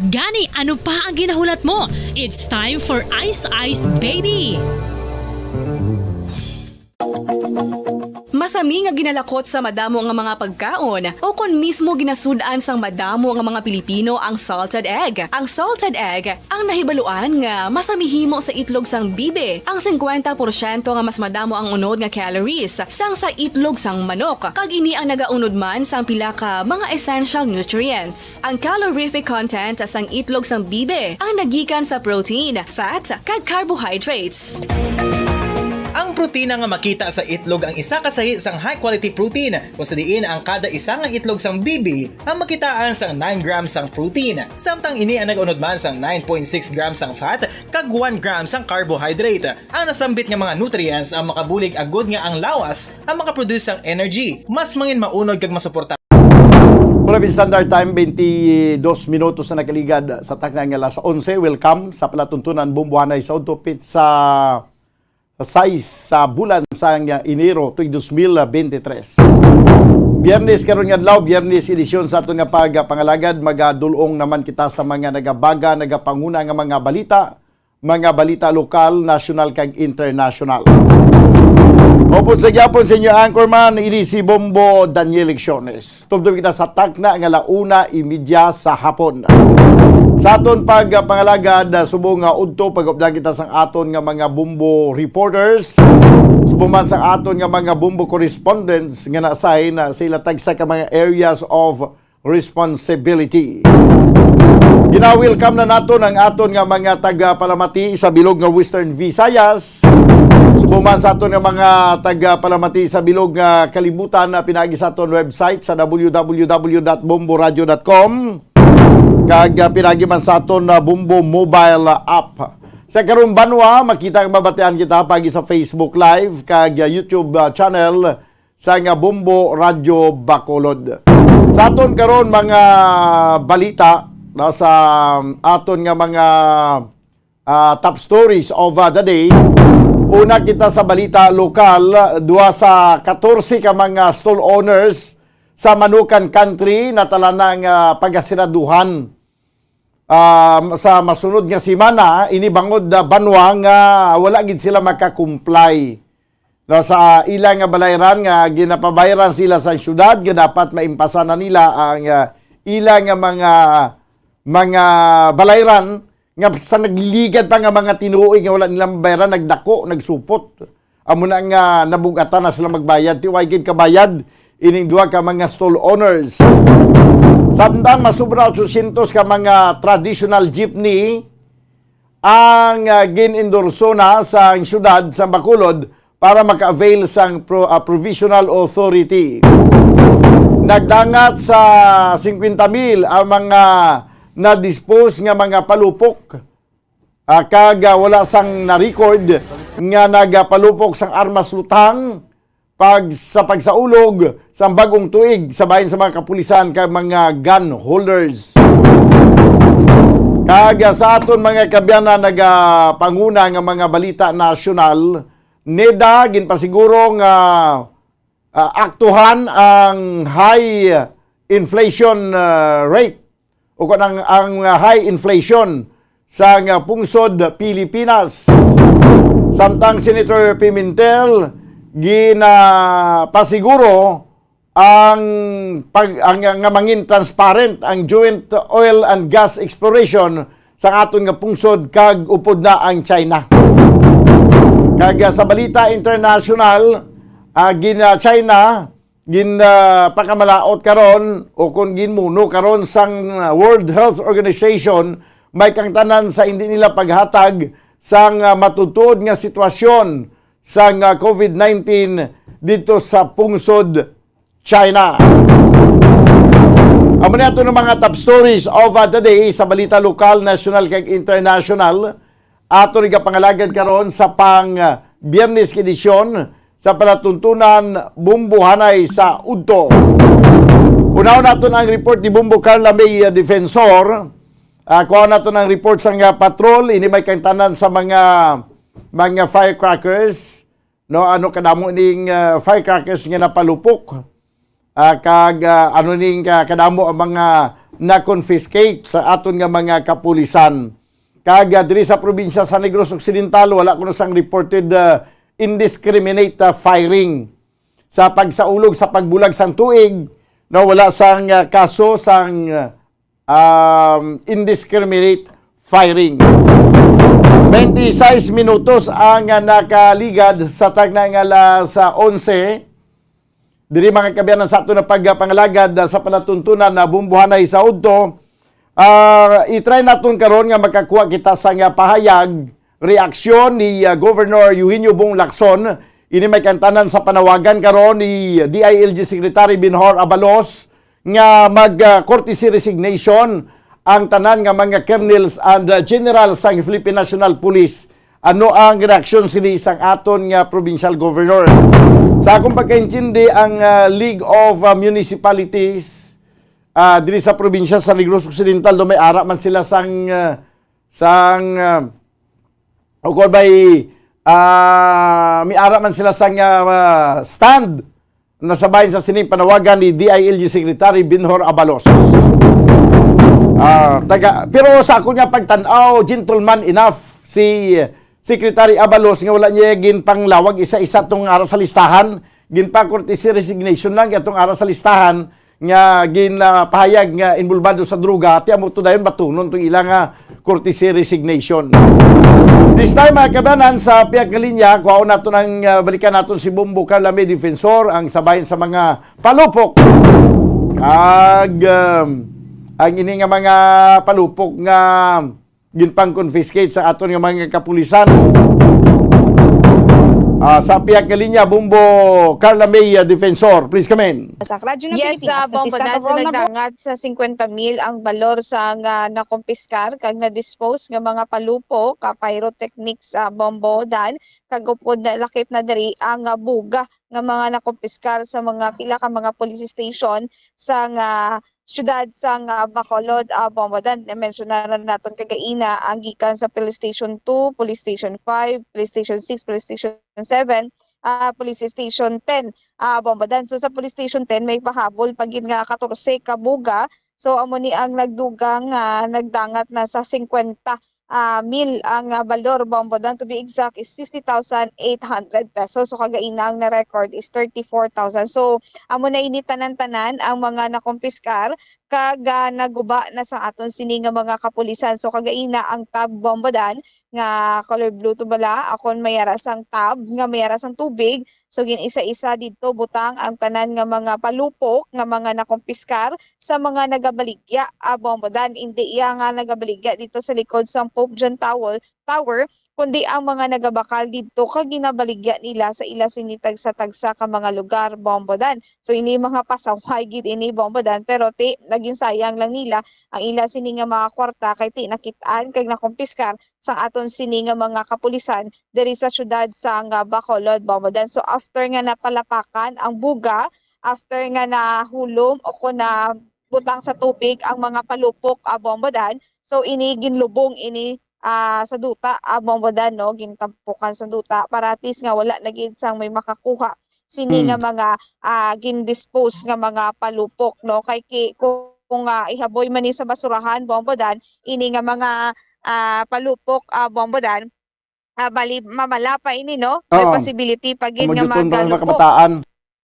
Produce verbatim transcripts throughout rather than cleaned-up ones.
Gani, ano pa ang ginahulat mo? It's time for Ice Ice Baby! Masami nga ginalakot sa madamo nga mga pagkaon, o kon mismo ginasud-an sang madamo nga mga Pilipino ang salted egg. Ang salted egg, ang nahibaluan nga masami himo sa itlog sang bibe, ang singkwenta porsyento nga mas madamo ang unod nga calories sang sa itlog sang manok, kag ini ang nagaunod man sang pila ka mga essential nutrients. Ang calorific content sang itlog sang bibe ang nagikan sa protein, fat, kag carbohydrates. Ang protina nga makita sa itlog ang isa ka sahi sang high-quality protein, kung sa diin ang kada isa nga itlog sang bibe ang makitaan sang nine grams sang protein, samtang ini ang nag-unod man sang nine point six grams sang fat kag one gram sang carbohydrate. Ang nasambit nga mga nutrients ang makabulig agud nga ang lawas ang makaproduce sang energy, mas mangin maunod kag masuporta. Pula Standard Time, twenty-dos minutos na nakaligad sa takna nga alas onse. Welcome sa palatuntunan, Bombo Hanay sa Udto, pitsa sais sa bulan sang Enero tuig dos mil bente tres. Biyernes karon nga adlaw, Biyernes edisyon sa aton nga pagpangalagad. Magadul-ong naman kita sa mga nagabaga, nagapanguna nga mga balita, mga balita lokal, nasyonal, kag internasyonal. Upod sa gyapon sa inyo anchorman, ini si Bombo Daniel Lecciones. Tubtob kita sa takna nga alas una y media sa hapon. Sa aton pagpangalagad, subong nga udto, pag-updan kita sang aton nga mga Bombo reporters, subong man sang aton nga mga Bombo correspondents nga na-assign sa ila tagsa ka mga areas of responsibility. Gina-welcome na naton ang aton nga mga taga-Palamati sa bilog nga Western Visayas. Subong man sa aton nga mga taga-Palamati sa bilog nga kalibutan, na pinaagi sa aton website sa w w w dot bomboradio dot com, kag, ah, pinaagi man sa aton, ah, Bombo mobile app. Sa karong banwa, makita kag mabatian kita pagi sa Facebook Live kag, ah, YouTube, ah, channel sa nga Bombo Radyo Bacolod. Sa aton karon mga balita, no, sa aton nga mga, ah, top stories of, ah, the day, una kita sa balita lokal, duha sa katorse ka mga stall owners sa Manukan Country natala na nga pagasiraduhan. Ah, sa masunod nga semana, ini bangod, ah, banwa nga wala gid sila maka-comply, no, sa ila nga balayran nga ginapabayran sila sa syudad nga dapat maimpasan na nila ang, ah, ila nga mga, mga balayran nga sa nagligad pa nga mga tinuig nga wala nila mabayran, nagdako, nagsupot. Amo na nga nabug-atan na sila magbayad. Ti way gid kabayad ining duha ka mga stall owners. Samtang masubra otsosyentos ka mga traditional jeepney ang, ah, gin-endorso na sa syudad sa Bacolod para maka-avail sang pro-, ah, provisional authority. Nagdangat sa singkwenta mil ang mga na-dispose nga mga palupok, ah, kag, ah, wala sang na-record nga nagapalupok sang armas lutang pag, sa pagsaulog sang bag-ong tuig sa bahin sa mga kapulisan kag mga gun holders. Kag, ah, sa aton mga kaabyanan nagapanguna nga mga balita nasyonal, NEDA ginpasiguro nga, ah, aktuhan ang high inflation, ah, rate o kon ang, ang, ah, high inflation sa nga pungsod Pilipinas. Samtang Senator Pimentel ginapasiguro ang pag-, ang, nga mangin transparent ang joint oil and gas exploration sa aton nga pungsod kag upod na ang China. Kag, ah, sa balita international, ah, gina-, China gin, ah, pakamalaot karon o kon ginmuno karon sang, ah, World Health Organization, may kangtanan sa hindi nila paghatag sang, ah, matutuod nga sitwasyon sang, ah, covid nineteen dito sa pungsod China. Amo ni ato ng mga top stories of, ah, the day sa balita lokal, national, kag international. Ato ni kapangalagad karon sa pang, ah, Biyernes nga edisyon sa palatuntunan Bombo Hanay sa Udto. Unahon naton ang report ni Bombo Carla May, ah, Defensor. Ah, kuha naton ang report sa nga patrol. Ini may kangtanan sa mga, mga firecrackers. No, ano kadamo ning, ah, firecrackers nga napalupok? Ah, kag, ah, ano ning, ah, kadamo ang mga na-confiscate sa aton nga mga kapulisan. Kag, ah, diri sa probinsya sa Negros Occidental, wala kuno sang reported, ah, indiscriminate, ah, firing. Sa pagsaulog sa pagbulag sang tuig, no, wala sang, ah, kaso sang, ah, um, indiscriminate firing. Twenty-six minutos ang, ah, nakaligad sa tagna nga alas onse. Diri, mga kaabyanan, sa aton na pagpangalagad, ah, sa palatuntunan na bumbuhanay sa udto, ah, i-try naton karon nga makakuha kita sa nga pahayag, reaksyon ni, ah, Governor Eugenio Bong Lacson. Ini may kantanan sa panawagan karon ni D I L G Secretary Benhur Abalos nga mag, ah, courtesy resignation ang tanan nga mga colonels and, ah, generals sang Philippine National Police. Ano ang reaksyon sini sang aton nga provincial governor? Sa akong pagkaintindi, ang, ah, League of, ah, Municipalities, ah, diri sa probinsya sa Negros Occidental, do may ara man sila sang, ah, sang, ah, o kung may, ah, may ara man sila sang, ah, stand na sa bahin sa sining panawagan ni D I L G Secretary Benhur Abalos. Ah, taga, pero sa ako nga pagtan-aw, gentleman enough si Secretary Abalos nga wala niya ginpanglawag isa-isa tong ara sa listahan, ginpa-courtesy resignation lang atong ara sa listahan nga ginpahayag nga involbado sa droga, ti amo to dayon batunon to ila nga courtesy resignation. This time, mga kabanan, sa pihak nga linya, kuhaon naton ang, ah, balikan naton si Bombo Carla May Defensor, ang sabayan sa mga palupok. Kag, um, ang ini nga mga palupok nga ginpang-confiscate sa aton nga mga kapulisan. Ah, sa pihak nga linya, Bombo Carla May, ah, Defensor, please come in. Sa Radyo ng Yes, Pilipinas, ah, Bombo, Francisca dahil sa Cabral na po. Nagdangat sa singkwenta mil ang balor sa nga nakumpiskar kag na-dispose nga mga palupok, ah, pyrotechnics, ah, Bombo, dan kag upod na lakip na diri ang, ah, buga nga mga nakumpiskar sa mga pila ka mga police station sa nga siyudad sa nga Bacolod, ah, Bombo, dan. Na-mention na rin naton kagaina ang gikan sa Police Station two, Police Station five, Police Station six, Police Station seven, ah, Police Station ten, ah, Bombo, dan. So, sa Police Station ten, may pahabol pa gid nga katorse ka buga. So, amo ni ang nagdugang, ah, nagdangat na sa singkwenta, ah, mil ang, ah, balor, Bombo, dan. To be exact is fifty thousand eight hundred pesos. So, kagaina ang na-record is thirty-four thousand. So, amo na ini tanan-tanan ang mga nakumpiskar kag, ah, naguba na sa aton sini nga mga kapulisan. So, kagaina ang tab, Bombo, dan, nga color blue to bala, akon mayara sang tab nga mayara sang tubig. So, gin-isa-isa didto butang ang tanan nga mga palupok nga mga nakumpiskar sa mga nagabaligya, ah, Bombo, dan. Indi iya nga nagabaligya didto sa likod sang Pope John Tower, Tower, kundi ang mga nagabakal didto kag ginabaligya nila sa ila sini tagsa-tagsa ka mga lugar, Bombo, dan. So, ini mga pasaway gid ini, Bombo, dan, pero ti, naging sayang lang nila ang ila sini nga mga kwarta kay ti nakit-an kag nakumpiskar sang aton sini nga mga kapulisan diri sa siyudad sa nga Bacolod, Bombo, dan. So, after nga napalapakan ang buga, after nga nahulom o kon nabutang sa tubig ang mga palupok, ah, Bombo, dan, so ini ginlubong ini, ah, sa duta, ah, Bombo, dan, no, gintampukan sa duta para at least nga wala na gid sang may makakuha sini nga Hmm. mga, ah, gindispose nga mga palupok, no, kay ki-, kung, kung, ah, ihaboy man ni sa basurahan, Bombo, dan, ini nga mga, ah, palupok, ah, Bombo, dan, ah, bali, mamala pa ini, no? May Oo. Possibility pa gid nga Pamudyuton pa ang mga magalupok. Kabataan.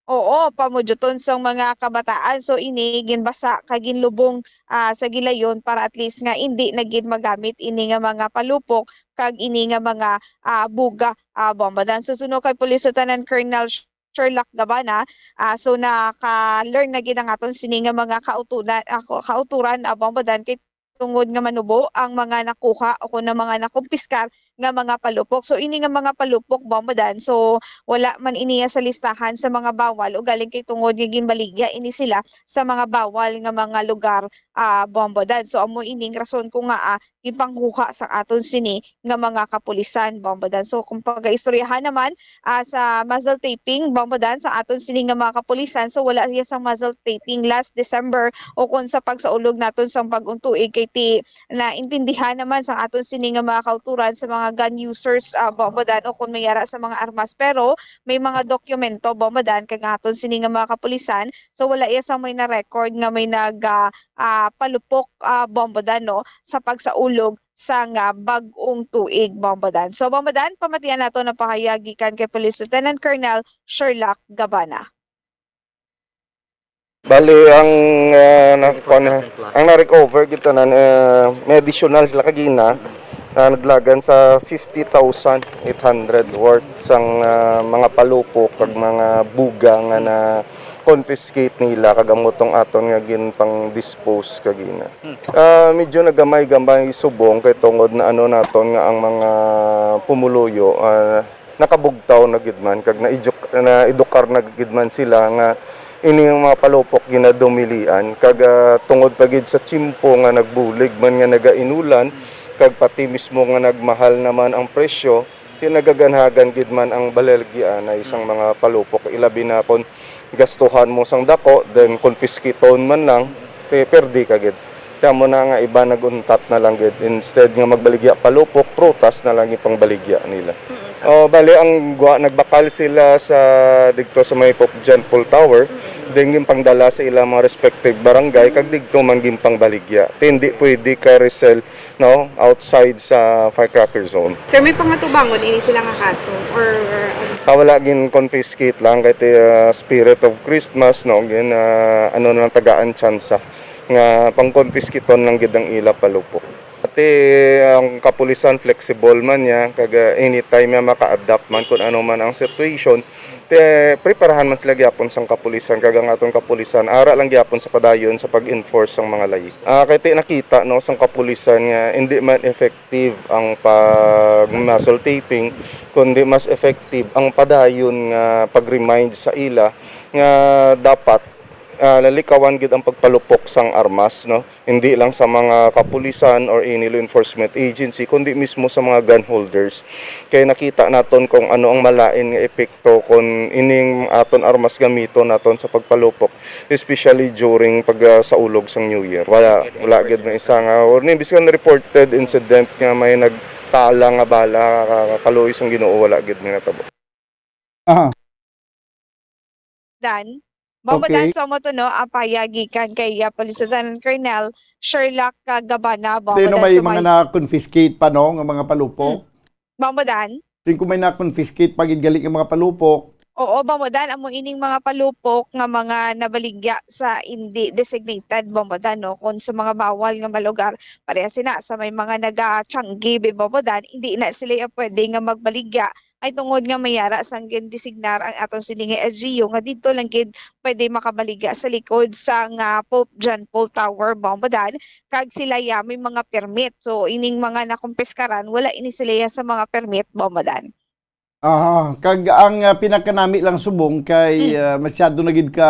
Oo, pamudyuton sang mga kabataan. So, ini ginbasa kag ginlubong, ah, sa gilayon para at least nga indi na gid magamit ini nga mga palupok kag ini nga mga, ah, buga, ah, Bombo, dan. So, suno kay Police Lieutenant Colonel Sherlock Gabana, ah, so, naka-learn na gid ang aton sini nga mga kautunan, ah, kauturan, ah, Bombo, dan, kay tungod nga manubo ang mga nakuha o kon ang mga nakumpiskar nga mga palupok. So, ini nga mga palupok, Bombo, dan, so, wala man iniya sa listahan sa mga bawal, ugaling kay tungod nga ginbaligya ini sila sa mga bawal nga mga lugar, ah, Bombo, dan. So, amo ining rason kung ngaa, ah, ginpangkuha sa aton sini nga mga kapulisan, Bombo, dan. So, kung pagaistoryahan naman, ah, sa muzzle taping, Bombo, dan, sa aton sini nga mga kapulisan, so wala siya sa muzzle taping last December o kung sa pagsaulog naton sa bagong tuig kay ti naintindihan naman sa aton sini nga mga kauturan sa mga gun users, ah, Bombo, dan, o kung may ara sa mga armas. Pero may mga dokumento, Bombo, dan, kag aton sini nga mga kapulisan, so wala iya sa may na-record nga may nag, ah, ah, palupok, ah, Bombodan, no, sa pagsaulog sang, ah, bag-ong tuig, Bombodan. So, Bombodan, pamatian nato na pahayag gikan kay Police Lieutenant Colonel Sherlock Gabana. Bali, ang, ah, na, kuwan, ang na-recover gid tanan, eh, may additional sila kagina na naglagan sa fifty thousand eight hundred worth sang, ah, mga palupok kag mga buga nga na-confiscate nila, kag amo tong aton nga ginpang-dispose kagina. Ah, medyo nagamay-gamay subong kay tungod na ano naton nga ang mga pumuluyo, ah, nakabugtaw na gid man kag naeduk-, naedukar na gid man sila nga ini nga mga palupok ginadumilian kag, ah, tungod pa gid sa tiyempo nga nagbulig man nga nagainulan kag pati mismo nga nagmahal naman ang presyo, ti nagaganhagan gid man ang baligya na isang mga palupok, ilabi na kon gastuhan mo sang dako, then confiscate-on man lang, ti perdi ka gid. Kaya mo na nga iba naguntat na lang gid. Instead nga magbaligya palupok, prutas na lang yung pangbaligya nila. O, bali, ang gwa, nagbakal sila sa digto sa may Pope John Paul Tower, then yung pangdala sa ilang mga respective barangay, kag digto man yung pangbaligya. Ti hindi pwede ka resell, no, outside sa firecracker zone. Sir, may pangatubangon ini sila nga kaso? Or ano? Ah, wala, gin confiscate lang kay ti, ah, spirit of Christmas, no, gin, ah, ano na lang, tagaan tsansa nga pang-confiscate-on lang gid ang ila palupok. Pati ang kapulisan flexible man niya, kag, ah, anytime nga maka-adapt man kung ano man ang situation, te, preparahan man sila gyapon sang kapulisan, kag ang aton kapulisan ara lang gyapon sa padayon sa pag-enforce sang mga layi. Ah, kay ti nakita, no, sang kapulisan nga hindi man effective ang pag muzzle taping, kundi mas effective ang padayon nga pag-remind sa ila nga dapat, ah, lalikawan gid ang pagpalupok sang armas, no? Hindi lang sa mga kapulisan or any law enforcement agency, kundi mismo sa mga gun holders. Kay nakita naton kung ano ang malain nga epekto kon ining aton armas gamiton naton sa pagpalupok, especially during pag, ah, saulog sang New Year. Wala, wala gid na isa nga, or ni, bisan reported incident nga may nagtala nga bala, ka-, kaluoy sang Ginoo, wala gid nga natabo. Aha. Dan. Bambadan Okay. sa mo to, no, ang pahayag gikan kay, ah, Police Lieutenant Colonel Sherlock, ah, Gabana. Sino Bambadan may sa mga may na-confiscate pa, no, nga mga palupok? Hmm. Bambadan? Sino kung may na-confiscate pa gid gali nga mga palupok? Oo, Bambadan, amo ining mga palupok nga mga nabaligya sa indi designated, Bambadan, no, kung sa mga bawal nga malugar. Pareha sina sa may mga nagatiyanggi, Bambadan, hindi na sila pwede nga magbaligya ay tungod nga may ara sang gindesignar ang aton sini nga L G U nga didto lang gid pwede makabaligya sa likod sang, ah, Pope John Paul Tower, Bambadan, kag sila ya may mga permit. So, ining mga nakumpiskaran, wala ini sila ya sa mga permit, Bambadan. Aha, kag ang, ah, pinakanami lang subong kay, Mm. ah, masyado na gid ka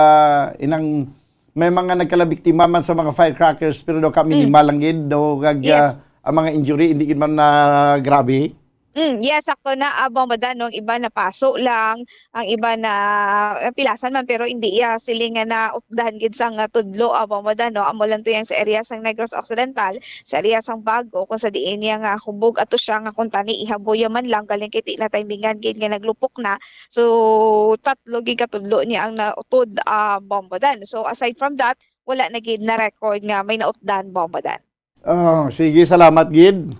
inang may mga nagkalabiktima man sa mga firecrackers pero daw ka Mm. minimal lang gid daw kag, Yes. ah, ang mga injury hindi gid man na grabe. Mm, yes, sakto na, ah, Bombadan, no? Ang iba napaso lang, ang iba na napilasan man, pero hindi iya siling nga nautdan gid sang, ah, tudlo, ah, Bombadan, no? Amo lang to yang sa area sang Negros Occidental, sa area sang Bago, kung sa diin niya nga hubog ato siya nga kuntani ihaboya man lang, galing kay ti na timingan gid nga naglupok na. So, tatlo gid ka tudlo niya ang nautod, ah, Bombadan. So, aside from that, wala na gid na record nga may nautdan, Bombadan. Oh, sige, salamat gid.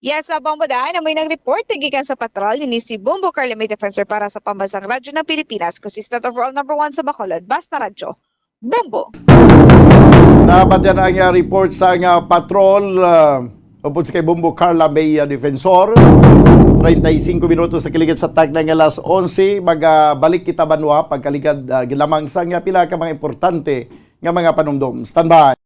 Yes, sa Bombodan, amoy nag-report gikan sa patrol ni si Bombo Carla May Defensor para sa Pambansang Radyo ng Pilipinas, consistent overall number one sa Bacolod, Basta Radyo, Bombo. Dapat yan ang, ah, report sa nga patrol, ah, upod sa kay Bombo Carla May, ah, Defensor. Treinta y cinco minutos sa kiligit sa tag na nga alas onse. Magabalik kita banwa pagkaligad, ah, lamang sa nga pila ka mga importante nga mga panumdom. Standby.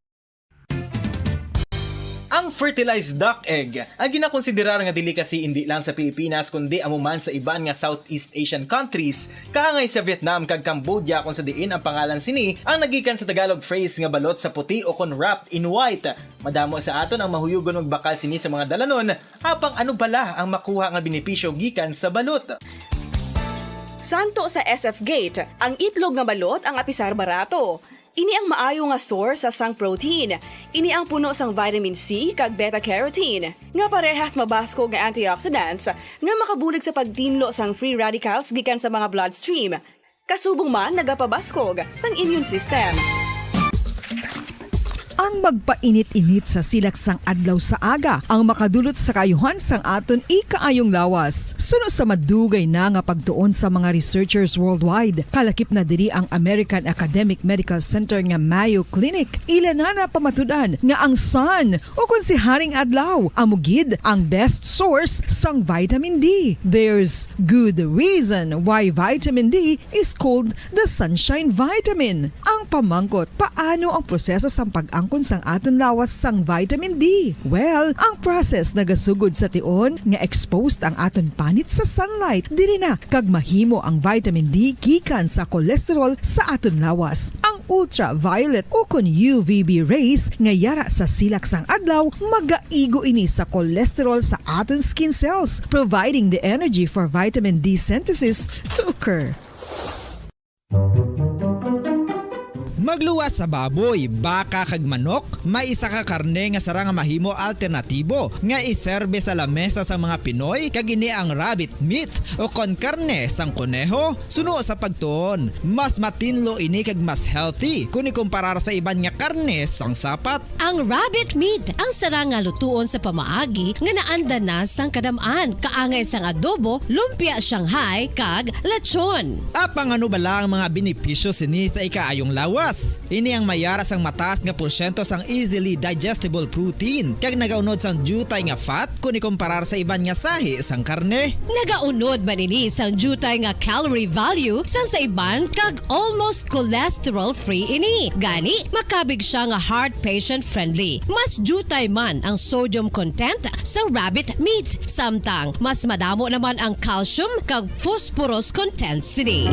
Ang fertilized duck egg, ang ginakonsiderar nga delicacy indi lang sa Pilipinas kundi amo man sa iban nga Southeast Asian countries, kaangay sa Vietnam kag Cambodia, kung sa diin ang pangalan sini ang nagikan sa Tagalog phrase nga balot sa puti o kon wrapped in white. Madamo sa aton ang mahuyugon magbakal sini sa mga dalanon, apang ano bala ang makuha nga benepisyo gikan sa balot? Santo sa S F Gate, ang itlog nga balot ang apisar barato. Ini ang maayo nga source sang protein. Ini ang puno sang vitamin C kag beta-carotene, nga parehas mabaskog nga antioxidants nga makabulig sa pagtinlo sang free radicals gikan sa mga bloodstream. Kasubong man nagapabaskog sang immune system. Ang magpainit-init sa silak sang adlaw sa aga ang makadulot sa kaayuhan sang aton ikaayong lawas. Suno sa madugay na nga pagtuon sa mga researchers worldwide, kalakip na diri ang American Academic Medical Center nga Mayo Clinic. Ila na napamatud-an nga ang sun, o kon si Haring Adlaw, amo gid ang best source sang vitamin D. There's good reason why vitamin D is called the sunshine vitamin. Ang pamangkot, paano ang proseso sang pag-angkon sang aton lawas sang vitamin D? Well, ang process nagasugod sa tion nga exposed ang aton panit sa sunlight. Diri na kag mahimo ang vitamin D gikan sa cholesterol sa aton lawas. Ang ultraviolet o kon U V B rays nga yara sa silak sang adlaw magaigo ini sa cholesterol sa aton skin cells, providing the energy for vitamin D synthesis to occur. Magluwas sa baboy, baka, kag manok, may isa ka karne nga sarang nga mahimo alternatibo nga iserbe sa lamesa sang mga Pinoy, kag ini ang rabbit meat o kon karne sang koneho. Suno sa pagtuon, mas matinlo ini kag mas healthy kon ikumparar sa iban nga karne sang sapat. Ang rabbit meat ang sarang nga lutuon sa pamaagi nga naanda na sang kadam-an, kaangay sang adobo, lumpia Shanghai, kag lechon. Apang ano bala ang mga benepisyo sini sa ikaayong lawas? Ini ang mayara sang mataas nga porsyento sang easily digestible protein, kag nagaunod sang diutay nga fat kon ikumparar sa iban nga sahi sang karne. Nagaunod man ini sang diutay nga calorie value sang sa iban, kag almost cholesterol-free ini. Gani, makabig sia nga heart patient-friendly. Mas diutay man ang sodium content sa rabbit meat, samtang mas madamo naman ang calcium kag phosphorus content sini.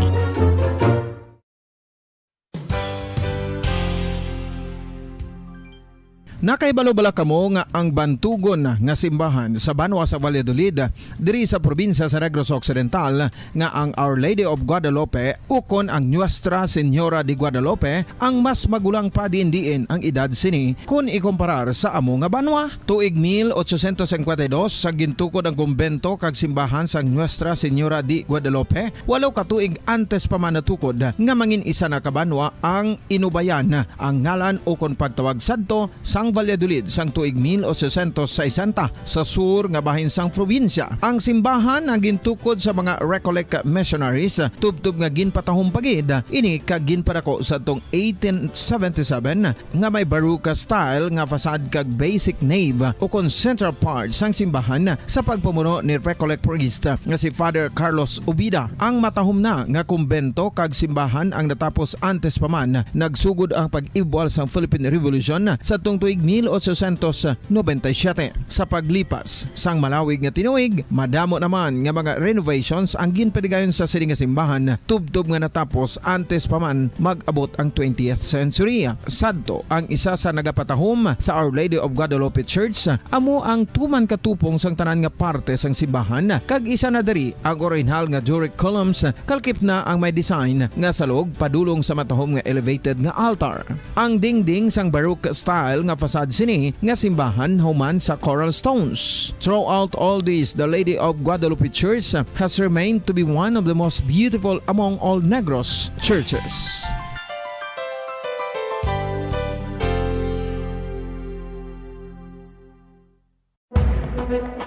Nakahibalo bala kamo nga ang bantugon nga simbahan sa banwa sa Valladolid, diri sa probinsya sa Negros Occidental, nga ang Our Lady of Guadalupe ukon ang Nuestra Señora de Guadalupe ang mas magulang pa diin-diin ang edad sini kon ikumparar sa amo nga banwa? Tuig mil ochocientos cincuenta y dos, sa gintukod ang kumbento kag simbahan sang Nuestra Señora de Guadalupe, walo ka tuig antes pa man natukod nga mangin isa na ka banwa ang Inubayan, ang ngalan ukon pagtawag sadto sang Valladolid sang tuig mil ochocientos sesenta sa sur nga bahin sang probinsya. Ang simbahan ang gintukod sa mga Recollect missionaries, tubtob nga ginpatahom pa gid ini kag ginpadako sadtong eighteen seventy-seven, nga may Baroque style nga facade kag basic nave ukon central part sang simbahan sa pagpamuno ni Recollect priest nga si Father Carlos Ubida. Ang matahom na nga kumbento kag simbahan ang natapos antes pa man nagsugod ang pag-ibwal sang Philippine Revolution sadtong tuig mil ochocientos noventa y siete. Sa paglipas sang malawig nga tinuig, madamo naman nga mga renovations ang ginpadigayon sa sini nga simbahan, tubtob nga natapos antes pa man mag-abot ang twentieth century. Sadto, ang isa sa nagapatahom sa Our Lady of Guadalupe Church amo ang tuman katupong sang tanan nga parte sang simbahan, kag isa na diri ang orihinal nga Doric columns, kalkip na ang may design nga salog padulong sa matahom nga elevated nga altar. Ang dingding sang Baroque style nga facade sini nga simbahan human sa coral stones. Throughout all this, the Lady of Guadalupe Church has remained to be one of the most beautiful among all Negros churches.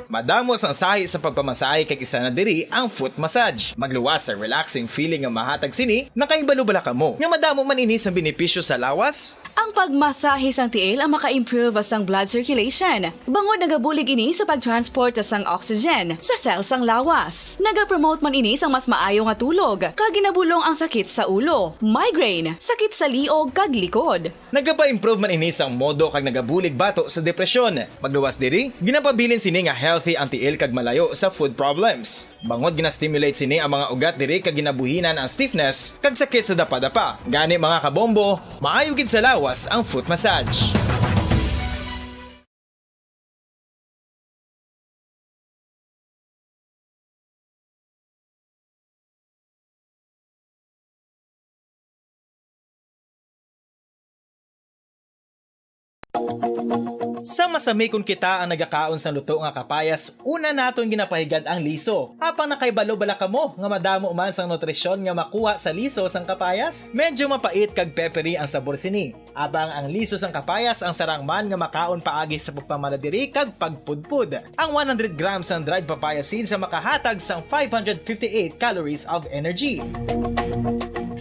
Madamo sang sahi sa pagpamasahe, kag isa na diri ang foot massage. Magluwas sa relaxing feeling nga mahatag sini. Nakahibalo bala kamo nga madamo man ini sang benepisyo sa lawas? Ang pagmasahe sang tiil ang maka-improve sang blood circulation, bangod nagabulig ini sa pag-transport sang oxygen sa cell sang lawas. Nagapromote man ini sang mas maayo nga tulog, kag ginabulong ang sakit sa ulo, migraine, sakit sa liog, kag likod. Nagapa-improve man ini sang modo kag nagabulig bato sa depresyon. Magluwas diri, ginapabilin sini nga healthy ang tiil kag malayo sa foot problems. Bangod gina-stimulate sini ang mga ugat diri kag ginabuhinan ang stiffness kag sakit sa dapadapa. Gani, mga kabombo, maayo gid sa lawas ang foot massage. Sa masamikon kita ang nagakaon sang luto nga kapayas, una naton ginapahigad ang liso. Apang nakahibalo bala kamo nga madamo man sang nutrisyon nga makuha sa liso sang kapayas? Medyo mapait kag peppery ang sabor sini. Apang ang liso sang kapayas ang sarang man nga makaon paagi sa pagpamala diri kag pagpudpod. Ang one hundred grams sang dried papaya seeds ang makahatag sang five hundred fifty-eight calories of energy.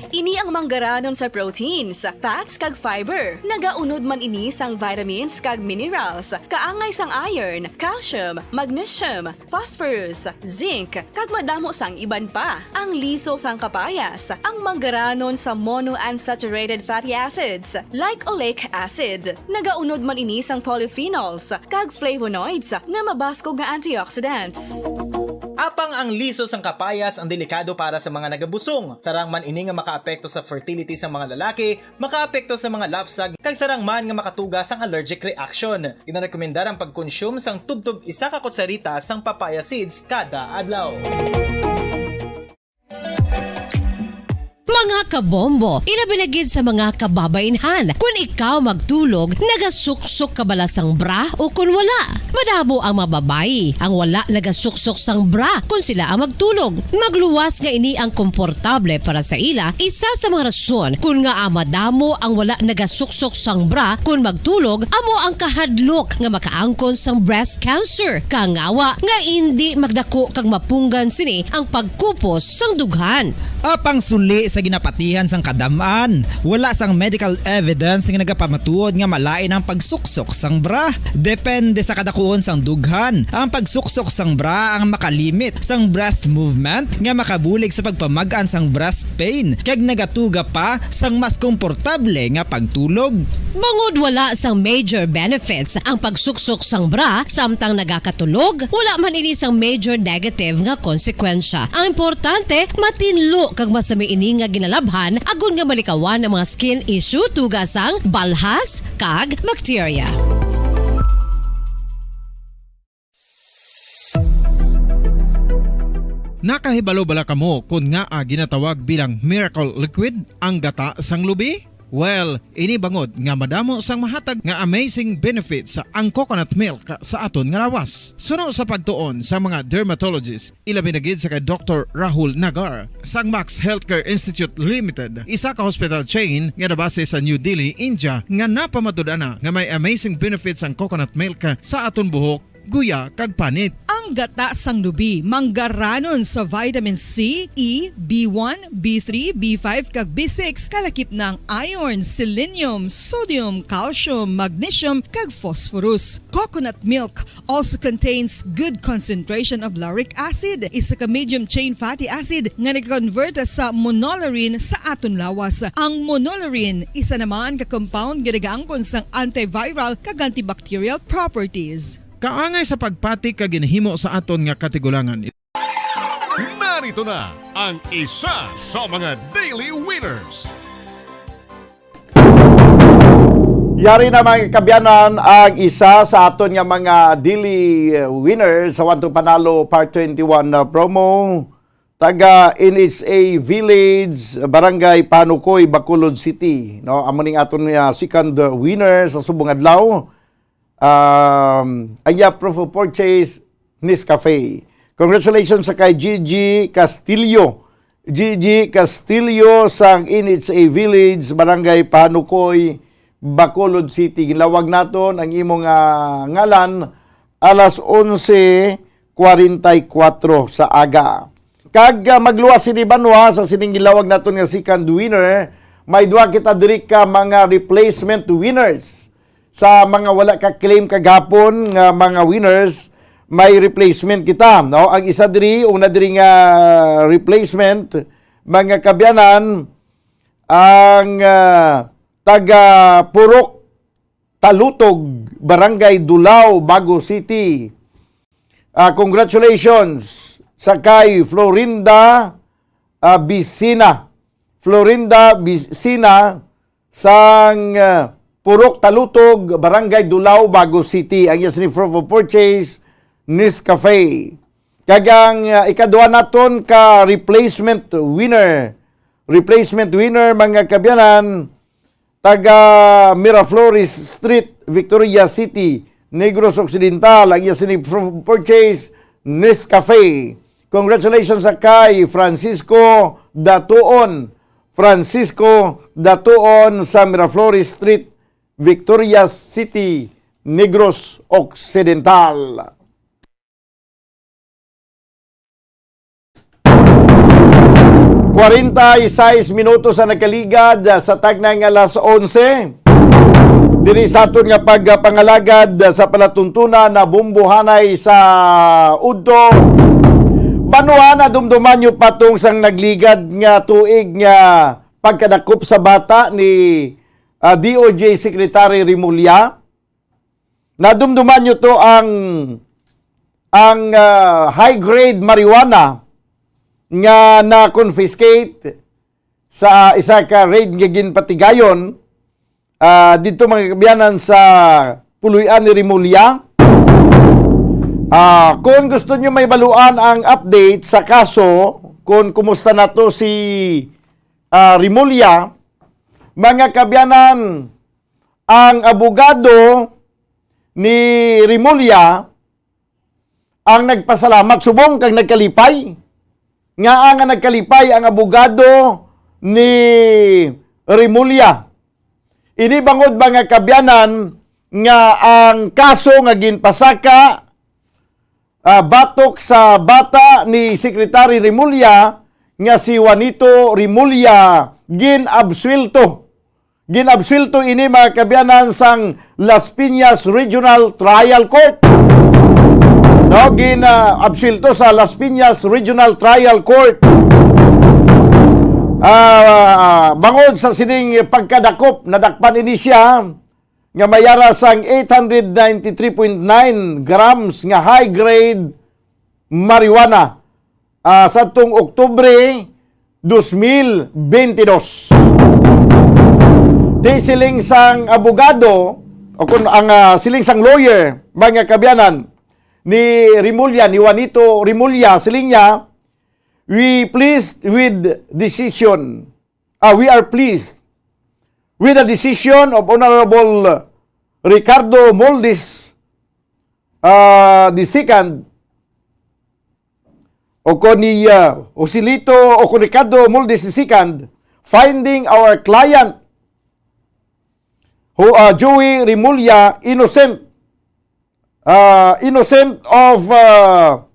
Ini ang manggaranon sa proteins, fats, kag fiber. Nagaunod man ini sang vitamins kag minerals, kaangay sang iron, calcium, magnesium, phosphorus, zinc, kag madamo sang iban pa. Ang liso sang kapayas, ang manggaranon sa monounsaturated fatty acids, like oleic acid. Nagaunod man ini sang polyphenols kag flavonoids nga mabaskog nga antioxidants. Apang ang liso sang kapayas ang delikado para sa mga nagabusong. Sarang man ini nga makaapekto sa fertility sa mga lalaki, makaapekto sa mga lapsag, kag sarang man nga makatuga sang allergic reaction. Ginarekomendar ang pagkonsume sang tubtob isa ka kutsarita sang papaya seeds kada adlaw. Mga kabombo, ilabi na gid sa mga kababainhan. Kun ikaw magtulog, nagasuksok ka bala sang bra o kun wala? Madamo ang mga babayi ang wala nagasuksok sang bra kun sila ang magtulog. Magluwas nga ini ang komportable para sa ila, isa sa mga rason kun ngaa madamo ang wala nagasuksok sang bra kun magtulog amo ang kahadlok nga makaangkon sang breast cancer. Kangawa nga indi magdako kag mapunggan sini ang pagkupos sang dughan. Apang suli sa ginapatihan sang kadam-an, wala sang medical evidence nga nagapamatuod nga malain ang pagsuksok sang bra. Depende sa kadakuon sang dughan, ang pagsuksok sang bra ang makalimit sang breast movement nga makabulig sa pagpamag-an sang breast pain kag nagatuga pa sang mas komportable nga pagtulog. Bangod wala sang major benefits ang pagsuksok sang bra samtang nagakatulog, wala man ini sang major negative nga konsekwensya. Ang importante, matinlo kag masami ini nga ginalabhan agod nga malikawan ang mga skin issue tuga sang balhas kag bakterya. Nakahibalo bala kamo kon ngaa ginatawag bilang miracle liquid ang gata sang lubi? Well, ini bangod nga madamo sang mahatag nga amazing benefits ang coconut milk sa aton nga lawas. Suno sa pagtuon sa mga dermatologist, ilabi na gid sa kay Doktor Rahul Nagar sang Max Healthcare Institute Limited, isa ka hospital chain nga nabase sa New Delhi, India, nga napamatud-an na nga may amazing benefits ang coconut milk sa aton buhok, guya, kag panit. Ang gata sang lubi manggaranon sa vitamin C, E, B one, B three, B five, kag B six, kalakip na ang iron, selenium, sodium, calcium, magnesium, kag phosphorus. Coconut milk also contains good concentration of lauric acid, isa ka medium chain fatty acid nga nag-convert sa monolaurin sa aton lawas. Ang monolaurin isa naman ka compound nga nagaangkon sang antiviral kag antibacterial properties. Kaangay sa pagpati kag ginhimo sa aton nga katigulangan. Narito na ang isa sa mga daily winners. Yari na, mga kabyanan, ang isa sa aton nga mga daily, uh, winners sa One to Panalo Part twenty-one, uh, promo. Taga N H A Village, Barangay Panukoy, Bacolod City. No, amo ning aton nga second, uh, winner sa subong adlaw. Um, ang iya proof of purchase, Nescafe. Congratulations sa kay Gigi Castillo. Gigi Castillo sang N H A Village, Barangay Panukoy, Bacolod City. Ginlawag naton ang imong, ah, ngalan alas onse kwarenta y kuwatro sa aga. Kag, ah, magluwas sini banwa sa sining gilawag naton nga second winner, may duha kita diri ka mga replacement winners. Sa mga wala ka claim kagapon nga mga winners, may replacement kita, no? Ang isa diri, una diri nga replacement, mga kabyanan, ang, ah, taga Purok Talutog, Barangay Dulao, Bago City. Ah, congratulations sa kay Florinda, ah, Bisina. Florinda Bisina sang, ah, Purok Talutog, Barangay Dulao, Bago City. Ang iya sini proof of purchase, Nescafe. Kag ang, ah, ikaduha naton ka replacement winner. Replacement winner, mga kabyanan, taga Miraflores Street, Victoria City, Negros Occidental, ang iya sini pr-, purchase, Nescafe. Congratulations sa kay Francisco Datuon. Francisco Datuon sa Miraflores Street, Victoria City, Negros Occidental. Kwarenta y seis minutos ang nagkaligad sa tagna nga alas onse. Diri sa aton nga pagpangalagad sa palatuntunan na bumbuhanay sa udto. Banwa, nadumduman nyo pa tong sang nagligad nga tuig nga pagkadakop sa bata ni, ah, D O J Secretary Remulla? Nadumduman nyo to ang, ang, ah, high-grade marijuana nga na-confiscate sa isa ka raid nga ginpatigayon, ah, dito, mga kabiyanan, sa Puloy-an ni Remulla. Ah, kung gusto nyo may baluan ang update sa kaso, kung kumusta na to si, ah, Remulla, mga kabiyanan, ang abogado ni Remulla ang nagpasalamat subong kag nagkalipay. Ngaa nga nagkalipay ang abogado ni Remulla? Ini bangod, mga kabiyanan, nga ang kaso nga ginpasaka, ah, batok sa bata ni Secretary Remulla nga si Juanito Remulla ginabsuelto. Ginabsuelto ini, mga kabiyanan, sang Las Piñas Regional Trial Court. No, gin, ah, absuelto sa Las Piñas Regional Trial Court. Ah, bangod sa sining pagkadakop, nadakpan ini siya nga may ara sang eight hundred ninety-three point nine grams nga high-grade marijuana, ah, sadtong Oktubre dos mil bente dos. Ti siling sang abogado, o kun ang, ah, siling sang lawyer, mga kabiyanan, ni Remulla, ni Juanito Remulla, siling niya, "We pleased with decision, ah, we are pleased with the decision of Honorable Ricardo Moldes, ah, the second, o ko ni, ah, Joselito, o ko Ricardo Moldes the second, finding our client, who, ah, Joey Remulla, innocent, ah, innocent of, ah,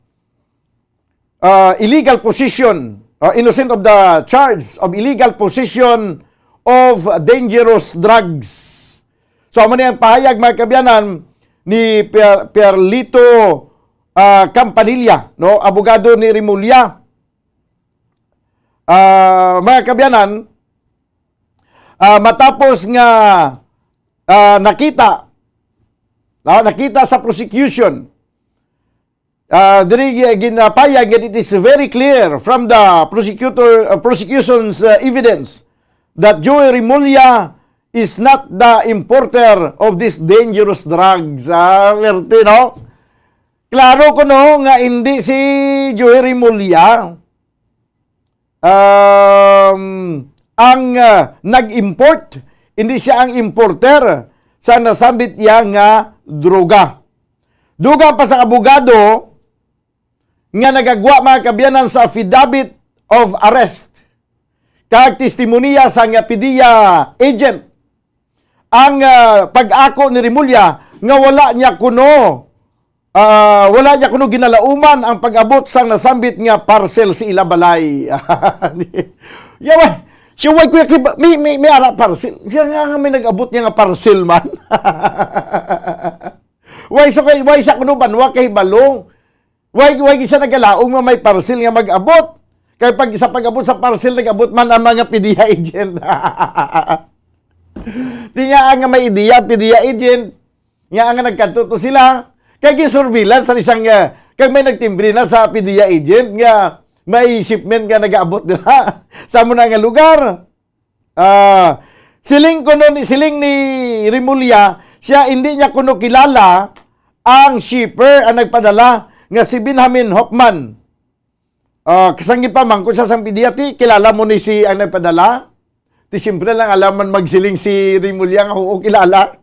ah, illegal possession, ah, innocent of the charge of illegal possession of dangerous drugs." So, amo ni ang pahayag, mga kabiyanan, ni Pier-, Pierlito, ah, Campanilla, no, abogado ni Remulla. Ah, mga kabiyanan, ah, matapos nga, ah, nakita, ah, nakita sa prosecution, ah, diri gi-, ginapayag nga it is very clear from the prosecutor, ah, prosecution's, ah, evidence that Joey Remulla is not the importer of these dangerous drugs. Ah, perte, no? Klaro kuno nga hindi si Joey Remulla, um, ang, ah, nag-import, hindi siya ang importer sa nasambit niya nga droga. Dugang pa sa abogado nga nagagwa, mga kabiyanan, sa affidavit of arrest kag testimonya sa nga PDEA agent ang, ah, pag-ako ni Remulla nga wala niya kuno, ah, wala niya kuno ginalauman ang pag-abot sang nasambit nga parcel sa ila balay. Yawa, siya, "Way, kuya, kay ba-, may, may, may ara parcel." Siya nga, nga may nag-abot niya nga parcel man. Way, so kay, way sa kuno banwa kay balo. Way, way gid siya nagalaom nga may parcel nga mag-abot. Kay pag sa pag-abot sa parcel, nag-abot man ang mga PDEA agent. Di nga nga may ideya, PDEA agent, nga nga nagkadto to sila. Kay gin-surveillance sa isang, ah, kag may nagtimbre na sa PDEA agent nga may shipment nga nag-abot dira sa amo na nga lugar. Ah, siling kuno ni, siling ni Remulla, siya hindi niya kuno kilala ang shipper ang nagpadala nga si Benjamin Hoffman. Ah, kasangin pa man, kung sa sang PDEA, "Ti, kilala mo ni si ang nagpadala?" Ti, siyempre lang, alam man magsiling si Remulla nga, "Oo, kilala."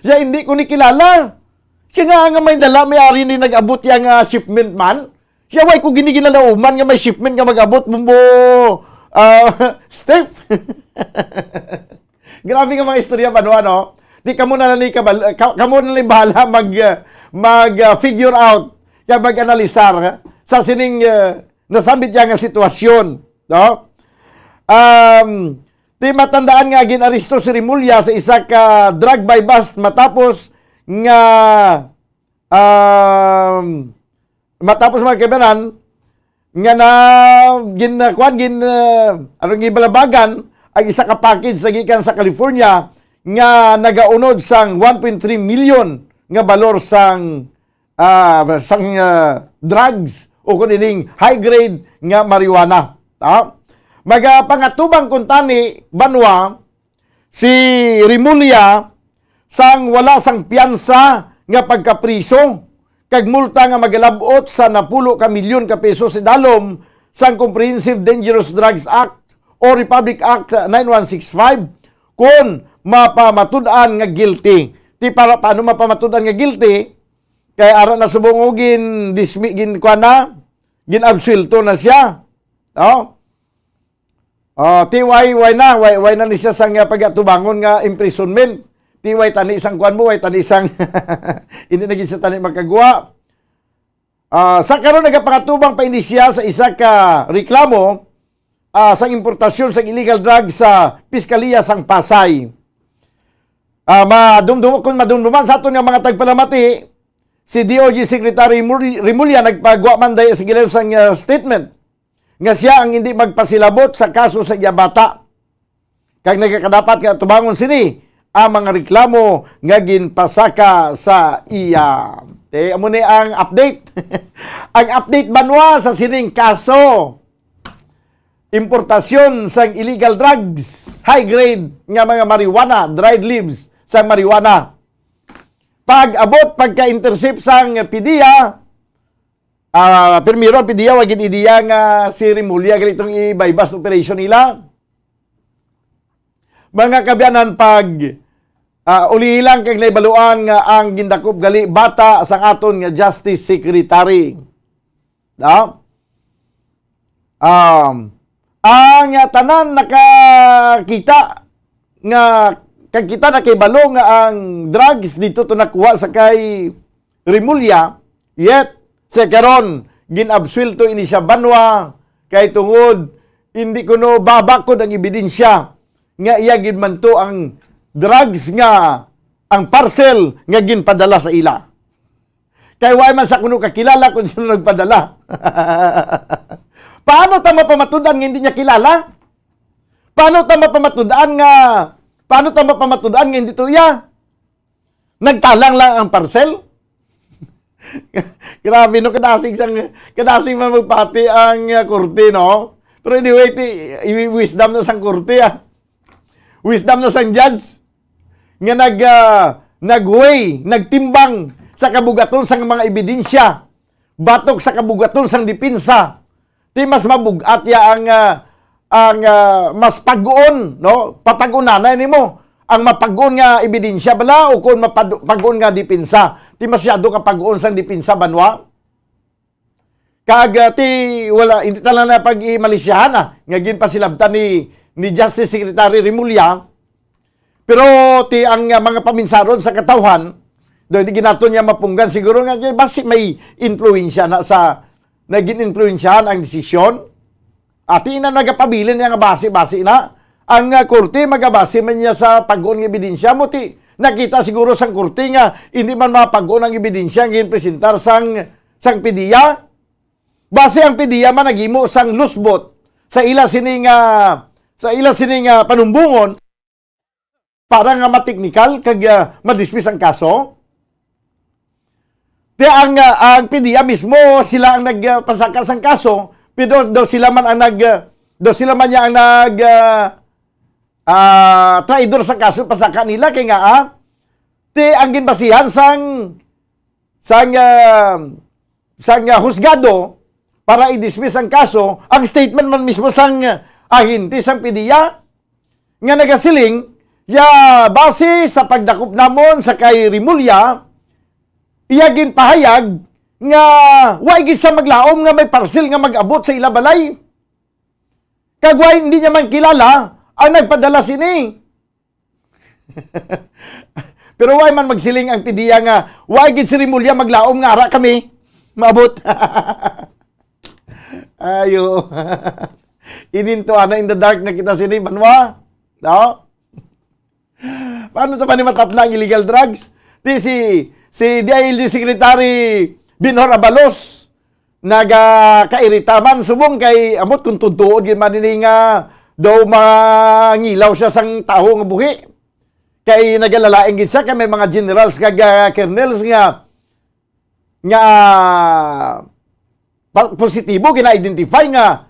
Siya hindi ko ni kilala. Siya nga nga may dala, may ari ni nag-abot yang, ah, shipment man. Siya, way ko gini ginalauman nga may shipment nga mag-abot mo, mo, ah, Steph. Grabe nga mga istorya, Banwa, no? Di kamo na lang ikabal-, ka-, kamo na lang bahala mag, ah, mag, ah, figure out, kag mag-analisar, ha, sa sining, ah, nasambit niya nga sitwasyon, no? Um, di matandaan nga gin-aresto si Remulla sa isa ka drug buy-bust matapos nga, um, matapos, mga kaibanan, nga na gin-, kuwan, gin-, uh, ano, gibalabagan ang isa ka package sa gikan sa California nga nagaunod sang one point three million nga balor sang, ah, sang, ah, drugs o kung ining high grade nga marijuana. Ta? Magapangatubang kuntani, Banwa, si Remulla sang wala sang piyansa nga pagkapriso kag multa nga magalab-ot sa napulo ka milyon ka pesos sa idalom sang Comprehensive Dangerous Drugs Act o Republic Act nine one six five kon mapamatud-an nga guilty. Ti para paano mapamatud-an nga guilty? Kay ara na subong o gin dismi-, gin kuwan na, gin-absuelto na siya. No? Ah, ti way, way na, way, way na ni siya sang, ah, pagatubangon nga imprisonment. Ti way tani sang kuwan mo, way tani sang hindi na gid siya tani makagwa. Ah, sa karon nagapangatubang pa ini siya sa isa ka reklamo, ah, sa importasyon sa illegal drugs sa Piskalya sang Pasay. Ah, madumdum-, kung madumduman sa aton nga mga tagpalamati, si D O J Secretary Mur-, Remulla nagpagwa man dayon sa gilayon sang, ah, statement nga siya ang hindi magpasilabot sa kaso sa iya bata. Kag nagakadapat nga tubangon sini ang mga reklamo nga ginpasaka sa iya. Okay, amo ni ang update. Ang update, Banwa, sa sining kaso, importasyon sang illegal drugs, high grade nga mga marijuana, dried leaves sang marijuana. Pag-abot, pagka-intercept sang PDEA, ah, primero ang PDEA, wa gid ideya nga si Remulla gali itong i-buy-bust operation nila. Mga kaabyanan, pag, ah, ulihi lang kag nahibaluan nga ang gindakop gali bata sang aton nga Justice Secretary. Da? Um, ang, ah, tanan nakakita nga, kag kita nakahibalo nga ang drugs didto to nakuha sa kay Remulla, yet sa karon gin-absuelto ini siya, Banwa, kay tungod hindi kuno babakod ang ebidensya nga iya gid man to ang drugs nga ang parcel nga ginpadala sa ila. Kay wa man sa kuno kakilala kung sino nagpadala. Paano ta mapamatud-an nga hindi niya kilala? Paano ta mapamatud-an nga, paano ta mapamatud-an nga hindi to iya? Nagtalang lang ang parcel? Grabe, no, kadasig sang, kadasig man magpati ang, ah, korte, no? Pero anyway, ti, i-, wisdom na sang korte, ah. Wisdom na sang judge nga nag, ah, nag-weigh, nagtimbang sa kabugaton sang mga ebidensya, batok sa kabugaton sang depensa. Ti mas mabug-at ya ang, ah, ang, ah, mas pag-on, no? Papag-unanay nimo ang mapag-on nga ebidensya bala o kon mapag-on nga depensa. Ti masyado ka pag-on sang depensa, Banwa. Kag, ah, ti wala, hindi ta lang na pag-imalisyahan, ah, nga ginpasilabtan ni, ni Justice Secretary Remulla. Pero ti ang, ah, mga paminsaron sa katawhan, do hindi ginaton niya mapunggan siguro nga kay basi may impluwensya na sa, naging impluwensyahan ang desisyon. Ati na nagapabilin niya nga basi-basi na ang, ah, korte, magabasi man niya sa pag-on nga ebidensya mo. Ti nakita siguro sang korte nga hindi man mapag-on ang ebidensya nga ginpresentar sang, sang PDEA. Basi ang PDEA man naghimo sang lusbot sa ila sini nga, sa ila sini nga panumbongon para nga mateknikal kag, ah, madismiss ang kaso. Kaya ang, ah, ang PDEA mismo, sila ang nagpasaka sang kaso, pero daw sila man ang nag, ah, daw sila man niya ang nag, ah, ah, traidor sa kaso pasaka nila kay nga, ah, ti ang ginbasihan sang, sang, ah, sang, ah, husgado para i-dismiss ang kaso, ang statement man mismo sang, ah, ahente sang PDEA nga nagasiling Ya, base sa pagdakop namon sa kay Remulla, iya ginpahayag nga wa gid siya maglaom nga may parcel nga mag-abot sa ila balay. Kag wa, hindi niya man kilala ang nagpadala sini. Pero wa man magsiling ang P D E A nga wa gid si Remulla maglaom nga ara kami maabot. Ayo. Ininto ana in the dark na kita sini, banwa. No? Paano ta man ni matapna ang illegal drugs? Di si, si D I L G Secretary Binhor Abalos, nagakairita man subong kay ambot kung tuod-tuod gid man ini nga daw mangilaw siya sang tawo nga buhi. Kay nagalalain gid siya kay may mga generals kag, ah, colonels nga, nga, ah, pa-, positibo gina-identify nga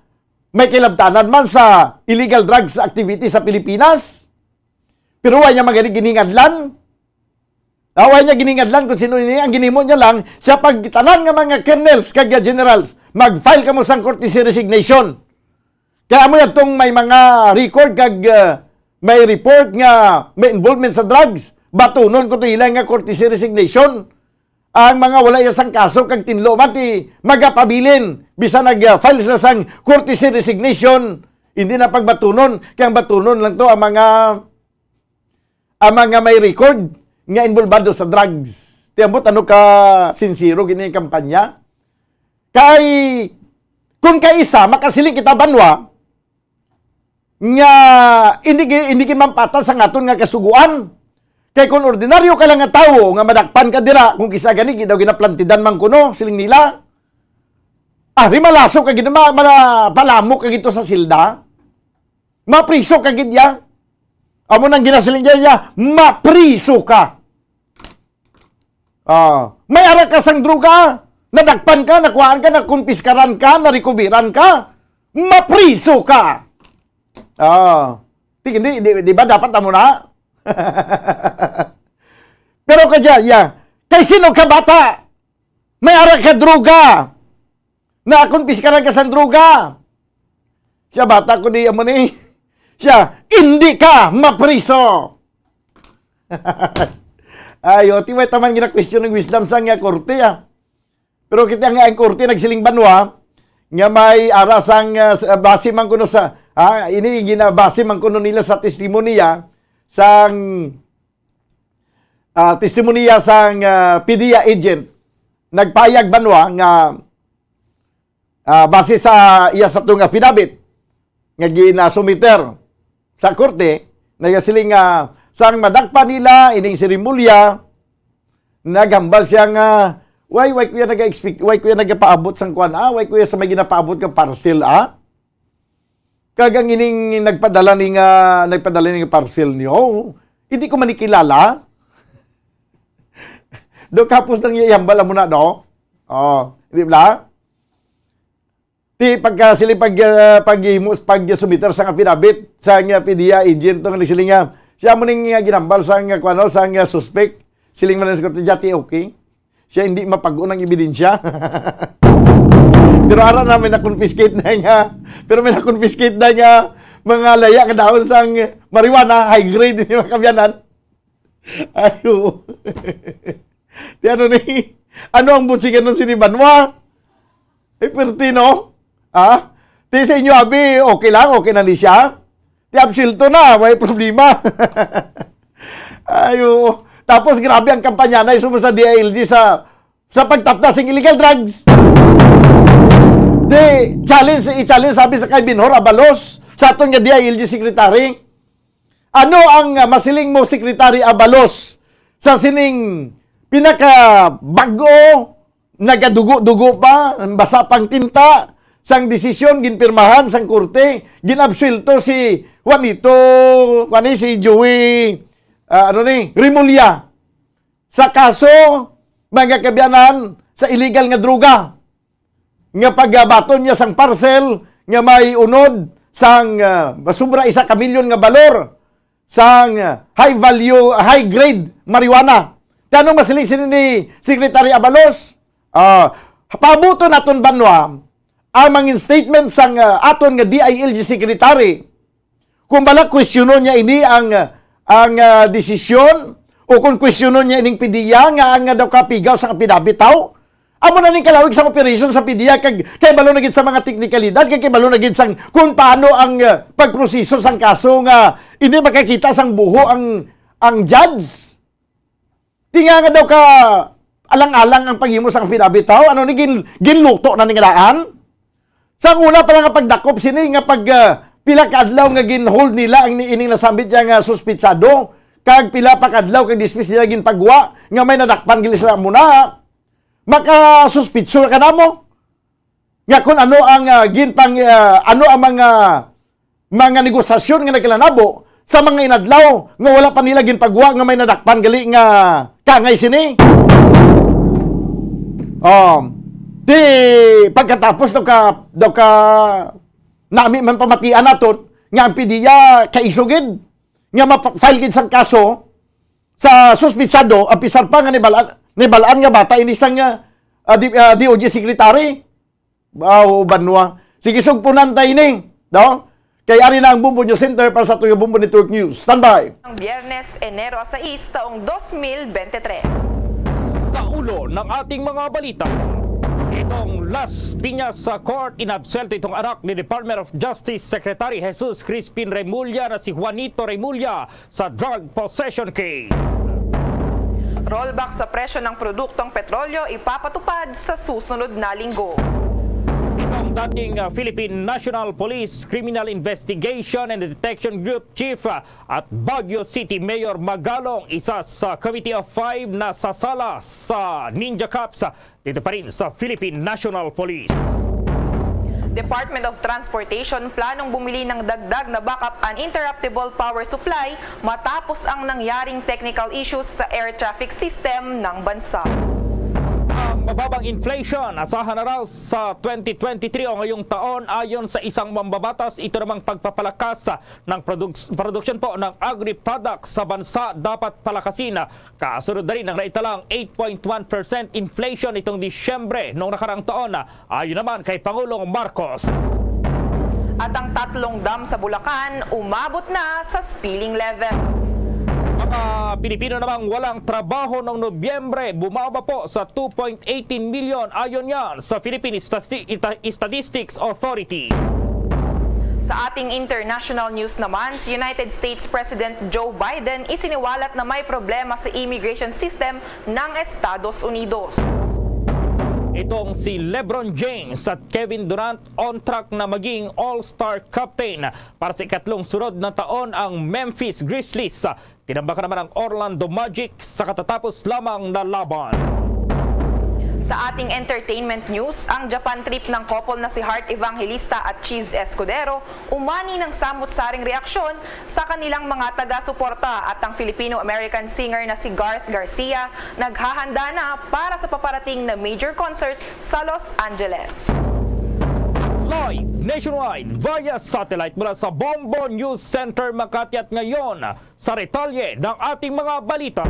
may kilabtanan man sa illegal drugs activity sa Pilipinas. Pero wa niya magani giningadlan. Ah, wa niya giningadlan kung sino ini. Ang ginimo niya lang, siya pag tanan nga mga colonels kag generals, mag-file kamo sang courtesy resignation. Kaya mo yadtong may mga record kag, ah, may report nga may involvement sa drugs, batunon ko to ila nga courtesy resignation. Ang mga wala iya sang kaso kag tinlo man ti magapabilin, bisan nag-file sa sang courtesy resignation, hindi na pagbatunon, kay ang batunon lang to ang mga, ang mga may record nga involbado sa drugs. Ti ambot ano ka sinsero gini ang kampanya? Kay, kung kaisa, makasiling kita, banwa, nga hindi gi-, hindi gid mampata sang aton nga kasugoan. Kay kung ordinaryo ka lang nga tawo nga madakpan ka dira, kung kisa gani, gi-, daw ginaplantidan man kuno, siling nila. Ah, di malaso ka gid, ma-, mala-, palamok ka gid to sa silda. Mapriso ka gid ya. Amo nang ginasiling niya, ya, mapriso ka. Ah, may ara ka sang droga, nadakpan ka, nakuhaan ka, nakumpiskaran ka, narekubiran ka, mapriso ka. Ah, di, di, di, di ba dapat amo na? Pero kadya, ya, kay sino ka bata? May ara ka droga. Nakumpiskaran ka sang droga. Siya, bata ko di amo ni. Siya, hindi ka mapriso. Ayo, ti way taman gina-question ng wisdom sang, ah, korte, ah. Pero kita nga ang korte nagsiling, banwa nga may ara sang, ah, sa, base man kuno sa, ah, ini ginabase man kuno nila sa testimonya sang, ah, testimonya sang, ah, P D E A agent. Nagpayag, banwa nga, ah, base sa iya sa tung affidavit nga ginasumiter sa korte, nagasiling nga sang madakpan nila ining seremolya, naghambal siya nga, "Why, why kuya naga-expect, why kuya nagapaabot sang kuan, ah? Why kuya sa may ginapaabot nga parcel, ah? Kag ang ining nagpadala ni nga, nagpadala ni nga parcel niyo, hindi ko manikilala." Do kapos nang iya ihambal amo na, do? Oh, di ba? Ti pagka sila pag, ah, paghimo, pag-submit sang affidavit sa nga P D E A agent to nga nagsiling nga, siya mo ning, ah, ginambal sang, ah, kuno, sang, ah, suspect. Siling man sa korte, "Jati, okay. Siya hindi mapag-on ang ebidensya." Pero ara na may na-confiscate na nga, pero may na-confiscate na nga mga laya nga dahon sang marijuana, high grade, hindi makabyanan. Ayo. Ti ano ni? Ano ang busiganon sini banwa? Ay, perti, no? Ah? Ti sa inyo, abi, okay lang, okay na ni siya. Ti absuelto na, may problema. Ayo. Tapos grabe ang kampanya na isumo sa D I L G sa, sa pagtapda sing illegal drugs. Di, challenge, i-challenge sabi sa kay Binhor Abalos, sa aton nga D I L G secretary. Ano ang, ah, masiling mo, Secretary Abalos, sa sining pinakabag-o, nagadugo-dugo pa, basa pang tinta, sang desisyon ginpirmahan sang korte, ginabsuelto si Juanito, kuan ni, si Joey, ah, ano ni, Remulla, sa kaso, mga kaabyanan, sa illegal nga droga nga pagbaton niya sang parcel nga may unod sang, ah, sobra isa ka milyon nga balor sang, ah, high value, high grade marijuana. Ti ano masiling sini ni Secretary Abalos? Ah, paabuton naton banwa ang mga statement sang, ah, aton nga D I L G secretary. Kung bala, kwestiyonon niya ini ang, ah, ang, ah, desisyon o kung kwestiyonon niya ining PDEA nga ang, ah, daw kapigaw sa kapidabi taw. Amo na ning kalawig sa operasyon sa PDEA kag kay balo na gid sa mga teknikalidad, kay, kay balo na gid sang kung paano ang, ah, pagproseso sang kaso nga hindi makakita sang buho ang, ang judge. Tinga nga daw ka alang-alang ang paghimo sang affidavit, taw? Ano ni gin-, ginluto na ni nga daan? Sa una pa lang nga pagdakop sini nga pag, ah, pila ka adlaw nga gin-hold nila ang ni-, ining nasambit niya nga suspitsado, kag pila pa ka adlaw kag dismiss nila ginpagwa nga may nadakpan gali sa muna, makasuspitso na ka namo nga kung ano ang, ah, ginpang-, ah, ano ang mga, mga negosasyon nga nagkalanabo sa mga inadlaw nga wala pa nila ginpagwa nga may nadakpan gali nga kangay sini. Um, di pagkatapos daw ka, daw ka nami man pamatian naton nga ang PDEA kaisugid nga ma-file gid sang kaso sa suspitsado, ang pisar pa nga nibalaan, nibalaan nga bata ini sang, ah, ah, D-, ah, D O J secretary. Wow, banwa. Sige, sugpunan ta ini, no? Kay ari na ang Bombo News Center para sa aton nga Bombo Network News. Standby. Ang Biyernes, Enero sais, taong dos mil bente tres. Sa ulo ng ating mga balita, itong Las Piñas sa court, inabsuwelto itong anak ni Department of Justice Secretary Jesus Crispin Remulla na si Juanito Remulla sa drug possession case. Rollback sa presyo ng produktong petrolyo ipapatupad sa susunod na linggo. Itong dating, ah, Philippine National Police Criminal Investigation and Detection Group Chief, ah, at Baguio City Mayor Magalong, isa sa Committee of Five na sasala sa Ninja Cops, ah, dito pa rin sa Philippine National Police. Department of Transportation planong bumili ng dagdag na backup uninterruptible power supply matapos ang nangyaring technical issues sa air traffic system ng bansa. Ang mababang inflation asahan na raw sa twenty twenty-three o ngayong taon, ayon sa isang mambabatas. Ito namang pagpapalakas ng produk-, produksyon po ng agri-products sa bansa dapat palakasin. Kasunod na rin ang naitalang eight point one percent inflation nitong Disyembre noong nakaraang taon, ayon naman kay Pangulong Marcos. At ang tatlong dam sa Bulacan umabot na sa spilling level. Mga Pilipino namang walang trabaho noong Nobyembre bumaba po sa two point eighteen million, ayon yan sa Philippine Stati-, Ita-, Statistics Authority. Sa ating international news naman, si United States President Joe Biden isiniwalat na may problema sa immigration system ng Estados Unidos. Itong si LeBron James at Kevin Durant on track na maging All-Star captain para sa ikatlong sunod na taon ang Memphis Grizzlies. Tinambak naman ang Orlando Magic sa katatapos lamang na laban. Sa ating entertainment news, ang Japan trip ng couple na si Heart Evangelista at Cheese Escudero umani nang samot-saring reaksyon sa kanilang mga taga-suporta, at ang Filipino-American singer na si Garth Garcia naghahanda na para sa paparating na major concert sa Los Angeles. Live nationwide via satellite mula sa Bombo News Center, Makati, at ngayon sa detalye ng ating mga balita.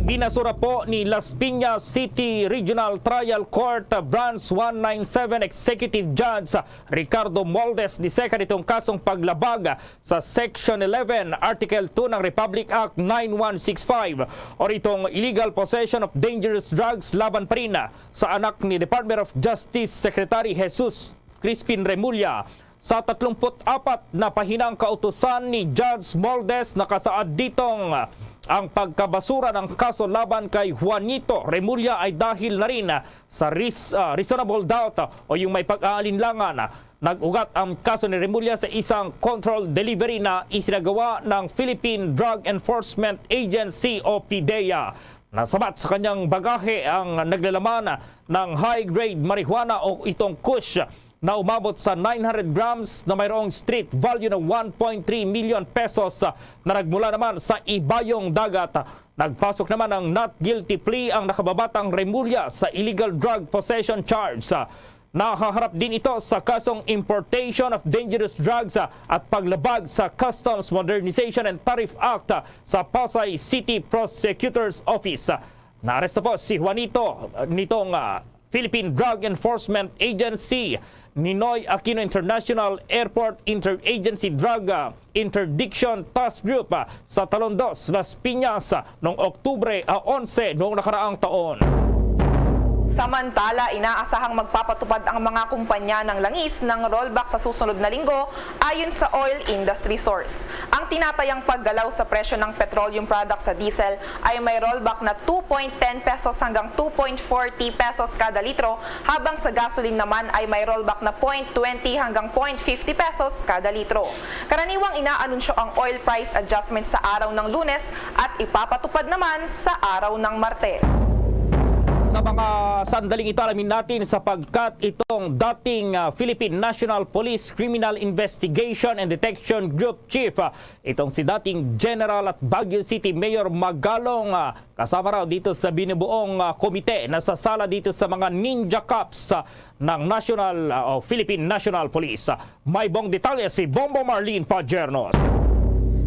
Ibinasura po ni Las Piñas City Regional Trial Court Branch one nine seven Executive Judge Ricardo Moldes the second itong kasong paglabag sa Section eleven, Article two ng Republic Act nine one six five, o itong illegal possession of dangerous drugs laban pa rin sa anak ni Department of Justice Secretary Jesus Crispin Remulla. Sa tatlumpu't apat na pahinang kautusan ni Judge Moldes, nakasaad ditong ang pagkabasura ng kaso laban kay Juanito Remulla ay dahil na rin sa ris-, ah, reasonable doubt o yung may pag-aalinlangan. Nag-ugat ang kaso ni Remulla sa isang controlled delivery na isinagawa ng Philippine Drug Enforcement Agency o PDEA. Nasabat sa kanyang bagahe ang naglalaman ng high-grade marijuana o itong kush na umabot sa nine hundred grams na mayroong street value na one point three million pesos, ah, na nagmula naman sa ibayong dagat. Nagpasok naman ng not guilty plea ang nakababatang Remulla sa illegal drug possession charge. Nahaharap din ito sa kasong importation of dangerous drugs, ah, at paglabag sa Customs Modernization and Tariff Act, ah, sa Pasay City Prosecutor's Office. Naaresto po si Juanito, ah, nitong, ah, Philippine Drug Enforcement Agency, Ninoy Aquino International Airport Interagency Drug, ah, Interdiction Task Group, ah, sa Talon Dos, Las Piñas, ah, noong Oktubre, ah, onse noong nakaraang taon. Samantala, inaasahang magpapatupad ang mga kumpanya ng langis ng rollback sa susunod na linggo, ayon sa oil industry source. Ang tinatayang paggalaw sa presyo ng petroleum products sa diesel ay may rollback na two point ten pesos hanggang two point forty pesos kada litro, habang sa gasoline naman ay may rollback na point twenty hanggang point fifty pesos kada litro. Karaniwang inaanunsyo ang oil price adjustment sa araw ng Lunes at ipapatupad naman sa araw ng Martes. Sa mga sandaling ito, alamin natin sapagkat itong dating, ah, Philippine National Police Criminal Investigation and Detection Group Chief, ah, itong si dating General at Baguio City Mayor Magalong, ah, kasama raw dito sa binubuong, ah, komite na sasala dito sa mga ninja cops, ah, ng National, ah, o Philippine National Police. May buong detalye si Bombo Marlene Pagernos.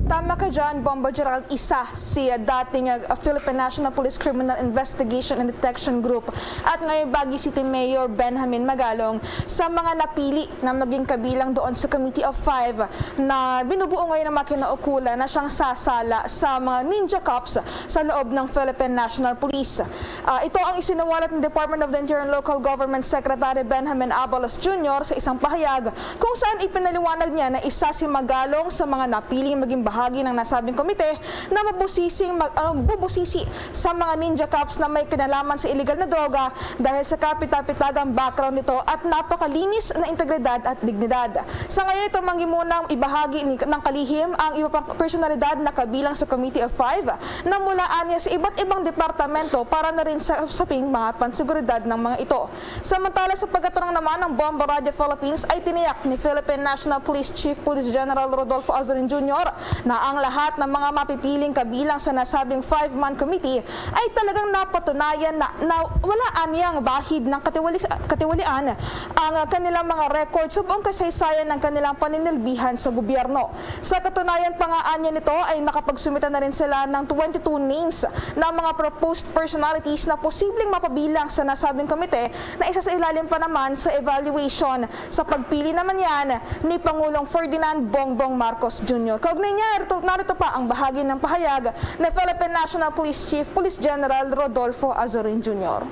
Tama ka dyan, Bombo Gerald. Isa si, ah, dating, ah, Philippine National Police Criminal Investigation and Detection Group at ngayon Baguio City Mayor Benjamin Magalong sa mga napili na maging kabilang doon sa Committee of Five na binubuo ngayon ng mga kinaukulan na siyang sasala sa mga ninja cops sa loob ng Philippine National Police. Ah, ito ang isinuwalat ng Department of the Interior and Local Government Secretary Benjamin Abalos Junior sa isang pahayag kung saan ipinaliwanag niya na isa si Magalong sa mga napiling maging bahagi ng nasabing komite na mabusising mag-, ah, bubusisi sa mga ninja cops na may kinalaman sa iligal na droga dahil sa kapitapitagang background nito at napakalinis na integridad at dignidad. Sa ngayon, ito manggimunang ibahagi ni, ng kalihim ang iba pang personalidad na kabilang sa Committee of Five na mula anya sa iba't ibang departamento para na rin sa usaping mga panseguridad ng mga ito. Samantala, sa pagkatanong naman ng Bombo Radio Philippines, ay tiniyak ni Philippine National Police Chief Police General Rodolfo Azorin Junior na ang lahat ng mga mapipiling kabilang sa nasabing five-man committee ay talagang napatunayan na, na wala anyang bahid ng katiwali-, katiwalian ang, ah, kanilang mga record sa buong kasaysayan ng kanilang paninilbihan sa gobyerno. Sa katunayan pa nga, anya nito ay nakapagsumita na rin sila ng twenty-two names ng mga proposed personalities na posibleng mapabilang sa nasabing komite na isa sa ilalim pa naman sa evaluation. Sa pagpili naman yan ni Pangulong Ferdinand Bongbong Marcos Junior. Kaugnay niya, narito, narito pa ang bahagi ng pahayag ni Philippine National Police Chief Police General Rodolfo Azorin Junior.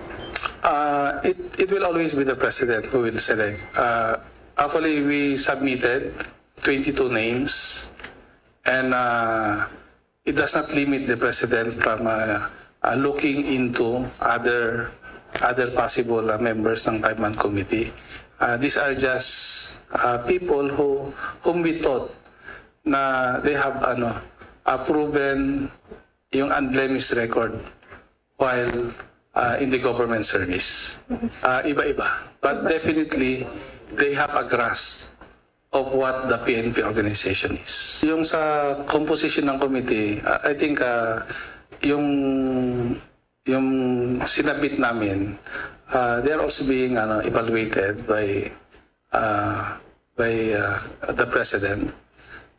Uh, it, it will always be the president who will select. Uh, actually, we submitted twenty-two names, and, uh, it does not limit the president from, uh, uh, looking into other, other possible, uh, members ng five-man committee. Uh, these are just, uh, people who, whom we thought na they have, ano, uh, proven yung unblemished record while, uh, in the government service. Uh, iba-iba. But definitely, they have a grasp of what the P N P organization is. Yung sa composition ng committee, uh, I think, uh, yung, yung sinabit namin, uh, they are also being, ano, evaluated by, uh, by, uh, the president,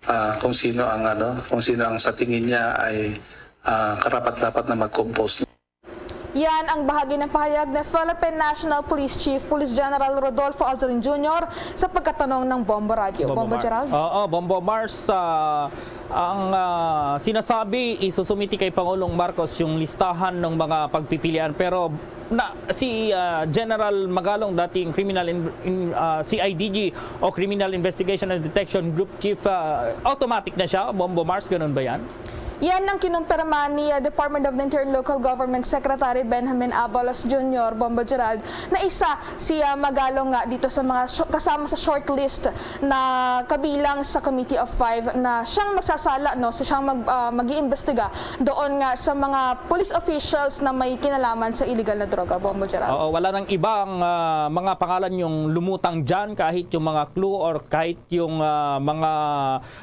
uh, kung sino ang, ano, kung sino ang sa tingin niya ay, uh, karapat-dapat na mag-compose. Yan ang bahagi ng pahayag ni Philippine National Police Chief Police General Rodolfo Azorin Junior sa pagkatanong ng Bombo Radio. Bombo Mar-, Gerald? Oo, Bombo Mars, ah, ang, ah, sinasabi, isusumiti kay Pangulong Marcos yung listahan ng mga pagpipilian, pero na, si, ah, General Magalong, dating criminal in-, in-, ah, C I D G o Criminal Investigation and Detection Group Chief, ah, automatic na siya, Bombo Mars, ganun ba yan? Yan ang kinumpirma ni, ah, Department of the Interior and Local Government Secretary Benjamin Abalos Junior, Bombo Gerald, na isa si, ah, Magalong nga dito sa mga sho-, kasama sa shortlist na kabilang sa Committee of Five na siyang magsasala, no, sa siyang mag-, ah, mag-iimbestiga doon nga sa mga police officials na may kinalaman sa illegal na droga, Bombo Gerald. Oo, wala nang ibang, ah, mga pangalan yung lumutang dyan, kahit yung mga clue or kahit yung, ah, mga,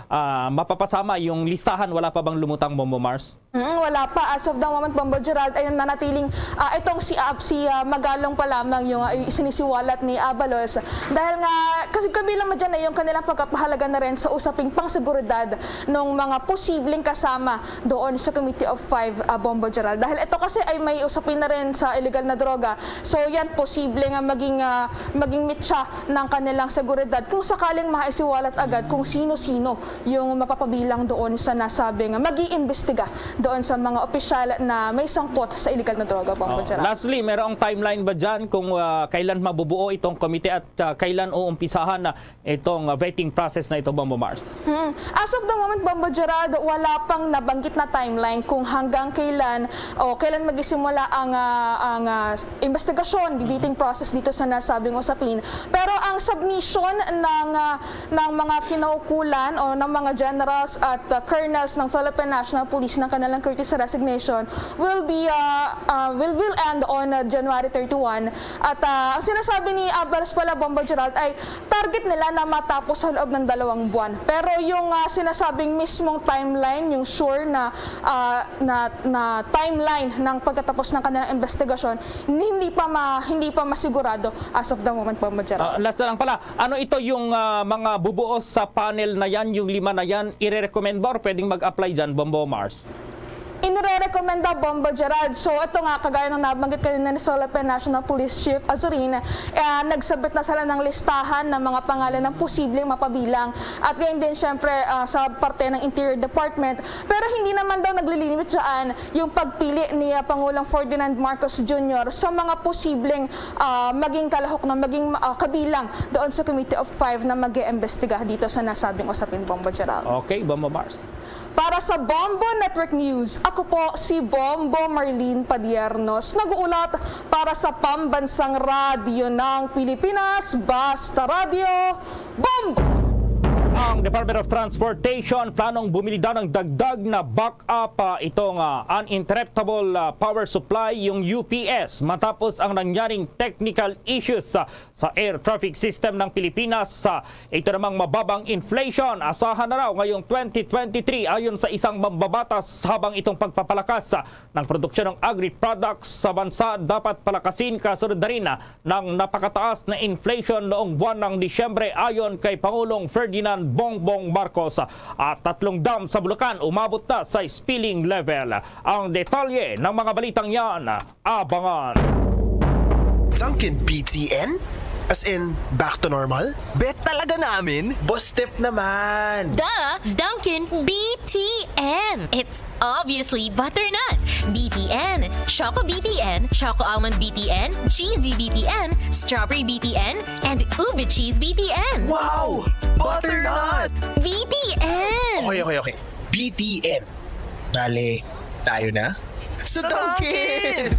ah, mapapasama yung listahan, wala pa bang lumutang, Bombo Mars? Mm, wala pa. As of the moment, Bombo Gerald, ay nanatiling, ah, itong si, ah, si, ah, Magalong pa lamang yung, ah, sinisiwalat ni Abalos. Dahil nga, kasi kabilang mo dyan ay yung kanilang pagkapahalaga na rin sa usaping pangseguridad ng mga posibleng kasama doon sa Committee of Five, ah, Bombo Gerald. Dahil ito kasi ay may usapin na rin sa illegal na droga. So yan, posible nga maging, ah, maging mitsa ng kanilang seguridad kung sakaling maisiwalat agad kung sino-sino yung mapapabilang doon sa nasabing mag-iimbestiga doon sa mga opisyal na may sangkot sa illegal na droga, Bombo Oh, Gerald. Lastly, mayroong timeline ba dyan kung ah, kailan mabubuo itong komite at ah, kailan uumpisahan na itong ah, vetting process na ito, Bombo Mars? Hmm. As of the moment, Bombo Gerald, wala pang nabanggit na timeline kung hanggang kailan o kailan magsisimula ang, ah, ang ah, investigasyon, vetting process dito sa nasabing usapin. Pero ang submission ng, ah, ng mga kinaukulan o ng mga generals at ah, colonels ng Philippine National Police ng kanilang courtesy resignation will be, ah, ah, will, will end on ah, January thirty-one. At ah, ang sinasabi ni Abalos pala, Bombo Gerald, ay target nila na matapos sa loob ng dalawang buwan. Pero yung ah, sinasabing mismong timeline, yung sure na, ah, na, na timeline ng pagkatapos ng kanilang investigasyon, hindi pa ma, hindi pa masigurado as of the moment, Bombo Gerald. Ah, last na lang pala, ano ito yung ah, mga bubuo sa panel na yan, yung lima na yan, ire-recommend ba or pwedeng mag-apply dyan, Bombo Mars? Inirerekomenda, Bombo Gerald. So ito nga, kagaya ng nabanggit kanina ni Philippine National Police Chief Azurin, eh, nagsabit na sila ng listahan ng mga pangalan ng posibleng mapabilang. At gayon din, syempre, ah, sa parte ng Interior Department. Pero hindi naman daw naglilimit dyan yung pagpili ni ah, Pangulong Ferdinand Marcos Junior sa mga posibleng ah, maging kalahok na maging ah, kabilang doon sa Committee of Five na mag-iimbestiga dito sa nasabing usapin, Bombo Gerald. Okay, Bombo Mars. Para sa Bombo Network News, ako po si Bombo Marlene Padiernos, nag-uulat para sa Pambansang Radyo ng Pilipinas, Basta Radyo, Bombo! Ang Department of Transportation planong bumili daw ng dagdag na backup ah, itong ah, uninterruptible ah, power supply, yung U P S, matapos ang nangyaring technical issues ah, sa air traffic system ng Pilipinas. Ah, ito namang mababang inflation, asahan na raw ngayong twenty twenty-three, ayon sa isang mambabatas, habang itong pagpapalakas ah, ng produksyon ng agri-products sa bansa dapat palakasin kasunod na rin ah, ng napakataas na inflation noong buwan ng Disyembre, ayon kay Pangulong Ferdinand Bongbong Marcos. At tatlong dam sa Bulacan umabot na sa spilling level. Ang detalye ng mga balitang yan, abangan. Dunkin B T N? As in, back to normal? Bet talaga namin? Boss Step naman! Duh! Dunkin B T N! It's obviously butternut! B T N, Choco B T N, Choco Almond B T N, Cheesy B T N, Strawberry B T N, and Ube Cheese B T N! Wow! Butternut! B T N! Okay, okay, okay. B T N. Bale, tayo na? Sa Dunkin!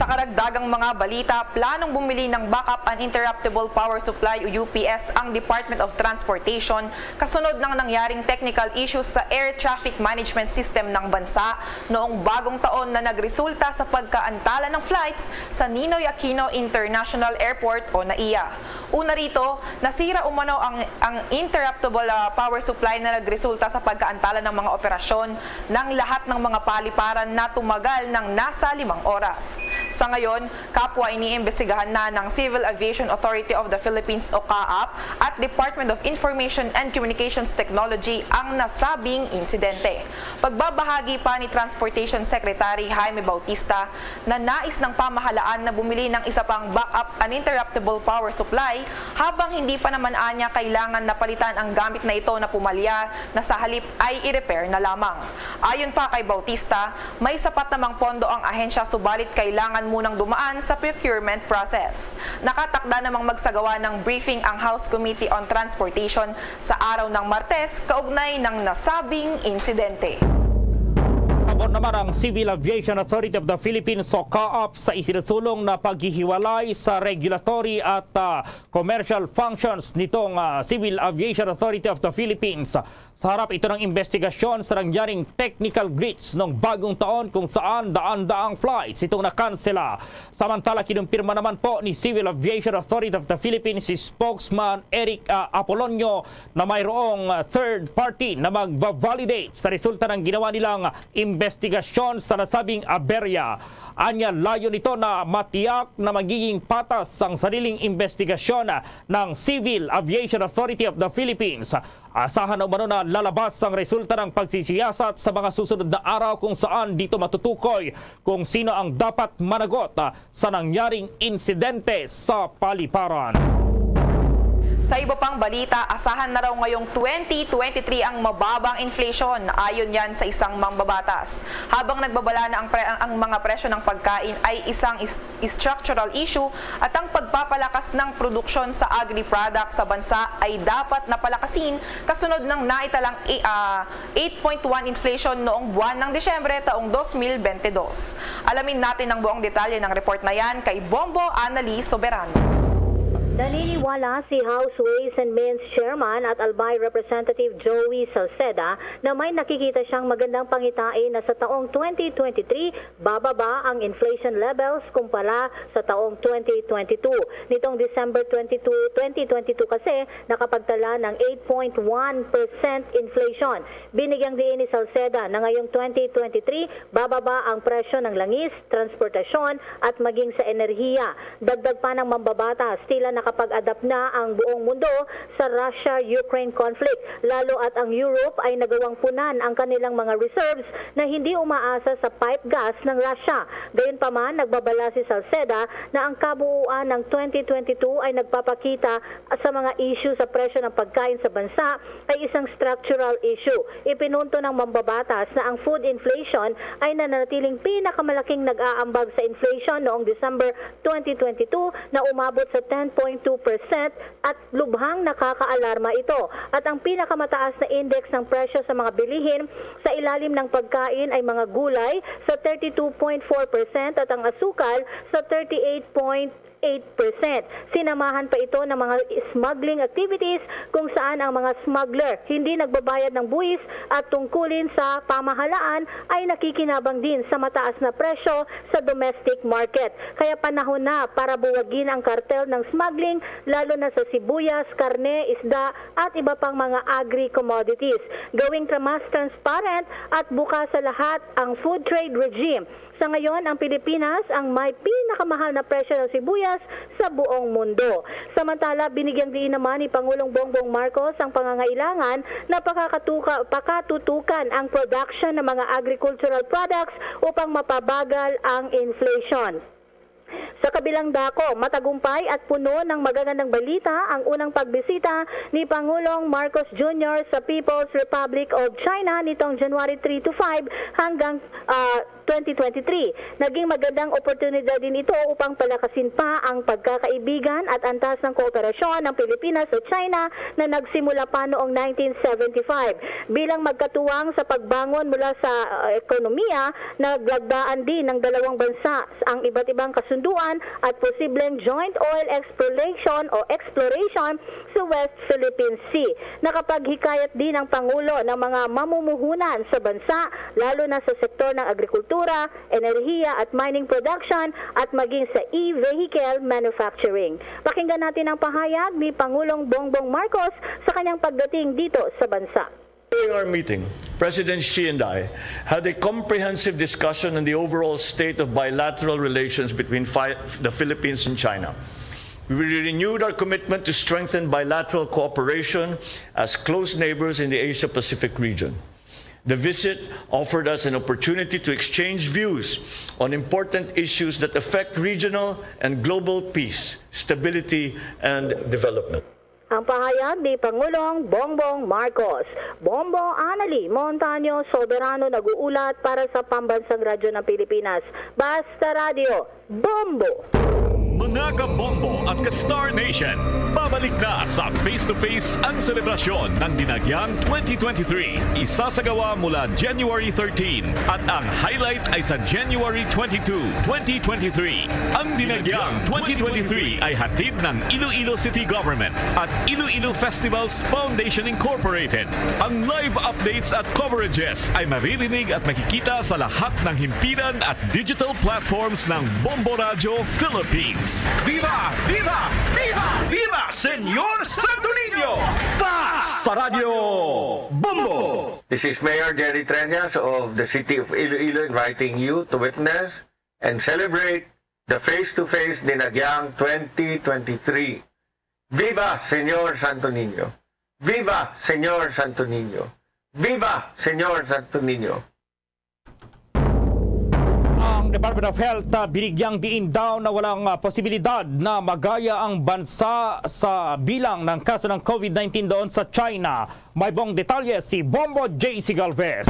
Sa karagdagang mga balita, planong bumili ng Backup Uninterruptible Power Supply o U P S ang Department of Transportation kasunod ng nangyaring technical issues sa air traffic management system ng bansa noong bagong taon na nagresulta sa pagkaantala ng flights sa Ninoy Aquino International Airport o NAIA. Una rito, nasira umano ang, ang interruptible ah, power supply na nagresulta sa pagkaantala ng mga operasyon ng lahat ng mga paliparan na tumagal ng nasa limang oras. Sa ngayon, kapwa iniimbestigahan na ng Civil Aviation Authority of the Philippines o CAAP at Department of Information and Communications Technology ang nasabing insidente. Pagbabahagi pa ni Transportation Secretary Jaime Bautista na nais ng pamahalaan na bumili ng isa pang backup uninterruptible power supply, habang hindi pa naman anya kailangan na palitan ang gamit na ito na pumalya, na sa halip ay i-repair na lamang. Ayon pa kay Bautista, may sapat namang pondo ang ahensya, subalit kailangan munang dumaan sa procurement process. Nakatakda namang magsagawa ng briefing ang House Committee on Transportation sa araw ng Martes kaugnay ng nasabing insidente. Pabor naman ang Civil Aviation Authority of the Philippines o CAAP sa isinasulong na paghihiwalay sa regulatory at ah, commercial functions nitong ah, Civil Aviation Authority of the Philippines. Sa harap ito ng investigasyon sa nangyaring technical glitch noong bagong taon kung saan daan-daang flights itong nakansela. Samantala, kinumpirma naman po ni Civil Aviation Authority of the Philippines si spokesman Eric, ah, Apolonio na mayroong, ah, third party na magva-validate sa resulta ng ginawa nilang investigasyon sa nasabing aberya. Anya, layo nito na matiyak na magiging patas ang sariling investigasyon ng Civil Aviation Authority of the Philippines. Asahan na umano na lalabas ang resulta ng pagsisiyasat sa mga susunod na araw kung saan dito matutukoy kung sino ang dapat managot, ah, sa nangyaring insidente sa paliparan. Sa iba pang balita, asahan na raw ngayong twenty twenty-three ang mababang inflation, ayon yan sa isang mambabatas. Habang nagbabala na ang, pre- ang mga presyo ng pagkain ay isang is- structural issue at ang pagpapalakas ng produksyon sa agri-product sa bansa ay dapat na palakasin kasunod ng naitalang i- ah, eight point one inflation noong buwan ng Disyembre taong dos mil bente dos. Alamin natin ang buong detalye ng report na yan kay Bombo Anali Soberano. Naniniwala si House Ways and Means Chairman at Albay Representative Joey Salceda na may nakikita siyang magandang pangitain na sa taong twenty twenty-three, bababa ang inflation levels kumpara sa taong twenty twenty-two. Nitong December twenty-two, twenty twenty-two kasi, nakapagtala ng eight point one percent inflation. Binigyang diin ni Salceda na ngayong twenty twenty-three, bababa ang presyo ng langis, transportasyon, at maging sa enerhiya. Dagdag pa ng mambabatas, tila nakapag-adapt na ang buong mundo sa Russia-Ukraine conflict, lalo at ang Europe ay nagawang punan ang kanilang mga reserves na hindi umaasa sa pipe gas ng Russia. Gayunpaman, nagbabala si Salceda na ang kabuuan ng twenty twenty-two ay nagpapakita sa mga issue sa presyo ng pagkain sa bansa ay isang structural issue. Ipinunto ng mambabatas na ang food inflation ay nananatiling pinakamalaking nag-aambag sa inflation noong December twenty twenty-two na umabot sa ten point two percent at lubhang nakakaalarma ito. At ang pinakamataas na index ng presyo sa mga bilihin sa ilalim ng pagkain ay mga gulay sa thirty-two point four percent at ang asukal sa thirty-eight point eight percent. Sinamahan pa ito ng mga smuggling activities kung saan ang mga smuggler hindi nagbabayad ng buwis at tungkulin sa pamahalaan ay nakikinabang din sa mataas na presyo sa domestic market. Kaya panahon na para buwagin ang kartel ng smuggling, lalo na sa sibuyas, karne, isda at iba pang mga agri-commodities. Gawing tra-, mas transparent at bukas sa lahat ang food trade regime. Sa ngayon, ang Pilipinas ang may pinakamahal na presyo ng sibuyas sa buong mundo. Samantala, binigyang diin naman ni Pangulong Bongbong Marcos ang pangangailangan na pakakatuka-, pakatutukan ang production ng mga agricultural products upang mapabagal ang inflation. Sa kabilang dako, matagumpay at puno ng magagandang balita ang unang pagbisita ni Pangulong Marcos Junior sa People's Republic of China nitong January three to five hanggang, ah, twenty twenty-three. Naging magandang oportunidad din ito upang palakasin pa ang pagkakaibigan at antas ng kooperasyon ng Pilipinas sa China na nagsimula pa noong nineteen seventy-five. Bilang magkatuwang sa pagbangon mula sa, ah, ekonomiya, naglagdaan din ng dalawang bansa ang iba't ibang kasunduan at posibleng joint oil exploration o exploration sa West Philippine Sea. Nakapaghikayat din ang Pangulo ng mga mamumuhunan sa bansa, lalo na sa sektor ng agrikultura, enerhiya at mining production at maging sa e-vehicle manufacturing. Pakinggan natin ang pahayag ni Pangulong Bongbong Marcos sa kanyang pagdating dito sa bansa. During our meeting, President Xi and I had a comprehensive discussion on the overall state of bilateral relations between Fi-, the Philippines and China. We renewed our commitment to strengthen bilateral cooperation as close neighbors in the Asia-Pacific region. The visit offered us an opportunity to exchange views on important issues that affect regional and global peace, stability, and development. Ang pahayag ni Pangulong Bongbong Marcos. Bombo Anali Montaño Soberano nag-uulat para sa Pambansang Radyo ng Pilipinas. Basta Radyo, Bombo! Mga ka-Bombo at ka-Star Nation, Pabalik na sa Face to Face ang selebrasyon ng Dinagyang twenty twenty-three. Isasagawa mula January thirteen at ang highlight ay sa January twenty-two, twenty twenty-three. Ang Dinagyang twenty twenty-three ay hatid ng Iloilo City Government at Iloilo Festivals Foundation Incorporated. Ang live updates at coverages ay maririnig at makikita sa lahat ng himpilan at digital platforms ng Bombo Radyo Philippines. Viva! Viva! Viva! Viva Señor Santo Niño! Basta Radyo Bombo! This is Mayor Jerry Treñas of the City of Iloilo inviting you to witness and celebrate the Face to Face Dinagyang twenty twenty-three. Viva Señor Santo Niño! Viva Señor Santo Niño! Viva Señor Santo Niño! Ang Department of Health, ah, binigyang diin daw na walang, ah, posibilidad na magaya ang bansa sa bilang ng kaso ng COVID nineteen doon sa China. May buong detalye si Bombo J C Galvez.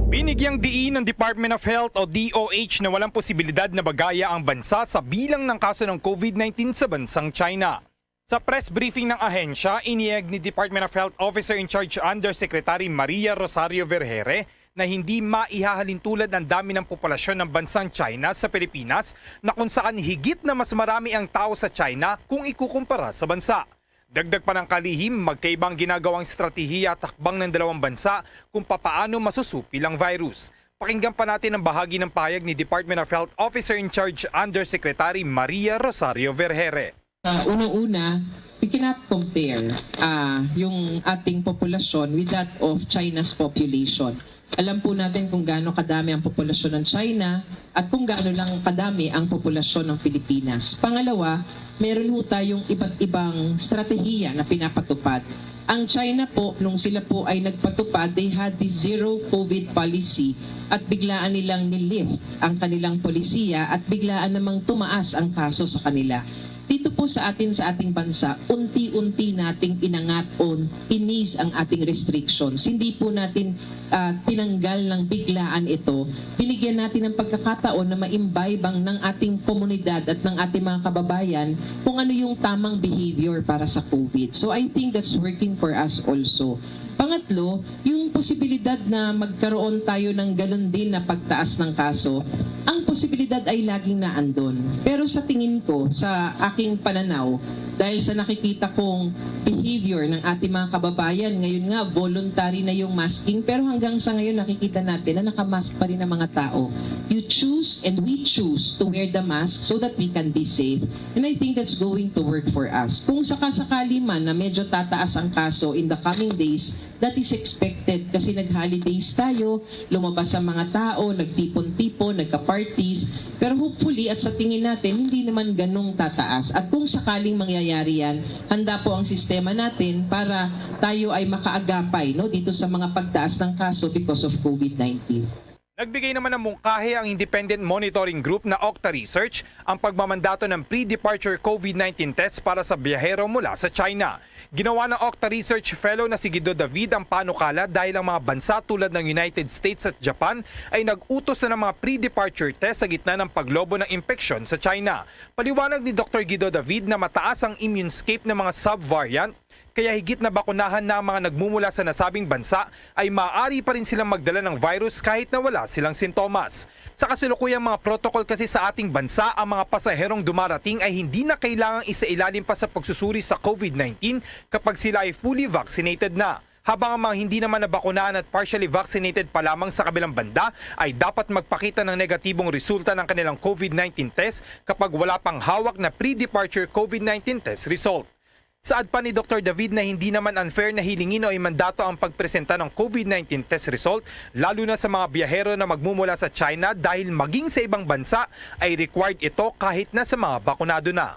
Binigyang diin ng Department of Health o D O H na walang posibilidad na magaya ang bansa sa bilang ng kaso ng COVID nineteen sa bansang China. Sa press briefing ng ahensya, iniyag ni Department of Health Officer in Charge Undersecretary Maria Rosario Vergere na hindi maihahalintulad ang dami ng populasyon ng bansang China sa Pilipinas, na kung saan higit na mas marami ang tao sa China kung ikukumpara sa bansa. Dagdag pa ng kalihim, magkaiba ang ginagawang estratehiya at hakbang ng dalawang bansa kung papaano masusupil ang virus. Pakinggan pa natin ang bahagi ng pahayag ni Department of Health Officer in Charge Undersecretary Maria Rosario Vergere. Uh, unang-una, we cannot compare, ah, yung ating populasyon with that of China's population. Alam po natin kung gaano kadami ang populasyon ng China at kung gaano lang kadami ang populasyon ng Pilipinas. Pangalawa, meron ho tayong iba't ibang strategiya na pinapatupad. Ang China po, nung sila po ay nagpatupad, they had the zero COVID policy at biglaan nilang nilift ang kanilang polisiya at biglaan namang tumaas ang kaso sa kanila. Dito po sa atin, sa ating bansa, unti-unti nating inangat o in-ease ang ating restrictions. Hindi po natin, ah, tinanggal ng biglaan ito. Binigyan natin ng pagkakataon na ma-imbibe ang ng ating komunidad at ng ating mga kababayan kung ano yung tamang behavior para sa COVID. So I think that's working for us also. Pangatlo, yung posibilidad na magkaroon tayo ng ganun din na pagtaas ng kaso, ang posibilidad ay laging naandun. Pero sa tingin ko, sa aking pananaw, dahil sa nakikita kong behavior ng ating mga kababayan, ngayon nga, voluntary na yung masking, pero hanggang sa ngayon, nakikita natin na nakamask pa rin ang mga tao. You choose and we choose to wear the mask so that we can be safe. And I think that's going to work for us. Kung sakasakali man na medyo tataas ang kaso in the coming days, that is expected kasi nag-holidays tayo, lumabas ang mga tao, nagtipon-tipon, nagka-parties. Pero hopefully at sa tingin natin, hindi naman ganong tataas. At kung sakaling mangyayari yan, handa po ang sistema natin para tayo ay makaagapay, no, dito sa mga pagtaas ng kaso because of COVID nineteen. Nagbigay naman ng mungkahi ang Independent Monitoring Group na Octa Research ang pagmamandato ng pre-departure COVID nineteen test para sa biyahero mula sa China. Ginawa ng Octa Research Fellow na si Guido David ang panukala dahil ang mga bansa tulad ng United States at Japan ay nag-utos na ng mga pre-departure test sa gitna ng paglobo ng impeksyon sa China. Paliwanag ni Doktor Guido David na mataas ang immune escape ng mga subvariant, kaya higit na bakunahan na ang mga nagmumula sa nasabing bansa ay maaari pa rin silang magdala ng virus kahit na wala silang sintomas. Sa kasalukuyang mga protocol kasi sa ating bansa, ang mga pasaherong dumarating ay hindi na kailangang isailalim pa sa pagsusuri sa COVID nineteen kapag sila ay fully vaccinated na. Habang ang mga hindi naman nabakunahan at partially vaccinated pa lamang sa kabilang banda ay dapat magpakita ng negatibong resulta ng kanilang COVID nineteen test kapag wala pang hawak na pre-departure COVID nineteen test result. Saad pa ni Doktor David na hindi naman unfair na hilingin o imandato ang pagpresenta ng COVID nineteen test result, lalo na sa mga biyahero na magmumula sa China, dahil maging sa ibang bansa ay required ito kahit na sa mga bakunado na.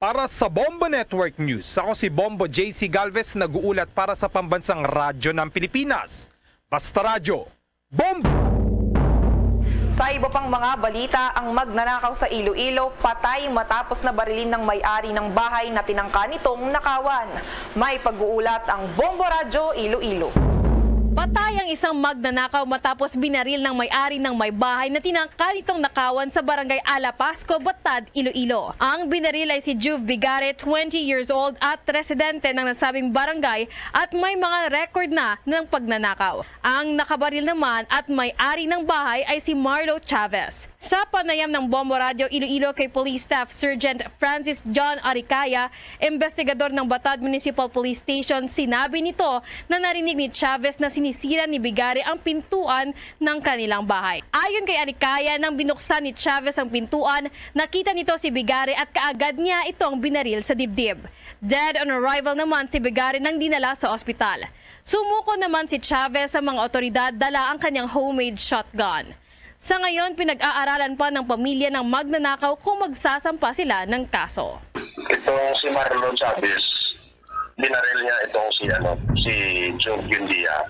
Para sa Bombo Network News, ako si Bombo J C Galvez, nag-uulat para sa Pambansang Radyo ng Pilipinas. Basta Radyo, Bombo! Sa iba pang mga balita, ang magnanakaw sa Iloilo patay matapos na barilin ng may-ari ng bahay na tinangka nitong nakawan. May pag-uulat ang Bombo Radyo Iloilo. Patay ang isang magnanakaw matapos binaril ng may-ari ng may bahay na tinangka nitong nakawan sa Barangay Alapasco, Batad, Iloilo. Ang binaril ay si Juve Bigare, twenty years old at residente ng nasabing barangay at may mga record na ng pagnanakaw. Ang nakabaril naman at may-ari ng bahay ay si Marlo Chavez. Sa panayam ng Bombo Radio Iloilo kay Police Staff Sergeant Francis John Aricaya, investigador ng Batad Municipal Police Station, sinabi nito na narinig ni Chavez na sinisiran ni Bigare ang pintuan ng kanilang bahay. Ayon kay Aricaya, nang binuksan ni Chavez ang pintuan, nakita nito si Bigare at kaagad niya itong binaril sa dibdib. Dead on arrival naman si Bigare nang dinala sa ospital. Sumuko naman si Chavez sa mga otoridad dala ang kanyang homemade shotgun. Sa ngayon, pinag-aaralan pa ng pamilya ng magnanakaw kung magsasampa sila ng kaso. Itong si Marlon Chavez, binaril niya itong si ano, si Job Buendia,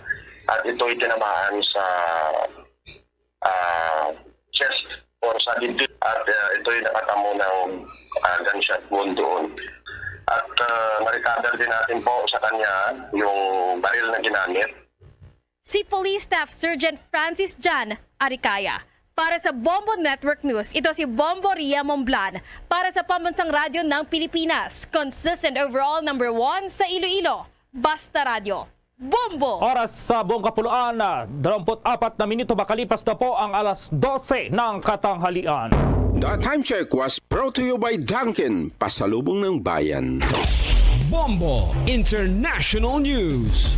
at ito'y tinamaan sa ah, chest or sa dibdib, at ah, ito'y nakatamo ng ah, gunshot wound doon. At ah, na-recover din natin po sa kanya yung baril na ginamit. Si Police Staff Sergeant Francis John Aricaya. Para sa Bombo Network News, ito si Bombo Ria Momblan para sa Pambansang Radyo ng Pilipinas, consistent overall number one sa Iloilo. Basta Radyo, Bombo! Oras sa buong kapuluan, dalawamput apat na minuto makalipas na po ang alas dose ng katanghalian. The time check was brought to you by Dunkin, pasalubong ng bayan. Bombo International News.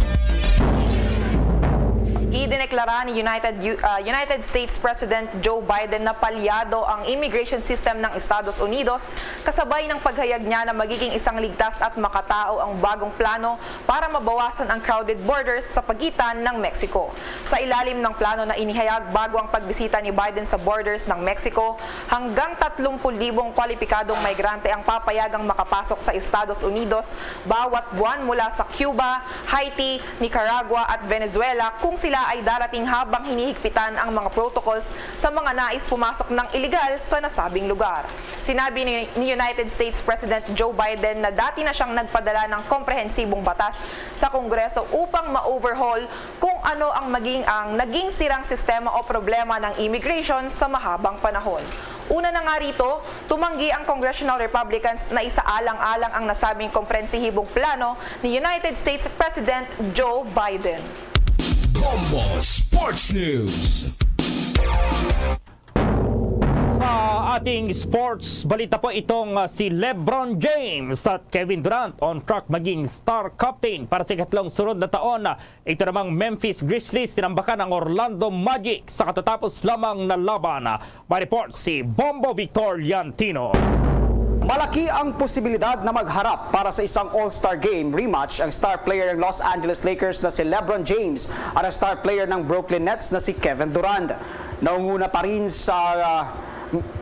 Idineklara ni United, U- ah, United States President Joe Biden na palyado ang immigration system ng Estados Unidos, kasabay ng paghayag niya na magiging isang ligtas at makatao ang bagong plano para mabawasan ang crowded borders sa pagitan ng Mexico. Sa ilalim ng plano na inihayag bago ang pagbisita ni Biden sa borders ng Mexico, hanggang tatlumpu libong kwalipikadong migrante ang papayagang makapasok sa Estados Unidos bawat buwan mula sa Cuba, Haiti, Nicaragua at Venezuela kung sila ay darating habang hinihigpitan ang mga protocols sa mga nais pumasok ng iligal sa nasabing lugar. Sinabi ni, ni United States President Joe Biden na dati na siyang nagpadala ng komprehensibong batas sa Kongreso upang ma-overhaul kung ano ang maging ang naging sirang sistema o problema ng immigration sa mahabang panahon. Una na nga rito, tumanggi ang congressional Republicans na isaalang-alang ang nasabing komprehensibong plano ni United States President Joe Biden. Bombo Sports News. Sa ating sports balita po, itong uh, si LeBron James at Kevin Durant on track maging star captain para sa ikatlong sunod na taon. Ito namang Memphis Grizzlies tinambakan ang Orlando Magic sa katatapos lamang na laban. May report si Bombo Victor Yantino. Malaki ang posibilidad na magharap para sa isang All-Star Game rematch ang star player ng Los Angeles Lakers na si LeBron James at ang star player ng Brooklyn Nets na si Kevin Durant. Nangunguna pa rin sa uh,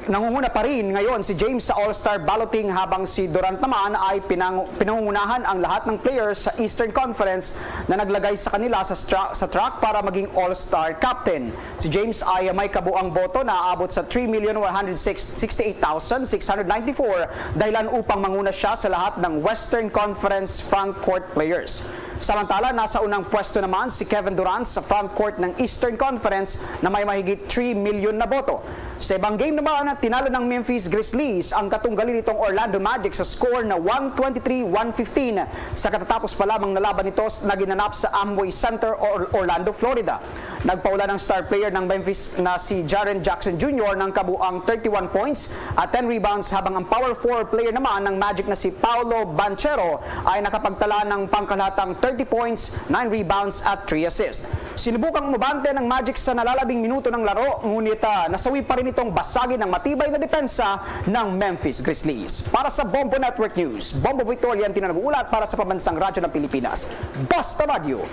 nangunguna pa rin ngayon si James sa All-Star balloting, habang si Durant naman ay pinang, pinangungunahan ang lahat ng players sa Eastern Conference na naglagay sa kanila sa, stra- sa track para maging All-Star captain. Si James ay may kabuang boto na aabot sa three million one hundred sixty-eight thousand six hundred ninety-four, dahilan upang manguna siya sa lahat ng Western Conference frontcourt players. Samantala, nasa unang pwesto naman si Kevin Durant sa frontcourt ng Eastern Conference na may mahigit three million na boto. Sa ibang game naman, tinalo ng Memphis Grizzlies ang katunggali nitong Orlando Magic sa score na one twenty-three one fifteen sa katatapos pa lamang na laban nito na ginanap sa Amway Center, Orlando, Florida. Nagpaula ng star player ng Memphis na si Jaren Jackson Junior ng kabuang thirty-one points at ten rebounds, habang ang power forward player naman ng Magic na si Paolo Banchero ay nakapagtala ng pangkalahatang thirty points, nine rebounds at three assists. Sinubukang umabante ng Magic sa nalalabing minuto ng laro, ngunit ah, nasawi pa rin itong basagin ng matibay na depensa ng Memphis Grizzlies. Para sa Bombo Network News, Bombo Victorian, tinanagulat para sa Pambansang Radyo ng Pilipinas. Basta Radyo,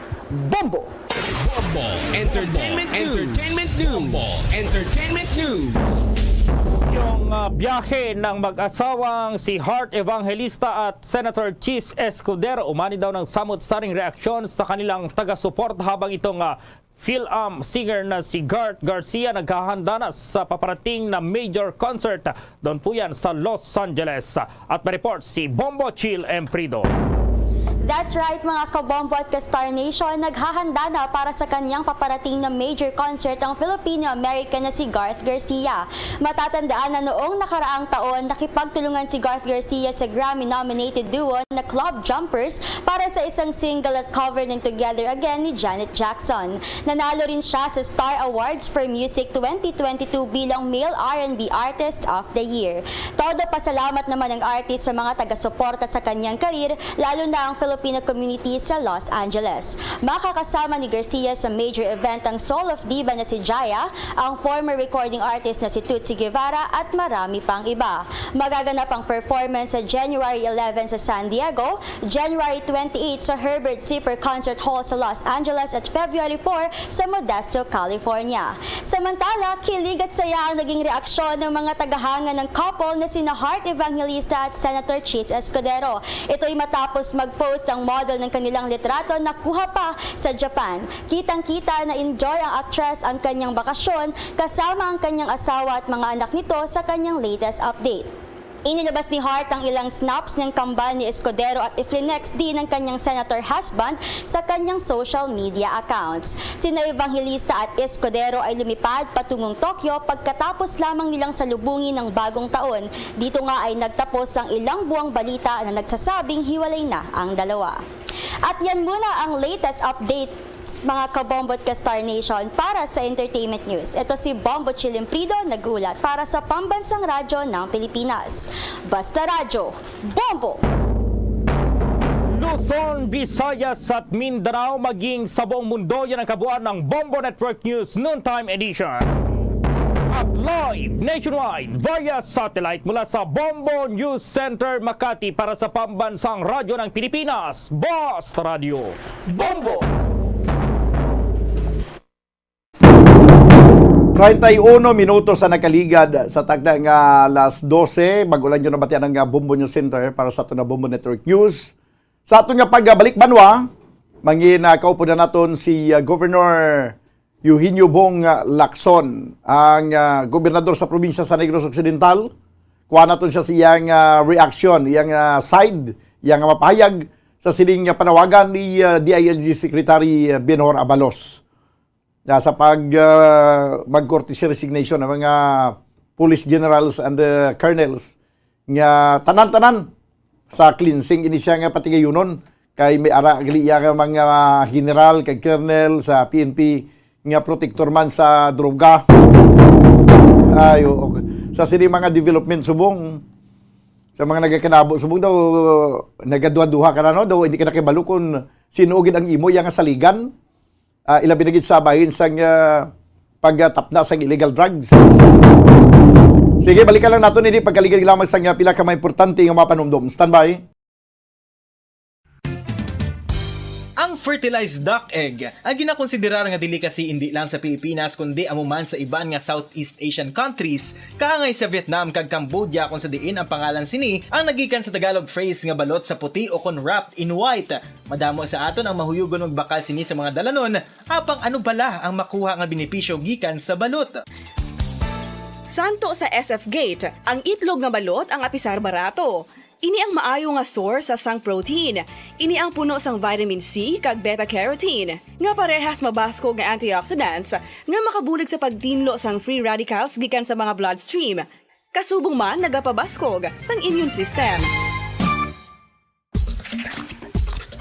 Bombo! Bombo Entertainment News. Entertainment News. Bombo Entertainment News. Yung uh, biyahe ng mag-asawang si Heart Evangelista at Senator Chiz Escudero umani daw ng samot-saring reaksyon sa kanilang taga-support, habang itong uh, Fil-Am singer na si Gart Garcia naghahanda na sa paparating na major concert doon po yan sa Los Angeles. At may report si Bombo Chill Emprido. That's right, mga kabombo at ka-Star Nation, naghahanda na para sa kanyang paparating na major concert ang Filipino-American na si Garth Garcia. Matatandaan na noong nakaraang taon, nakipagtulungan si Garth Garcia sa Grammy-nominated duo na Club Jumpers para sa isang single at cover ng Together Again ni Janet Jackson. Nanalo rin siya sa Star Awards for Music twenty twenty-two bilang Male R and B Artist of the Year. Todo pasalamat naman ang artist sa mga taga-suporta sa kanyang karir, lalo na ang Filipino community sa Los Angeles. Makakasama ni Garcia sa major event ang Soul of Diva na si Jaya, ang former recording artist na si Tutsi Guevara at marami pang iba. Magaganap ang performance sa January eleven sa San Diego, January twenty-eight sa Herbert Zipper Concert Hall sa Los Angeles at February four sa Modesto, California. Samantala, kilig at saya ang naging reaksyon ng mga tagahanga ng couple na sina Heart Evangelista at Senator Chiz Escudero. Ito'y matapos mag-post ang model ng kanilang litrato na kuha pa sa Japan. Kitang-kita na enjoy ang aktres ang kanyang bakasyon kasama ang kanyang asawa at mga anak nito sa kanyang latest update. Inilabas ni Heart ang ilang snaps ng kambal ni Escudero at iflinex din ng kanyang senator husband sa kanyang social media accounts. Sina Evangelista at Escudero ay lumipad patungong Tokyo pagkatapos lamang nilang salubungin ang bagong taon. Dito nga ay nagtapos ang ilang buwang balita na nagsasabing hiwalay na ang dalawa. At yan muna ang latest update, mga kabombo at ka-Star Nation, para sa entertainment news. Ito si Bombo Chilimprido, nag-ulat para sa Pambansang Radyo ng Pilipinas. Basta Radyo, Bombo! Luzon, Visayas at Mindanao, maging sa buong mundo, yan ang kabuuan ng Bombo Network News Noontime Edition. At live nationwide via satellite mula sa Bombo News Center, Makati, para sa Pambansang Radyo ng Pilipinas, Basta Radyo, Bombo! Treinta y uno minutos ang nakaligad sa takna nga alas dose. Bago lang yun nabatian ang, ah, Bombo News Center para sa aton na Bombo Network News. Sa aton nga pagbalik banwa, mangin, ah, kaupo na naton si, ah, Governor Eugenio Bong, ah, Lacson, ang, ah, gobernador sa probinsya sa Negros Occidental. Kuha naton siya sa iyang, ah, reaction, iyang, ah, side, iyang, ah, mapahayag sa sining, ah, panawagan ni, ah, D I L G Secretary, ah, Benhur Abalos. Na sa pag, ah, mag-courtesy resignation ng mga police generals and, ah, colonels nga tanan-tanan sa cleansing ini siya nga patigayunon, kay may ara gali iya nga mga general kag colonel sa P N P nga protektor man sa droga. Ay, oo. Sa sini mga development subong, sa mga nagakanabo subong daw, nagaduha-duha ka na, no? Daw hindi ka na kibalo kung sino gid ang imo iya nga saligan. Ah, ilabi na gid sa bahin sang, ah, pagtapna sang illegal drugs. Sige, balikan lang naton ini pagkaligid lamang sang, ah, pila ka mga importante nga mga panumdom. Standby. Ang fertilized duck egg ay ginakonsiderar nga delicacy indi lang sa Pilipinas, kundi amo man sa iban nga Southeast Asian countries, kaangay sa Vietnam kag Cambodia, kung sa diin ang pangalan sini ang nagikan sa Tagalog phrase nga balot sa puti o kon wrapped in white. Madamo sa aton ang mahuyugon magbakal sini sa mga dalanon, apang ano bala ang makuha nga benepisyo gikan sa balot? Santo sa S F Gate, ang itlog nga balot ang apisar barato. Ini ang maayo nga source sa sang protein. Ini ang puno sang vitamin C kag beta carotene, nga parehas mabaskog nga antioxidants nga makabulig sa pagtinlo sang free radicals gikan sa mga bloodstream. Kasubong man nagapabaskog sang immune system.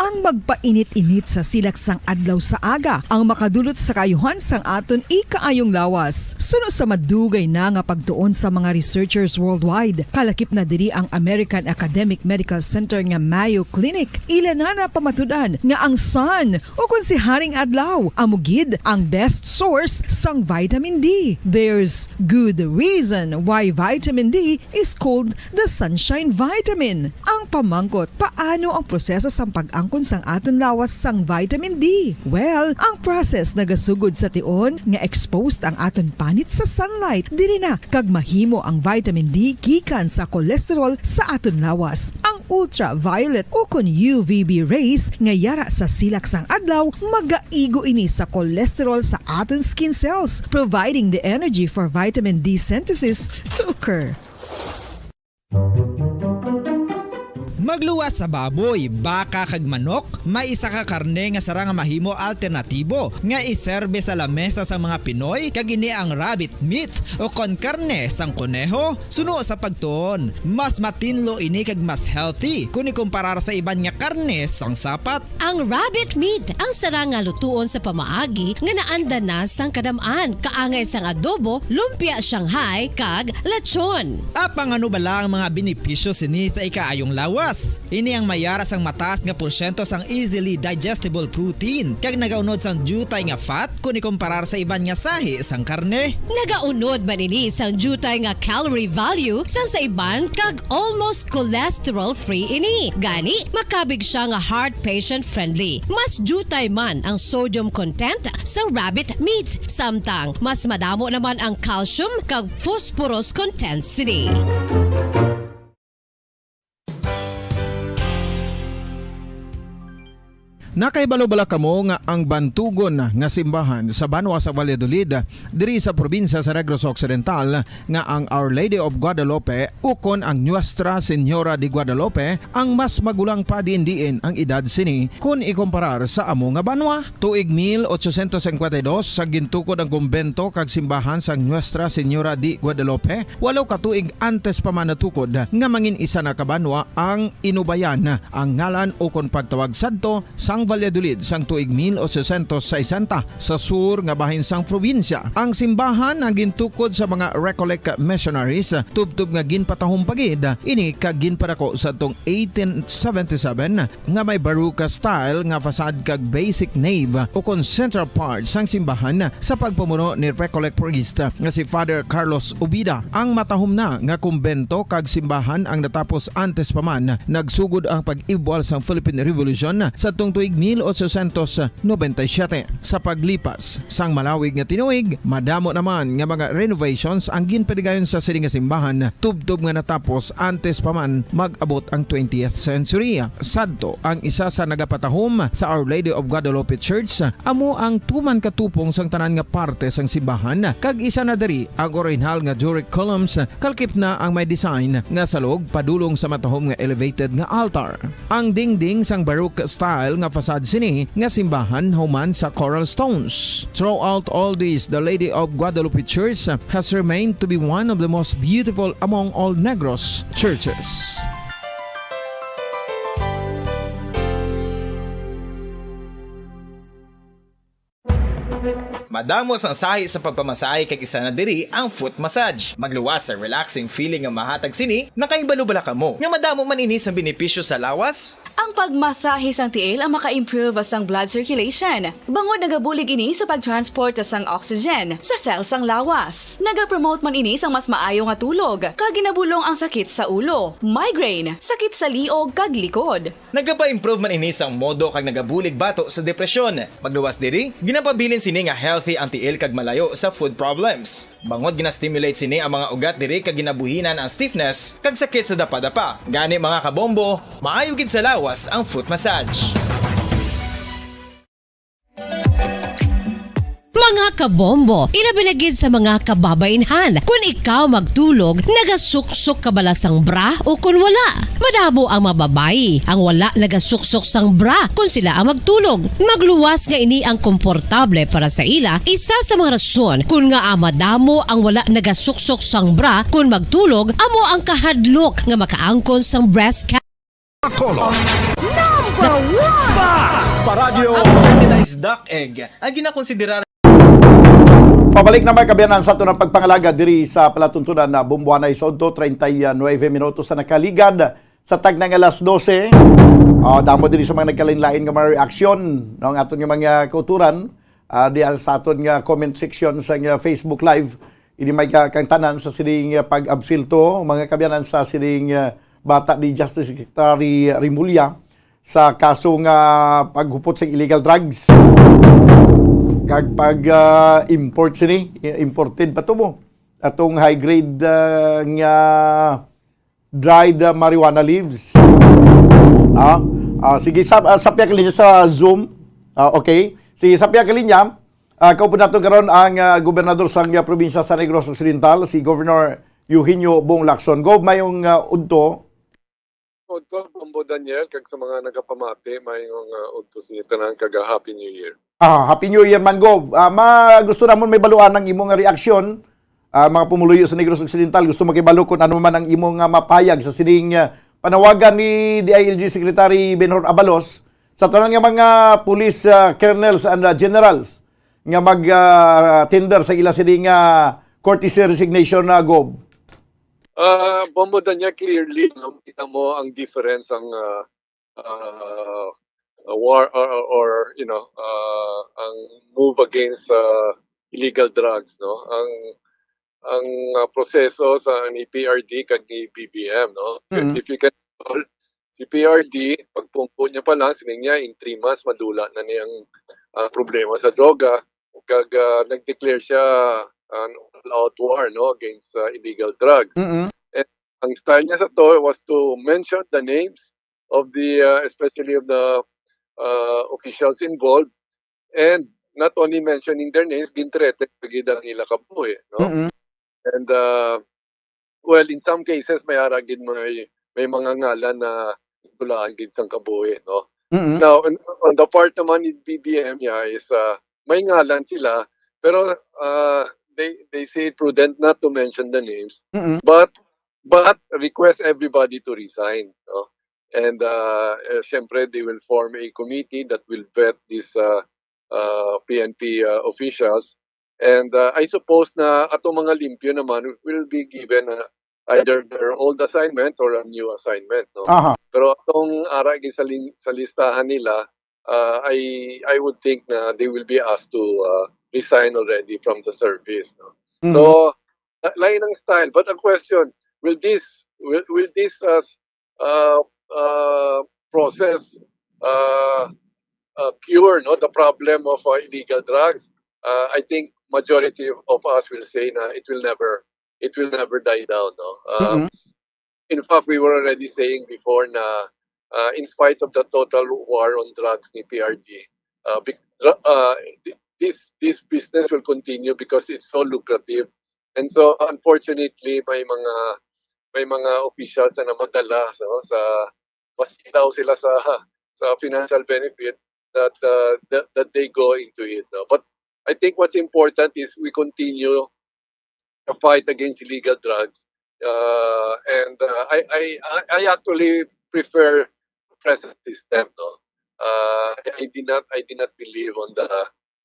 Ang magpainit-init sa silak sang adlaw sa aga ang makadulot sa kaayuhan sang aton ikaayong lawas. Suno sa madugay na nga pagtuon sa mga researchers worldwide, kalakip na diri ang American Academic Medical Center nga Mayo Clinic, ila na napamatud-an nga ang sun, o kon si Haring Adlaw, amo gid ang best source sang vitamin D. There's good reason why vitamin D is called the sunshine vitamin. Ang pamangkot, paano ang proseso sang pag-angkon sang aton lawas sang vitamin D? Well, ang process nagasugod sa tion nga exposed ang aton panit sa sunlight diri na, kag mahimo ang vitamin D gikan sa cholesterol sa aton lawas. Ang ultraviolet o kon U V B rays nga yara sa silak sang adlaw, magaigo ini sa cholesterol sa aton skin cells, providing the energy for vitamin D synthesis to occur. Magluwas sa baboy, baka kag manok, may isa ka karne nga sarang nga mahimo alternatibo nga iserbe sa lamesa sa mga Pinoy, kag ini ang rabbit meat o kon karne sang koneho. Suno sa pagtuon, mas matinlo ini kag mas healthy kon ikumparar sa iban nga karne sang sapat. Ang rabbit meat ang sarang nga lutuon sa pamaagi nga naanda na sang kadam-an, kaangay sang adobo, lumpia Shanghai, kag lechon. Apang ano bala ang mga benepisyo sini sa ikaayong lawas? Ini ang may ara sang mataas nga porsyento sang easily digestible protein, kag nagaunod sang diutay nga fat kon ikumparar sa iban nga sahi sang karne. Nagaunod man ini sang diutay nga calorie value sang sa iban, kag almost cholesterol-free ini. Gani, makabig siya nga heart patient-friendly. Mas diutay man ang sodium content sa rabbit meat, samtang mas madamo naman ang calcium kag phosphorus content sini. Nakahibalo bala kamo nga ang bantugon nga simbahan sa banwa sa Valladolid, diri sa probinsya sa Negros Occidental, nga ang Our Lady of Guadalupe ukon ang Nuestra Señora de Guadalupe ang mas magulang pa diin-diin ang edad sini kon ikumparar sa amo nga banwa? Tuig mil ochocientos cincuenta y dos, sa gintukod ang kumbento kag simbahan sang Nuestra Señora de Guadalupe, walo ka tuig antes pa man natukod nga mangin isa na ka banwa ang Inubayan, ang ngalan ukon pagtawag sadto sang Valladolid sang tuig mil ochocientos sesenta, sa sur nga bahin sang probinsya. Ang simbahan ang gintukod sa mga Recollect missionaries, tubtob nga ginpatahom pa gid ini kag ginpadako sadtong eighteen seventy-seven, nga may Baroque style nga facade kag basic nave ukon central part sang simbahan sa pagpamuno ni Recollect priest nga si Father Carlos Ubida. Ang matahom na nga kumbento kag simbahan ang natapos antes pa man nagsugod ang pag-ibwal sang Philippine Revolution sadtong tuig mil ochocientos noventa y siete. Sa paglipas sang malawig nga tinuig, madamo naman nga mga renovations ang ginpaligayon sa sini nga simbahan, tubtob nga natapos antes pa man mag-abot ang twentieth century. Sadto, ang isa sa nagapatahom sa Our Lady of Guadalupe Church amo ang tuman ka tupong sang tanan nga parte sang simbahan, kag isa na diri ang orihinal nga Doric columns, kalkip na ang may design nga salog padulong sa matahom nga elevated nga altar. Ang dingding sang Baroque style nga facade sini nga simbahan human sa coral stones. Throughout all this, the Lady of Guadalupe Church has remained to be one of the most beautiful among all Negros churches. Madamo sang sahi sa pagpamasahe, kag isa na diri ang foot massage. Magluwas sa relaxing feeling nga mahatag sini. Nakahibalo bala kamo nga madamo man ini sa benepisyo sa lawas? Ang pagmasahe sang tiil ang maka-improve sang blood circulation, bangod nagabulig ini sa pag-transport sang oxygen sa cell sang lawas. Nagapromote man ini sang mas maayo nga tulog, kag ginabulong ang sakit sa ulo, migraine, sakit sa liog, kag likod. Nagapa-improve man ini sang modo kag nagabulig bato sa depresyon. Magluwas diri, ginapabilin sini nga healthy ang tiil kag malayo sa foot problems. Bangod gina-stimulate sini ang mga ugat diri kag ginabuhinan ang stiffness kag sakit sa dapadapa. Gani, mga kabombo, maayo gid sa lawas ang foot massage. Mga kabombo, ilabi na gid sa mga kababainhan, kun ikaw magtulog, nagasuksok ka bala sang bra o kun wala? Madamo ang mga babayi ang wala nagasuksok sang bra kun sila ang magtulog. Magluwas nga ini ang komportable para sa ila, isa sa mga rason kun ngaa madamo ang wala nagasuksok sang bra kun magtulog amo ang kahadlok nga makaangkon sang breast cancer. Color. Number one! Paradyo! Ang subsidized duck egg ay ginakonsidera. Pabalik na, mga kaabyanan, sa aton ang pagpangalaga diri sa palatuntunan na Bomboanay Sodto, treinta y nueve minutos sa nakaligad sa tagna nga alas dose. Ah, damo diri sa mga nagkalain-lain nga mga reaksyon, no, ang aton nga mga kauturan, ah, diyan sa aton nga comment section sa nga Facebook Live. Ini may ka-, kang tanan sa sining, ah, pag-absuwelto, mga kaabyanan, sa sining, ah, bata ni Justice Secretary Remulla sa kaso nga paghupot sa illegal drugs kag pag, ah, import sini, i-, imported pa to mo. Atong high grade, ah, nga dried, ah, marijuana leaves. Ah, ah, sige, sa, ah, sa pihak linya sa Zoom. Ah, okay. Sige, sa pihak linya, ah, kaupod nato karon ang, ah, gobernador sang, ah, probinsya sa Negros Occidental, si Governor Eugenio Bong Lacson. Gov, mayong, ah, udto. O, Ito, Bombo Daniel, kag sa mga nagapamati, maayong uh, udto sa inyo tanan, kag uh, Happy New Year. Ah, Happy New Year man, Gov. Ah, ma gusto namon may baluan ang imo nga reaksyon. Ah, mga pumuluyo sa Negros Occidental, gusto makibalo kung ano man ang imo nga mapayag sa sining ah, panawagan ni D I L G Secretary Benhur Abalos sa tanan nga mga police ah, colonels and ah, generals nga mag ah, tender sa ila sining ah, courtesy resignation na, Gov. Uh, Bombo Daniel, clearly, no, kita mo ang difference ang uh, uh, war or, or, or you know uh, ang move against uh, illegal drugs, no, ang ang uh, proseso sa ni P R D kag ni B B M, no. Mm-hmm. If you can, si P R D, pagpungko niya pa lang, sining niya, in three months madula na niyang uh, problema sa droga, kag uh, nag-declare siya an all-out war, no, against uh, illegal drugs. Mm-hmm. And ang style niya sa to was to mention the names of the uh, especially of the uh, officials involved, and not only mentioning their names, gintrete gid ang ila kabuhi, no? Mm-hmm. And uh, well, in some cases may ara gid may may mga ngalan na tulaan gid sang kabuhi, no? Mm-hmm. Now, on, on the part naman ni B B M, yeah, is uh, may ngalan sila, pero uh, they they say prudent not to mention the names, mm-hmm, but but request everybody to resign, no? And uh, uh, siyempre, they will form a committee that will vet these uh, uh, P N P uh, officials. And uh, I suppose na atong mga limpyo naman will be given uh, either their old assignment or a new assignment, no? Aha. Pero atong ara sa, sa listahan nila, uh, I I would think na they will be asked to uh, resign already from the service, no? Mm-hmm. So, lain ang style. But ang question, will this will, will this uh, uh, uh, process uh, uh, cure, no, the problem of uh, illegal drugs? Uh, I think majority of us will say na it will never it will never die down, no. Um, mm-hmm. In fact, we were already saying before na uh, in spite of the total war on drugs ni P R D, uh, uh, this this business will continue because it's so lucrative. And so, unfortunately, may mga may mga officials na namadala, no, sa masilaw sila sa sa financial benefit that uh, that, that they go into it, no? But I think what's important is we continue the fight against illegal drugs, uh, and uh, I, I I actually prefer the present system, no? Uh, I did not I did not believe on the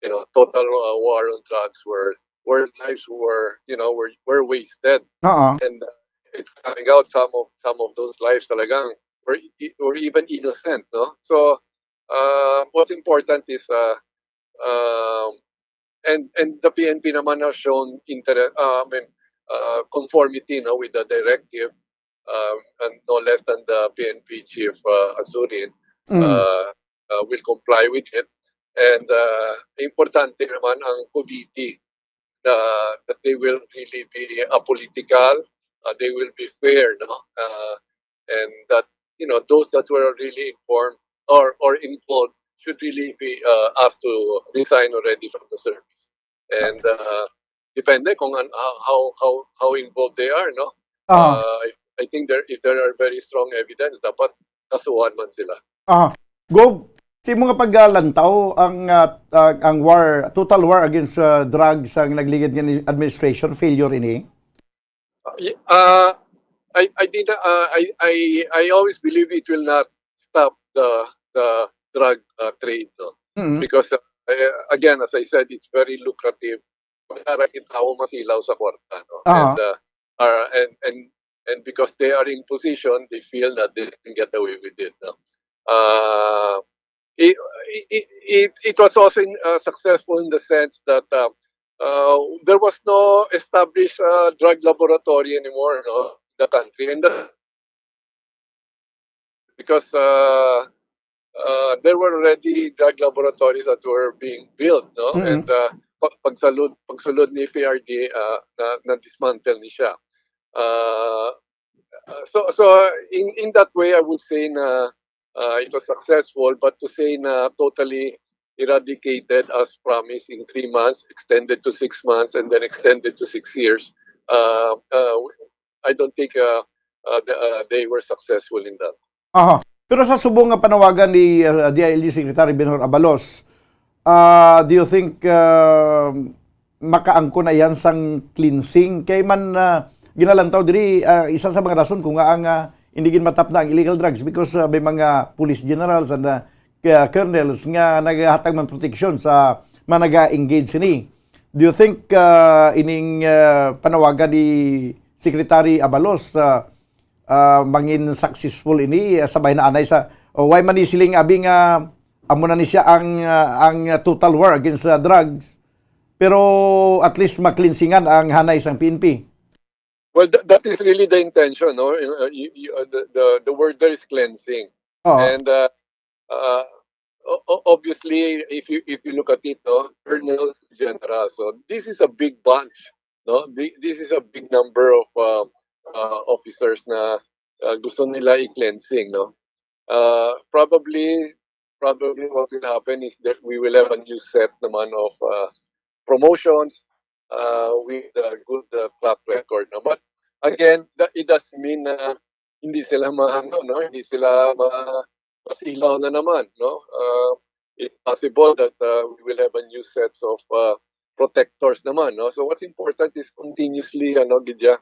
you know total uh, war on drugs where where lives were you know were were wasted. Uh-uh. And uh, it's coming out some of some of those lives talagang were were even innocent, no? So uh, what's important is uh, um, and and the P N P naman has shown interest, uh, I mean, uh, conformity, no, with the directive, um, and no less than the P N P chief uh, Azurin mm. uh, uh, will comply with it. And uh, importante naman ang committee na that they will really be apolitical, uh, they will be fair, no? Uh, and that you know those that were really informed or or involved should really be uh, asked to resign already from the service. And uh, depende kung an, how, how how how involved they are, no? Uh, I, I think there if there are very strong evidence, dapat kasuhan man sila. Ah, Gov, sa imo nga paglantaw, ang uh, uh, ang war, total war against uh, drugs ang nagligid nga administration, failure ini? Uh, I I did uh, I I I always believe it will not stop the the drug uh, trade, no? Mm-hmm. Because uh, again, as I said, it's very lucrative para gid tawo masilaw sa kwarta, no? Uh-huh. And uh, are and and and because they are in position, they feel that they can get away with it, no? Uh, it, it, it, it was also in, uh, successful in the sense that uh, uh, there was no established uh, drug laboratory anymore, no, in the country, and that because uh, uh, there were already drug laboratories that were being built, no, mm-hmm. And uh, pagsulod pagsulod ni P R D uh, na, na dismantle ni siya. Uh, uh, so so in in that way, I would say na uh, it was successful, but to say na totally eradicated as promised in three months, extended to six months, and then extended to six years, uh, uh, I don't think uh, uh, the, uh, they were successful in that. Aha. Pero sa subong nga panawagan ni, uh, D I L G Secretary Benhur Abalos, uh, do you think, uh, makaangkon na yan sang cleansing? Kay man, uh, ginalantaw diri, uh, isa sa mga rason kung nga ang, uh, hindi gid matapna ang illegal drugs because, uh, may mga police generals and, uh, kaya colonels nga nagahatag man proteksyon sa mga naga-engage sini. Do you think, uh, ining, uh, panawagan ni Secretary Abalos, uh, uh, mangin successful ini, uh, sa bahin anay sa, o why man ni siling abi nga amo na ni siya ang, uh, ang total war against, uh, drugs, pero at least maklinsingan ang hanay sang P N P? Well, th- that is really the intention, no? You know, uh, you, you, uh, the, the the word there is cleansing, Oo. And uh, uh, o- o- obviously, if you if you look at it, no, colonels, generals, so this is a big bunch, no? Thi- This is a big number of uh, uh, officers na uh, gusto nila i-cleansing, no? Uh, probably, probably what will happen is that we will have a new set naman of uh, promotions uh, with a good uh, track record, no? But again, that, it doesn't mean na hindi sila maano, no? Hindi sila ma masilaw na naman, no? Uh, it's possible that uh, we will have a new sets of uh, protectors naman, no? So what's important is continuously, ano, gid ya,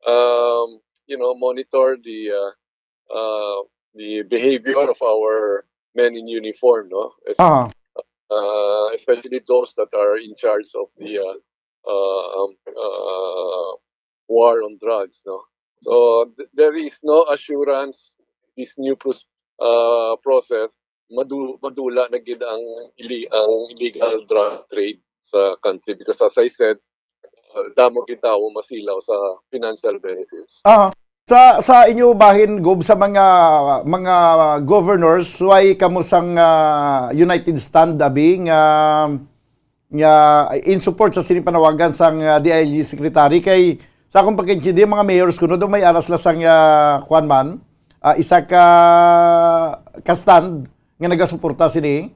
um, you know, monitor the uh, uh, the behavior of our men in uniform, no? Es- Ah, uh, especially those that are in charge of the uh, uh, um, uh, war on drugs, no? So th- there is no assurance this new pros- uh, process madu- madula na gid ang ili- ang illegal drug trade sa country because as I said, uh, damo gid tawo masilaw sa financial benefits. Ah, sa sa inyo bahin, Gob, sa mga mga governors, why kamo sang, ah, united stand abi nga nga in support sa sining panawagan sang, ah, D I L G secretary? Kay sa akong pagkaintindi, mga mayors kuno daw may aras la sang, ah, kuan man, ah, isa ka ka stand nga nagasuporta sini.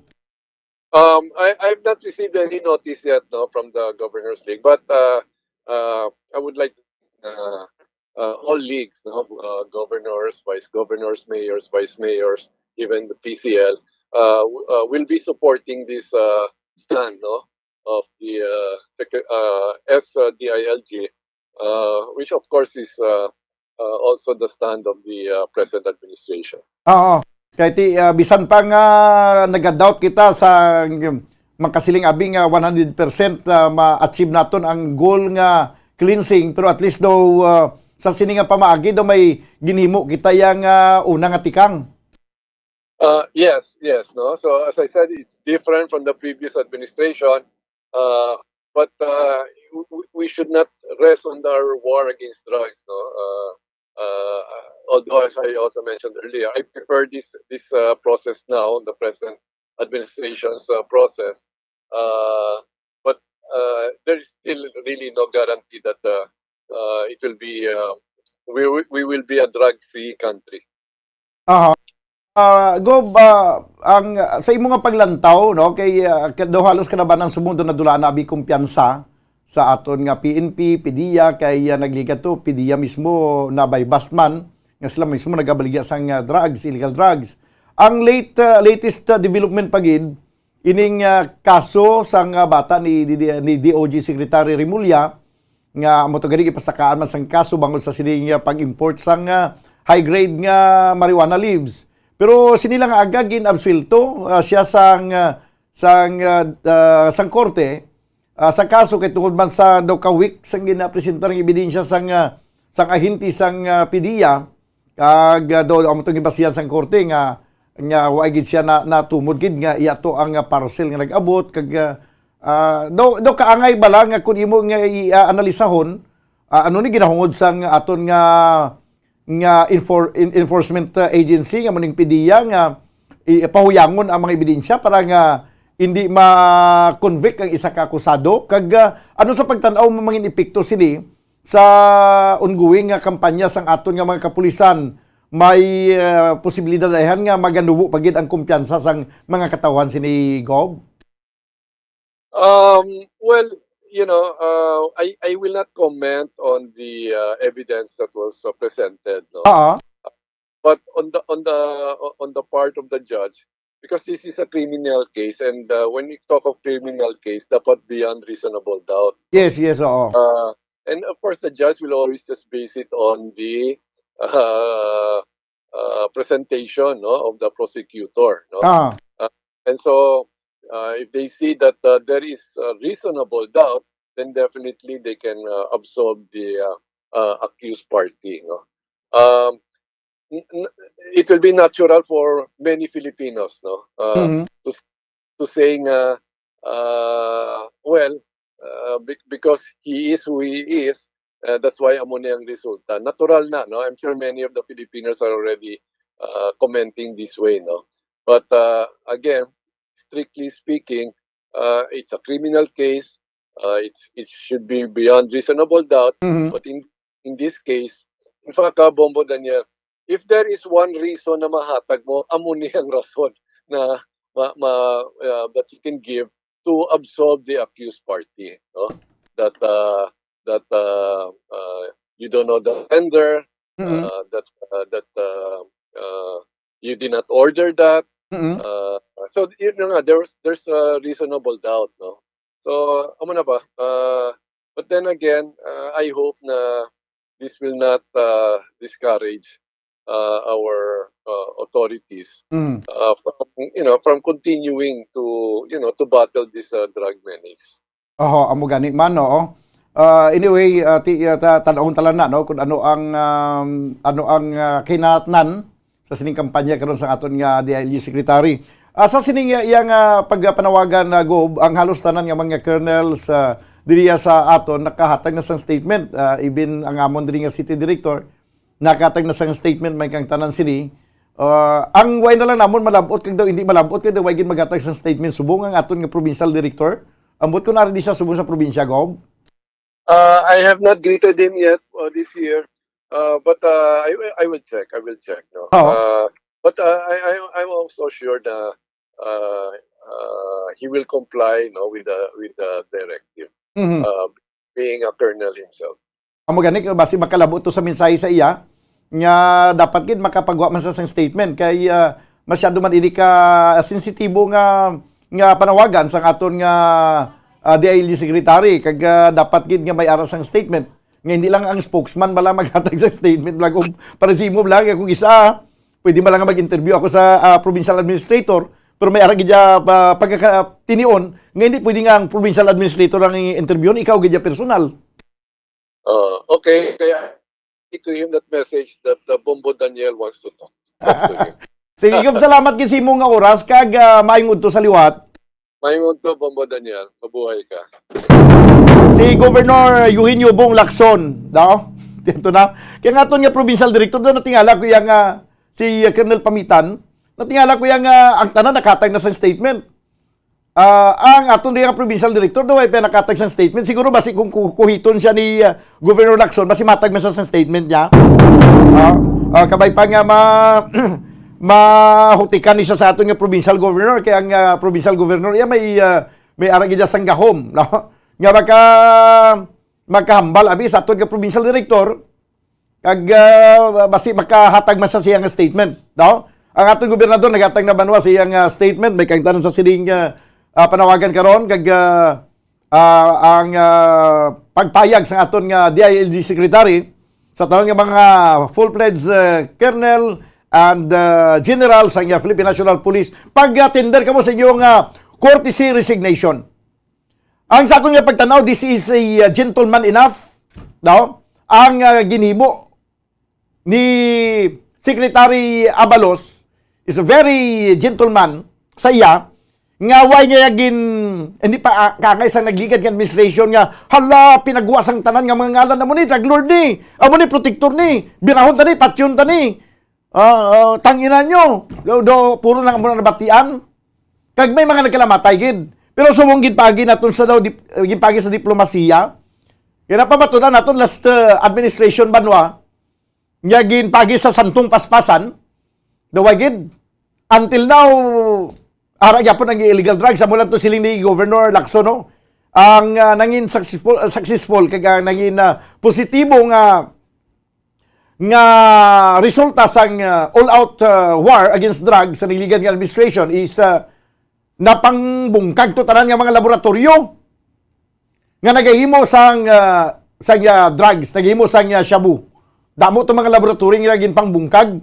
Um, I, I've not received any notice yet, no, from the Governors League, but uh, uh, I would like uh, uh, all leagues, no, uh, governors, vice governors, mayors, vice mayors, even the P C L, uh, w- uh, will be supporting this uh, stand, no, of the uh, secre- uh, S uh, D I L G, uh, which of course is uh, uh, also the stand of the uh, present administration. Oo. Kay ti, ah, bisan pa nga naga-doubt kita sa, mm, makasiling abi nga one hundred percent, ah, ma-achieve naton ang goal nga cleansing, pero at least daw, ah, sa sini nga pamaagi daw may ginhimo kita yang, ah, una nga tikang. Uh, yes, yes, no. So as I said, it's different from the previous administration, uh, but uh, w- w- we should not rest on our war against drugs, no. Uh, uh, although, as I also mentioned earlier, I prefer this this uh, process now, the present administration's uh, process. Uh, but uh, there is still really no guarantee that uh, uh, it will be uh, we we we will be a drug-free country. Aha. Ah, Gob, ah, ang, ah, sa imo nga paglantaw, no, kay, ah, ka- daw halos kalabanan sa mundo nadula na abi kumpiyansa sa aton nga P N P, PDEA, kay, ah, nagligat to, PDEA mismo na-buy-bust man, nga sila mismo nagabaligya sang, ah, drugs, illegal drugs. Ang late, ah, latest, ah, development pa gid, ining, ah, kaso sang, ah, bata ni, ni, ni D O J Secretary Remulla, nga amo to gani gipasakaan man sang kaso bangod sa sini nga pag-import sang, ah, high grade nga marijuana leaves. Pero sini lang nga aga gin-absuwelto, ah, siya sang, ah, sang, ah, ah, sang korte, ah, sa kaso kay tungod man sa daw ka-weak sang ginapresentar nga ebidensya sang, ah, sang ahente sang, ah, PDEA, kag, ah, daw amo to gibasihan sang korte nga, nga wa gid siya na, natumod gid nga iya to ang, ah, parcel nga nag-abot kag, ah, ah, daw, daw kaangay bala nga kun imo nga i-analisahon, ah, ano ni ginahungod sang aton nga, nga enfor-, en-, enforcement, ah, agency nga muning PDEA nga i-, pahuyangon ang mga ebidensya para nga hindi ma-convict ang isa ka akusado? Kag, ah, ano sa pagtan-aw mo mangin epekto sini sa ongoing nga kampanya sang aton nga mga kapulisan? May, ah, posibilidad ayhan nga maganubo pa gid ang kumpiyansa sang mga katawhan sini, Gob? Um, well, you know, uh, I I will not comment on the uh, evidence that was uh, presented. No, Oo. but on the, on the, on the part of the judge, because this is a criminal case, and, uh, when we talk of criminal case, dapat beyond reasonable doubt. Yes, yes, oo. Uh, and of course, the judge will always just base it on the, uh, uh, presentation, no, of the prosecutor, no? Ah, Uh, and so, uh, if they see that, uh, there is a reasonable doubt, then definitely they can, uh, absolve the, uh, uh, accused party, no? Um, n- n- it will be natural for many Filipinos, no, uh, mhm. to s- to say nga, uh, well, uh, be- because he is who he is, uh, that's why amo ni ang resulta. Natural na, no? I'm sure many of the Filipinos are already, uh, commenting this way, no? But, uh, again, strictly speaking, uh, it's a criminal case. Uh, it's, it should be beyond reasonable doubt. Mhm. But in in this case, in fact, uh, Bombo Daniel, if there is one reason na mahatag mo, amo ni ang rason na ma, ma, uh, that you can give to absolve the accused party, no? That, uh, that, uh, uh, you don't know the offender, Mhm. uh, that, uh, that, uh, uh, you did not order that. Mhm. Uh, so, yun na nga, there's, there's a reasonable doubt, no? So, amo na ba? Uh, but then again, uh, I hope na this will not, uh, discourage, uh, our, uh, authorities, Mhm. uh, from, you know, from continuing to, you know, to battle this, uh, drug menace. Oho, amo gani man, oo. Ah, anyway, ah, ti, ah, ta, tan-awon ta lang na, no, kung ano ang, um, ano ang, ah, kinatnan sa sining kampanya karon sa aton nga D I L G secretary. Ah, sa sining, ah, iyang, ah, pagpanawagan na, Gob, ang halos tanan nga mga colonels, ah, diriya sa aton nakahatag na sang statement. Ah, even ang amon diri nga city director, nakahatag na sang statement, may kang tanan sini. Ah, ang way na lang namon malab-ot kag daw hindi malab-ot kag daw way gid maghatag sang statement subong ang aton nga provincial director. Ambot ko na di sa subong sa probinsya, Gob. Uh, I have not greeted him yet, uh, this year, uh, but, uh, I, I will check. I will check. No, Oo. Uh, but, uh, I, I, I'm also sure na, uh, uh, he will comply, no, with the, with the directive. Mhm. Uh, being a colonel himself. Amo gani, kay basi makalabo to sa mensahe sa iya nga dapat gid makapagwa man sa sang statement kay, ah, masyado man ini ka sensitibo nga, nga panawagan sang aton nga, ah, D I L G secretary kag, ah, dapat gid nga may ara sang statement nga hindi lang ang spokesman bala maghatag sa statement lang kung para sa imo lang kung isa pwede man lang nga mag-interview ako sa, ah, provincial administrator pero may ara gid siya pa, pagkakatinion nga hindi pwede nga ang provincial administrator ang i-interviewon, ikaw gid siya personal. Uh, okay, kaya to him that message that the Bombo Daniel wants to talk, talk to him. Sige, Gob, salamat gid sa imo nga oras kag, ah, maayong udto sa liwat. Maayong udto, Bombo Daniel. Mabuhay ka. Si Governor Eugenio Bong Lacson, no? Dito na. Kaya nga aton nga provincial director, doon natingala ko yang, ah, si, ah, Colonel Pamitan, natingala ko yang, ah, ang tanan nakahatag na sang statement. Ah, ang aton diya nga provincial director daw ay pinakatag sang statement. Siguro basi kung ku- kuhiton siya ni, ah, Governor Lacson, basi matag man sa sang statement niya. Ah, ah, kabay pa nga ma mahutikan ni siya sa aton nga provincial governor kay ang, ah, provincial governor iya may, ah, may ara gid sang gahom, no? Nga maka makahambal abi sa aton nga provincial director kag, ah, basi makahatag man sa siya nga statement, no? Ang aton gobernador naghatag na banwa sa iyang, ah, statement, may kangtanan sa sining, ah, ah, panawagan karon kag, ah, ah, ang, ah, pagpayag sa aton nga D I L G secretary sa tanan nga mga full-fledged, ah, colonel and, ah, general sa nga Philippine National Police, pag-tender kamo sa inyong, ah, courtesy resignation. Ang sa akon nga pagtanaw, this is a, uh, gentleman enough, no? Ang, uh, ginhimo ni Secretary Abalos is a very gentleman sa iya nga way niya gin hindi pa, ah, kangay sa nagligad nga administration nga, "Hala, pinagwa sang tanan nga mga ngalan, amo ni drug lord ni, amo ni protector ni, birahon ta ni, patyon ta ni." Ah, ah, tangina nyo. Do, do, puro na mo na nabatian. Kag may mga nagkalamatay gid. Pero subong gid pagi naton sa daw dip, gid pagi sa diplomasiya. Kaya napamatunan naton last, uh, administration banwa nga ginpagi sa santong paspasan. Daw gid until now ara gyapon ang illegal drugs. Amo lang to siling ni Governor Lacson, no? Ang, ah, nangin successful, successful kag ang nangin, ah, positibo nga nga resulta sang, ah, all-out, ah, war against drugs sa nagligad nga administration is, ah, napangbungkag to tanan nga mga laboratoryo nga nagahimo sang, ah, sang, ah, drugs, nagahimo sang, ah, shabu. Damo to mga laboratory nga ginpangbungkag.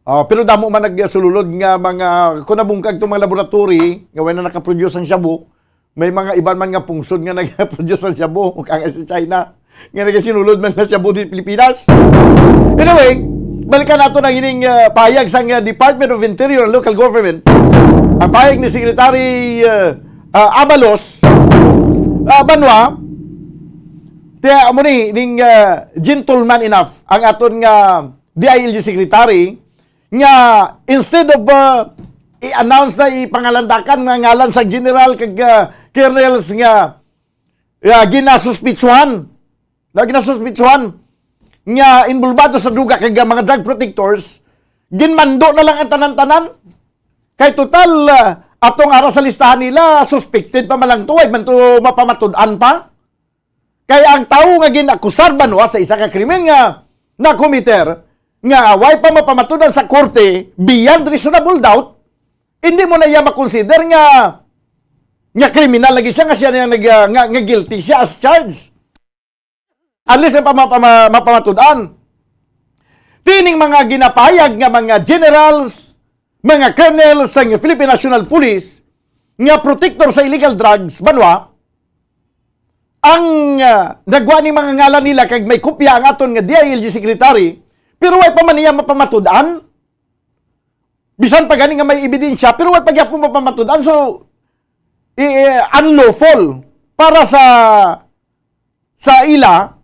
Ah, pero damo man nagsululod nga mga, kung nabungkag tong mga laboratory nga wala na nakaproduce ang shabu, may mga iban man nga pungsod nga nag-produce ang shabu, kaya sa China, nga nagasinulod man na shabu di Pilipinas. Anyway, balikan nato ang ining, ah, pahayag sang, ah, Department of Interior and Local Government. Ang pahayag ni Secretary, ah, ah, Abalos, ah, Banwa, tiya, amo ni, ning, ah, gentleman enough ang aton nga D I L G secretary nga instead of, uh, i-announce na ipangalandakan nga ngalan sa general kag, uh, colonels nga, uh, ginasuspitsuhan, na ginasuspitsuhan nga involbado sa duga kag, uh, mga drug protectors, ginmando na lang ang tanan-tanan. Kay total, uh, atong ara sa listahan nila, suspected pa man lang to, ay man to mapamatud-an pa. Kay ang tawo nga ginakusar, Banwa, sa isa ka krimen nga nakomiter, nga way pa mapamatud-an sa korte beyond reasonable doubt, hindi mo na iya makonsider nga, nga kriminal lagi siya, nga siya na nag-, nga, nga guilty siya as charged. Unless pa mapama-, mapamatud-an. Tining mga ginapahayag nga mga generals, mga colonels sang Philippine National Police nga protector sa illegal drugs, Banwa, ang, ah, nagwa ni mga ngalan nila kag may kopya ang aton nga D I L G secretary, pero way pa man niya mapamatud-an. Bisan pa gani nga may ebidensya, pero way pa gyapon mapamatud-an. So, i-, i-, unlawful para sa, sa ila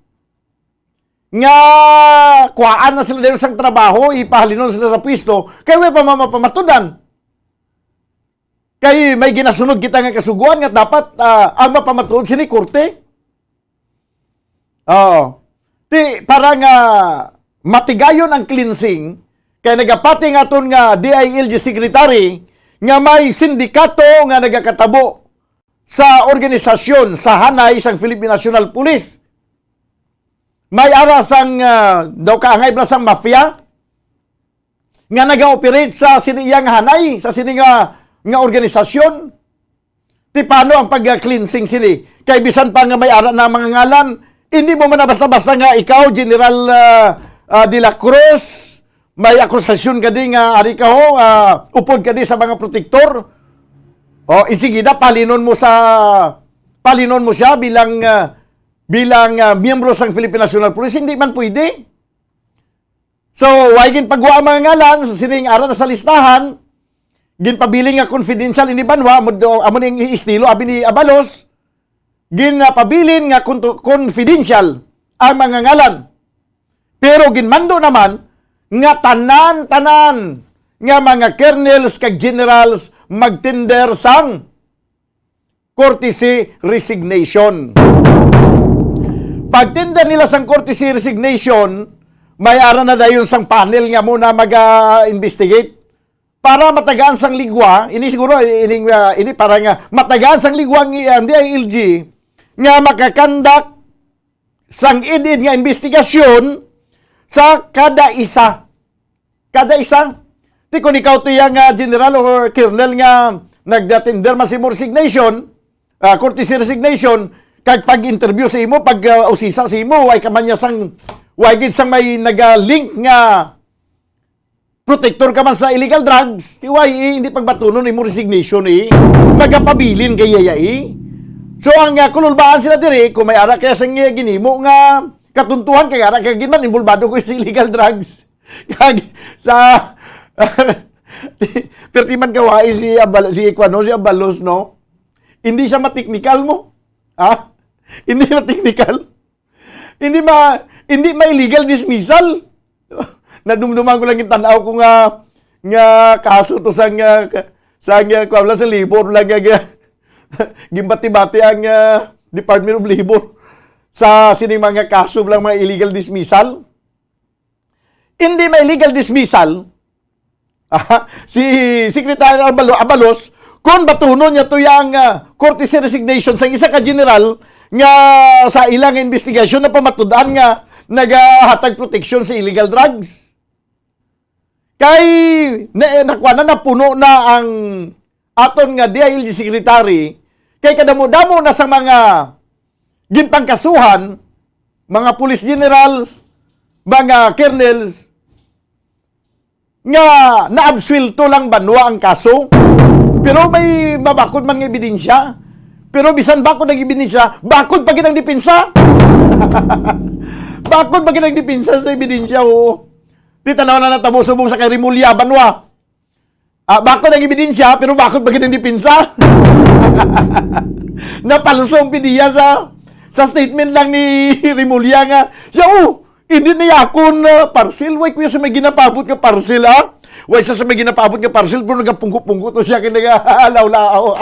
nga kuhaan na sila dayon sang trabaho, ipahalinon sila sa pwesto, kay way pa ma-, mapamatud-an. Kay may ginasunod kita nga kasugoan nga dapat, ah, ang mapamatud sini korte. Oo. Ti, para nga matigayon ang cleansing, kay nagapati nga aton nga D I L G secretary nga may sindikato nga nagakatabo sa organisasyon sa hanay sang Philippine National Police. May ara sang, ah, daw kaangay bala sang mafia nga naga-operate sa sini iya nga hanay, sa sini nga, nga organisasyon. Ti paano ang pag-cleansing sini? Kay bisan pa nga may ara na mga ngalan, hindi mo man na basta-basta nga ikaw, General, ah, ah, de la Cruz, may akusasyon ka di nga ari ka ho, ah, upod ka di sa mga protektor. O, insigida, palinon mo sa, palinon mo siya bilang, ah, bilang, ah, miyembro sang Philippine National Police. Hindi man pwede. So, way ginpagwa ang mga ngalan sa sining ara na sa listahan, ginpabilin nga confidential ini, Banwa, amo do-, amo ning estilo, abi ni Abalos, ginpabilin nga kunto-, confidential ang mga ngalan. Pero ginmando naman nga tanan-tanan nga mga colonels kag generals magtender sang courtesy resignation. Pagtender nila sang courtesy resignation, may ara na dayon sang panel nga muna mag-investigate para matagaan sang ligwa. Ini siguro, ini, ah, ini para nga matagaan sang ligwa ang, ah, D I L G nga makakandak sang id-id nga investigasyon sa kada isa. Kada isa. Ti kung ikaw to iya nga general or colonel nga nagdatender man sa imo resignation, ah, courtesy resignation, kag pag-interview sa imo, pag, ah, usisa sa imo, way ka man niya sang, way gid sang may naga-link nga protector ka man sa illegal drugs, ti way, eh, hindi pagbatunon imo resignation, eh. Magapabilin kay yaya, eh. So, ang, ah, kululbaan sila diri, kung may ara kaya sang, eh, ginimo nga katuntuhan, kay ara kaya gid man, involvado ko sa illegal drugs. Kag sa, perti man kawai si Abal-, si Kuan, no? Si Abalos, no? Hindi siya mateknikal mo. Ha? Hindi mateknikal. Hindi ma-, hindi ma-illegal dismissal. Nadumduman ko lang yung tanaw ko nga, nga kaso to sa nga, sa nga, kuwan lang sa labor lang nga, nga, gimbati-bati ang, ah, Department of Labor sa sining mga kaso lang, mga illegal dismissal. Hindi may legal dismissal, ah, si Secretary Abalo-, Abalos, kung batunon niya to yang, ah, courtesy resignation sa isa ka general nga sa ilang investigasyon na pamatud-an nga nagahatag proteksyon sa illegal drugs. Kay na, nakuha na, napuno na ang aton nga D I L G secretary, kay kadamo-damo na sa mga ginpangkasuhan, mga police generals, mga colonels, nga naabsuwelto lang banwa ang kaso. Pero may mabakod man nga ebidensya. Pero bisan bakod ang ebidensya, bakod pa gid ang depensa. Bakod pa gid ang depensa sa ebidensya, oo. Di tanaw na natabo subong sa kay Remulla, banwa. Ah, bakod ang ebidensya, pero bakod pa gid ang depensa. Napalso ang pidiya sa, sa statement lang ni Remulla nga, siya, oh, hindi na yakon, ah, parcel. Why kuya sa may ginapabot nga parcel, ah? Why sa, sa may ginapabot nga parcel, pero nagapunggo-punggo to siya kay nagalawlaw.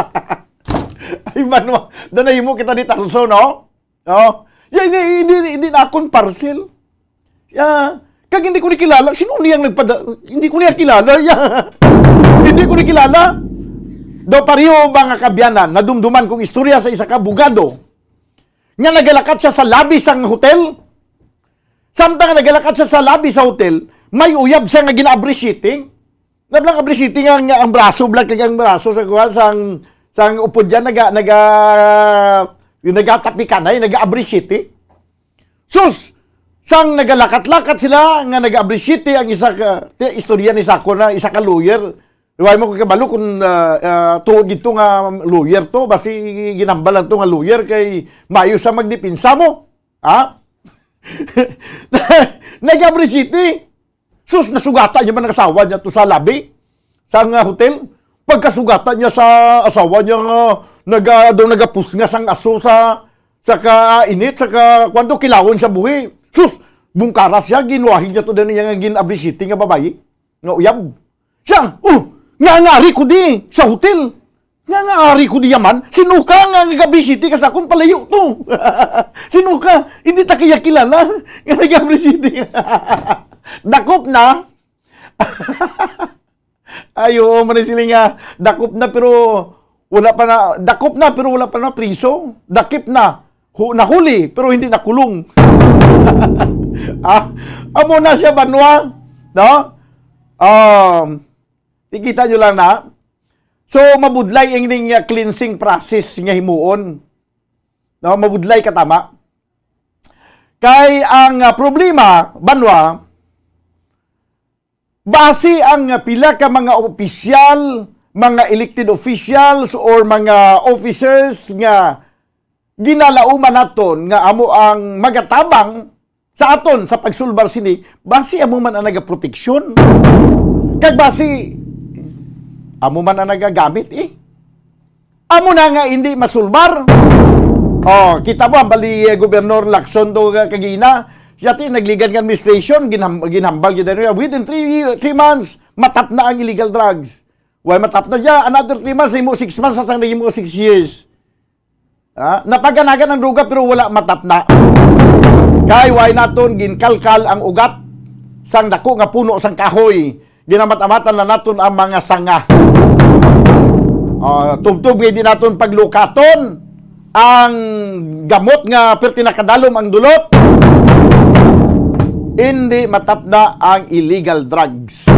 Ay, man, da nahimo kita ni Tarso, no? Oh, ya, hindi, hindi, hindi na akon parcel. Ya, kag hindi ko ni kilala. Sino niyang nagpada-, hindi ko niya kilala. Ya. Hindi ko ni kilala. Daw pareho, mga kabyanan, nadumduman kong istorya sa isa ka abogado nga nagalakat siya sa lobby sang hotel. Samtang nagalakat siya sa lobby sa hotel, may uyab siya nga gina-appreciating. Nablang appreciating ang, ang braso, blang kag ang braso sa kuwan, sang, sang upod dyan, naga, naga, nagatapikanay, naga-appreciate. Sus! Sang nagalakat-lakat sila nga nag-appreciate ang isa ka, ti-, istorya ni Sako na isa ka lawyer. Wala mo ko kabalo kung, ah, ah, tuod dito nga lawyer to, basi ginambal lang to nga lawyer kay mayo sa magdepensa mo. Ha? Nag-appreciate. Sus, nasugatan niya man ang asawa niya to sa labi, sa nga hotel. Pagkasugatan niya sa asawa niya nga naga-, daw nagapusnga sang aso sa, sa kainit, sa ka-, kwan daw, kilawon sa buhi. Sus, bungkara siya, ginwahig niya to din niya nga gin-appreciate nga babayi, nga uyab. Siya, oh, nga ngari ko di sa hotel. Nga nga ari ko diya man, sino ka nga nagabisiti ka sa akong palayo to? Sino ka? Hindi ta kaya kilala nga nagabisiti. Dakop na. Ay, oo, man sila nga, dakop na pero wala pa na, dakop na pero wala pa na priso. Dakip na. Hu-, nahuli pero hindi nakulong. Ah, amo na siya, banwa. No? Um, ikita nyo lang na. So, mabudlay ang ining, uh, cleansing process nga himuon. No, mabudlay ka tama. Kay ang, uh, problema, banwa, basi ang, uh, pila ka mga opisyal, mga elected officials or mga officers nga ginalauman naton nga amo ang magatabang sa aton sa pagsulbar sini, basi amo man ang nagaproteksyon. Kag basi amo man ang nagagamit, eh. Amo na nga hindi masulbar. Oh, kita mo, ang bali, eh, Gobernador Lacson do, eh, kagina, siya ti nagligan nga administration, ginham-, ginhambal gid niya. Within three, three months, matap na ang illegal drugs. Why matap na siya? Another three months, himo six months, asang naging mo six years. Ha? Napaganagan ang duga pero wala matapna. Kay way naton ginkalkal ang ugat sang dako nga puno sang kahoy, ginamat-amatan na naton ang mga sanga. Ah, tubtob kay di naton paglukaton ang gamot nga perti nakadalom ang dulot. Hindi matapna ang illegal drugs.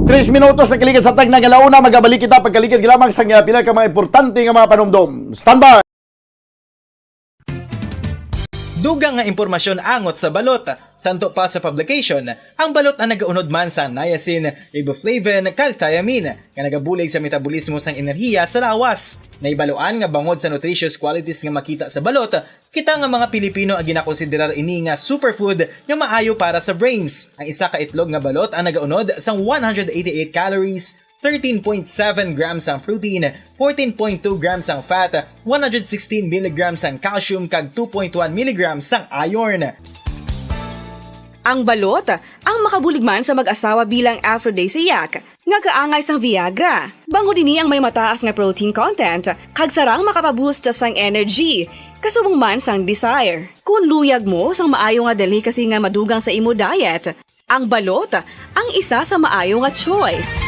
Tres minutos na kaligid sa tag na nga launa, magabalik kita pagkaligid lamang sa nga pila ka mga importante nga mga panumdom. Standby! Dugang nga impormasyon angot sa balot. Santo pa sa publication, ang balot ang nagaunod man sa niacin, riboflavin, kag thiamine, nga nagabulig sa metabolismo sang enerhiya sa lawas. Nahibaluan nga bangod sa nutritious qualities nga makita sa balot, kita nga mga Pilipino ang ginakonsiderar ini nga superfood nga maayo para sa brains. Ang isa ka itlog nga balot ang nagaunod sang one hundred eighty-eight calories, thirteen point seven grams ang protein, fourteen point two grams ang fat, one hundred sixteen milligrams ang calcium, kag two point one milligrams ang iron. Ang balot, ang makabulig man sa mag-asawa bilang aphrodisiac, nga kaangay sang Viagra. Bangod ini ang may mataas nga protein content, kag sarang makapaboost sang energy, kasubong man sang desire. Kung luyag mo sang maayo nga delicacy nga madugang sa imo diet, ang balot ang isa sa maayo nga choice.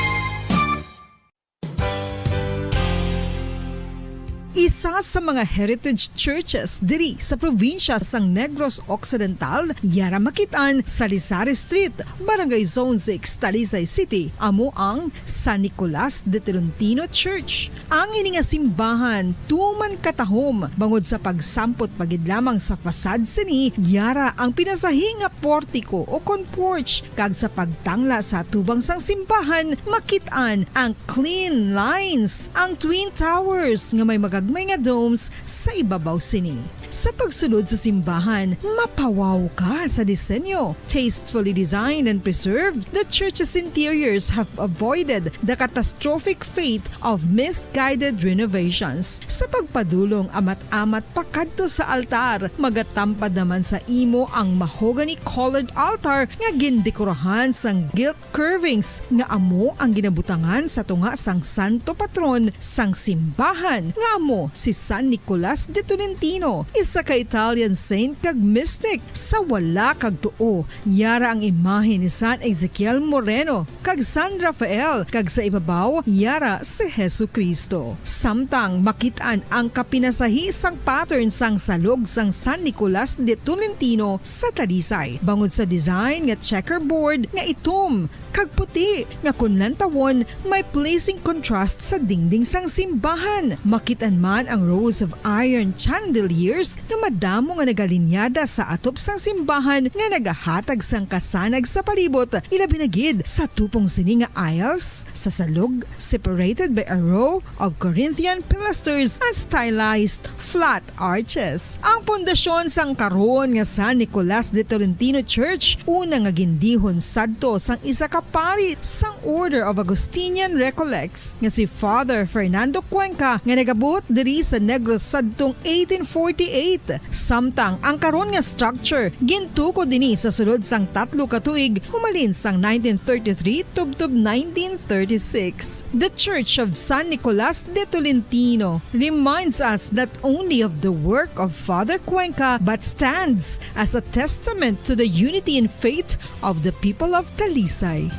Isa sa mga heritage churches diri sa probinsya sang Negros Occidental, yara makit-an sa Lizares Street, Barangay Zone six, Talisay City, amo ang San Nicolas de Tolentino Church. Ang ini nga simbahan tuman katahom bangod sa pagsampot pa gid lamang sa facade sini, yara ang pinasahi nga portiko o kon porch, kag sa pagtangla sa atubang sang simbahan, makit-an ang clean lines, ang twin towers nga may magagmay nga domes sa ibabaw sini. Sa pagsulod sa simbahan, mapawaw ka sa disenyo. Tastefully designed and preserved, the church's interiors have avoided the catastrophic fate of misguided renovations. Sa pagpadulong amat-amat pakadto sa altar, magatampad naman sa imo ang mahogany-colored altar nga gindekorahan sang gilt curvings nga amo ang ginabutangan sa tunga sang santo patron sang simbahan, nga amo si San Nicolas de Tolentino, isa ka Italian saint kag mystic. Sa wala kag tuo, yara ang imahe ni San Ezekiel Moreno kag San Rafael, kag sa ibabaw, yara si Jesu-Cristo. Samtang makit-an ang kapinasahi sang pattern sang salog sang San Nicolas de Tolentino sa Talisay, bangod sa design nga checkerboard nga itom kag puti, nga kon lantawon, may pleasing contrast sa dingding sang simbahan. Makit-an man ang rows of iron chandeliers nga madamo nga nagalinyada sa atop sang simbahan nga nagahatag sang kasanag sa palibot, ilabi na gid sa tupong sini nga aisles sa salog, separated by a row of Corinthian pilasters and stylized flat arches. Ang pundasyon sang karon nga San Nicolas de Tolentino Church, una nga gindihon sadto sang isa ka pari sang Order of Augustinian Recollects nga si Father Fernando Cuenca, nga nagabuot diri sa Negros sadtong eighteen forty-eight. Samtang ang karon nga structure gintukod ini sa sulod sang tatlo ka tuig, humalin sang nineteen thirty-three tubtob nineteen thirty-six. The Church of San Nicolas de Tolentino reminds us not only of the work of Father Cuenca, but stands as a testament to the unity in faith of the people of Talisay.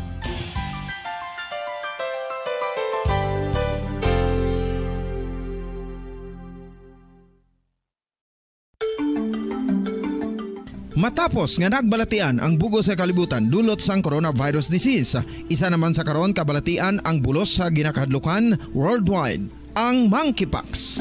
Matapos nga nagbalatian ang bug-os nga kalibutan dulot sang coronavirus disease, isa naman sa karon kabalatian ang bulos sa ginakahadlukan worldwide, ang monkeypox.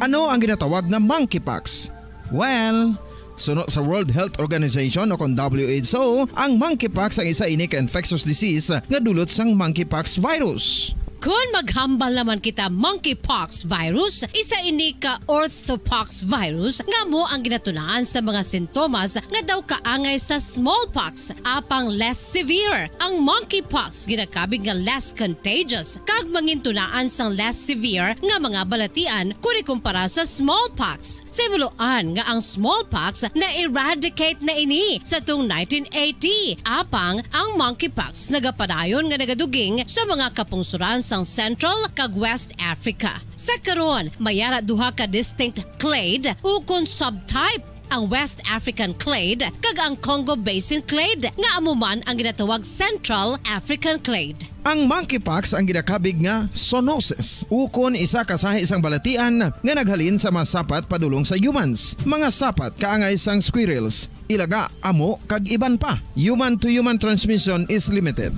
Ano ang ginatawag nga monkeypox? Well, suno sa World Health Organization o kon W H O, ang monkeypox ang isa ini ka infectious disease nga dulot sang monkeypox virus. Kon maghambal naman kita monkeypox virus, isa ini ka orthopox virus nga amo ang ginatunaan sa mga sintomas nga daw kaangay sa smallpox, apang less severe. Ang monkeypox ginakabig nga less contagious kag mangintunaan sang less severe nga mga balatian kon ikumpara sa smallpox. Sa himuloan nga ang smallpox na-eradicate na ini sa tong nineteen eighty, apang ang monkeypox nagapadayon nga nagaduging sa mga kapungsoran sang Central kag West Africa. Sa karon, may ara duha ka distinct clade ukon subtype, ang West African clade kag ang Congo Basin clade, nga amo man ang ginatawag Central African clade. Ang monkeypox ang ginakabig nga zoonosis, ukon isa ka sahi sang balatian nga naghalin sa mga sapat padulong sa humans. Mga sapat kaangay sang squirrels, ilaga, amo, kag iban pa. Human to human transmission is limited.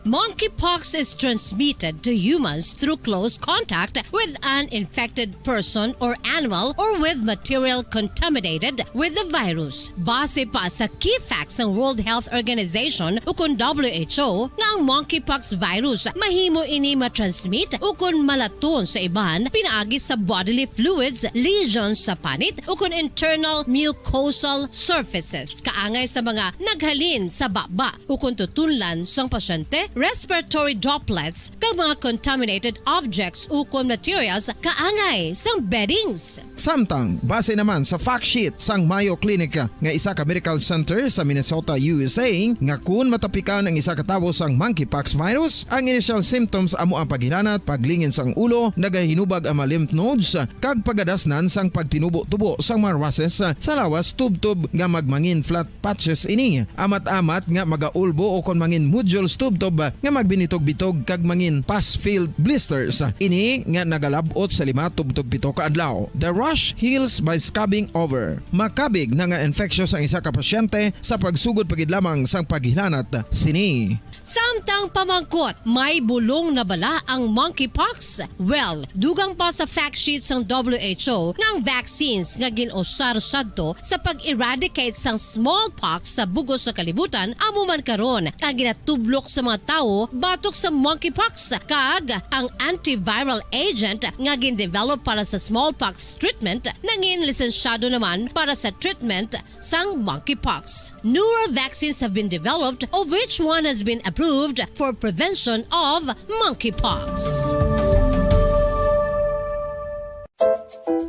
Monkeypox is transmitted to humans through close contact with an infected person or animal or with material contaminated with the virus. Base pa sa key facts sang World Health Organization ukon W H O nga ang monkeypox virus mahimo ini matransmit ukon malaton sa iban pinaagi sa bodily fluids, lesions sa panit ukon internal mucosal surfaces kaangay sa mga naghalin sa baba ukon tutunlan sang pasyente, respiratory droplets, kag mga contaminated objects ukon materials kaangay sang beddings. Samtang, base naman sa fact sheet sang Mayo Clinic nga isa ka medical center sa Minnesota, U S A, nga kun matapikan ang isa ka tawo sang monkeypox virus, ang initial symptoms amo ang paghilanat, paglingin sang ulo, nagahinubag ang mga lymph nodes, kag pagadasnan sang pagtinubo-tubo sang mga rashes sa lawas tubtob nga magmangin flat patches ini. Amat-amat nga magaulbo o kon mangin nodules tubtob nga magbinitog-bitog kag mangin pus-filled blisters. Ini nga nagalab-ot sa lima tubtob pito ka adlaw. The rash heals by scrubbing over. Makabig na nga infectious ang isa ka pasyente sa pagsugod pa gid lamang sang paghilanat sini. Samtang pamangkot, may bulong na bala ang monkeypox? Well, dugang pa sa fact sheet sang W H O nga ang vaccines nga gin-usar sadto sa pag-eradicate sang smallpox sa bug-os nga kalibutan amo man karon ang ginatublok sa mga tawo batok sa monkeypox, kag ang antiviral agent nga gin-develop para sa smallpox treatment nangin lisensyado naman para sa treatment sang monkeypox. Newer vaccines have been developed, of which one has been approved for prevention of monkeypox.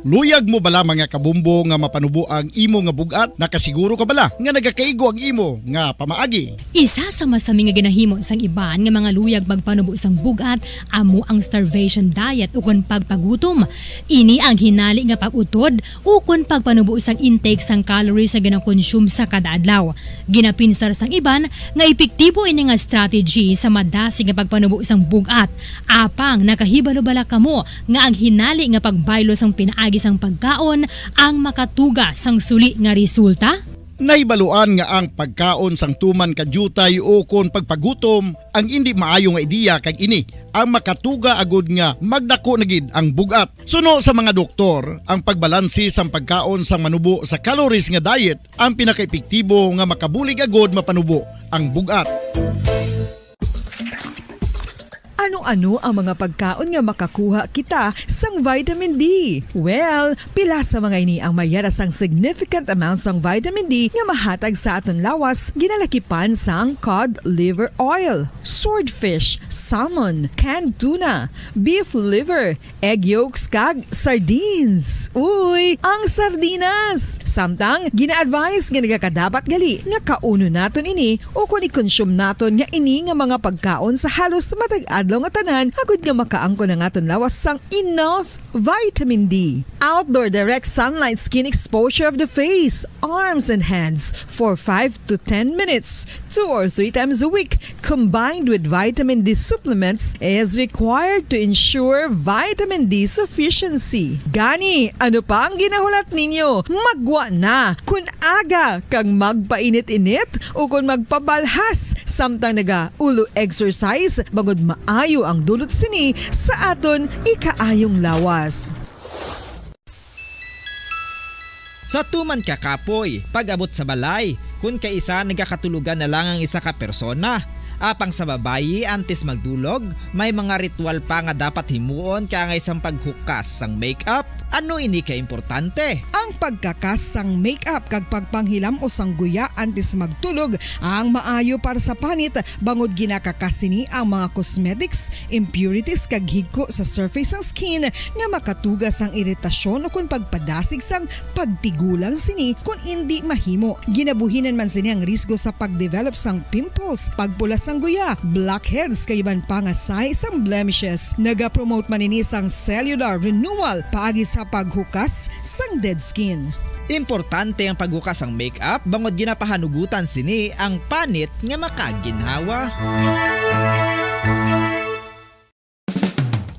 Luyag mo bala, mga kabumbo, nga mapanubo ang imo nga bug-at? Nakasiguro ka bala nga nagakaigo ang imo nga pamaagi? Isa sa masami nga ginahimo sang iban nga mga luyag magpanubo sang bug-at amo ang starvation diet ukon pagpagutom. Ini ang hinali nga pag-utod ukon pagpanubo sang intake sang calories nga ginakonsume sa kada adlaw. Ginapinsar sang iban nga epektibo ini nga strategy sa madasig nga pagpanubo sang bug-at. Apang nakahibalo bala kamo nga ang hinali nga pagbaylo sang pinaagi sang pagkaon ang makatuga sang suli nga resulta? Nahibaluan nga ang pagkaon sang tuman ka diutay ukon pagpagutom ang indi maayo nga ideya, kag ini ang makatuga agud nga magdako na gid ang bug-at. Suno sa mga doktor, ang pagbalanse sang pagkaon sang manubo sa calories nga diet ang pinakaepektibo nga makabulig agud mapanubo ang bug-at. Ano-ano ang mga pagkaon nga makakuha kita sang vitamin D? Well, pila sa mga ini ang mayara sang significant amount sang vitamin D nga mahatag sa aton lawas, ginalakipan sang cod liver oil, swordfish, salmon, canned tuna, beef liver, egg yolks, kag sardines. Uy, ang sardinas! Samtang, gina-advise nga nagakadapat gali nga kaunon naton ini ukon i-consume naton nga ini nga mga pagkaon sa halos matag adlaw nga tanan, agud nga makaangkon ang aton lawas sang enough vitamin D. Outdoor direct sunlight skin exposure of the face, arms, and hands for five to ten minutes, two or three times a week, combined with vitamin D supplements, is required to ensure vitamin D sufficiency. Gani, ano pa ang ginahulat ninyo? Maggwa na! Kun aga kag magpainit-init ukon magpabalhas samtang naga-ulo exercise, bangod maayo ang dulot sini sa aton ikaayong lawas. Sa tuman ka kapoy, pag-abot sa balay, kun kaisa nagakatulogan na lang ang isa ka persona. Apang sa babayi, antes magdulog, may mga ritual pa nga dapat himuon kaangay sang paghukas sang makeup. Ano ini ka importante? Ang pagkakas sang makeup kag pagpanghilam-os sang guya antes magtulog ang maayo para sa panit, bangod ginakakas sini ang mga cosmetics, impurities, kag higko sa surface sang skin nga makatuga sang iritasyon ukon pagpadasig sang pagtigulang sini kon indi mahimo. Ginabuhinan man sini ang risgo sa pagdevelop sang pimples, pagpula sang guya, blackheads, kag iban pa nga sahi sang blemishes. Nagapromote man ini sang cellular renewal paagi sa paghukas sang dead skin. Importante ang paghukas sang makeup bangod ginapahanugutan sini ang panit nga makaginhawa.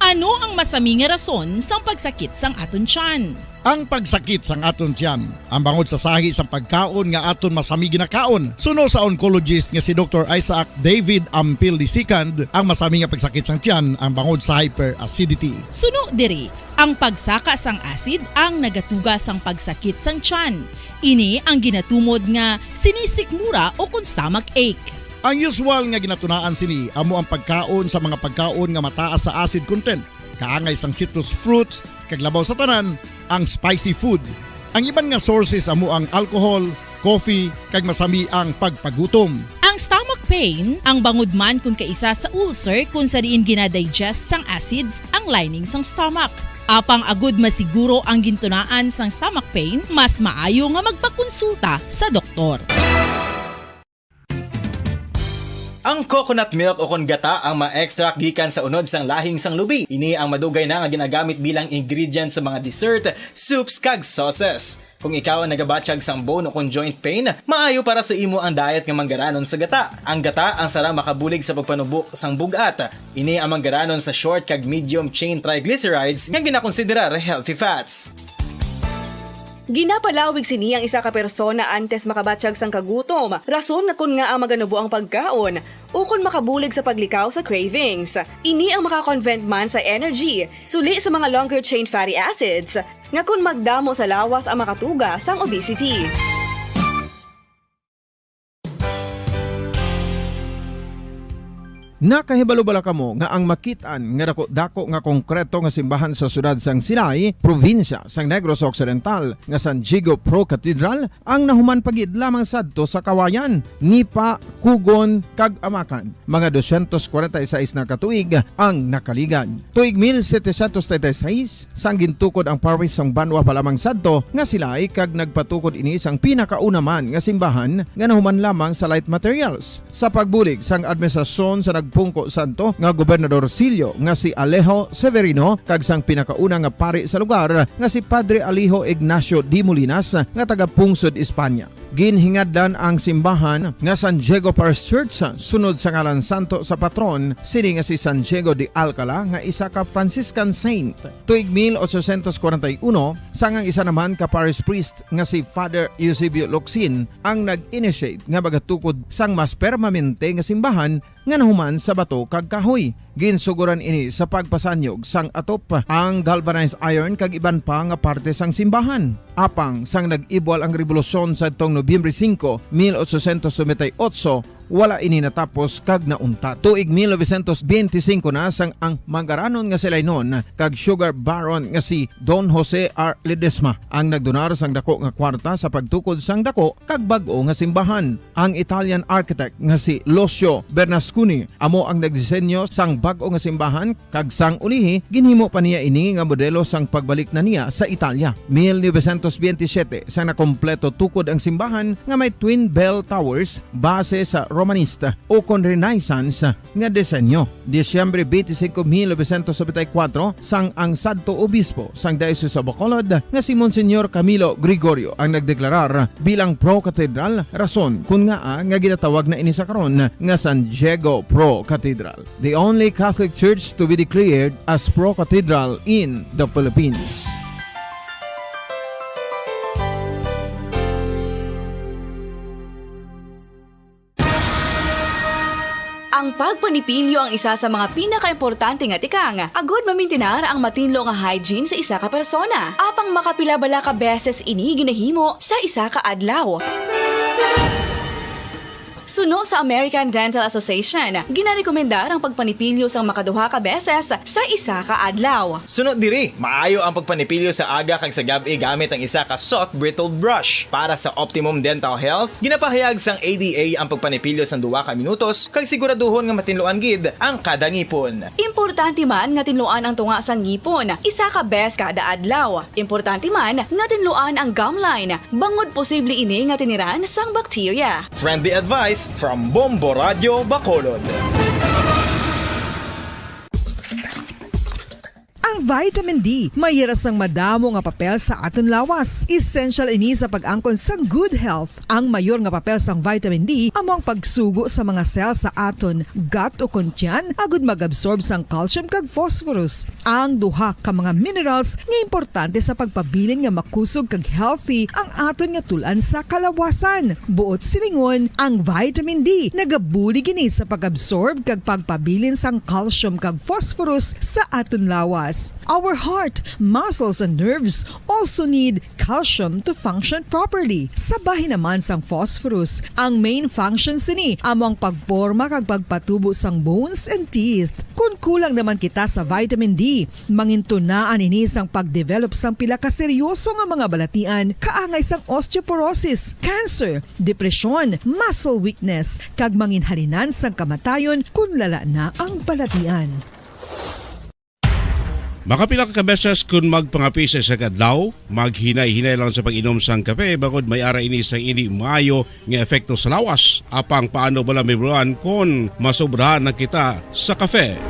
Ano ang masami nga rason sang pagsakit sang aton tiyan? Ang pagsakit sang aton tiyan, ang bangod sa sahi sang pagkaon nga aton masami ginakaon. Suno sa oncologist nga si Doktor Isaac David Ampil the second, ang masami nga pagsakit sang tiyan ang bangod sa hyperacidity. Suno diri, ang pagsaka sang acid ang nagatuga sang pagsakit sang tiyan. Ini ang ginatumod nga sinisikmura ukon stomach ache. Ang usual nga ginatunaan sini amo ang pagkaon sa mga pagkaon nga mataas sa acid content, kaangay sang citrus fruits, kag labaw sa tanan, ang spicy food. Ang iban nga sources amo ang alcohol, coffee, kag masami ang pagpagutom. Ang stomach pain, ang bangod man kun kaisa sa ulcer kun sa diin ginadigest sang acids ang lining sang stomach. Apang agud masiguro ang gintunaan sang stomach pain, mas maayo nga magpakonsulta sa doktor. Ang coconut milk o kon gata ang ma-extract gikan sa unod sang lahing sang lubi. Ini ang madugay na nga ginagamit bilang ingredient sa mga dessert, soups, kag sauces. Kung ikaw ang nagabatyag sang bone o kon joint pain, maayo para sa imo ang diet nga manggaranon sa gata. Ang gata ang sarang makabulig sa pagpanubo sang bug-at. Ini ang manggaranon sa short kag medium chain triglycerides nga ginakonsiderar healthy fats. Ginapalawig sini ang isa ka persona antes makabatyag sang kagutom, rason nga kon ngaa maganubo ang pagkaon, ukon makabulig sa paglikaw sa cravings. Ini ang maka-convert man sa energy, suli sa mga longer chain fatty acids, nga kon magdamo sa lawas ang makatuga sang obesity. Nakahibalo bala kamo nga ang makit-an nga dako-dako nga konkreto nga simbahan sa siyudad sang Silay, probinsya sang Negros Occidental, nga San Diego Pro Cathedral, ang nahuman pa gid lamang sadto sa Kawayan, Nipa, Cogon, kag Amacan? Mga dosyentos kwarenta y seis na ka tuig ang nakaligad. Tuig mil setecientos treinta y seis, sang gintukod ang parish sang Banwa pa lamang sadto nga Silay, kag nagpatukod ini sang pinakauna man nga simbahan nga nahuman lamang sa light materials. Sa pagbulig sang administrasyon sa nagpungko sadto nga gobernador silyo nga si Alejo Severino kag sang pinakauna nga pari sa lugar nga si Padre Alejo Ignacio de Molinas nga taga-pungsod Espanya. Ginhingadlan ang simbahan nga San Diego Parish Church sunod sa ngalan santo sa patron sini nga si San Diego de Alcala nga isa ka Franciscan saint. Tuig mil ochocientos kwarenta y uno, sang ang isa naman ka parish priest nga si Father Eusebio Locsin ang nag-initiate nga magatukod sang mas permanente nga simbahan nga nahuman sa bato kag kahoy. Ginsuguran ini sa pagpasanyog sang atop, ang galvanized iron kag iban pa nga parte sang simbahan. Apang sang nag-ibwal ang rebolusyon sadtong Nobyembre singko, mil ochocientos noventa y ocho, wala ini natapos kag nauntat. Tuig mil novecientos benti singko na sang ang manggaranon nga Silaynon kag sugar baron nga si Don Jose R. Ledesma ang nagdonar sang dako nga kwarta sa pagtukod sang dako kag bag-o nga simbahan. Ang Italian architect nga si Lucio Bernasconi amo ang nagdisenyo sang bag-o nga simbahan, kag sang ulihi ginhimo pa niya ini nga modelo sang pagbalik na niya sa Italia. Mil novecientos benti siyete sang nakompleto tukod ang simbahan nga may twin bell towers base sa Romanista o kon Renaissance nga disenyo. Disyembre twenty-five, mil novecientos noventa y cuatro, sang ang sadto obispo sang Diocese of Bacolod nga si Monsignor Camilo Gregorio ang nagdeklarar bilang pro-cathedral, rason kon ngaa nga ginatawag na ini sa karon nga San Diego Pro Cathedral, the only Catholic Church to be declared as pro-cathedral in the Philippines. Ang pagpanipilyo ang isa sa mga pinakaimportante nga tikang agod mamintinar ang matinlo nga hygiene sa isa ka persona. Apang makapila bala ka beses ini ginahimo sa isa ka adlaw? Suno sa American Dental Association, ginarekomendar ang pagpanipilyo sang makaduha ka beses sa isa ka adlaw. Suno diri, maayo ang pagpanipilyo sa aga kag sa gab-i gamit ang isa ka soft bristled brush. Para sa optimum dental health, ginapahayag sang A D A ang pagpanipilyo sang duha ka minutos kag siguraduhon nga matinluan gid ang kada ngipon. Importante man nga tinluan ang tunga sang ngipon isa ka bes kada adlaw. Importante man nga tinluan ang gum line, bangod posible ini nga tiniran sang bakterya. Friendly advice from Bombo Radio Bacolod. Ang vitamin D may hira sang madamo nga papel sa aton lawas. Essential ini sa pag-angkon sang good health. Ang mayor nga papel sang vitamin D amo ang pagsugo sa mga cell sa aton gut o kon tiyan agud mag-absorb sang calcium kag phosphorus, ang duha ka mga minerals nga importante sa pagpabilin nga makusog kag healthy ang aton nga tul-an sa kalawasan. Buot silingon, ang vitamin D nagabulig ini sa pag-absorb kag pagpabilin sang calcium kag phosphorus sa aton lawas. Our heart, muscles, and nerves also need calcium to function properly. Sa bahin naman sang phosphorus, ang main function sini amo ang pagporma kag pagpatubo sang bones and teeth. Kon kulang naman kita sa vitamin D, mangintunaan ini sang pag-develop sang pila ka seryoso nga mga balatian, kaangay sang osteoporosis, cancer, depresyon, muscle weakness, kag manginhalinan sang kamatayon kon lala na ang balatian. Makapila ka beses kun magpangape sa isa ka adlaw, maghinay-hinay lang sa pag-inom sang kape, bangod may ara ini sang indi maayo nga epekto sa lawas. Apang paano bala mahibaluan kon masobrahan na kita sa kape?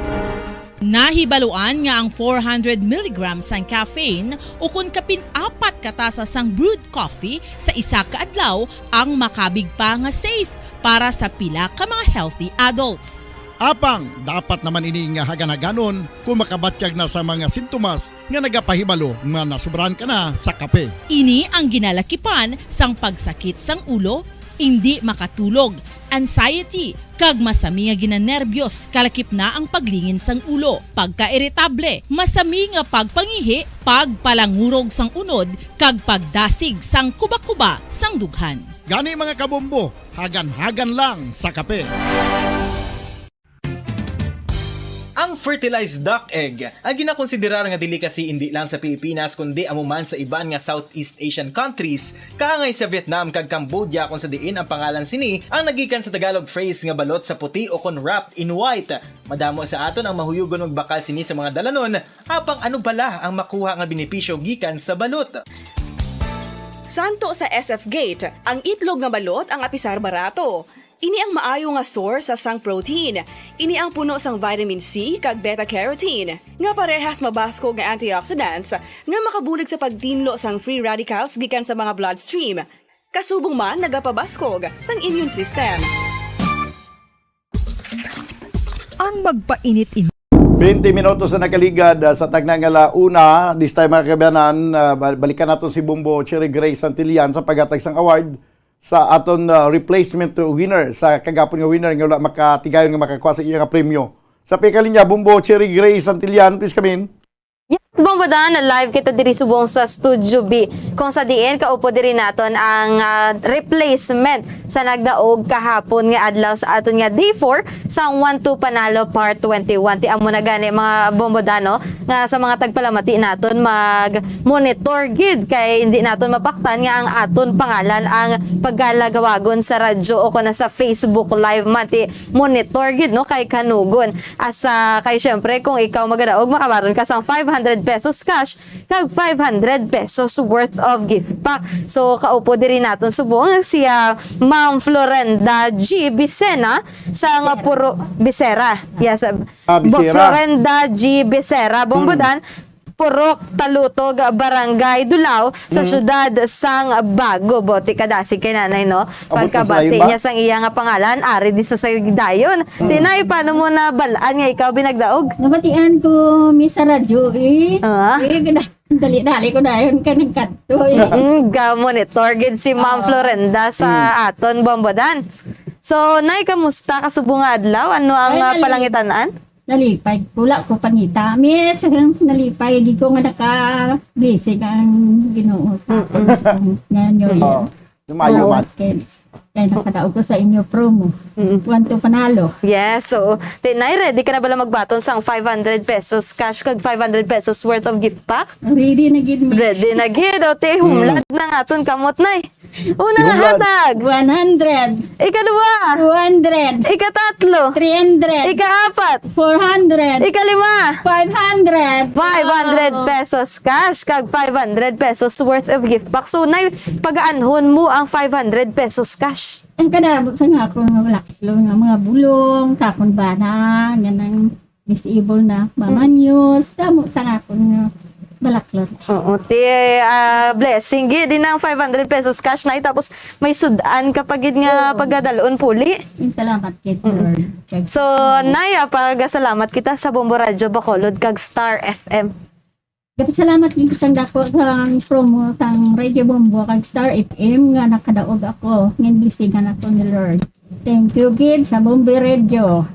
Nahibaluan nga ang four hundred milligrams sang caffeine ukon kapin apat ka tasa sang brewed coffee sa isa ka adlaw ang makabig pa nga safe para sa pila ka mga healthy adults. Apang dapat naman ini nga hagan-haganon kung makabatyag na sa mga sintomas nga nagapahibalo nga nasubrahan ka na sa kape. Ini ang ginalakipan sang pagsakit sang ulo, indi makatulog, anxiety, kag masami nga ginanerbiyos, kalakip na ang paglingin sang ulo, pagkairitable, masami nga pagpangihi, pagpalangurog sang unod, kag pagdasig sang kuba-kuba sang dughan. Gani, mga kabombo, hagan-hagan lang sa kape. Ang fertilized duck egg ang ginakonsiderar nga delicacy indi lang sa Pilipinas, kundi amo man sa iban nga Southeast Asian countries, kaangay sa Vietnam kag Cambodia, kung sa diin ang pangalan sini ang nagikan sa Tagalog phrase nga balot sa puti o kon wrapped in white. Madamo sa aton ang mahuyugon magbakal sini sa mga dalanon, apang ano bala ang makuha nga benepisyo gikan sa balot? Santo sa S F Gate, ang itlog nga balot ang apisar barato. Ini ang maayo nga source sa sang protein. Ini ang puno sang vitamin C kag beta carotene, nga parehas mabaskog nga antioxidants nga makabulig sa pagtinlo sang free radicals gikan sa mga bloodstream. Kasubong man nagapabaskog sang immune system. Ang magpainit-init. Twenty minutos na nakaligad, ah, sa tagna nga la una. This time, mga kabayanan, ah, ba-, balikan naton si Bombo Cherry Gray Santillan sa paghatag sang award sa aton, ah, replacement winner, sa kagapon nga winner nga wala makatigayon nga makakuha sa iya nga premyo. Sa pika linya, Bombo Cherry Gray Santillan, please come in. Yes, Bombo Dan, live kita diri subong sa Studio B, kung sa diin kaupod diri naton ang, ah, replacement sa nagdaog kahapon nga adlaw sa aton nga day four sa One to Panalo Part twenty-one. Ti amo na gani, mga Bombo Dan, no, nga sa mga tagpalamati naton, mag-monitor gid kay hindi naton mapaktan nga ang aton pangalan ang paggalagawagon sa radyo o kon sa Facebook Live man. Ti monitor gid, no, kay kanugon. Asa kay, syempre, kung ikaw magadaog, makabaton ka sang five hundred pesos cash kag five hundred pesos worth of gift pack. So, kaupo diri naton subong si, ah, Ma'am Florenda G Bicena sang Puro Bicera. Yes, ah, Ah, Bo-, Bicera. Florenda G Bicera, Bombo Dan, Purok Talutog, Barangay Dulao, sa Mm. siyudad sang Bago. Boti kadasig kay nanay, no? Abot na sa Pagkabati layo ba? niya sang iya nga pangalan, ari di sa sagdayon. Mm. Tinay, paano mo nabal-an nga ikaw binagdaog? Nabatian ko, Miss, sa radyo, eh. Ah. Eh, gina-, dali-dali ko dayon ka nagkadto, eh. Mm, ga-monitor gid si Ma'am Oo. Florenda sa Mm. aton, Bombo Dan. So, Nay, kamusta ka subong nga adlaw? Ano ang, Ay, ah, nalipay. palangitan-an? Nalipay. Wala ko pangita. Miss, nalipay. Di ko nga naka-blessing ang Ginoo sa Mm-mm. akon nga New Year. Oo. Lumayo Oo. man. Kay, kay nakadaog ko sa inyo promo. Mm. One to Panalo. Yes, so, Tinay, ready ka na bala magbaton sang five hundred pesos cash kag five hundred pesos worth of gift pack? Ready na gid, Miss. Ready na gid. O, ti, humlad Mm. na nga aton kamot, Nay. Una nga Ihumlad. hatag. One hundred. Ikaduha. Two hundred. Ikatatlo. Three hundred. Ikaapat. Four hundred. Ikalima. Five hundred. Five hundred Wow. pesos cash kag five hundred pesos worth of gift pack. So, Nay, pagaanhon mo ang five hundred pesos cash? Ang kadamo sa nga akon nga wala nga mga bulong, sa akon bana, nga nang disable na, Mm. mamanyos, damo sa nga akon nga balaklon. Oo, ti, ah, blessing gid din ang five hundred pesos cash, Nay, tapos may sud-an ka pa gid nga Oo. pagadalon puli. Yung salamat kay Mm. Lord. Kag So, Nay, ah, pagasalamat kita sa Bombo Radyo Bacolod kag Star F M. Salamat gid sang dako sang promo sang Radio Bombo kag Star F M nga nakadaog ako, nga blessingan ako ni Lord. Thank you gid sa Bombo Radio.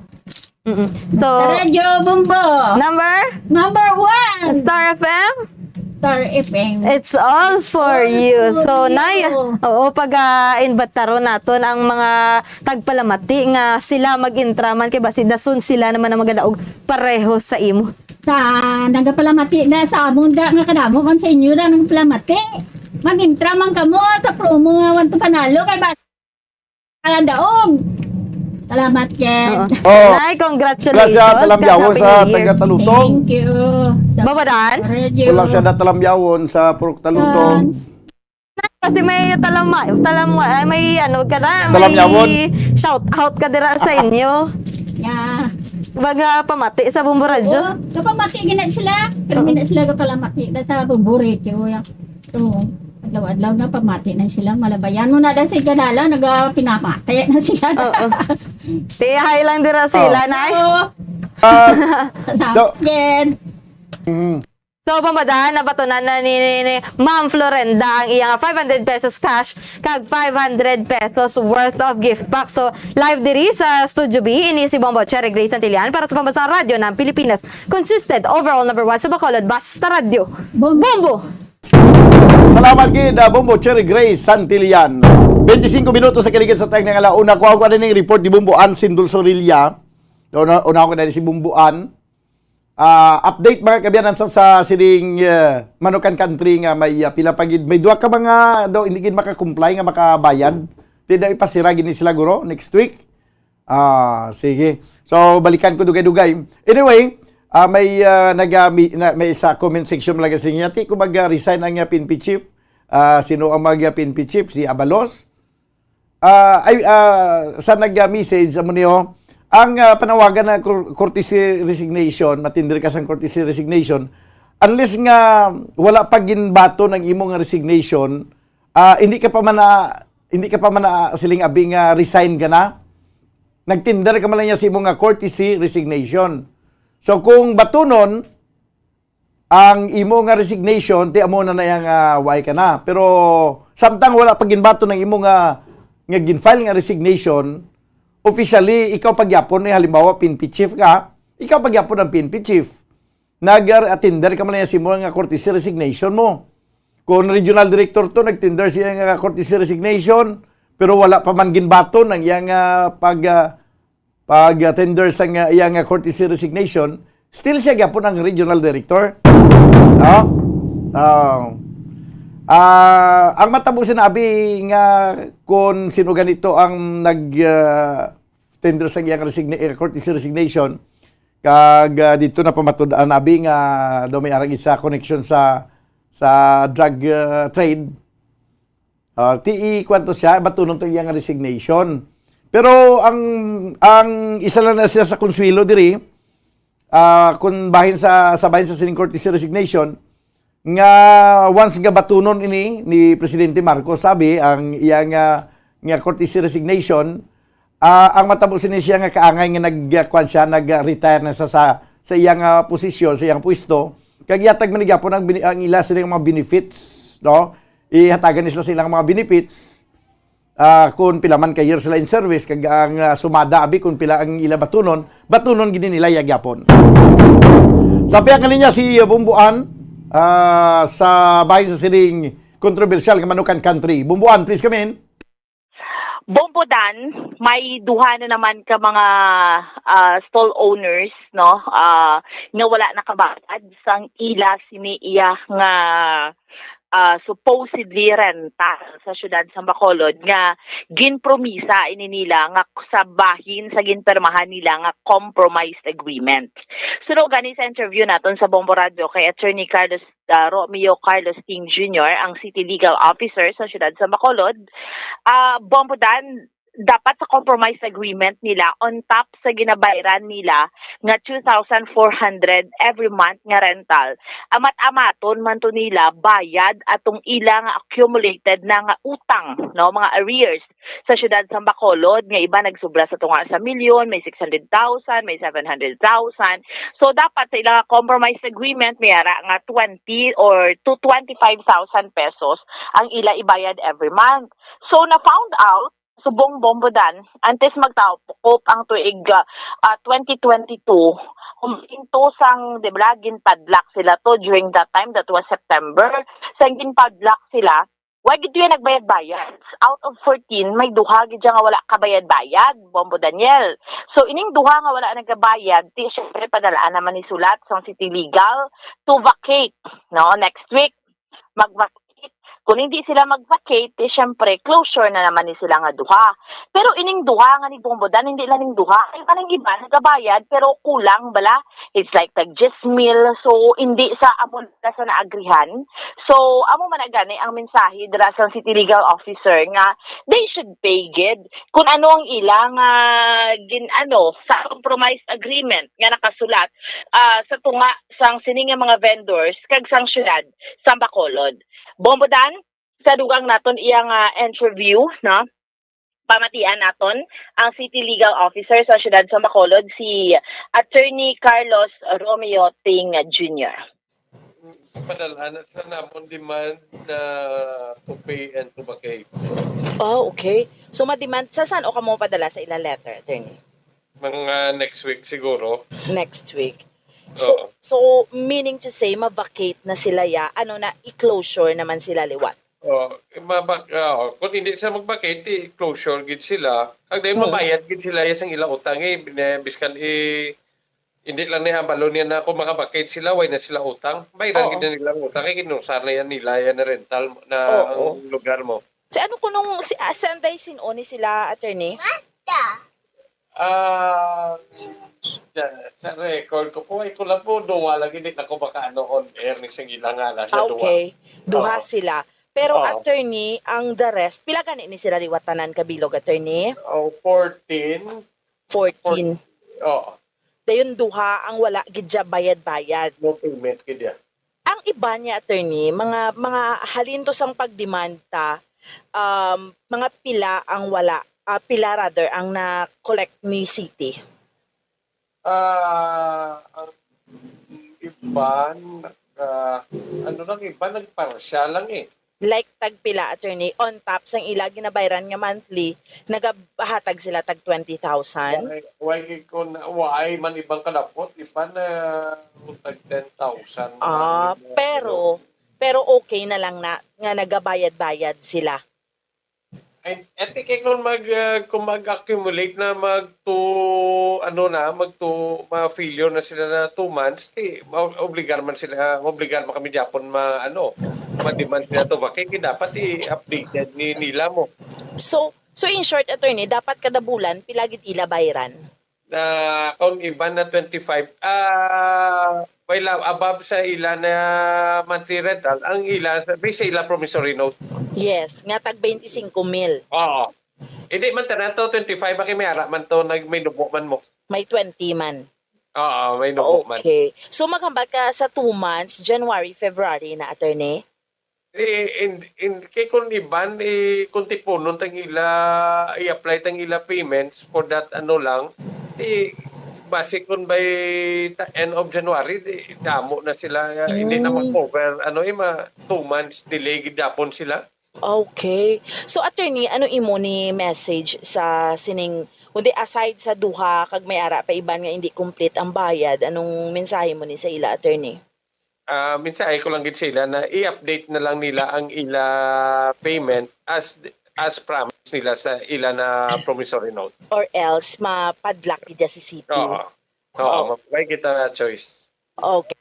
Mm-mm. So, Sa Radio Bombo. Number? Number one. Star F M? Star F M. It's all for All you. for So, you. Nay, oo, pag, ah, imbataron naton ang mga tagpalamati nga sila mag-intra man kay basi dason sila naman ang magadaog pareho sa imo. Sa nagapalamati na sa amon da nga kadamo man sa inyo na nang palamati. Mag-intra man kamo sa promo nga One to Panalo kay ba-, ang daog. Salamat, Ken. Oo. Oh. Nay, congratulations. Wala siya talamyawon Happy sa New Year. taga Talutong. Thank you. Babadan? Radio. Wala siya na talamyawon sa Purok Talutong. Kasi may talama, talama, ay, may ano ka na, Talamyawon. May shout out ka dira sa inyo. Yeah. Baga pamati sa Bombo Radyo. Oo, kapamati gina sila. Pero hindi sila kapalamati na sa Bombo Radio. Ito, adlaw-adlaw na pamati na sila. Malabayan mo na dahil sa ganala, nagpinamati na sila. Oo. Tihay lang dira sila, Oh. nay. Oo. Ah, Salamat, do- Ken. mm. So, pamadahan, nabatunan na ni, ni, ni Ma'am Florenda ang iyang five hundred pesos cash kag five hundred pesos worth of gift pack. So, live diri sa Studio B, ini si Bombo Cherry Grace Santillan para sa Pambansang Radyo ng Pilipinas. Consistent, overall number one sa Bacolod, basta radyo. Bombo. Bombo! Salamat gid, ah, Bombo Cherry Grace Santillan. Twenty-five minutos sa kaligid sa time nga ala una. Kuha ko na ning report ni Bombo Ann Sindol Sorilla. Una, una ko na si Bombo Ann. Ah, update, mga kaabyanan, sa, sa sining, eh, Manukan Country nga may, ah, pila pa gid, may duha ka mga daw hindi gid maka-comply nga makabayad. Ti daw ipasira gid ni sila, guro, next week. Ah, sige. So, balikan ko dugay-dugay. Anyway, ah, may, ah, nag, ah, mi- na, may sa comment section lang kasi niya, "Ti ko mag-resign ang, ah, P N P chief." Ah, sino ang mag, ah, P N P chief? Si Abalos? Ah, ay, ah, sa nag-message, amo niyo, ang, ah, panawagan na cour- courtesy resignation, matindri ka sang courtesy resignation, unless nga wala pa ginbaton ang imo nga resignation, ah, hindi ka pa man na, hindi ka pa man na siling abi nga resign ka na. Nagtender ka man lang niya sa imo nga courtesy resignation. So, kung batunon, ang imo nga resignation, ti amo na na yang, ah, way ka na. Pero samtang wala pa ginbaton ang imo nga, nga gin-file nga resignation, officially, ikaw pagyapon ni, halimbawa, P N P chief ka, ikaw pagyapon ang P N P chief. Nag-attender ka man niya sa imo nga courtesy resignation mo. Kung regional director to, nagtender siya nga courtesy resignation, pero wala pa man ginbaton ang iyang, ah, pag, ah, pag-tender sa nga, iya nga courtesy resignation, still siya gyapon ang regional director. No? Ah, ah, ang matabo sinabi nga kung sino ganito ang nag, ah, tender sa iyang resigna- eh, courtesy resignation, kag, ah, dito na pamatud-an abi nga daw may arang isa connection sa sa drug, ah, trade. Ah, ti i-, kwan to siya, batunon to iyang resignation. Pero ang, ang isa lang na siya sa konsuelo diri, ah, kung bahin sa, sa bahin sa sining courtesy resignation, nga once nga batunon ini ni Presidente Marcos, sabi, ang iya nga, nga courtesy resignation, ah, ang matabo sini siya nga kaangay nga nag, kwan siya, nag-retire na sa, sa, sa iyang, ah, posisyon, sa iyang pwesto, kag ihatag man gyapon ang, bini- ang ila sila mga benefits, no? Ihatagan ni sila sa ilang mga benefits, ah, kung pila man ka years sila in service, kag ang, ah, sumada abi kung pila ang ila batunon, batunon gid nila iya gyapon. Sa pihak nga linya si Bombo Ann, ah, sa bahin sa sining kontrobersyal nga Manukan Country. Bombo Ann, please come in. Bombo Dan, may duha na naman ka mga, ah, stall owners, no, ah, nga wala nakabayad sang ila sini iya nga, ah, supposedly rental sa siyudad sa Bacolod nga ginpromisa ini nila nga sa bahin sa ginpirmahan nila nga compromised agreement. Suno gani sa interview naton sa Bombo Radio kay Attorney Carlos, ah, Romeo Carlos Ting Junior, ang City Legal Officer sa siyudad sa Bacolod, ah, Bombo Dan, dapat sa compromise agreement nila, on top sa ginabayran nila nga two thousand four hundred every month nga rental, amat-amaton man to nila bayad atong ila nga accumulated na nga utang, no, mga arrears sa siyudad sa Bacolod, nga iba nagsubra sa tunga sa milyon, may six hundred thousand, may seven hundred thousand. So, dapat sa ilang compromise agreement, may ara nga twenty or to twenty-five thousand pesos ang ila ibayad every month. So, na-found out, subong Bombo Dan, antes magtapok ang tuig, ah, ah, twenty twenty-two, huminto sang, di ba, ginpadlock sila to during that time, that was September. Sang ginpadlock sila, wa gid tuya nagbayad-bayad. Out of fourteen, may duha gid siya nga wala kabayad-bayad, Bombo Daniel. So, ining duha nga wala nagabayad, ti, syempre, padalaan naman ni sulat sang City Legal to vacate, no, next week. Mag-vacate Kung hindi sila mag-vacate, di syempre, closure na naman ni sila nga duha. Pero ining duha nga ni Bombo Dan, hindi lang ning duha. Ay, kanang iba, nagabayad, pero kulang bala. It's like tag diyes mil. So, hindi sa amo na sa naagrihan. So, amo man na gani ang mensahe dira sa city legal officer nga they should pay gid kung ano ang ilang, ah, gin-, ano, sa compromise agreement nga nakasulat, ah, sa tunga sang sini nga mga vendors kag sang siyudad sa Bacolod. Bombo Dan, sa dugang naton iyang, ah, interview, no? Pamatian naton ang City Legal Officer sa siyudad sa Bacolod, si Attorney Carlos Romeo Ting Junior. Padala na sa namon demand na to pay and to vacate. Oh, okay. So, ma-demand, sa saan o kamo padala sa ila letter, attorney? Mga next week siguro. Next week. So, Oo. so, meaning to say, ma-vacate na sila ya, ano na, i-closure naman sila liwat? Oh, mabak-, oh, kung hindi sila mag-vacate, i-closure gid sila. Kag dahil Hmm. mabayad gid sila ya sang ila utang eh, bine-, biskan i-, hindi lang ni hambalo niya na kung maka-vacate sila, way na sila utang. Bayran Oo. gid na nila ang utang, kay kinusar na yan nila, yan na rental na Oo. ang lugar mo. Si ano kunong, si, ah, saan day sin-o ni sila, attorney? Ah, sa, sa record ko po, ay ko lang po, duwa lagi, hindi na ko makaano on air ni sa ila nga na siya, Ah, duwa. okay. Duha Oo. sila. Pero, Oo. attorney, ang the rest, pila gani ni sila liwat tanan ka bilog, attorney? Oh, fourteen. Fourteen. Oo. Dayon duha ang wala gid siya bayad-bayad. No payment gid ya. Ang iban niya, attorney, mga, mga halin to sang pag-demand ta, um, mga pila ang wala, ah, pila rather ang na-collect ni city? Ah, ang iban, ah, ano lang, iban nagparsyal lang eh. Like, tag pila, attorney, on top sang ila ginabayran nga monthly, nagahatag sila tag twenty thousand? Why, why ko na, why man ibang kalapot, iban na tag ten thousand Ah, man, pero, ano. pero okay na lang na nga nagabayad-bayad sila. Ay, ate, kay kung mag, ah, kung mag-accumulate na mag two, ano na, mag two, ma-failure na sila na two months, di, ma-, obligar man sila, obligar man kami gyapon ma-, ano, ma-demand sila to ba? Kay, kay dapat i-updated ni, nila mo. So, so in short, attorney, dapat kada bulan, pila gid ila bayran? Na kung iban na twenty-five, ah, well, ah, above sa ila na monthly rental, ang ila, sa, based sa ila promissory note. Yes, nga tag twenty-five mil. Oo. Hindi man tanan to, twenty-five, ba kay may ara man to, nag-, may nubo man mo. May twenty man. Oo, may nubo man. Okay. So, maghambal ka sa two months, January, February na, attorney? Eh, in, in, kay kung iban, eh, kung tipunon tang ila, i-apply tang ila payments for that, ano lang, eh, base kung by ta-, end of January, di, damo na sila, eh, hindi na Mm. mag-cover, ano, eh, ma-, two months delay gid gihapon sila. Okay. So, attorney, ano imo ni message sa sining, kundi aside sa duha, kag may ara pa iban nga hindi complete ang bayad, anong mensahe mo ni sa ila, attorney? Ah, mensahe ko lang gid sa ila na i-update na lang nila ang ila payment as, as promise nila sa ila na promissory note. Or else, mapadlock gid si city. Oo. Oo, Oo. ma-, may kita na choice. Okay.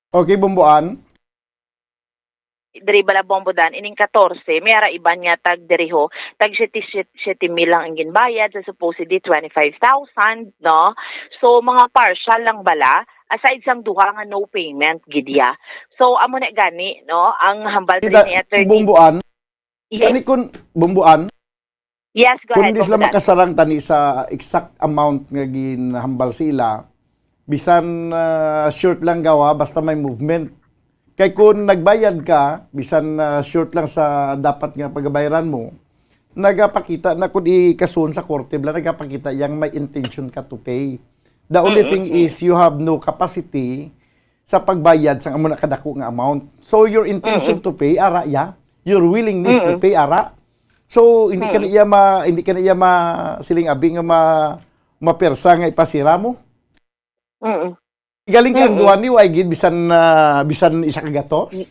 Okay, Bombo Ann. Diri bala, Bombo Dan, ining katorse, may ara iban nga tag diri ho, tag siyete, siyete, siyete mil lang ang ginbayad sa supposedly twenty-five thousand, no? So, mga partial lang bala, aside sang duha nga no payment gid ya. So, amo na gani, no, ang hambal Kita, diri ni attorney. Bombo Ann, Yes. Kani kun, Bombo Ann, Yes, go kung ahead, di sila Bombo Dan. makasarang tani sa exact amount nga ginhambal sa ila, bisan, ah, short lang gawa, basta may movement. Kay kung nagbayad ka, bisan, ah, short lang sa dapat nga pagabayaran mo, nagapakita na kung ikasuon sa korte, bala, nagapakita yang may intention ka to pay. The only Mm, thing mm. is you have no capacity sa pagbayad sang amo na kadako nga amount. So, your intention Mm. to pay, ara ya. Your willingness to Mm. pay, ara. So, hindi ka na Mm. iya ma-, hindi ka na iya ma-, siling abi nga ma-, mapersa nga ipasira mo. Mm. Galing kang Mm. duha ni, wa gid bisan, ah, bisan isa ka gatos? Y-,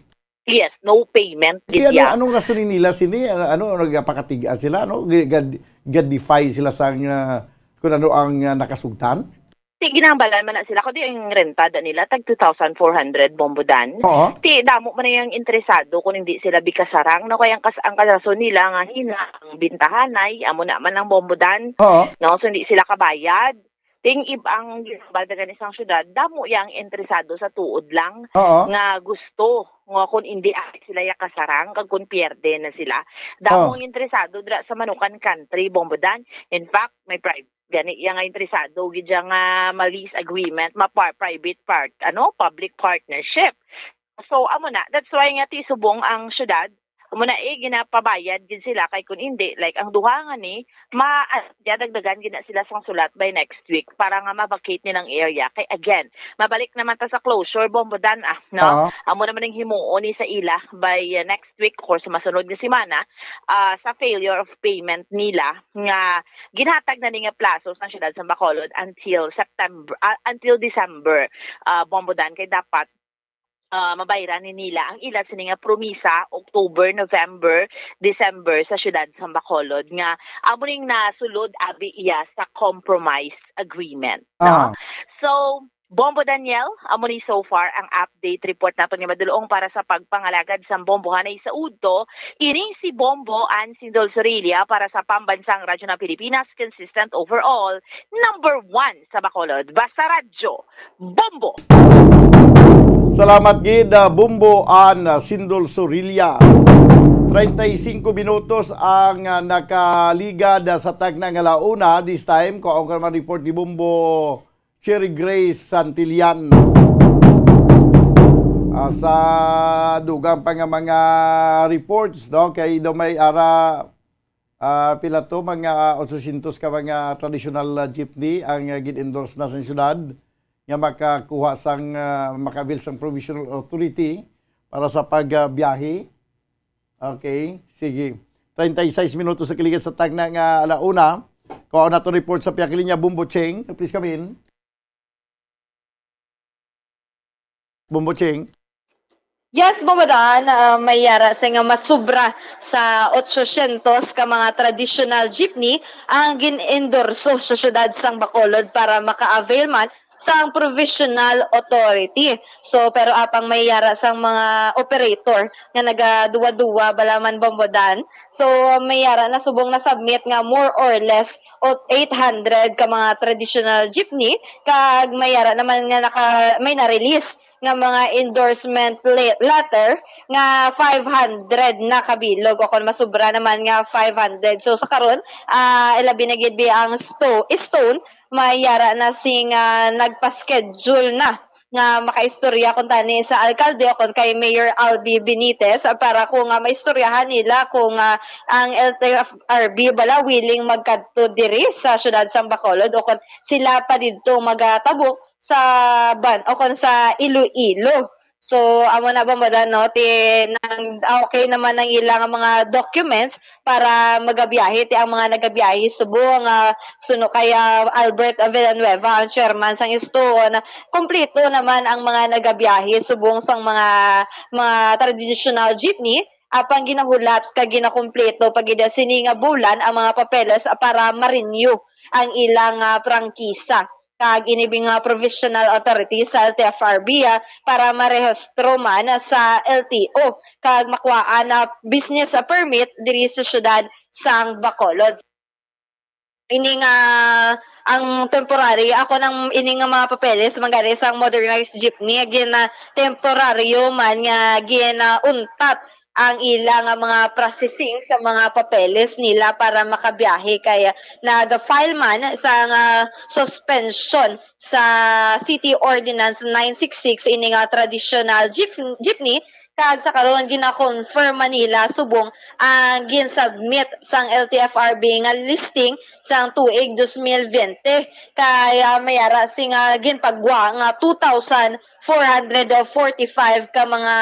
yes, no payment Di gid ano, ya. anong rason nila sini? Ano, ano, nagapakatigan sila, ano? Ga-, ga-, ga-defy sila sa nga, kung ano ang, ah, nakasugtan? Ti ginambalan man na sila, kundi ang renta da nila tag two thousand four hundred, Bombo Dan. Oo. Ti damo man ang interesado kung hindi sila bikasarang, no? Kaya ang kas-, ang karason nila nga hina ang bintahanay, amo na man ang Bombo Dan, Oo. no? So, hindi sila kabayad. Ting ib ang ginambal da gani sang syudad, damo yang interesado sa tuod lang Oo. nga gusto nga kung hindi ay sila ya kasarang kag kung pierde na sila. Damo Oh. ang interesado dira sa Manukan Country, Bombo Dan. In fact, may private gani iya nga interesado gid siya nga ma-lease agreement, ma-par-, private part, ano, public partnership. So, amo na, that's why nga ti subong ang syudad, amo na, eh, ginapabayad gid sila kay kun hindi, like, ang duha nga ni, ma-, ah, dagdagan gid na sila sang sulat by next week para nga ma-vacate nila ang area. Kay again, mabalik naman ta sa closure, Bombo Dan, ah, no? Oo. Amo naman ang himuon ni sa ila by, uh, next week or sa masunod nga semana, ah, sa failure of payment nila nga ginhatag na ni nga plaso sang siyudad sa Bacolod until September, ah, until December, ah, Bombo Dan, kay dapat, ah, mabayran ni nila ang ila sini nga promisa October, November, December sa siyudad sa Bacolod nga amo ning nasulod abi iya sa compromise agreement, no? Ah. So, Bombo Daniel, amo ni so far ang update report naton nga madulong para sa pagpangalagad sang bombohanay sa udto. Ini si Bombo Ann Sindol Sorilla para sa Pambansang Radyo ng Pilipinas, consistent overall, number one sa Bacolod. Basta Radyo, Bombo! Salamat gid, ah, Bombo Ann Sindol Sorilla. Treinta y cinco minutos ang, ah, nakaligad, ah, sa tagna nga launa. This time, kuhaon ka naman report ni Bombo Cherry Grace Santillan. Ah, sa dugang pa nga mga reports, no, kay daw may ara, ah, pila to, mga otsosintos ka mga traditional, ah, jeepney ang, ah, gin-endorse na sa syudad nga makakuha sang, ah, maka-avail sang provisional authority para sa pagbiyahe. Okay, sige. Treinta y seis minutos sa kaligad sa tagna nga ala una. Kuha nato report sa pihak linya, Bombo Cheng. Please come in. Bombo Cheng. Yes, Bombo Dan, ah, may yara sa nga masubra sa otsosyentos ka mga traditional jeepney ang gin-endorso sa syudad sang Bacolod para maka-avail man sang provisional authority. So, pero apang may yara sang mga operator nga nagaduwa-duwa bala man, Bombo Dan. So, may yara na subong na-submit nga more or less o eight hundred ka mga traditional jeepney, kag may yara naman nga naka-, may na-release nga mga endorsement le-, letter nga five hundred na kabilog, o kon masubra naman nga five hundred. So, sa karon, ah, ilabi na gid bi ang sto-, stone, may yara na sing, ah, nagpa-schedule na nga makaistorya kuntani sa alkalde o kon kay Mayor Albi Benitez, ah, para kung, ah, maistoryahan nila kung, ah, ang L T F R B bala willing magkadto diri sa siyudad sang Bacolod o kon sila pa didto magatabok sa ban-, o kon sa Iloilo. So, amo na, Bombo Dan, no? Ti-, nang, ah, okay naman ang ilang mga documents para magabiyahe. Ti ang mga nagabiyahe subong, ah, suno kay, ah, Albert Villanueva, ang chairman sang stone, kompleto naman ang mga nagabiyahe subong sang mga, mga traditional jeepney. Apang ginahulat kag ginakompleto pa gid sini nga bulan ang mga papeles para ma-renew ang ilang, ah, prangkisa. Kag ini bi nga provisional authority sa L T F R B, ah, para marehistro man sa L T O kag makuhaan na business, ah, permit diri sa siyudad sang Bacolod. Ini nga, ang temporary, ako nang ini nga mga papeles, man gani sang modernized jeepney, gina-, temporaryo man nga ginauntat ang ila nga mga processing sa mga papeles nila para makabiyahe, kay nag-file man sa nga suspension sa City Ordinance nine six six ini nga traditional jeep-, jeepney, kag sa karon gina-confirm man nila subong ang gin-submit sang L T F R B nga listing sang tuig dos mil bente, kay, ah, may ara sing, ah, ginpagwa nga two thousand four hundred forty-five ka mga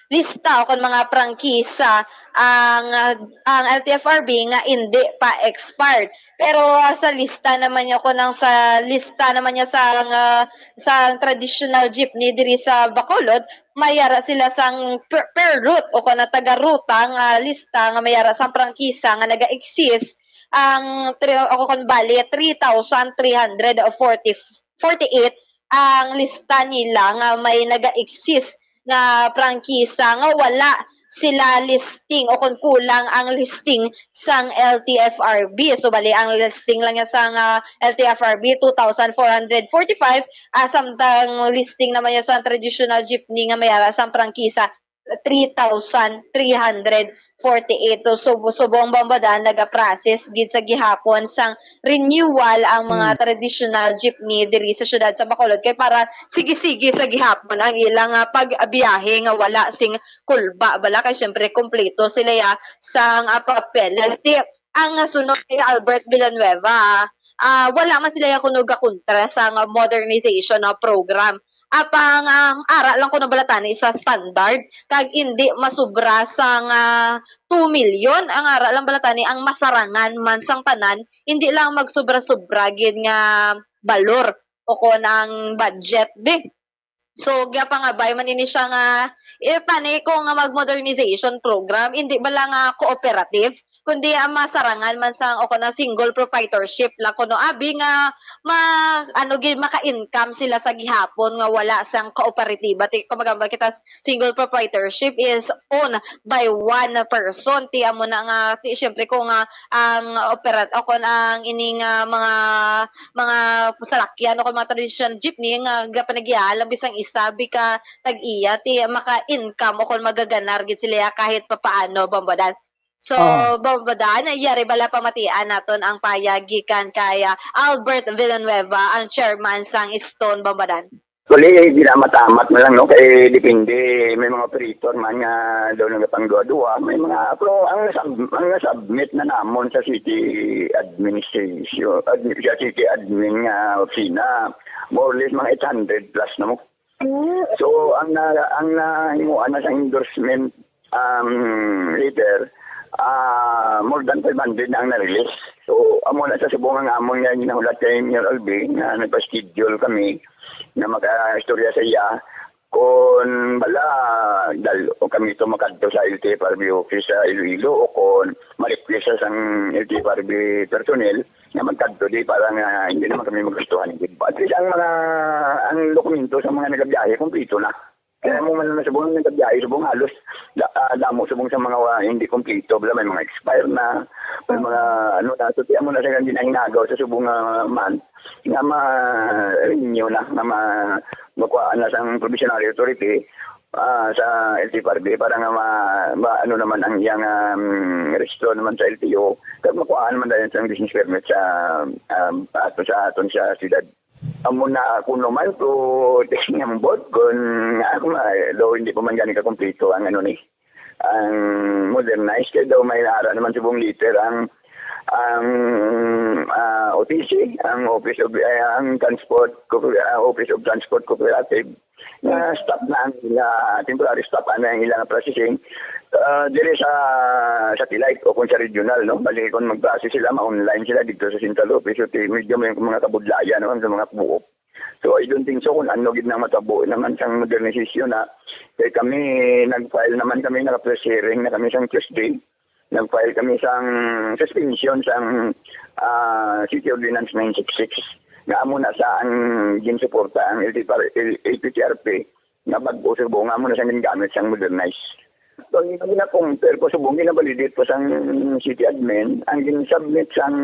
lista o kon mga prangkisa ang, ah, ang L T F R B nga indi pa expired. Pero, ah, sa lista naman niya, kon ang sa lista naman niya sa, ah, sa traditional jeepney diri sa Bacolod, may ara sila sang per, per route o kon ang taga-ruta nga lista nga may ara sang prangkisa nga naga-exist ang tri-, o kon bali, three thousand three hundred forty, forty-eight ang lista nila nga may naga-exist nga prangkisa nga wala sila listing o kung kulang ang listing sang L T F R B. So, bali, ang listing lang niya sang, ah, L T F R B, two thousand four hundred forty-five, ah, samtang listing naman niya sang traditional jeepney nga may ara sang prangkisa, three thousand three hundred forty-eight. So, subo-, subong Bambadan, nagaprocess gid sa gihapon sang renewal ang mga Mm. traditional jeepney diri sa siyudad sa Bacolod, kay para sige-sige sa gihapon ang ilang, ah, pagbiyahe nga wala sing kulba bala, kay syempre kompleto sila ya sang, ah, papel. Ti-, ang sunod kay Albert Villanueva, ah, wala man sila ya kuno gakontra sang modernization, ah, program. Apang ang ara lang kuno bala tani sa standard, kag indi masubra sang, ah, two million. Ang ara lang bala tani ang masarangan man sang tanan, indi lang magsubra-subra gid nga balor o kon ang budget, be. So, gapangabay man ini siya nga, eh, tani ko nga mag-modernization program, indi bala nga cooperative, kundi ang masarangan man sang, o kon ang single proprietorship lang kuno, abi nga ma-, ano gid, maka-income sila sa gihapon nga wala sang kooperatiba. Ti-, kumbaga, ba kita s-, single proprietorship is owned by one person. Ti amo na nga, ti, syempre, kung, ah, ang operat-, o kung ang ining, ah, mga, mga salakyan o kung mga traditional jeepney nga gapanagyahan lang bisang isa, bi ka tag-iya, ti maka-income o kung magaganar gid sila kahit papaano, Bambadan. So, Oo. Bambadan, yari bala pamatian naton ang payag gikan kay, ah, Albert Villanueva, ang chairman sang Stone, Bambadan. Actually, ginamatamat na lang, no? Kay depende, may mga operator man nga daw nagapangduwa-duwa, may mga, pero ang nasub-, ang nasubmit na namon sa city administration, admi-, sa city admin nga opisina, more or less mga eight hundred plus na mo. So, ang na-, ang nahimuan na sa endorsement, um, letter, ah, more than five hundred na ang na-release. So, amo na sa subong ang amon nga ginahulat kay Mayor Albi nga nagpa-schedule kami na maka-istorya sa iya. Kon bala, dal-, o kami to makadto sa L T F R B office sa Iloilo, o kon ma-request sa sang L T F R B personnel na magkadto di para nga hindi naman kami magustuhan. At least ang mga, ang dokumento sa mga nagabiyahe, kompleto na. Kaya mo man na subong nagabiyahe, subong halos da-, ah, damo subong sa mga wa-, hindi kompleto, bala may mga expire na, may mga ano na, so, tiyan mo na sa ginahinagaw sa subong nga month, nga ma-renew na, nga ma-, makuha na sang provisionary authority, ah, sa L T F R B para nga ma-, ma-, ano naman ang iyang, um, rehistro naman sa L T O, kag makuha naman dayon sang business permit sa, um, ato sa aton sa siyudad. Amo na ako naman ko tinambot kun nga ako ma-, daw hindi pa man gani kakumpleto ang ano ni, ang modernized kay daw may ara naman subong letter ang, ang, ah, O T C, ang Office of, eh, ang Transport Co-, ah, Office of Transport Cooperative, nga stop na ang ila, temporary stop na ang ilang processing, ah, diri sa satellite o kung sa regional, no? Bali, kung mag-process sila, ma-online sila dito sa central office. So, ti-, medyo may mga kabudlayan naman sa mga buok. So, I don't think so kung ano gid nang matabo naman sang modernization na. Kay kami, nag-file naman kami, naka-press hearing na kami sang Tuesday. Nag-file kami sang suspension sang, ah, City Ordinance nine six six. Nga amo na sa ang ginsuporta ang L T P R, L-, L P T R P, nga bag-o sa buong amo na sa gingamit sang modernize. So, ang gina-compare ko subong gina-validate ko sang city admin, ang gin-submit sang,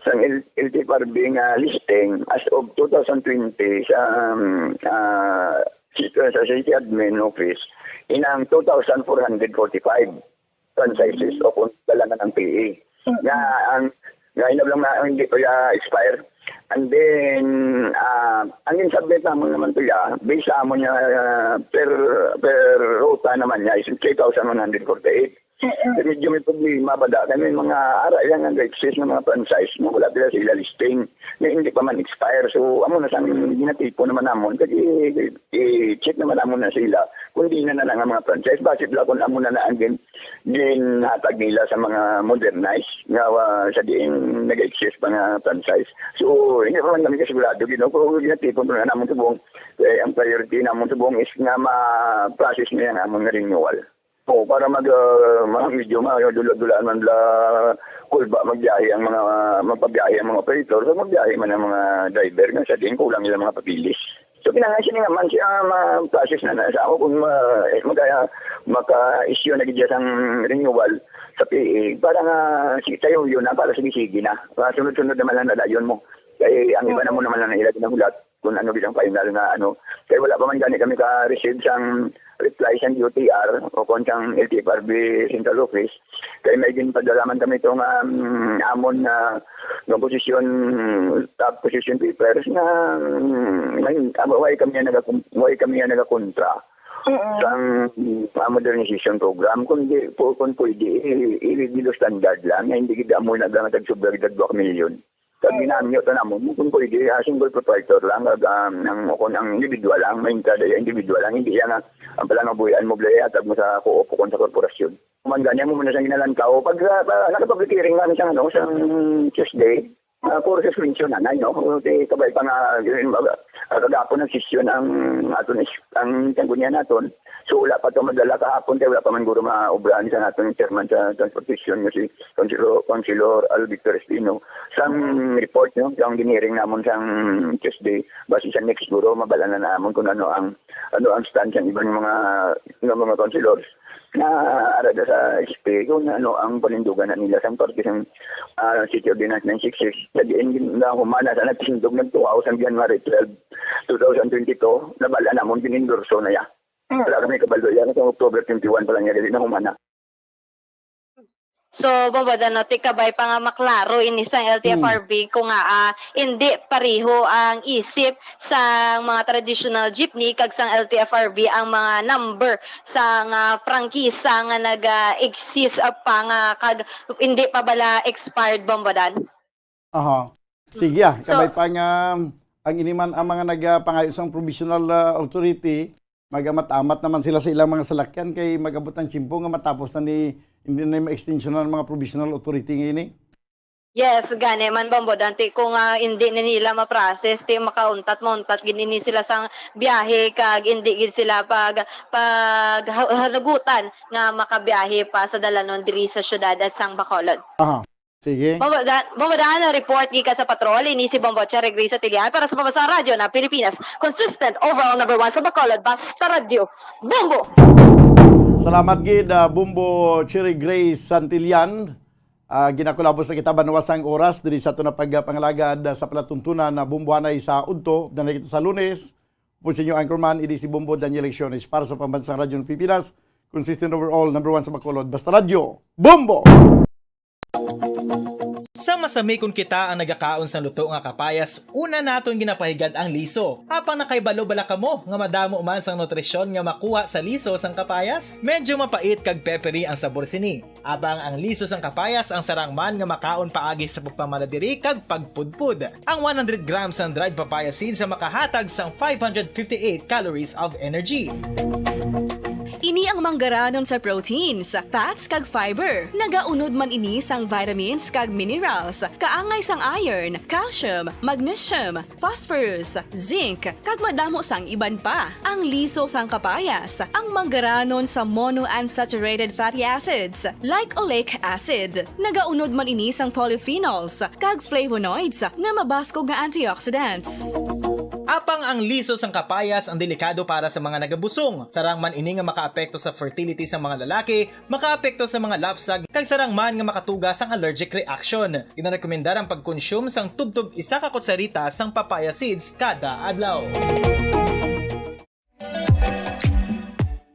sang L-, L T F R B nga listing as of two thousand twenty sa, um, ah, city, sa city admin office, inang two thousand four hundred forty-five franchises o kung dala na ng P A. Mm. Nga ang, nga inab lang na ang hindi pa ya expire. And then, ah, ang in-submit naman naman to ya, based sa amon nga, ah, per, per ruta naman niya is three thousand one hundred forty-eight. Mm-mm. Kaya medyo may problema pa da. Kaya may mga ara yan nga excess ng mga franchise na wala pila sa ila listing na hindi pa man expire. So, amo na sang ginatipo naman namon. Kaya i-, i-check naman namon na sila kung di na na nga mga franchise. Base pala kung amo na na ang gin-, ginhatag nila sa mga modernized nga, ah, sa diin nag-exist pa nga franchise. So, hindi pa man kami kasigurado, gino, pero ginatipon pa na namon subong, eh, ang priority namon subong is nga ma-process na yan amon nga renewal. Oo, para mag, ah, ma-, medyo ma-, dula-dulaan man la kulba magbiyahe ang mga, magpabiyahe ang mga operator, so magbiyahe man ang mga driver nga sa diin kulang nila mga papeles. So kinahanglan sini nga man siya ma-process na, na sa ako kung ma-, eh, magaya, maka-issue na gid siya sang renewal sa P A para nga si tayo yun na para sige-sige na. Para sunod-sunod naman lang nadayon mo. Kay ang iba na mo naman lang na ila ginahulat kung ano gid ang final nga ano. Kay wala pa man gani kami ka-receive sang reply sang D O T R o kon sang L T F R B Central Office. Kay may ginpadala man kami to nga, mm, amon na nga position, top position papers nga, mm, may, ah, way kami nga nagakum-, way kami nga nagakontra Mm-mm. sang, mm, ah, modernization program. Kung di, pu-, kung pwede, i-, i-, i-, below standard lang, nga hindi gid amo na lang tag sobra gid tag dua ka milyon. Kag ginamyo to namon, kung pwede, ah, single proprietor lang, kag, um, ang, kung ang individual lang, may entrada ya individual lang, hindi yan nga, ang pala nga buhian mo, blaya, tag mo sa co-op o kung sa korporasyon. Man gani mo muna sa ginalantaw. Pag, ah, pa, naka-public hearing lang sa, ano, sa Tuesday, ah, puro suspension na, na, no? Di kabay pa nga, yun, mag-, ah, kagapon ang sesyon ang aton is-, ang tanggunyan naton. So, wala pa to madala kahapon, kay wala pa man guro maobrahan sa naton chairman sa transportation, nga si Councilor, Councilor Al Victor Espino. Sang report, no, sang giniring namon sang Tuesday, basi sa next guro, mabala na namon kung ano ang, ano ang stand sang ibang mga, nga mga councilors na ara da sa S P kung ano ang panindugan na nila sang parte sang, ah, City Ordinance nine six six. Sa diin gin-, na humana sa nagtindog nagtuhaw sang January twelve, two thousand twenty-two, nabala namon ginindorso na ya. Mm. Wala kami kabalo yan. Sa October twenty-one pa lang yan, dili na humana. So, Bombod, ano, ti kabay pa nga maklaro ini sang L T F R B kung nga, ah, hindi pareho ang isip sang mga traditional jeepney kag sang L T F R B ang mga number sang, ah, prangkisa nga nag-exist pa nga kag hindi pa bala expired, Bombodan? Aha. Sige, ah, So, kabay pa nga ang ini man ang mga nagapangayo sang provisional, ah, authority, magamat-amat naman sila sa ilang mga salakyan kay mag-abot ang tiyempo nga matapos na ni, hindi na ma-extension ang mga provisional authority nga ini. Yes, gani man, Bombo Dante, kung, ah, hindi na nila ma-process, ti makauntat-mauntat gid ini sila sang biyahe kag hindi gid sila pag, pag ha-, hanagutan nga makabiyahe pa sa dalanon diri sa siyudad at sang Bacolod. Aha. Sige. Bombo Dan, Bombo Dan, report gikan sa patrol, ini si Bombo Cherry Grace Atilian para sa Pambansang Radyo ng Pilipinas. Consistent, overall number one sa Bacolod, basta radyo. Bombo! Salamat gid, ah, Bombo Cherry Grace Santillan. Ah, ginakulabos na kita, banwa sang oras diri sa aton na pagpangalagad, ah, sa palatuntunan na Bombo Anay sa udto. Dana kita sa Lunes. Upod sa inyo anchorman, ini si Bombo Daniel Lecciones para sa Pambansang Radyo ng Pilipinas. Consistent overall, number one sa Bacolod. Basta Radyo, Bombo! Sa masamikon kita ang nagakaon sang luto nga kapayas, una naton ginapahigad ang liso. Apang nakahibalo bala kamo nga madamo man sang nutrisyon nga makuha sa liso sang kapayas? Medyo mapait kag peppery ang sabor sini. Apang ang liso sang kapayas ang sarang man nga makaon paagi sa pagpamanadiri kag pagpudpod. Ang one hundred grams sang dried papaya seeds ang makahatag sang five hundred fifty-eight calories of energy. Ini ang manggaranon sa proteins, fats, kag fiber. Nagaunod man ini sang vitamins kag minerals, kaangay sang iron, calcium, magnesium, phosphorus, zinc, kag madamo sang iban pa. Ang liso sang kapayas, ang manggaranon sa monounsaturated fatty acids, like oleic acid. Nagaunod man ini sang polyphenols kag flavonoids nga mabaskog nga antioxidants. Apang ang liso sang kapayas ang delikado para sa mga nagabusong. Sarang man ini nga makaapekto sa fertility sa mga lalaki, makaapekto sa mga lapsag, kag sarang man nga makatuga sang allergic reaction. Ginarekomendar ang pagkonsume sang tubtob isa ka kutsarita sang papaya seeds kada adlaw.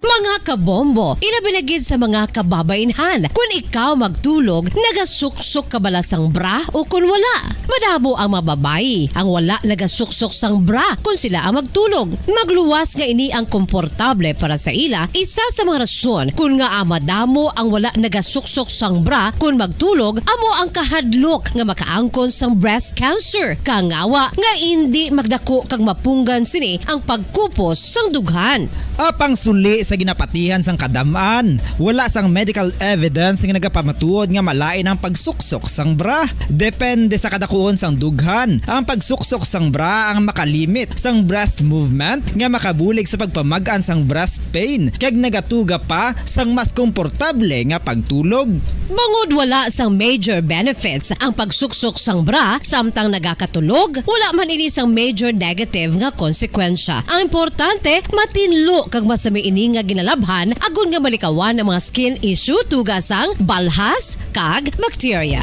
Mga kabombo, ilabi na gid sa mga kababainhan. Kun ikaw magtulog, nagasuksok ka bala sang bra o kun wala? Madamo ang mga babayi ang wala nagasuksok sang bra kun sila ang magtulog. Magluwas nga ini ang komportable para sa ila, isa sa mga rason kun ngaa madamo ang wala nagasuksok sang bra kun magtulog amo ang kahadlok nga makaangkon sang breast cancer. Kangawa nga indi magdako kag mapunggan sini ang pagkupos sang dughan. Apang suli sa ginapat Tihan sang kadam-an, wala sang medical evidence nga nagapamatuod nga malain ang pagsuksok sang bra. Depende sa kadakuon sang dughan, ang pagsuksok sang bra ang makalimit sang breast movement nga makabulig sa pagpamag-an sang breast pain kag nagatuga pa sang mas komportable nga pagtulog. Bangod wala sang major benefits ang pagsuksok sang bra samtang nagakatulog, wala man ini sang major negative nga konsekwensya. Ang importante, matinlo kag masami ini nga ginalabhan agod nga malikawan ang mga skin issue, tuga sang balhas kag bakterya.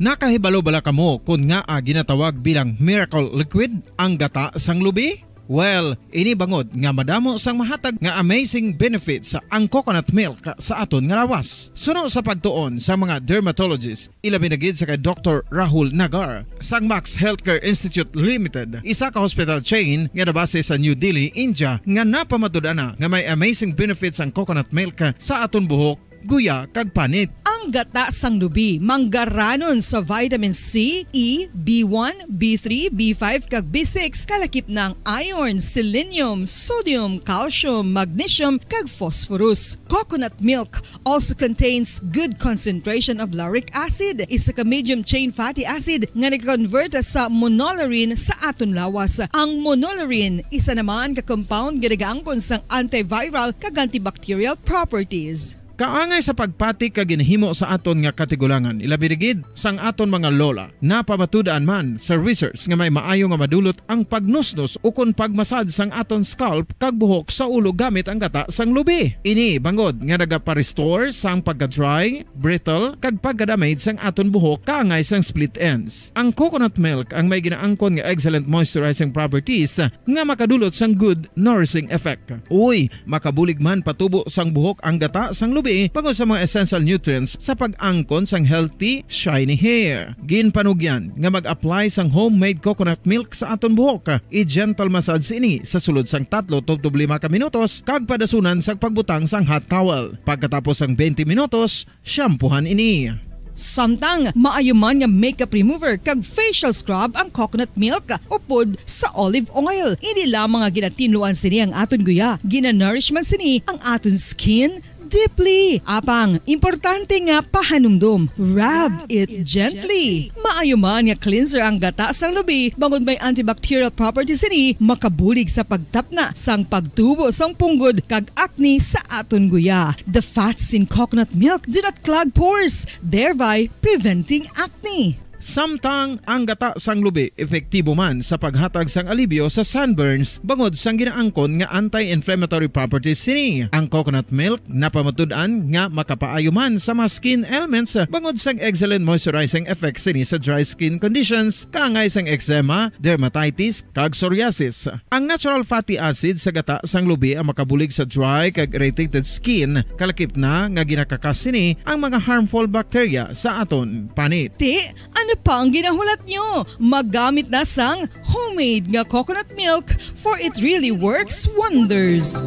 Nakahibalo bala kamo kon ngaa ginatawag bilang miracle liquid ang gata sang lubi? Well, ini bangod nga madamo sang mahatag nga amazing benefits ang coconut milk sa aton nga lawas. Suno sa pagtuon sa mga dermatologist, ilabi na gid sa kay Doktor Rahul Nagar sang Max Healthcare Institute Limited, isa ka hospital chain nga nabase sa New Delhi, India, nga napamatud-an na nga may amazing benefits ang coconut milk sa aton buhok, guya, kag panit. Ang gata sang lubi manggaranon sa vitamin C, E, B one, B three, B five, kag B six, kalakip na ang iron, selenium, sodium, calcium, magnesium, kag phosphorus. Coconut milk also contains good concentration of lauric acid, isa ka medium chain fatty acid nga nag-convert sa monolaurin sa aton lawas. Ang monolaurin isa naman ka compound nga nagaangkon sang antiviral kag antibacterial properties. Kaangay sa pagpati kag ginhimo sa aton nga katigulangan, ilabi na gid sang aton mga lola. Napamatud-an man sa research nga may maayo nga madulot ang pagnusnos ukon pagmasad sang aton scalp kag buhok sa ulo gamit ang gata sang lubi. Ini bangod nga nagapa-restore sang pagka-dry, brittle, kag pagka-damage sang aton buhok kaangay sang split ends. Ang coconut milk ang may ginaangkon nga excellent moisturizing properties nga makadulot sang good nourishing effect. Uy, makabulig man patubo sang buhok ang gata sang lubi bangod sa mga essential nutrients sa pag-angkon sang healthy, shiny hair. Ginpanugyan nga mag-apply sang homemade coconut milk sa aton buhok. I-gentle massage ini sa sulod sang tatlo tubtob lima ka minutos kag padasunan sang pagbutang sang hot towel. Pagkatapos sang twenty minutos, shampoohan ini. Samtang maayo man nga makeup remover kag facial scrub ang coconut milk upod sa olive oil. Hindi lamang nga ginatinluan sini ang aton guya, ginanourish man sini ang aton skin deeply. Apang, importante nga pahanumdom, rub it gently. Maayo man nga cleanser ang gata sang lubi, bangod may antibacterial properties sini, makabulig sa pagtapna sang pagtubo sang punggod kag acne sa aton guya. The fats in coconut milk do not clog pores, thereby preventing acne. Samtang ang gata sang lubi epektibo man sa paghatag sang alibyo sa sunburns bangod sang ginaangkon nga anti-inflammatory properties sini. Ang coconut milk napamatud-an nga makapaayo man sa mga skin ailments bangod sang excellent moisturizing effects sini sa dry skin conditions, kaangay sang eczema, dermatitis, kag psoriasis. Ang natural fatty acid sa gata sang lubi ang makabulig sa dry kag irritated skin, kalakip na nga ginakakas sini ang mga harmful bacteria sa aton panit. Ti, ano pa ang ginahulat nyo? Maggamit na sang homemade nga coconut milk, for it really works wonders.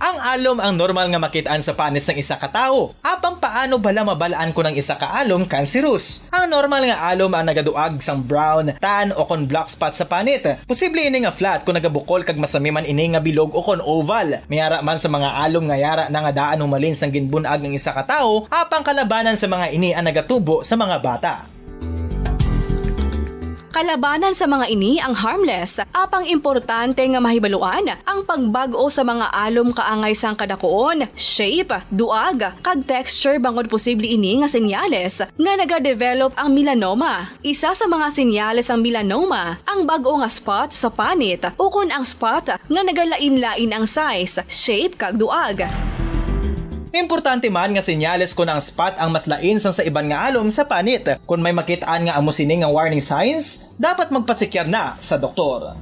Ang alom ang normal nga makit-an sa panit sang isa ka tawo. Apang paano bala mabal-an kon ang isa ka alom cancerous? Ang normal nga alom ang nagaduag sang brown, tan, o kon black spot sa panit. Posible ini nga flat kon nagabukol kag masami man ini nga bilog o kon oval. May ara man sa mga alom nga yara na nga daan humalin sang ginbun-ag ang isa ka tawo, apang kalabanan sa mga ini ang nagatubo sa mga bata. Kalabanan sa mga ini ang harmless, apang importante nga mahibaluan ang pagbag-o sa mga alom kaangay sang kadakuon, shape, duag, kag texture, bangod posible ini nga senyales nga nagadevelop ang melanoma. Isa sa mga senyales sang melanoma ang bag-o nga spot sa panit ukon ang spot nga nagalain-lain ang size, shape, kag duag. Importante man nga senyales kon ang spot ang mas lain sang sa iban nga alom sa panit. Kon may makit-an nga amo sini nga warning signs, dapat magpatsikyar na sa doktor.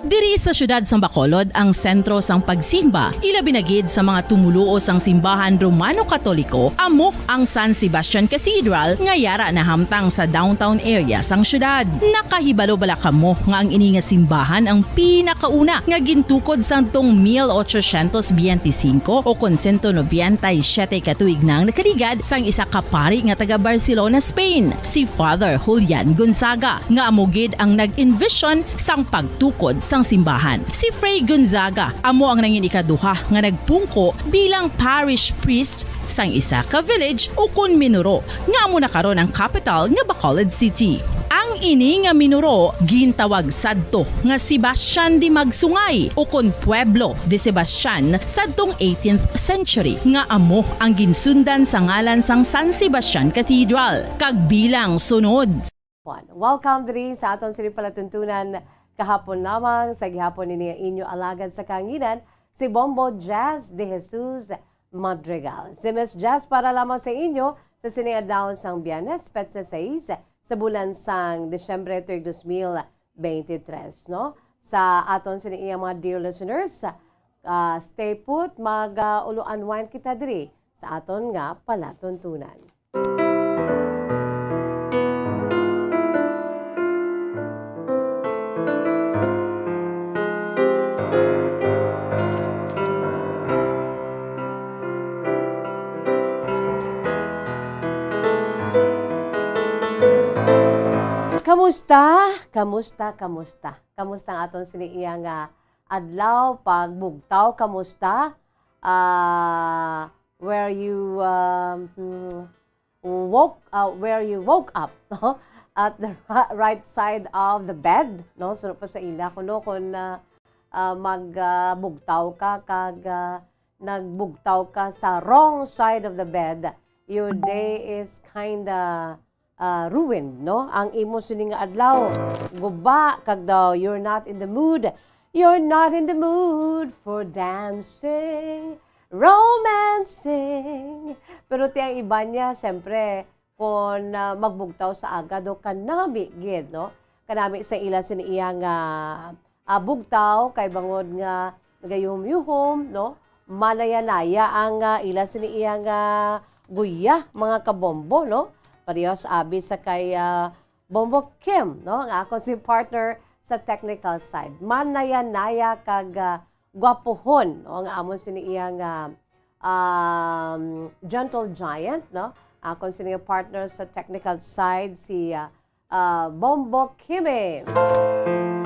Diri Sa siyudad sang Bacolod, ang sentro sang pagsimba, ilabi na gid sa mga tumoluo sang simbahan Romano-Katoliko, amo ang San Sebastian Cathedral nga yara nahamtang sa downtown area sang siyudad. Nakahibalo bala kamo nga ang ini nga simbahan ang pinakauna nga gintukod sadtong mil ochocientos biyente singko o kon sento nobenta y siyete ka tuig nang nakaligad sang isa ka pari nga taga Barcelona, Spain, si Father Julian Gonzaga, nga amo gid ang nag-envision sang pagtukod sang simbahan. Si Fray Gonzaga amo ang nangin ikaduha nga nagpungko bilang parish priest sang isa ka village ukon minuro nga amo na karon ang kapital nga Bacolod City. Ang ini nga minuro gintawag sadto nga Sebastian de Magsungay ukon Pueblo de Sebastian sadtong eighteenth century, nga amo ang ginsundan sa ngalan sang San Sebastian Cathedral. Kag bilang sunod, Welcome diri sa aton sini palatuntunan kahapon lamang. Sa gihapon ini ang inyo alagad sa kahanginan, si Bombo Jazz de Jesus Madrigal. Si Miss Jazz para lamang sa inyo sa sini adlaw sang Biyernes, petsa sais sa bulan sang Disyembre, tuig dos mil beintitres, no? Sa aton sini iyang mga dear listeners, ah, stay put, mag, ah, ulo unwind kita diri sa aton nga palatuntunan. Kamusta? Kamusta? Kamusta? Kamusta ang aton sini iya nga adlaw? Pagbugtaw, kamusta? Ah, where you, um, hmm, woke, uh, where you woke up, no? At the ri-, right side of the bed, no? Suno pa sa ila kuno kung, uh, uh, mag, uh, bugtaw ka kag, uh, nagbugtaw ka sa wrong side of the bed, your day is kinda, uh, ruined, no? Ang imo sini nga adlaw, guba, kag daw, you're not in the mood. You're not in the mood for dancing, romancing. Pero ti ang iban niya, siyempre, kung, ah, magbugtaw sa aga, do kanami gid, no? Kanami sa ila sini iya nga, ah, bugtaw, kay bangod nga nagayuhom-yuhom, no? Manaya-naya ang, ah, ila sini iya nga guya, mga kabombo, no? Parehas abi sa kay, ah, Bombo Kim, no? Nga akon si partner sa technical side. Manaya-naya kag, ah, gwapuhon, no? Nga amon sini iya nga, um, gentle giant, no? Akon sini nga partner sa technical side, si, ah, ah, Bombo Kimi.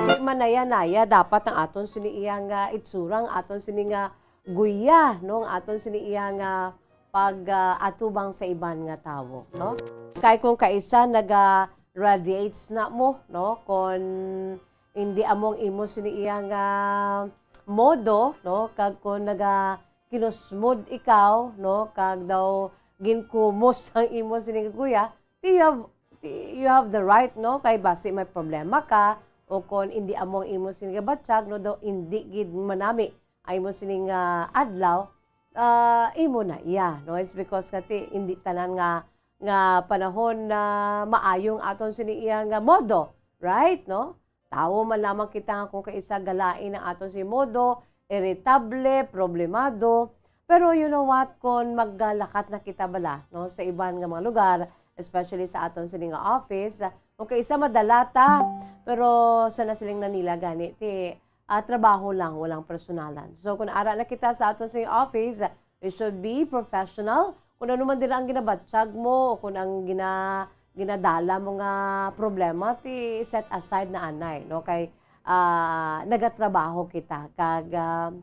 Di manaya-naya dapat ang aton sini iya nga itsura, ang aton sini nga guya, no? Ang aton sini iya nga pag, ah, atubang sa iban nga tawo, no? Kay kung kaisa naga-radiates na mo, no? Kung hindi amo ang imo sini iya nga modo, no? Kag kung naga kinusmod ikaw, no? Kag daw ginkumos ang imo sini nga guya, ti you have, ti you have the right, no? Kay basi may problema ka, o kung hindi amo ang imo sini nga batyag, no? Daw hindi gid manami ang imo sini nga adlaw, ah, imo na iya, no? It's because nga ti, hindi tanan nga, nga panahon na maayo ang aton sini iya nga modo, right, no? Tawo man lamang kita nga kung kaisa galain ang aton sini modo, iritable, problemado. Pero you know what, kung maglakat na kita bala, no, sa iban nga mga lugar, especially sa aton sini nga office, kung kaisa madala ta, pero sa nasiling na nila gani, ti, ah, trabaho lang, walang personalan. So, kung ara na kita sa aton sa office, you should be professional. Kung ano man dira ang ginabatyag mo o kung ang gina-, ginadala mo nga problema, ti set aside na anay, no? Kay, ah, nagatrabaho kita. Kag, ah,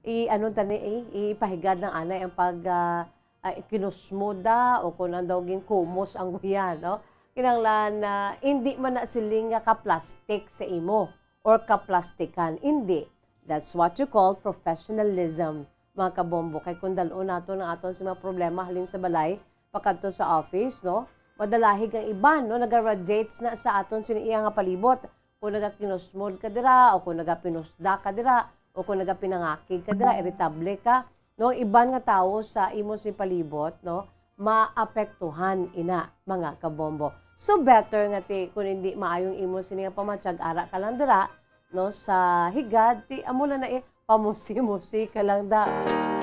i-, ano tani, eh, ipahigad lang anay ang pag, ah, ah, kinusmoda o kung ano daw ginkumos ang guya, no? Kinahanglan na hindi man na siling nga ka-plastic sa imo or kaplastikan. Hindi. That's what you call professionalism, mga kabombo. Kay kung dalon nato ang aton sa mga problema halin sa balay, pakadto sa office, no? Madalahig ang iban, no? Naga-radiates na sa aton sini iya nga palibot. Kung nagakinusmod ka dira, o kung nagapinusda ka dira, o kung nagapinangakig ka dira, iritable ka, no? Ang iban nga tawo sa imo sini palibot, no? Maapektuhan ina, mga kabombo. So better nga ti, kung hindi maayong imo sini nga pamatyag, ara ka lang dira, no, sa higad, ti amo na na, eh, pamusi-musi ka lang da.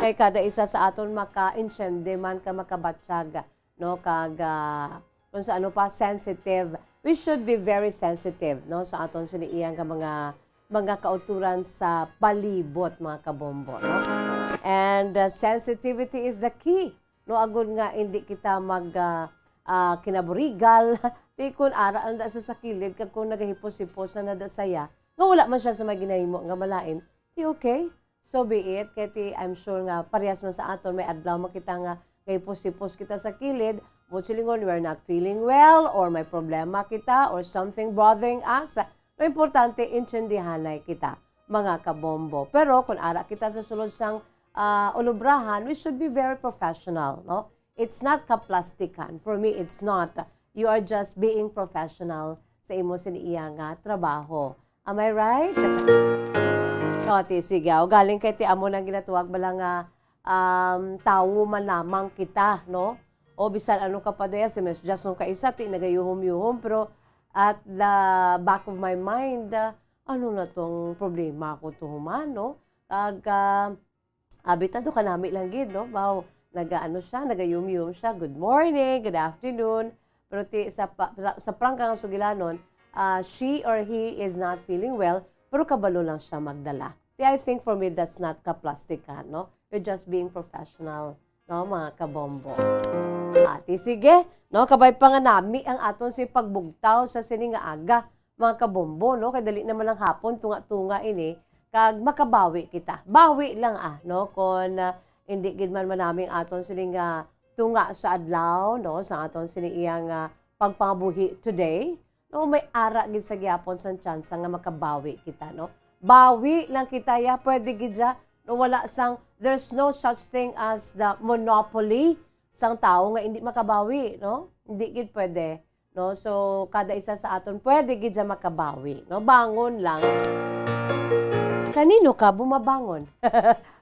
Kay kada isa sa aton maka-intindi man ka makabatyag, no, kag, ah, kung sa ano pa, sensitive. We should be very sensitive, no, sa aton sini iyang ka mga, mga kauturan sa palibot, mga kabombo, no? And, ah, sensitivity is the key, no, agud nga hindi kita mag, ah, ah, kinaburigal. Ti kun ara lang da sa, sa kilid, kag kung nagahipos-hipos na na da saya, nga wala man siya sa may ginahimo nga malain, ti okay, so be it. Kay ti, I'm sure nga parehas man sa aton, may adlaw man kita nga gahipos-hipos kita sa kilid, mo silingon, "We're not feeling well," or may problema kita, or something bothering us. Ang importante, intindihanay kita, mga kabombo. Pero kung ara kita sa sulod sang, ah, ulubrahan, we should be very professional, no? It's not kaplastikan. For me, it's not. You are just being professional sa imo sini iya nga trabaho. Am I right? O, ti, sige. O, galing kay ti amo nang ginatuwag bala nga, um, tawo man lamang kita, no? O, bisan ano ka pa daya, si Miss Jason ka isa, ti nagayuhom-yuhom, pero at the back of my mind, ah, ano na tong problema ko to human, no? Kag, ah, abitado ka nami lang gid, no? Wow, nagaano siya, nagayum-yum siya. "Good morning, good afternoon." Pero ti sa pa-, sa, sa prangka nga sugilanon, ah, she or he is not feeling well, pero kabalo lang siya magdala. Ti, I think for me, that's not kaplastikan, no? You're just being professional, no, mga kabombo. Ati, sige, no, kabay pa nga nami ang aton si pagbugtaw sa sini nga aga, mga kabombo, no? Kay dali naman ang hapon, tunga-tunga ini, kag makabawi kita. Bawi lang, ah, no? Kung, ah, hindi gid man manami ang aton sini nga tunga sa adlaw, no? Sa aton sini iyang, ah, pagpangabuhi today, no? May ara gid sa gyapon sang tsansa nga makabawi kita, no? Bawi lang kita, ya, pwede gid ya, no? Wala sang, there's no such thing as the monopoly sang tawo nga hindi makabawi, no? Hindi gid pwede, no? So, kada isa sa aton pwede gid siya makabawi, no? Bangon lang. Kanino ka bumabangon?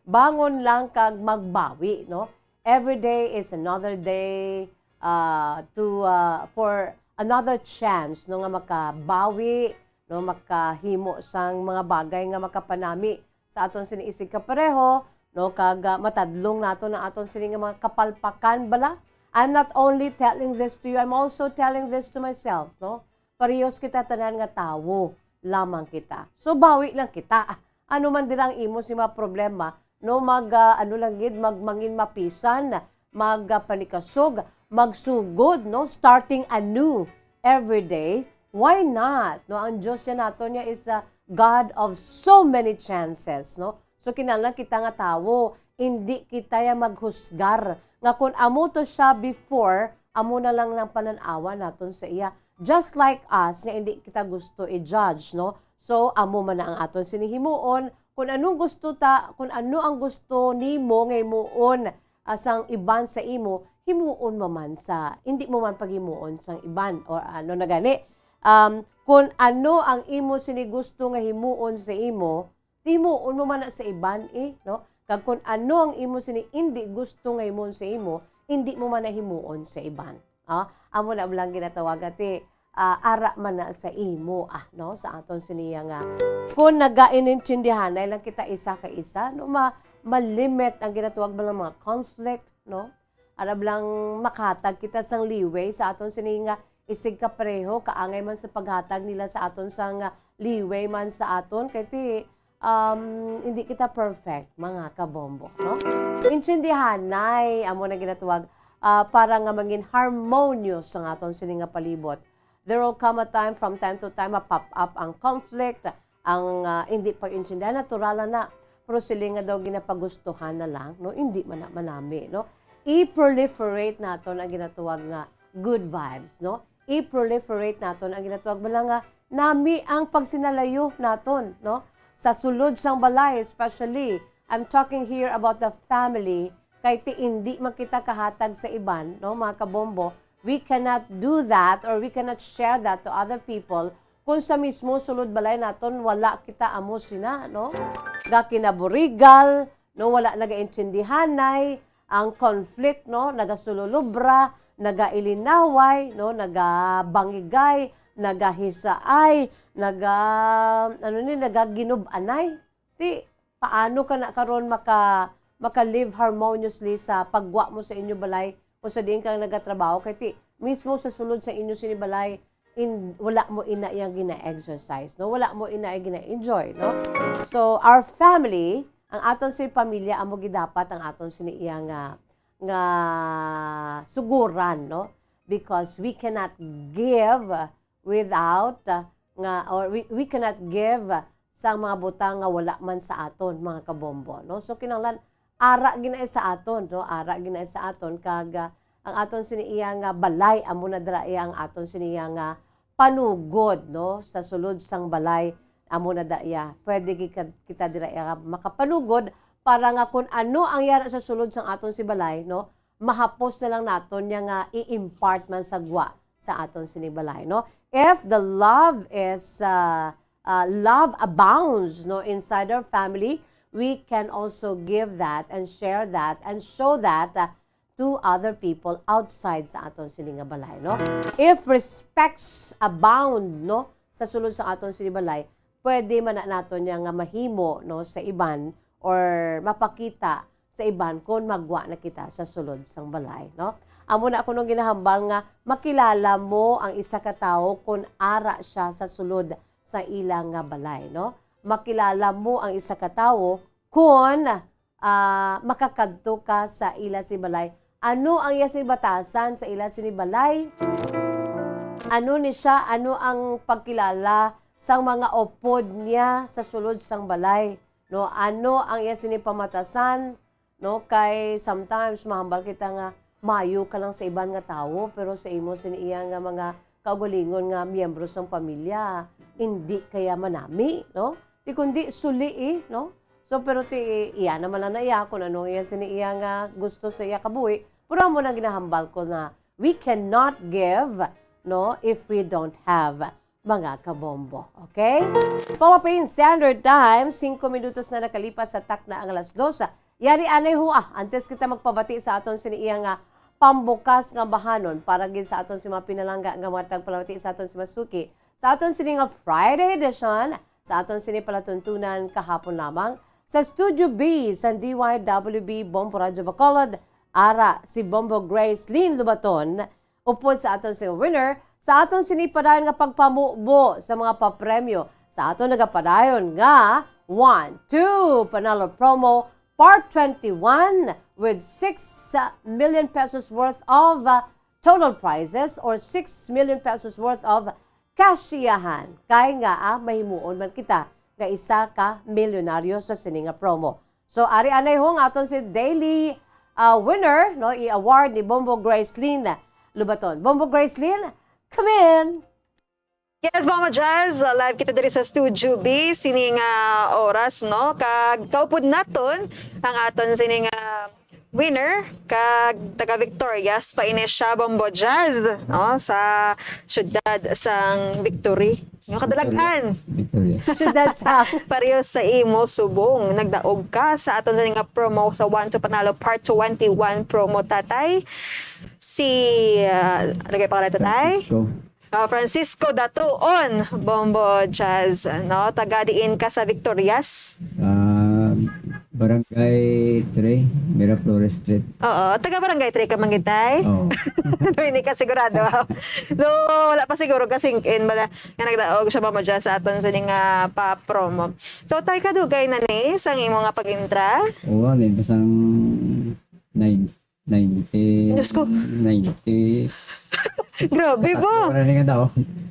Bangon lang kag magbawi, no? Every day is another day, uh, to, uh, for another chance, no, nga makabawi, no, makahimo sang mga bagay nga makapanami sa aton sini isig kapareho, no, kag, ah, matadlong naton ang aton sini nga mga kapalpakan bala. I'm not only telling this to you, I'm also telling this to myself, no? Parehos kita tanan nga tawo lamang kita. So, bawi lang kita. Ah, ano man dira ang imo si mga problema, no, mag, ah, ano lang gid, mag mangin mapisan, mag, ah, panikasog, magsugod, no, starting anew every day. Why not? No, ang Dios ya naton niya is a God of so many chances, no? So, kinahanglan kita nga tawo, hindi kita ya maghusgar nga kung amo to siya before, amo na lang nang panan-awan naton sa iya. Just like us, nga hindi kita gusto i-judge, no? So, amo man na ang aton sini himuon. Kung anong gusto ta, kung ano ang gusto nimo nga himuon, ah, sang iban sa imo, himuon mo man sa, hindi mo man paghimuon sang iban, or ano na gani. Um, kung ano ang imo sini gusto nga himuon sa imo, himuon mo man na sa iban, eh, no? Kag kung ano ang imo sini hindi gusto nga himuon sa imo, hindi mo man na himuon sa iban. Ah, amo na lang ginatawag ati, ah, ara man na sa imo, ah, no? Sa aton siniya nga, kung nagainintindihanay lang kita isa ka isa, no? Ma-, malimit ang ginatawag man lang mga conflict, no? Arab lang makahatag kita sang liway sa aton sini nga isig kapareho, kaangay man sa paghatag nila sa aton sang, ah, liway man sa aton, kay ti, um, hindi kita perfect, mga kabombo, no? Intindihanay, amo na ginatawag, ah, para nga mangin harmonious ang aton sini nga palibot. There will come a time, from time to time, ma-pop up ang conflict, ang, ah, hindi pag-intindihan, natural na na. Pero sila nga daw ginapagustuhan na lang, no? Hindi man na manami, no? I-proliferate naton ang ginatawag nga good vibes, no? I-proliferate naton ang ginatawag man lang nga nami ang pagsinalayo naton, no? Sa sulod sang balay, especially, I'm talking here about the family, kay ti hindi man kita kahatag sa iban, no, mga kabombo, we cannot do that or we cannot share that to other people kung sa mismo sulod balay naton wala kita amo sina, no? Gakinaburigal, no, wala nagaintindihanay, ang conflict, no, nagasululubra, nagailinaway, no, nagabangigay, nagahisaay, naga-, ano ni, nagaginub-anay. Ti, paano ka na karon maka-, maka-live harmoniously sa paggwa mo sa inyo balay kung sa diin ka nagatrabaho? Kay ti, mismo sa sulod sa inyo sini balay, in, wala mo ina iyang gina-exercise, no? Wala mo ina iyang gina-enjoy, no? So, our family, ang aton si pamilya amo gidapat ang aton sini iya nga, nga suguran, no? Because we cannot give without, uh, nga, or we, we cannot give, uh, sa mga butang nga wala man sa aton, mga kabombo, no? So, kinahanglan, ara gina sa aton, no? Ara gina sa aton, kag, uh, ang aton sini iya nga balay, amo na dira iya ang aton sini iya nga panugod, no? Sa sulod sang balay, amo na dira iya. Pwede kita, kita dira iya makapanugod para nga kun ano ang yara sa sulod sang aton si balay, no? Mahapos na lang naton niya nga i-impart man sa gwa sa aton sini balay, no? If the love is, uh, uh, love abounds, no, inside our family, we can also give that and share that and show that, uh, to other people outside sa aton sini nga balay, no? If respects abound, no, sa sulod sa aton sini balay, pwede man na naton niya nga mahimo, no, sa iban or mapakita sa iban kon magwa na kita sa sulod sang balay, no? Amo na ako nung ginahambal nga makilala mo ang isa ka tawo kon ara siya sa sulod sa ila nga balay, no? Makilala mo ang isa ka tawo kon, ah, makakadto ka sa ila si balay. Ano ang iya sini batasan sa ila sini balay? Ano ni siya? Ano ang pagkilala sang mga upod niya sa sulod sang balay? No, ano ang iya sini pamatasan? No, kay sometimes mahambal kita nga mayo ka lang sa iban nga tawo, pero sa imo sini iya nga mga kaugalingon nga miyembro sang pamilya, hindi kaya manami, no? Di kundi suli, eh, no? So, pero ti iya naman lang na iya kung ano iya sini iya nga gusto sa iya kabuhi. Pero amo na ginahambal ko na we cannot give, no, if we don't have, mga kabombo. Okay? Philippine Standard Time, singko minutos na nakalipas sa takna ang alas dos. Yari anay ho, ah, antes kita magpabati sa aton sini iya nga pambukas nga bahanon para gid sa aton si mga pinalangga nga mga tagpalabati sa aton si Masuki. Sa aton sini nga Friday edition, sa aton sini palatuntunan kahapon lamang, sa Studio B sa D Y W B Bombo Radyo Bacolod, ara si Bombo Grace Lynn Lubaton, upod sa aton sini winner, sa aton sini padayon nga pagpamubo sa mga papremyo sa aton nagapadayon nga one, two Panalo Promo Part twenty-one with six million pesos worth of, uh, total prizes or six million pesos worth of kasyahan. Kay nga, ah, mahimuon man kita nga isa ka milyonaryo sa sini nga promo. So, ari anay ho nga aton si daily, ah, winner, no, i-award ni Bombo Gracelyn Lubaton. Bombo Gracelyn, come in! Yes, Bombo Jazz, uh, live kita diri sa Studio B, sini nga oras, no? Kag kaupod naton ang aton sini nga winner, kag taga Victorias pa ini siya, Bombo Jazz, no? Sa siyudad sang Victory. Yung Kadalag-an. Victoria. Siyudad sa Pareho sa imo, subong nagdaog ka sa aton sini nga promo sa One to Panalo Part twenty-one promo, Tatay. Si, ah, ano kay pangalan, Tatay? Francisco. Oh, Francisco Datuon, Bombo Jazz, no? Taga diin ka sa Victorias? Ah, Barangay three, Miraflores Street. Oo, taga Barangay three ka man gid, Tay? Oo. Hindi ka sigurado, ah. So, wala pa siguro ka sink in ba na, nga nagdaog siya, Bombo Jazz, sa aton sini nga pa-promo. So, Tay, kadugay na ni sang imo nga pag-entra? Oo, ni, basang nine, ninety, Diyos ko. Ninety. Grabe ba? Wala na nga daw.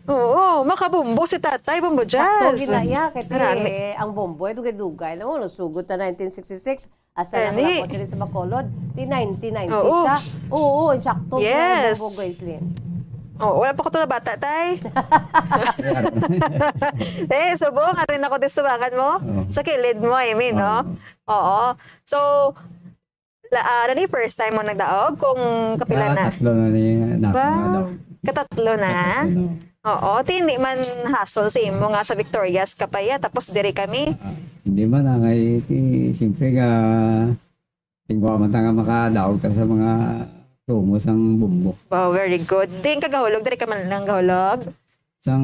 Oo, makabombo si Tatay, Bombo Jazz. Sakto gina iya, kay Marami. Ang bombo ay dugay-dugay na mo, nasugot na nineteen sixty-six, asa lang Gani. Ako diri sa Bacolod, di nineteen ninety Oo. Siya. Oo, sakto gina Yes. Bombo, Gracelyn. Oh, wala pa ko to bata, Tay. Eh, subong, arin ako distubangan mo. Oo. Sa kilid mo, I mean, no? Oo. Oo. So, La, ah, ano ni first time mo nagdaog? Kung kapila Ah, na? Tatlo na ni, na, Wow. Nadaog. Katatlo na? Tatlo na. Oo. Ti, hindi man hassle sa imo nga sa Victorias ka pa ya, tapos diri kami. Ah, hindi man, ah, kay, ti, siyempre ka, tingwa man ta nga makadaog ta sa mga promo sang Bombo. Wow, very good. Di ka gahulog, diri ka man lang gahulog? Sang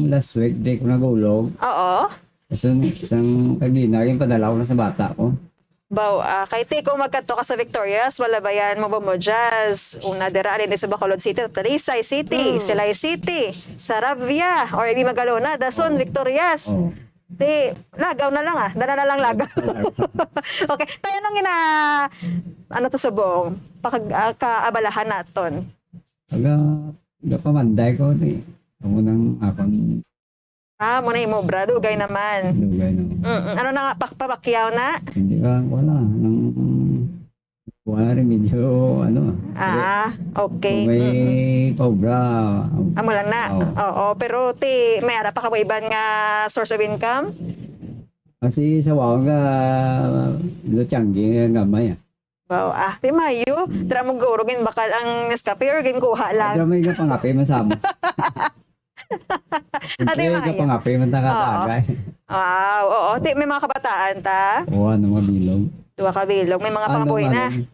last week, di ko nagulog. Oo. Sang, sang kagina, yung padala ko na sa bata ko. Baw, ah, kay ti kung magkadto ka sa Victorias, malabayan mo ba mo, Jazz? Una dira, alin sa Bacolod City, Talisay City, Mm. Silay City, Sarabia, or Ibi Magalona, Dason, Oo. Victorias. Oo. Ti, lagaw na lang, ah. Dala na lang lagaw. Okay. Tayo nung ina, ano to subong? Pakag-, ah, kaabalahan naton. Aga, aga pamanday ko, ti. Amo nang akon Ah, mo na imo obra, dugay naman. Dugay naman. Mm-mm. Ano na nga, pak-, papakyaw na? Hindi ka, wala. Nang, wala rin, medyo, ano, Ah, okay. kung may Mm-mm. paubra, Amo lang na. Oo. Oo, pero ti, may ara pa ka mo iban nga source of income? Kasi sa waon nga, lo, tiyanggi nga gamay, ah. Wow, ah, ti mayo. Mm. Dira mo guro gin bakal ang Nescafe or gin kuha lang? Dira may nga pangape man sa amo. Ate Siyempre, Maya. Kapangape man ta Oo. katagay. Wow, oo. Ti, may mga kabataan ta? Oo, ano, mga bilog. Duha ka bilog. May mga Ano, pangapoy na? ano,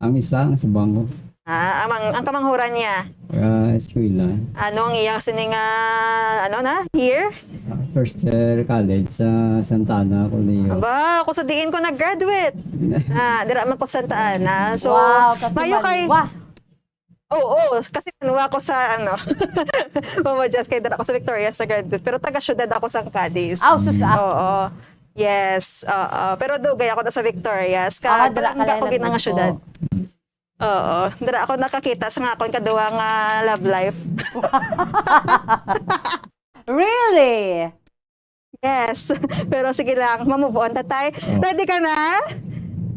ang isa, ang subong ko. Ah, ang, ang kamanghuran niya? Ah, eskwela. Ano ang iyang sini nga, ano na, year? Ah, first year college sa Santa Ana Colegio. Aba, ako sa diin ko nag-graduate. Ah, dira man ko Santa Ana. So, Wow, kasi mayo kay Manwa. Oo, kasi nanuwa ko sa, ano, Mama Jess, kay dira ako sa Victorias na graduate, pero taga-syudad ako sa Cadiz. Aw, sus, ah. Oo. Yes, oo. Pero dugay ako na sa Victorias. Ah, Kag dira ka lang ako gid ang nagdugpo. Syudad. Oo. Dira ako nakakita sa nga akon kaduwa nga love life. Really? Yes. Pero sige lang, ma-move on ta, tay. Oh. Ready ka na?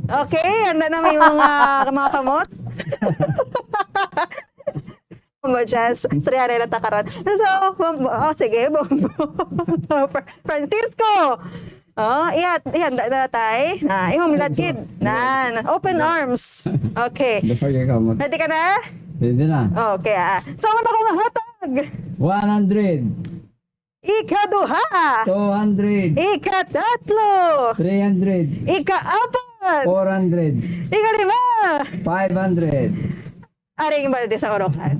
Okay, handa na may mga, mga kamot. Mo, Jess, surihan na ta karon. So, Bom-, oh, sige, Bombo. Fra-, Francisco! Oh, iya, iya, handa na, tay. Ah, imong milad, kid. Nan, open arms. Okay. Before you come. Ready ka na? Ready na. Okay, ah. So, ano akong hatag? One hundred. Ikaduha. Two hundred. Ikatatlo. Three hundred. Ikaapat. Four hundred. Ikalima. Five hundred. Aring balde sa urokan.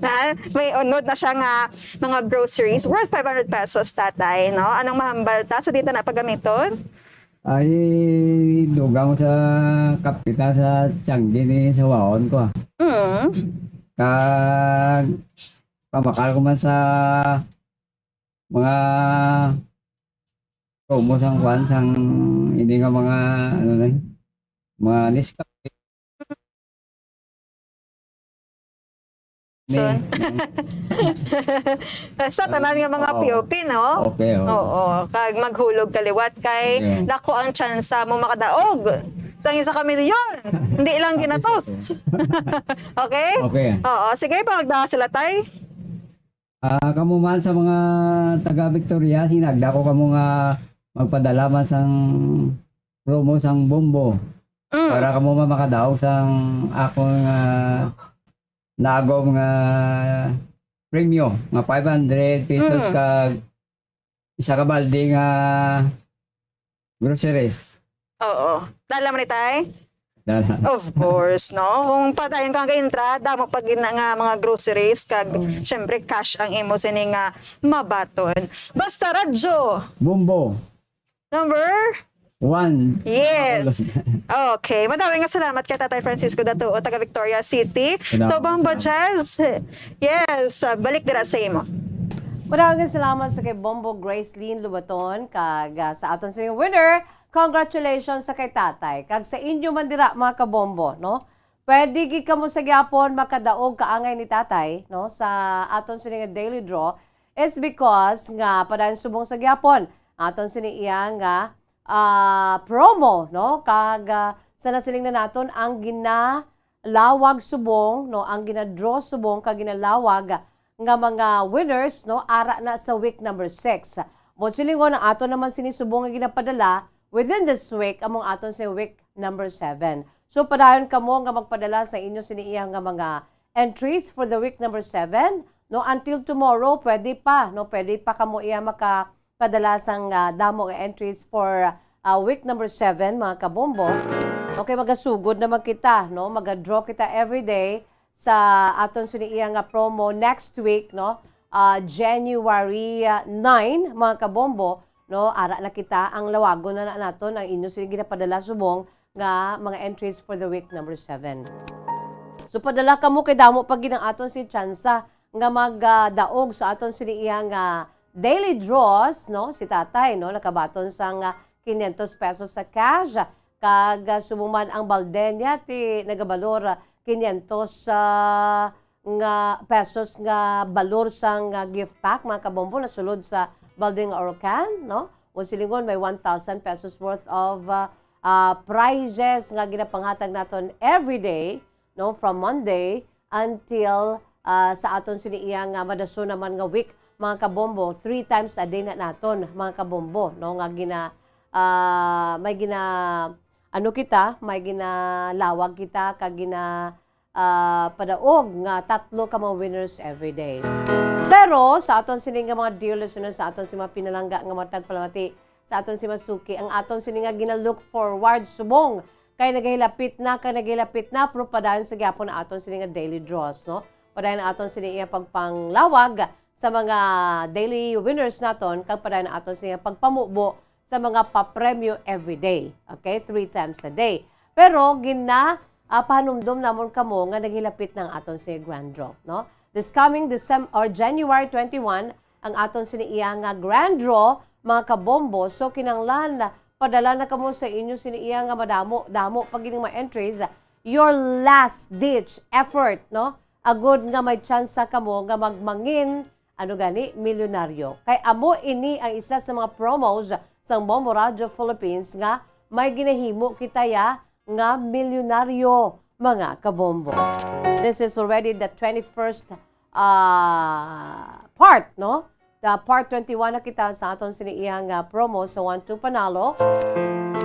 Ha? May unod na siya nga mga groceries worth five hundred pesos, tatay, no? Anong mahambal ta sa dita na paggamiton? Ay, dugang sa kapitan sa tiyanggi ni sa waon ko, ah. Mm. Kag pamakal ko man sa mga promo sang kwan, sang ini nga mga, ano na, mga Nescafe. So, Ni- basta tanan nga mga Oo. P O P, no? Okay, oo. Oo, kag maghulog ka liwat kay Okay. dako ang tsansa mo makadaog sang isa ka milyon. Hindi lang At least, ginatos. Okay? Okay. Oo, sige, pagdaha sila, tay. Ah, kamo man sa mga taga Victorias, hinagda ko kamo nga magpadala man sang promo sang Bombo. Mm. Para kamo man makadaog sang akon nga naagom nga premyo nga five hundred pesos Mm. kag isa ka balde nga groceries. Oo. Dala man ni, tay? Dala. Of course, no? Kung padayon ka nga intra, damo pa gid na nga mga groceries, kag Oo. syempre cash ang imo sini nga mabaton. Basta Radyo! Bombo. Number? One. Yes. Okay. Madami nga salamat kay Tatay Francisco Datuo, taga Victoria City. Salamat. So, Bombo Jazz, yes, ah, balik dira sa imo. Madami nga salamat sa kay Bombo Grace Lynn Lubaton, kag, ah, sa aton sini winner, congratulations sa kay Tatay. Kag sa inyo man dira, mga kabombo, no? Pwede gid kamo sa gyapon makadaog kaangay ni Tatay, no, sa aton sini nga daily draw. It's because nga padayon subong sa gyapon aton sini iya nga, ah, promo, no? Kag, ah, sa nasiling na naton ang ginalawag subong, no, ang ginadraw subong kag ginalawag nga mga winners, no, ara na sa week number six. Buot silingon, ang aton naman sini subong nga ginapadala within this week, among aton sa week number seven. So, padayon kamo nga magpadala sa inyo sini iya nga mga entries for the week number seven, no, until tomorrow, pwede pa, no, pwede pa kamo iya makapadala sang, ah, damo nga entries for, ah, week number seven, mga kabombo. Okay, magasugod naman kita, no, magadraw kita every day sa aton sini iya nga promo next week, no? ah, January, ah, nine, mga kabombo, no? Ara na kita, ang lawagon na, na naton ang inyo sini ginapadala subong nga mga entries for the week number seven. So, padala kamo kay damo pa gid ang aton si tsansa nga magdaog sa aton sini iya nga daily draws, no? Si Tatay, no, nakabaton sang, ah, quinientos pesos sa cash, kag, ah, subong man ang balde niya ti nagabalor, ah, quinientos, ah, nga pesos nga balor sang, ah, gift pack, mga kabombo, nasulod sa balde nga Orocan, no? Ug silingon may one thousand pesos worth of, ah, ah, prizes nga ginapanghatag naton every day, no, from Monday until, ah, sa aton sini iya nga madason naman nga week, mga kabombo, three times a day na naton, mga kabombo, no, nga gina-, ah, may gina-, ano kita, may ginalawag kita, kag gina-, ah, padaog nga tatlo ka mga winners every day. Pero sa aton sini nga mga dear listeners, sa aton si mga pinalangga nga mga tagpalamati, sa aton si mga suki, ang aton sini nga gina-look forward subong kay nagahilapit na, kay nagahilapit na, pero padayon sa gyapon ang aton sini nga daily draws, no? Padayon ang aton sini nga pagpanglawag sa mga daily winners naton, kag padayon ang aton sini nga pagpamubo sa mga papremyo every day. Okay? Three times a day. Pero gina, ah, pahanumdom namon kamo nga naghilapit na ang aton sini grand draw, no? This coming December or January twenty-one, ang aton sini iya nga grand draw, mga kabombo. So, kinahanglan, padala na kamo sa inyo sini iya nga madamo, damo pa gid nga mga entries. Your last ditch effort, no? Agud nga may tsansa kamo nga magmangin, ano gani, milyonaryo. Kay amo ini ang isa sa mga promos sang Bombo Radio Philippines nga may ginahimo kita ya nga milyonaryo, mga kabombo. This is already the twenty-first, ah, part, no? The part twenty-one na kita sa aton sini iya nga promo sa One Two Panalo.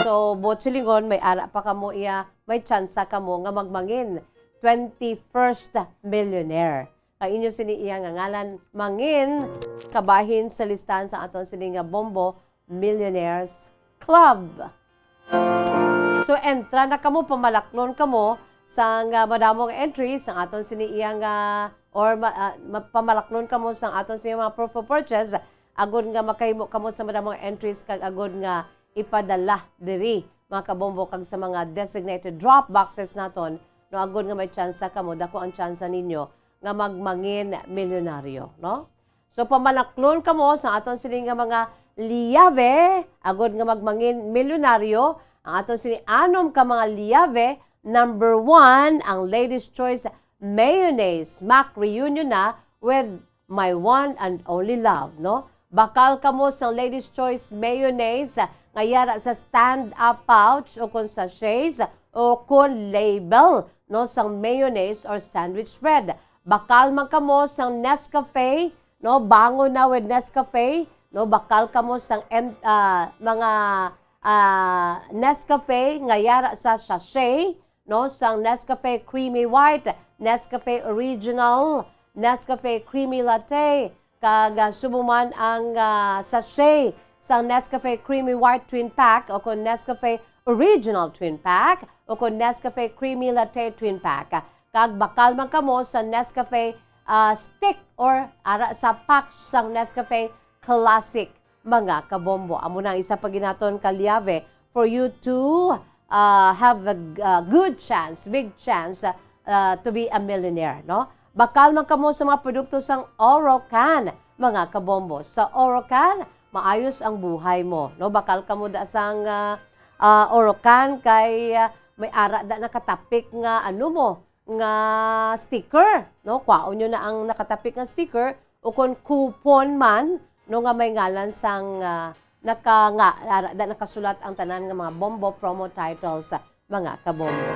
So, buot silingon, may ara pa kamo iya, may tsansa kamo nga magmangin twenty-first millionaire. Ang inyo sini iya nga ngalan, mangin kabahin sa listahan sa aton sini nga Bombo Millionaires Club. So, entra na kamo, pamalaklon kamo sang, ah, madamo nga entries sang aton sini iya nga, or ma-, ah, ma-, pamalaklon kamo sang aton sini mga proof of purchase, agud nga makahimo kamo sa madamo nga entries kag agud nga ipadala diri, mga kabombo, kag sa mga designated drop boxes naton, no, agud nga may tsansa kamo, dako ang tsansa ninyo nga magmangin milyonaryo, no? So, pamalaklon kamo sa aton sini nga mga liyabe, agud nga magmangin milyonaryo. Ang aton sini anom ka mga liyabe, number one, ang Ladies Choice Mayonnaise. Mac reunion na with my one and only love, no? Bakal kamo sa Ladies Choice Mayonnaise nga yara sa stand-up pouch o kon sachets o kon label, no, sang mayonnaise or sandwich bread. Bakal man kamo sang Nescafe, no? Bangon na with Nescafe, no? Bakal kamo sang en-, ah, mga, ah, Nescafe nga yara sa sachet, no? Sang Nescafe Creamy White, Nescafe Original, Nescafe Creamy Latte, kag, ah, subong man ang, ah, sachet sang Nescafe Creamy White Twin Pack o kon Nescafe Original Twin Pack o kon Nescafe Creamy Latte Twin Pack. Kag bakal man kamo sa Nescafe, ah, stick or ara sa pack sang Nescafe Classic, mga kabombo. Amo na ang isa pa gid naton ka liyabe for you to, ah, have a g-, ah, good chance, big chance, ah, ah, to be a millionaire, no? Bakal man kamo sa mga produkto sang Orocan, mga kabombo. Sa Orocan, maayos ang buhay mo, no? Bakal kamo da sang, ah, ah, Orocan kay, ah, may ara da nakatapik nga ano mo, nga sticker, no? Kwaon nyo na ang nakatapik nga sticker o kon coupon man, no, nga may ngalan sang, ah, naka-, nga, ara da nakasulat ang tanan nga mga Bombo promo titles, mga kabombo.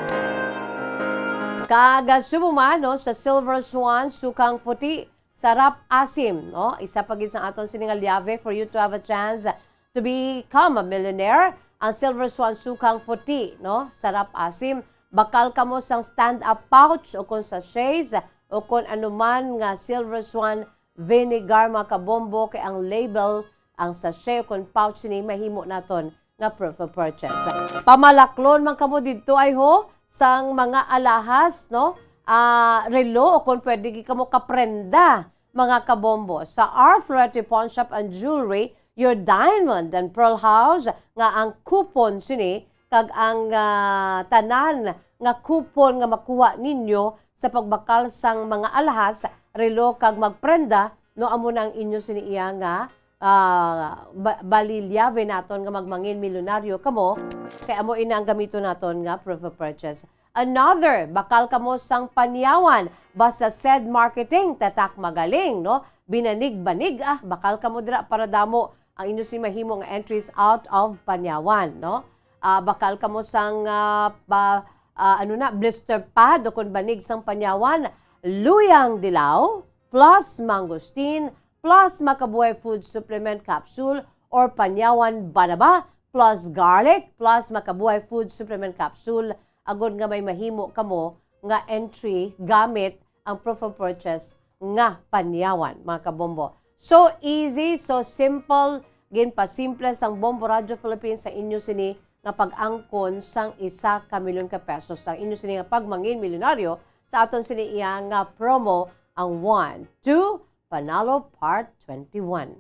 Kag, ah, subong man, no, sa Silver Swan, sukang puti, sarap asim, no? Isa pa gid sa aton sini nga liyabe for you to have a chance to become a millionaire. Ang Silver Swan sukang puti, no? Sarap asim. Bakal kamo sang stand-up pouch o kon sachets o kon anuman nga Silver Swan vinegar, mga kabombo, kay ang label, ang sachet o kon pouch sini mahimo naton nga proof of purchase. Pamalaklon man kamo didto, ay ho, sang mga alahas, no? Ah, relo, o kon pwede gid kamo kaprenda, mga kabombo. Sa R Florete Pawn Shop and Jewelry, your diamond and pearl house, nga ang coupon sini kag ang, ah, tanan nga coupon nga makuha ninyo sa pagbakal sang mga alahas, relo kag magprenda, no, amo na ang inyo sini iya nga, ah, ba-, balilyave naton nga magmangin milyonaryo kamo, kay amo ina ang gamiton naton nga proof of purchase. Another, bakal kamo sang panyawan, basta said marketing, tatak magaling, no? Binanig-banig, ah, bakal kamo dira para damo ang inyo sing mahimo nga entries out of panyawan, no? Ah, bakal kamo sang, ah, pa, ah, ano na, blister pad o kon banig sang panyawan, luyang dilaw, plus mangosteen, plus makabuhay food supplement capsule or panyawan banaba, plus garlic, plus makabuhay food supplement capsule, agod nga may mahimo kamo nga entry gamit ang proof of purchase nga panyawan, mga kabombo. So easy, so simple, ginpasimple sang Bombo Radio Philippines sa inyo sini nga pag-angkon sang isa ka milyon ka pesos, ang inyo sini nga pagmangin milyonaryo sa aton sini iya nga promo, ang One, Two, Panalo Part twenty-one.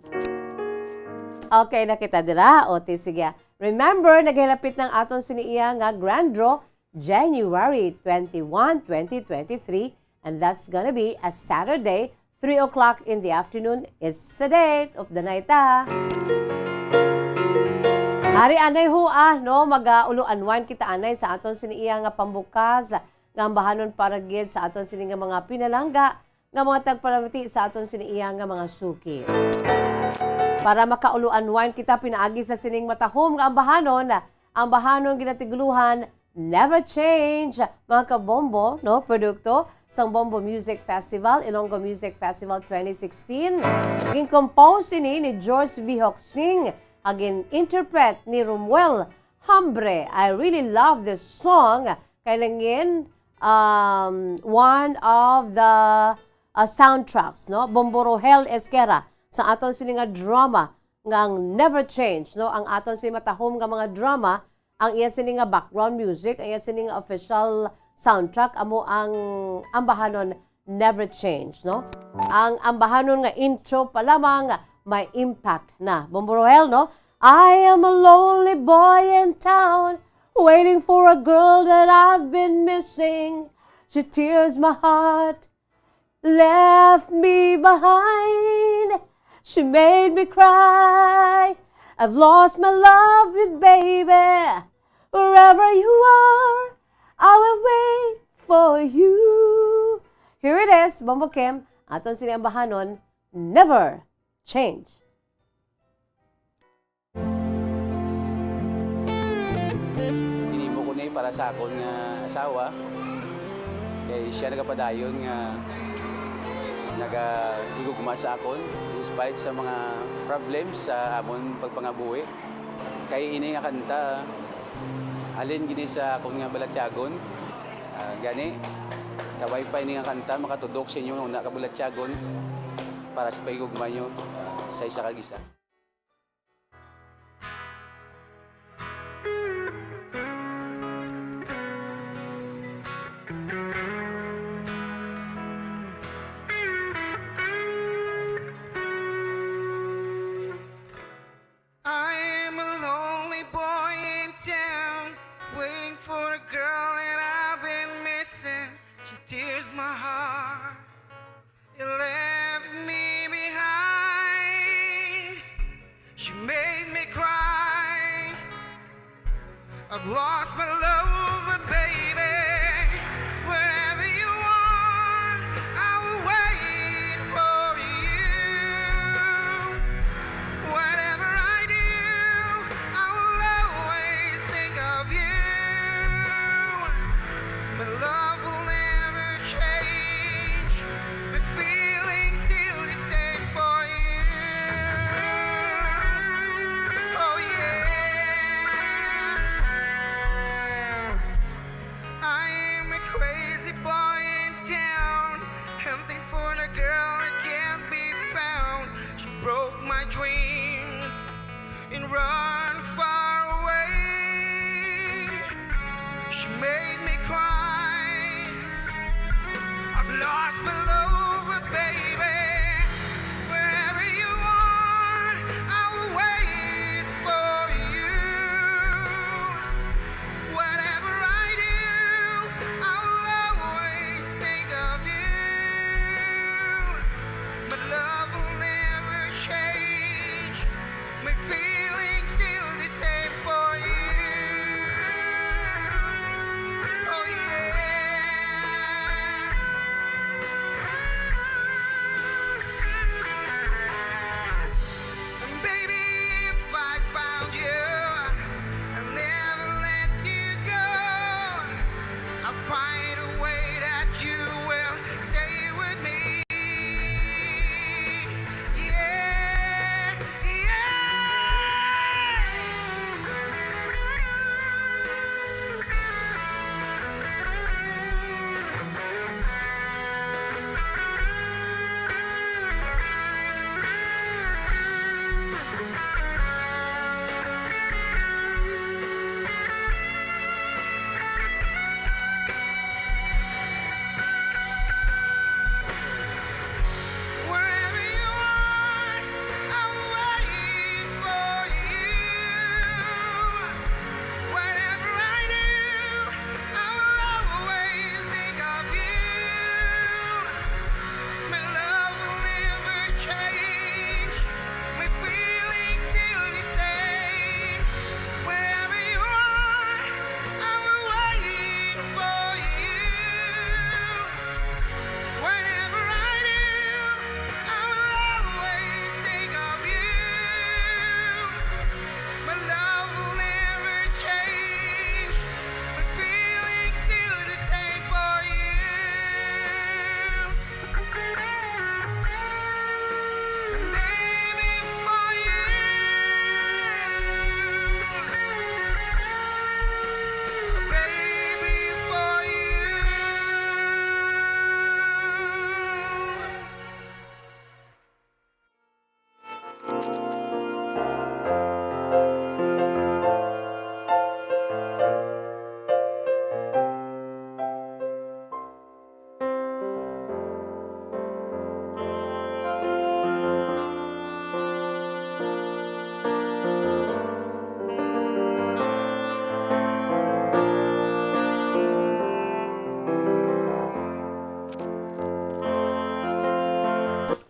Okay na kita dira, o ti sige. Remember, naghilapit ng aton sini iya nga grand draw, January twenty-one, twenty twenty-three, and that's gonna be a Saturday, three o'clock in the afternoon. It's the date of the night, ah. Ari anay ho, ah, no? Mag, ah, ulo unwind kita anay sa aton sini iya nga pambukas nga ambahanon para gid sa aton sini nga mga pinalangga nga mga tagpalamati sa aton sini iya nga mga suki. Para makaulo unwind kita pinaagi sa sining matahom nga ambahanon, ambahanon ginatiguluhan Never Change, mga kabombo, no? Produkto sang Bombo Music Festival, Ilonggo Music Festival twenty sixteen. Gin-compose ini ni George Vihok Singh, agin-interpret ni Romuel Hambre. I really love this song. Kay nangin, um, one of the, uh, soundtracks, no? Bombo Rohel Esquera, sa aton sini nga drama nga ang Never Change, no? Ang aton sini matahom nga mga drama, ang iya sini nga background music, ang iya sini nga official soundtrack, amo ang ambahanon Never Change, no? Ang ambahanon nga intro pa lamang may impact na. Bombo Rohel, no? I am a lonely boy in town, waiting for a girl that I've been missing. She tears my heart, left me behind. She made me cry. I've lost my love with baby. Wherever you are, I will wait for you. Here it is, Bombo Kim, aton sini ambahanon, Never Change. Ginhimo ko ni para sa akon nga asawa, kay siya nagapadayon nga nagahigugma sa akon in spite sa mga problems sa amon pagpangabuhi. Kay ini nga kanta, halin gid ni sa akon nga balatyagon. Ah, gani, kabay pa ini nga kanta makatudok sa inyo una ka balatyagon para sa paghigugma nyo sa isa kag isa. I'm a lonely boy in town, waiting for a girl that I've been missing. She tears my heart. It left me behind. She made me cry. I've lost my love, but baby, wherever you are, I will wait for you. Whatever I do, I will always think of you. My love will never change. My feelings still the same for you. Oh yeah. I'm a crazy boy in town, hunting for the girl that can't be found. She broke my dreams and run far away. She made me cry. I've lost my love, but baby,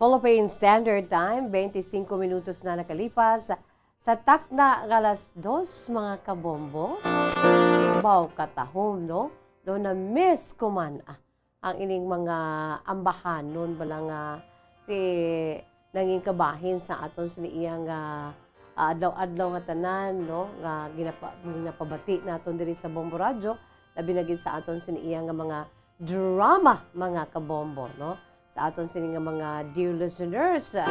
Philippine Standard Time, twenty-five minutos na nakalipas sa takna nga alas dos, mga kabombo. Baw katahom, no? Do na-miss ko man, ah, ang ining mga ambahanon bala nga ti nangin kabahin sa aton sini iya nga, ah, adlaw-adlaw nga tanan, no, nga ginapa-, ginapabati naton diri sa Bombo Radyo, labi na gid sa aton sini iya nga mga drama, mga kabombo, no, sa aton sini nga mga dear listeners, ah,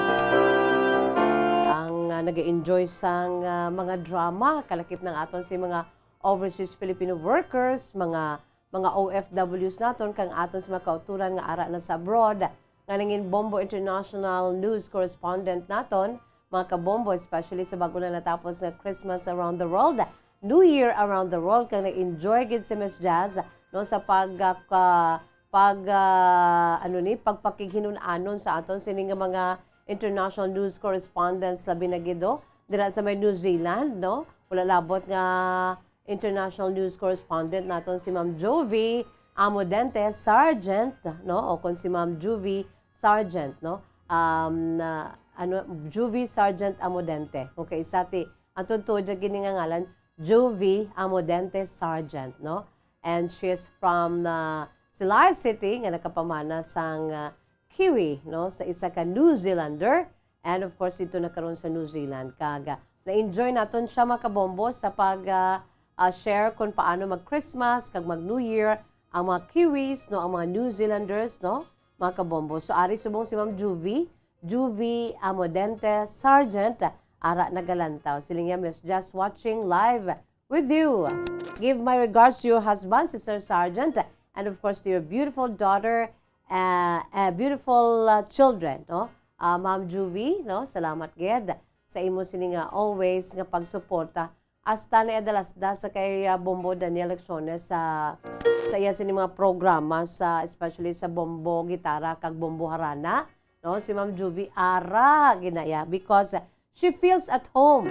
ang, ah, nag-enjoy sang, ah, mga drama, kalakip ng aton si mga overseas Filipino workers, mga mga O F Ws naton, kag aton sa mga kauturan nga ara na sa abroad, nga nangin Bombo International News Correspondent naton, mga kabombo, especially sa bago na natapos nga Christmas around the world, New Year around the world, kag nag-enjoy gid si Miss Jazz, no, sa pag, ah, ka-, pag, ah, ano ni, pagpakighinun-anon sa aton sini nga mga international news correspondents, labi na gid, oh, dira sa may New Zealand, no? Wala labot nga international news correspondent naton si Ma'am Juvie Amodente Sargent, no? O kung si Ma'am Juvie Sargent, no? Um, na, ano, Juvie Sargent Amodente. Okay, isa ti, ang tuod-tuod gid nga ngalan, Juvie Amodente Sargent, no? And she is from, uh, Silay City, nga nakapamana sang, uh, Kiwi, no? Sa isa ka New Zealander. And of course, dito na karon sa New Zealand. Kag, ah, na-enjoy naton siya, mga kabombo, sa pag, ah, ah, share kung paano mag-Christmas kag mag-New Year ang mga Kiwis, no, ang mga New Zealanders, no, mga kabombo. So, ari subong si Ma'am Juvie, Juvie Amodente Sargent, ara nagalantaw. Siling niya, "Miss, just watching live with you. Give my regards to your husband, si Sir Sargent, and of course to your beautiful daughter, uh, uh, beautiful, uh, children," no? Ah, Ma'am Juvie, no? Salamat gid sa imo sini nga always nga pagsuporta. Hasta na adalas da sa kay, ah, Bombo Daniel Lecciones sa, sa iya sini mga programa sa, especially sa Bombo Gitara kag Bombo Harana, no? Si Ma'am Juvie ara ginaya because she feels at home.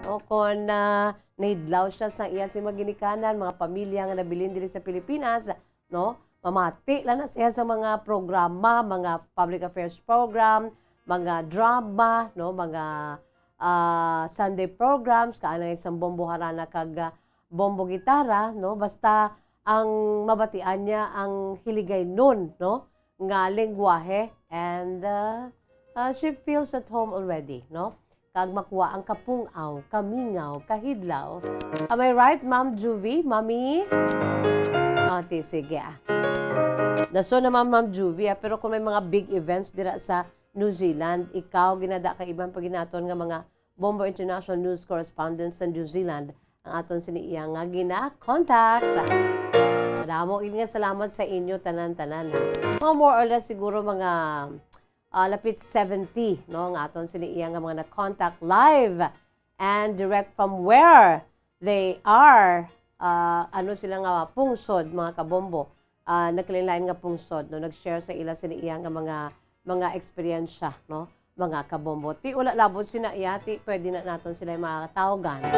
No, kon, ah, nahidlaw siya sa iya sing mga ginikanan, mga pamilya nga nabilin diri sa Pilipinas, no? Mamati lang na siya sa mga programa, mga public affairs program, mga drama, no? Mga, ah, Sunday programs, kaanay sang Bombo Harana kag, ah, Bombo Gitara, no? Basta ang mabatian niya ang Hiligaynon, no? Nga lengguwahe, and, uh, uh, she feels at home already, no? Kag makuha ang kapung-aw, kamingaw, kahidlaw. Am I right, Ma'am Juvie? Mami? Ah, ti, sige, ah. Daso na, Ma'am, Ma'am Juvie, ah, pero kung may mga big events dira sa New Zealand, ikaw, ginada ka iban pa ginaton nga mga Bombo International News Correspondent sa New Zealand, ang aton sini iya nga gina-contact. Madamo gid nga salamat sa inyo tanan-tanan, ha. Mga more or less siguro mga, ah, lapit seventy, no, nga aton sini iya nga mga na-contact live and direct from where they are, ah, ano sila nga pungsod, mga kabombo, ah, nagkalain-lain nga pungsod, no, nag-share sa ila sini iya nga mga, mga eksperyensya, no, mga kabombo. Ti wala labot sina iya, ti pwede na naton sila matawgan, no?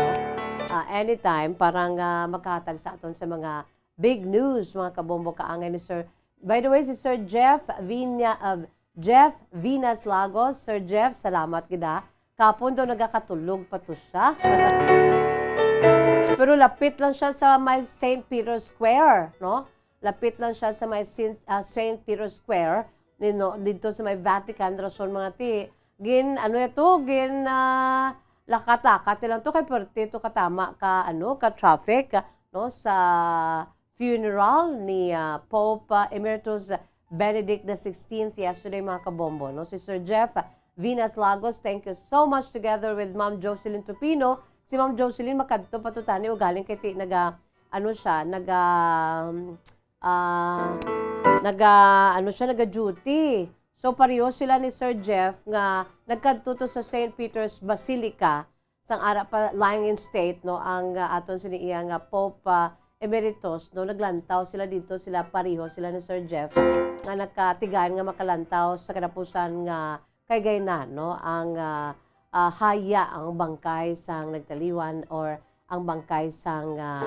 Ah, anytime, para nga makahatag sa aton sa mga big news, mga kabombo, kaangay ni Sir. By the way, si Sir Jeff Vinya-, ah, Jeff Vinas Lagos. Sir Jeff, salamat gid, ha. Kapon daw nagakatulog pa to siya. Pero lapit lang siya sa may Saint Peter's Square, no? Lapit lang siya sa may Saint, ah, Saint Peter's Square, you know, dito sa may Vatican, rason mga ti. Gin, ano ito, gin, ah, lakat-lakat lang to kay perti to katama ka, ano, ka traffic, no, sa funeral ni, ah, Pope, ah, Emeritus Benedict the sixteenth yesterday, mga kabombo, no? Si Sir Jeff Vinas Lagos, thank you so much, together with Ma'am Jocelyn Tupino. Si Ma'am Jocelyn, makadto pa to tani, ugaling kay ti-, naga, ano siya, naga, um, ah, naga, ano siya, naga-duty. So, pareho sila ni Sir Jeff nga nagkadto to sa Saint Peter's Basilica, sang ara pa lying in state, no, ang, ah, aton sini iya nga Pope, ah, Emeritus, no, naglantaw sila dito, sila pareho sila ni Sir Jeff, nga nakatigayon nga makalantaw sa katapusan nga kay gayna, no, ang, ah, ah, haya ang bangkay sang nagtaliwan or ang bangkay sang, ah,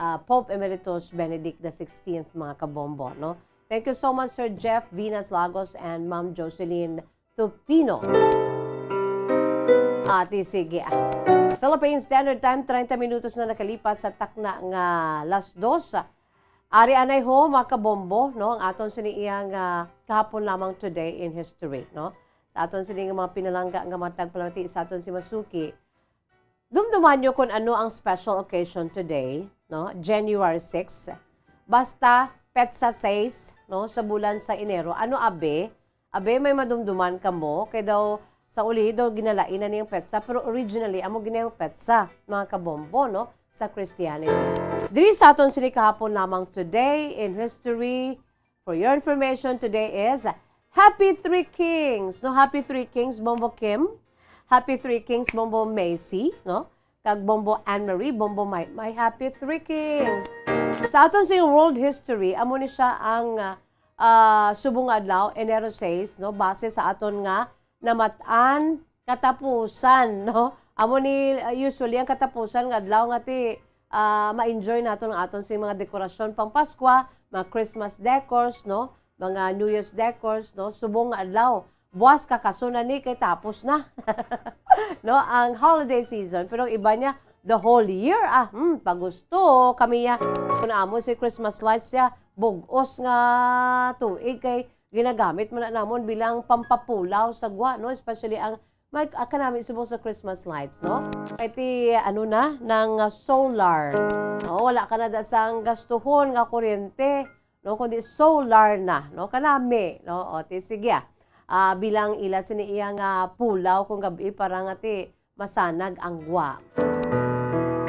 ah, Pope Emeritus Benedict the sixteenth, mga kabombo, no. Thank you so much, Sir Jeff Vinas Lagos and Ma'am Jocelyn Tupino. Ati, sige. Philippine Standard Time, treinta minutos na nakalipas sa takna nga las dos. Ari anay ho, mga kabombo, no? Ang aton sini iyang, ah, kahapon lamang today in history, no? Sa aton sini nga mga pinalangga nga matag palamati sa aton si Masuki. Dumduman nyo kung ano ang special occasion today, no? January six. Basta petsa sais, no, sa bulan sa Enero. Ano, abe? Abe, may madumduman kamo? Kay daw sa uli daw ginalain na niyang petsa, pero originally amo ginayang petsa, mga kabombo, no, sa Christianity. Diri sa aton sini kahapon lamang today in history. For your information, today is Happy Three Kings. No, Happy Three Kings, Bombo Kim. Happy Three Kings, Bombo Macy, no? Kag Bombo Anne Marie, Bombo May, may Happy Three Kings. Sa aton sing world history, amo ni siya ang, ah, ah, subong nga adlaw, Enero sais, no? Base sa aton nga namat-an katapusan, no? Amo ni, ah, usually ang katapusan nga adlaw nga ti, ah, ma-enjoy naton ang aton sing mga dekorasyon pang Paskwa, mga Christmas decors, no? Mga New Year's decors, no? Subong nga adlaw. Buwas kakaso na ni kay tapos na. No, ang holiday season, pero ang iba niya the whole year. Ah, hmm, pagusto kami ya. Kung amo si Christmas lights ya, bug-os nga tuig kay ginagamit man na namon bilang pampapulaw sa gwa, no? Especially ang may, ah, kanami subong sa Christmas lights, no? Kay ti, ano na, nang, ah, solar. No, wala ka na da sang gastuhon nga kuryente, no? Kundi solar na, no? Kanami, no? O, ti, sige, ah. Ah, bilang ila sini iya nga pulaw kung gabi para nga ti masanag ang gwa.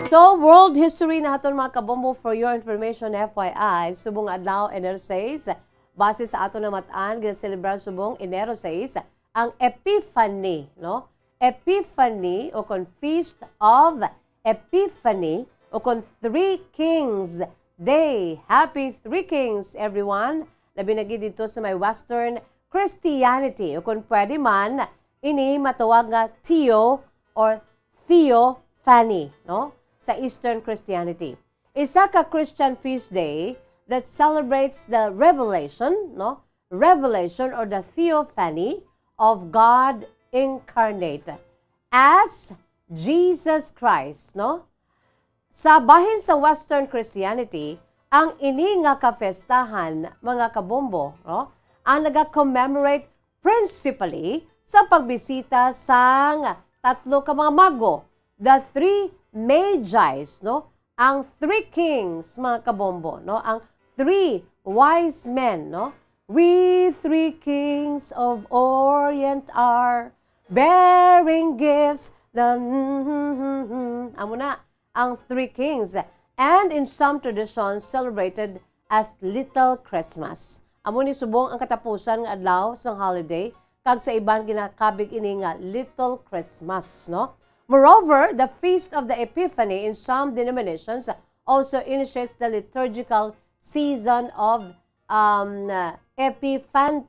So, world history naton, mga kabombo, for your information, F Y I, subong adlaw, Enero sais, base sa aton namat-an, ginaselebrar subong Enero sais, ang Epiphany, no? Epiphany o kon Feast of Epiphany o kon Three Kings Day. Happy Three Kings, everyone! Labi na gid dito sa may Western Christianity, o kon pwede man, ini matawag nga Theo or Theophany, no? Sa Eastern Christianity. Isa ka Christian feast day that celebrates the revelation, no? Revelation or the theophany of God incarnate as Jesus Christ, no? Sa bahin sa Western Christianity, ang ini nga kafestahan, mga kabombo, no, ang naga-commemorate principally sa pagbisita sang tatlo ka mga mago, the three Magi's, no, ang three kings, mga kabombo, no, ang three wise men, no, "We three kings of Orient are bearing gifts," the, amo na, ang Three Kings, and in some traditions celebrated as Little Christmas. Amo ni subong ang katapusan nga adlaw sang holiday, kag sa iban ginakabig ini nga Little Christmas, no? Moreover, the Feast of the Epiphany in some denominations also initiates the liturgical season of, um, Epiphan-,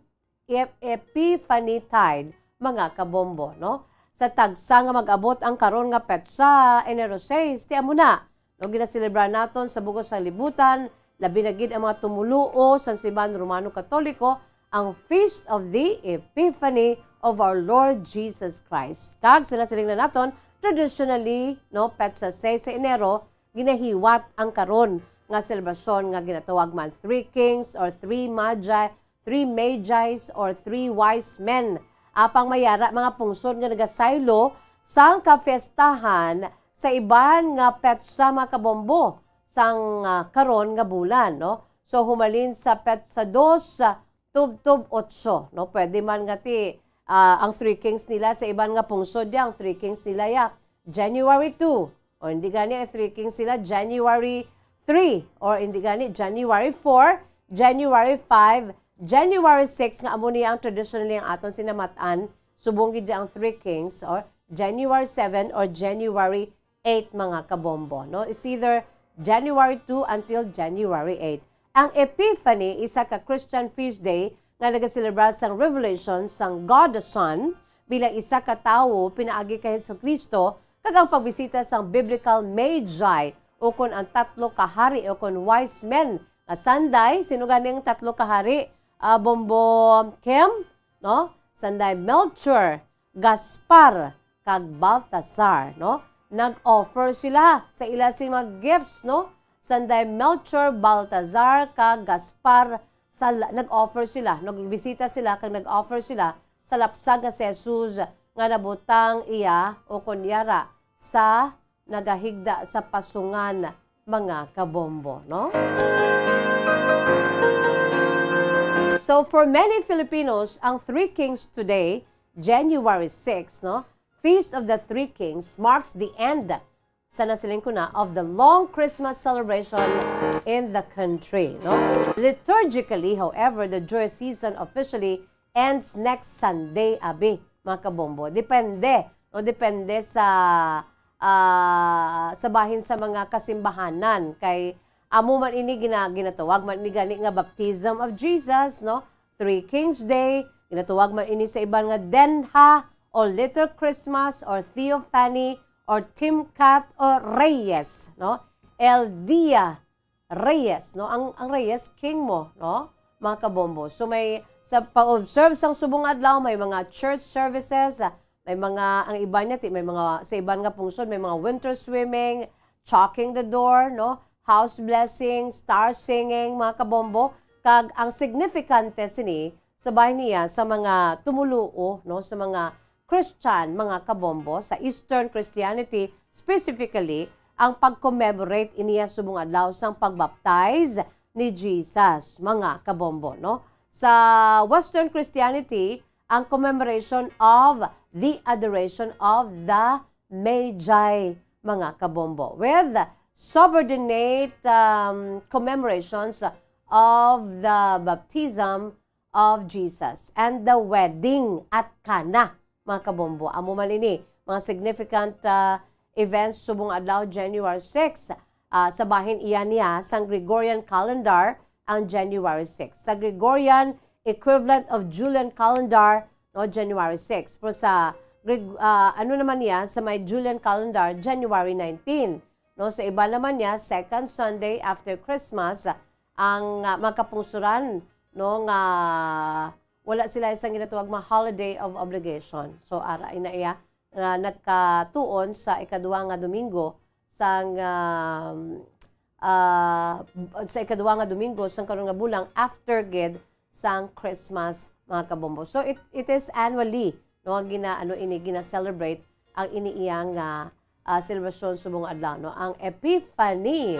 Ep-, Epiphany tide, mga kabombo, no? Sa tagsa nga mag-abot ang karon nga petsa, Enero sais, ti amo na, no, ginaselebrar naton sa bug-os nga libutan, labi na gid ang mga tumuluo sang Simbahan Romano Katoliko, ang Feast of the Epiphany of our Lord Jesus Christ. Kag sila siling na naton, traditionally, no, petsa sais sa Enero, ginahiwat ang karon nga selebrasyon nga ginatawag man Three Kings or Three Magi, Three Magi's or Three Wise Men. Apang may ara mga pungsod nga nagasaylo sang kafiestahan sa iban nga petsa, mga kabombo, sang, ah, karon nga bulan, no? So, humalin sa petsa dos, ah, tubtob otso, no? Pwede man nga ti, ah, ang Three Kings nila sa iban nga pungsod ya, ang Three Kings nila ya, January two, o hindi gani ang Three Kings nila, January three, or hindi gani, January four, January five, January six, nga amo ni ang traditionally ang aton sinamatan, subong gid ang Three Kings, or January seven or January eight, mga kabombo, no? It's either January two until January eight. Ang Epiphany, isa ka Christian feast day nga nagaselebrar sang revelation sang God the Son bilang isa ka tawo pinaagi kay Jesu-Cristo, kag ang pagbisita sang biblical Magi, ukon ang tatlo ka hari, ukon wise men nga sanday. Sino gani ang tatlo ka hari? Ah, Bombo Kim, no? Sanday Melchor, Gaspar, kag Baltasar, no? Nag-offer sila sa ila sing mga gifts, no? Sanday Melchor, Baltasar, kag Gaspar, sa la-, nag-offer sila, nagbisita sila, kag nag-offer sila sa lapsag nga si Jesus nga nabutang iya o kon yara sa nagahigda sa pasungan, mga kabombo, no? So, for many Filipinos, ang Three Kings today, January six, no? Feast of the Three Kings marks the end, sa nasiling ko na, of the long Christmas celebration in the country, no? Liturgically, however, the joy season officially ends next Sunday, abi, mga kabombo. Depende, no? Depende sa, ah, sa bahin sa mga kasimbahanan. Kay amo man ini gina-, ginatawag man ini gani nga baptism of Jesus, no? Three Kings Day, ginatawag man ini sa iban nga Denha, or Little Christmas, or Theophany, or Timkat, or Reyes, no? El Dia Reyes, no? Ang, ang Reyes, king mo, no? Mga kabombo. So, may, sa pag-observe sang subong adlaw, may mga church services, ah, may mga, ang iban niya, ti-, may mga, sa iban nga pungsod, may mga winter swimming, chalking the door, no? House blessing, star singing, mga kabombo. Kag ang signifikante sini, sa bahin niya, sa mga tumuluo, no? Sa mga Christian, mga kabombo, sa Eastern Christianity specifically, ang pag-commemorate iniya subong adlaw sang pagbaptize ni Jesus, mga kabombo, no? Sa Western Christianity, ang commemoration of the adoration of the Magi, mga kabombo, with subordinate, um, commemorations of the baptism of Jesus and the wedding at Cana, mga kabombo. Amo man ini, mga significant, ah, events subong adlaw, January six, ah, sa bahin iya niya sang Gregorian calendar ang January six. Sa Gregorian equivalent of Julian calendar, no, January six. Pero sa Greg-, ah, ano naman niya, sa may Julian calendar, January nineteen. No, sa iba naman niya, second Sunday after Christmas, ang, ah, mga kapungsuran, no, nga wala sila isang ginatawag nga holiday of obligation. So, ara ina iya, ah, nagkatuon sa ikaduha nga Domingo sang, ah, ah, sa ikaduha nga Domingo sang karon nga bulan after gid sang Christmas, mga kabombo. So, it, it is annually, no, gina-, ano ini, gina-celebrate ang ini iyang, ah, ah, selebrasyon subong adlaw, no? Ang Epiphany.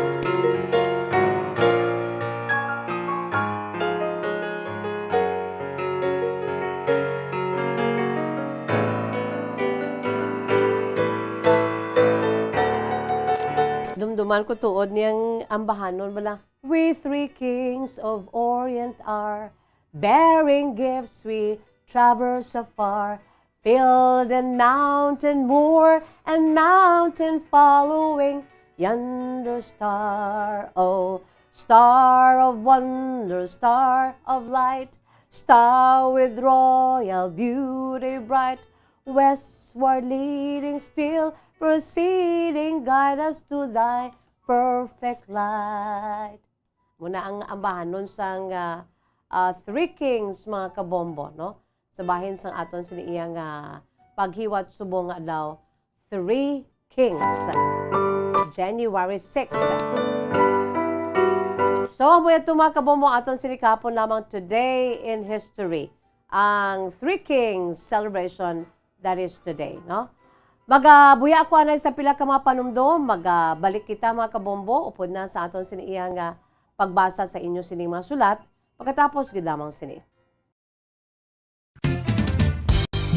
Dumduman ko tuod niyang ambahanon bala. We three kings of Orient are, bearing gifts we traverse afar, field and mountain, moor and mountain following yonder star. Oh, star of wonder, star of light, star with royal beauty bright, westward leading still, proceeding, guide us to thy perfect light. Muna ang ambahanon sang, ah, ah, Three Kings, mga kabombo, no? Sa bahin sang aton sini iya nga paghiwat subong nga adlaw, Three Kings, January six. So, amo ito, mga kabombo, aton sini kahapon lamang, Today in History, ang Three Kings celebration that is today, no? Magabuya ako anay sa pila ka mga panumdom. Magabalik kita, mga kabombo, upod na sa aton sini iya nga pagbasa sa inyo sining mga sulat, pagkatapos gid lamang sini.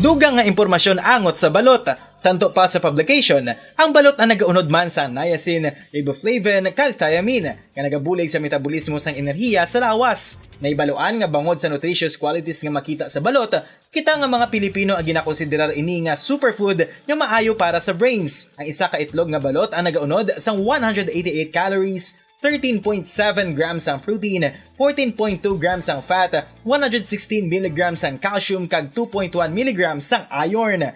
Dugang nga impormasyon angot sa balot. Santo pa sa publication, ang balot ang nagaunod man sa niacin, riboflavin, kag thiamine, nga nagabulig sa metabolismo sang enerhiya sa lawas. Naibaluan nga bangod sa nutritious qualities nga makita sa balot, kita nga mga Pilipino ang ginakonsiderar ini nga superfood nga maayo para sa brains. Ang isa ka itlog nga balot ang nagaunod sang one hundred eighty-eight calories, thirteen point seven grams ang protein, fourteen point two grams ang fat, one hundred sixteen milligrams ang calcium, kag two point one milligrams ang iron.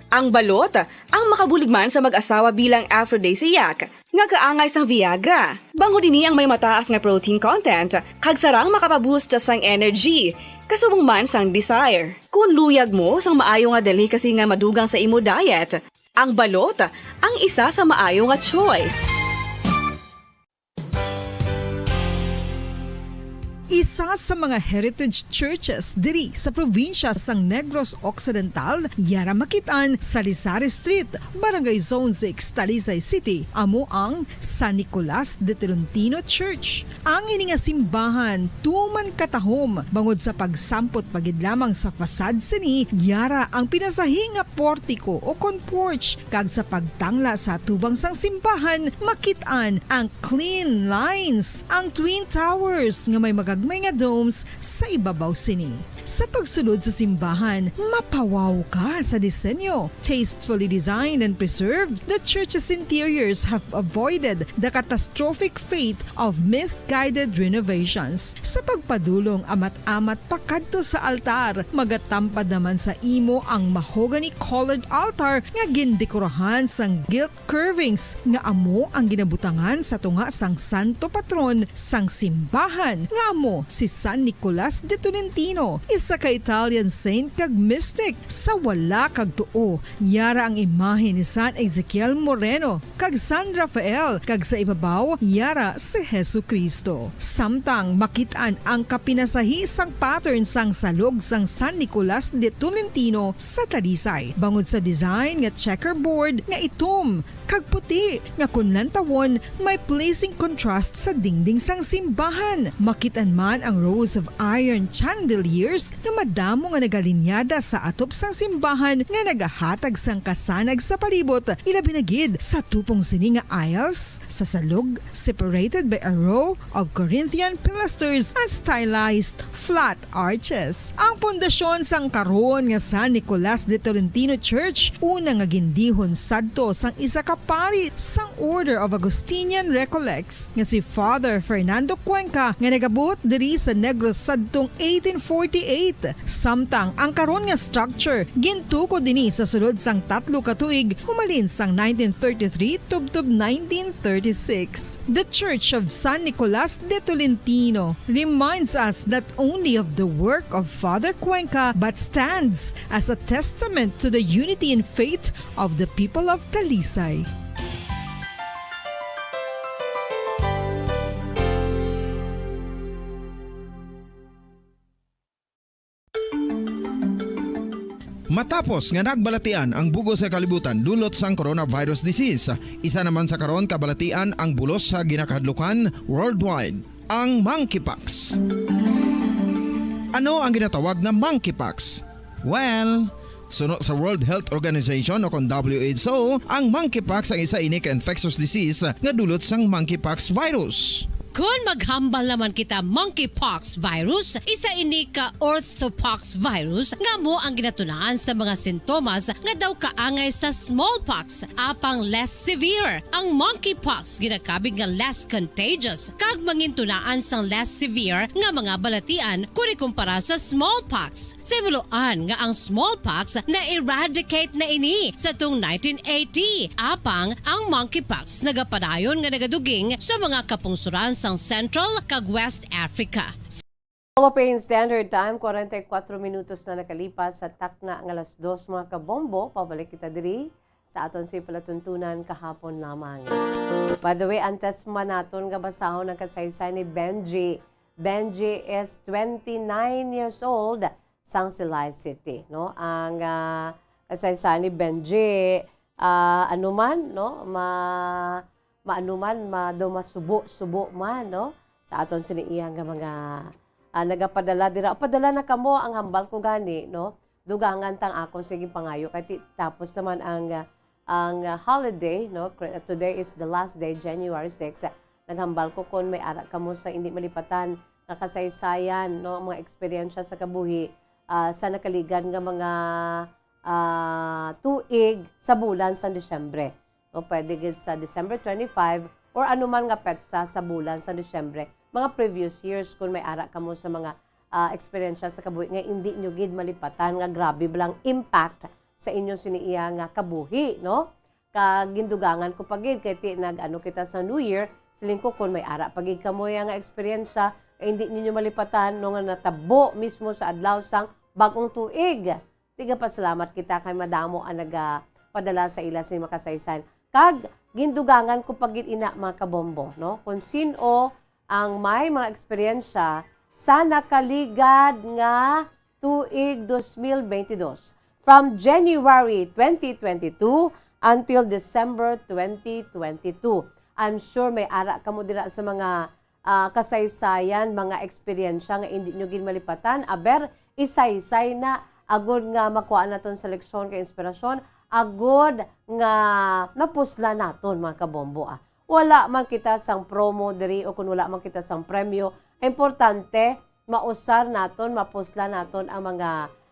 Ang balot, ang makabulig man sa mag-asawa bilang aphrodisiac, nga kaangay sang Viagra. Bangod ini ang may mataas nga protein content, kag sarang makapaboost sang energy, kasubong man sang desire. Kung luyag mo sang maayo nga delicacy nga madugang sa imo diet, ang balot ang isa sa maayo nga choice. Isa sa mga heritage churches diri sa probinsya sang Negros Occidental, yara makit-an sa Lisari Street, Barangay Zone six, Talisay City, amo ang San Nicolas de Tolentino Church. Ang ini nga simbahan tuman katahom bangod sa pagsampot pa gid lamang sa facade sini, yara ang pinasahi nga portico o kon porch, kag sa pagtangla sa atubang sang simbahan, makit-an ang clean lines, ang twin towers nga may magagmay nga domes sa ibabaw sini. Sa pagsulod sa simbahan, mapawaw ka sa disenyo. Tastefully designed and preserved, the church's interiors have avoided the catastrophic fate of misguided renovations. Sa pagpadulong amat-amat pakadto sa altar, magatampad naman sa imo ang mahogany-colored altar nga gindekorahan sang gilt curvings nga amo ang ginabutangan sa tunga sang santo patron sang simbahan, nga amo si San Nicolas de Tolentino, isa ka Italian saint kag mystic. Sa wala kag tuo, yara ang imahe ni San Ezekiel Moreno kag San Rafael, kag sa ibabaw, yara si Jesu-Cristo. Samtang makit-an ang kapinasahi sang pattern sang salog sang San Nicolas de Tolentino sa Talisay, bangod sa design nga checkerboard nga itom kag puti nga kon lantawon may pleasing contrast sa dingding sang simbahan. Makit-an man ang rows of iron chandeliers nga madamo nga nagalinyada sa atop sang simbahan nga nagahatag sang kasanag sa palibot, ilabi na gid sa tupong sini nga aisles sa salog, separated by a row of Corinthian pilasters and stylized flat arches. Ang pundasyon sang karon nga San Nicolas de Tolentino Church, una nga gindihon sadto sang isa ka pari sang Order of Augustinian Recollects nga si Father Fernando Cuenca, nga nagabuot diri sa Negros sadtong eighteen forty-eight. Samtang ang karon nga structure gintukod dinhi sa sulod sang tatlo ka tuig, humalin sang nineteen thirty-three tubtob nineteen thirty-six. The Church of San Nicolas de Tolentino reminds us not only of the work of Father Cuenca but stands as a testament to the unity in faith of the people of Talisay. Matapos nga nagbalatian ang bug-os nga kalibutan dulot sang coronavirus disease, isa naman sa karon kabalatian ang bulos sa ginakahadlukan worldwide, ang monkeypox. Ano ang ginatawag nga monkeypox? Well, suno sa World Health Organization o kon W H O, ang monkeypox ang isa ini ka infectious disease nga dulot sang monkeypox virus. Kon maghambal naman kita monkeypox virus, isa ini ka orthopox virus nga amo ang ginatunaan sa mga sintomas nga daw kaangay sa smallpox, apang less severe. Ang monkeypox ginakabig nga less contagious kag mangintunaan sang less severe nga mga balatian kon ikumpara sa smallpox. Sa buloan nga ang smallpox na-eradicate na ini sa tung nineteen eighty, apang ang monkeypox nagapadayon nga nagaduging sa mga kapungsoran sang Central kag West Africa. Philippine Standard Time, kwarenta y kuwatro minutos na nakalipas sa takna nga alas dos, mga kabombo. Pabalik kita diri sa aton sing palatuntunan kahapon lamang. By the way, antes man naton nga basahon ang kasaysayan ni Benji, Benji is twenty-nine years old, sang Silay City, no? Ang, ah, kasaysayan ni Benji, ah, ano man, no? Ma-, maano man, ma-, daw masubo-subo man, no? Sa aton sini iyang nga mga, ah, nagapadala dira. O, padala na kamo, ang hambal ko gani, no? Dugangan tang akon sige pangayo kay ti-, tapos naman ang, ah, ang, ah, holiday, no? Cre-, today is the last day, January six. Naghambal ko kon may ara kamo sa indi malipatan nga kasaysayan, no? Mga eksperyensya sa kabuhi, ah, sa nakaligad nga mga, ah, tuig sa bulan sang Disyembre. No, pwede gid sa December twenty-five or anuman nga petsa sa bulan sa Disyembre, mga previous years, kung may ara kamo sa mga, ah, eksperyensya sa kabuhi nga indi nyo gid malipatan, nga grabe ba lang impact sa inyo sini iya nga kabuhi, no? Kag gindugangan ko pa gid kay ti nag-ano kita sa New Year, siling ko, kun may ara pa gid kamo ya nga eksperyensya, kay hindi ninyo malipatan, no, nga natabo mismo sa adlaw sang bag-ong tuig. Tigapasalamat kita kay madamo ang nagapadala sa ila sini makasaysayan. Kag gindugangan ko pa gid ina, mga kabombo, no? Kung sin-o ang may mga eksperyensya sa nakaligad nga tuig dos mil bentidós, from January twenty twenty-two until December twenty twenty-two. I'm sure may ara kamo dira sa mga, ah, kasaysayan, mga eksperyensya nga indi nyo gid malipatan. Aber, isaysay na, agod nga makuha naton sa leksyon kay inspirasyon, agod nga mapusla naton, mga kabombo, ah. Wala man kita sang promo diri o kung wala man kita sang premyo, importante, mausar naton, mapusla naton ang mga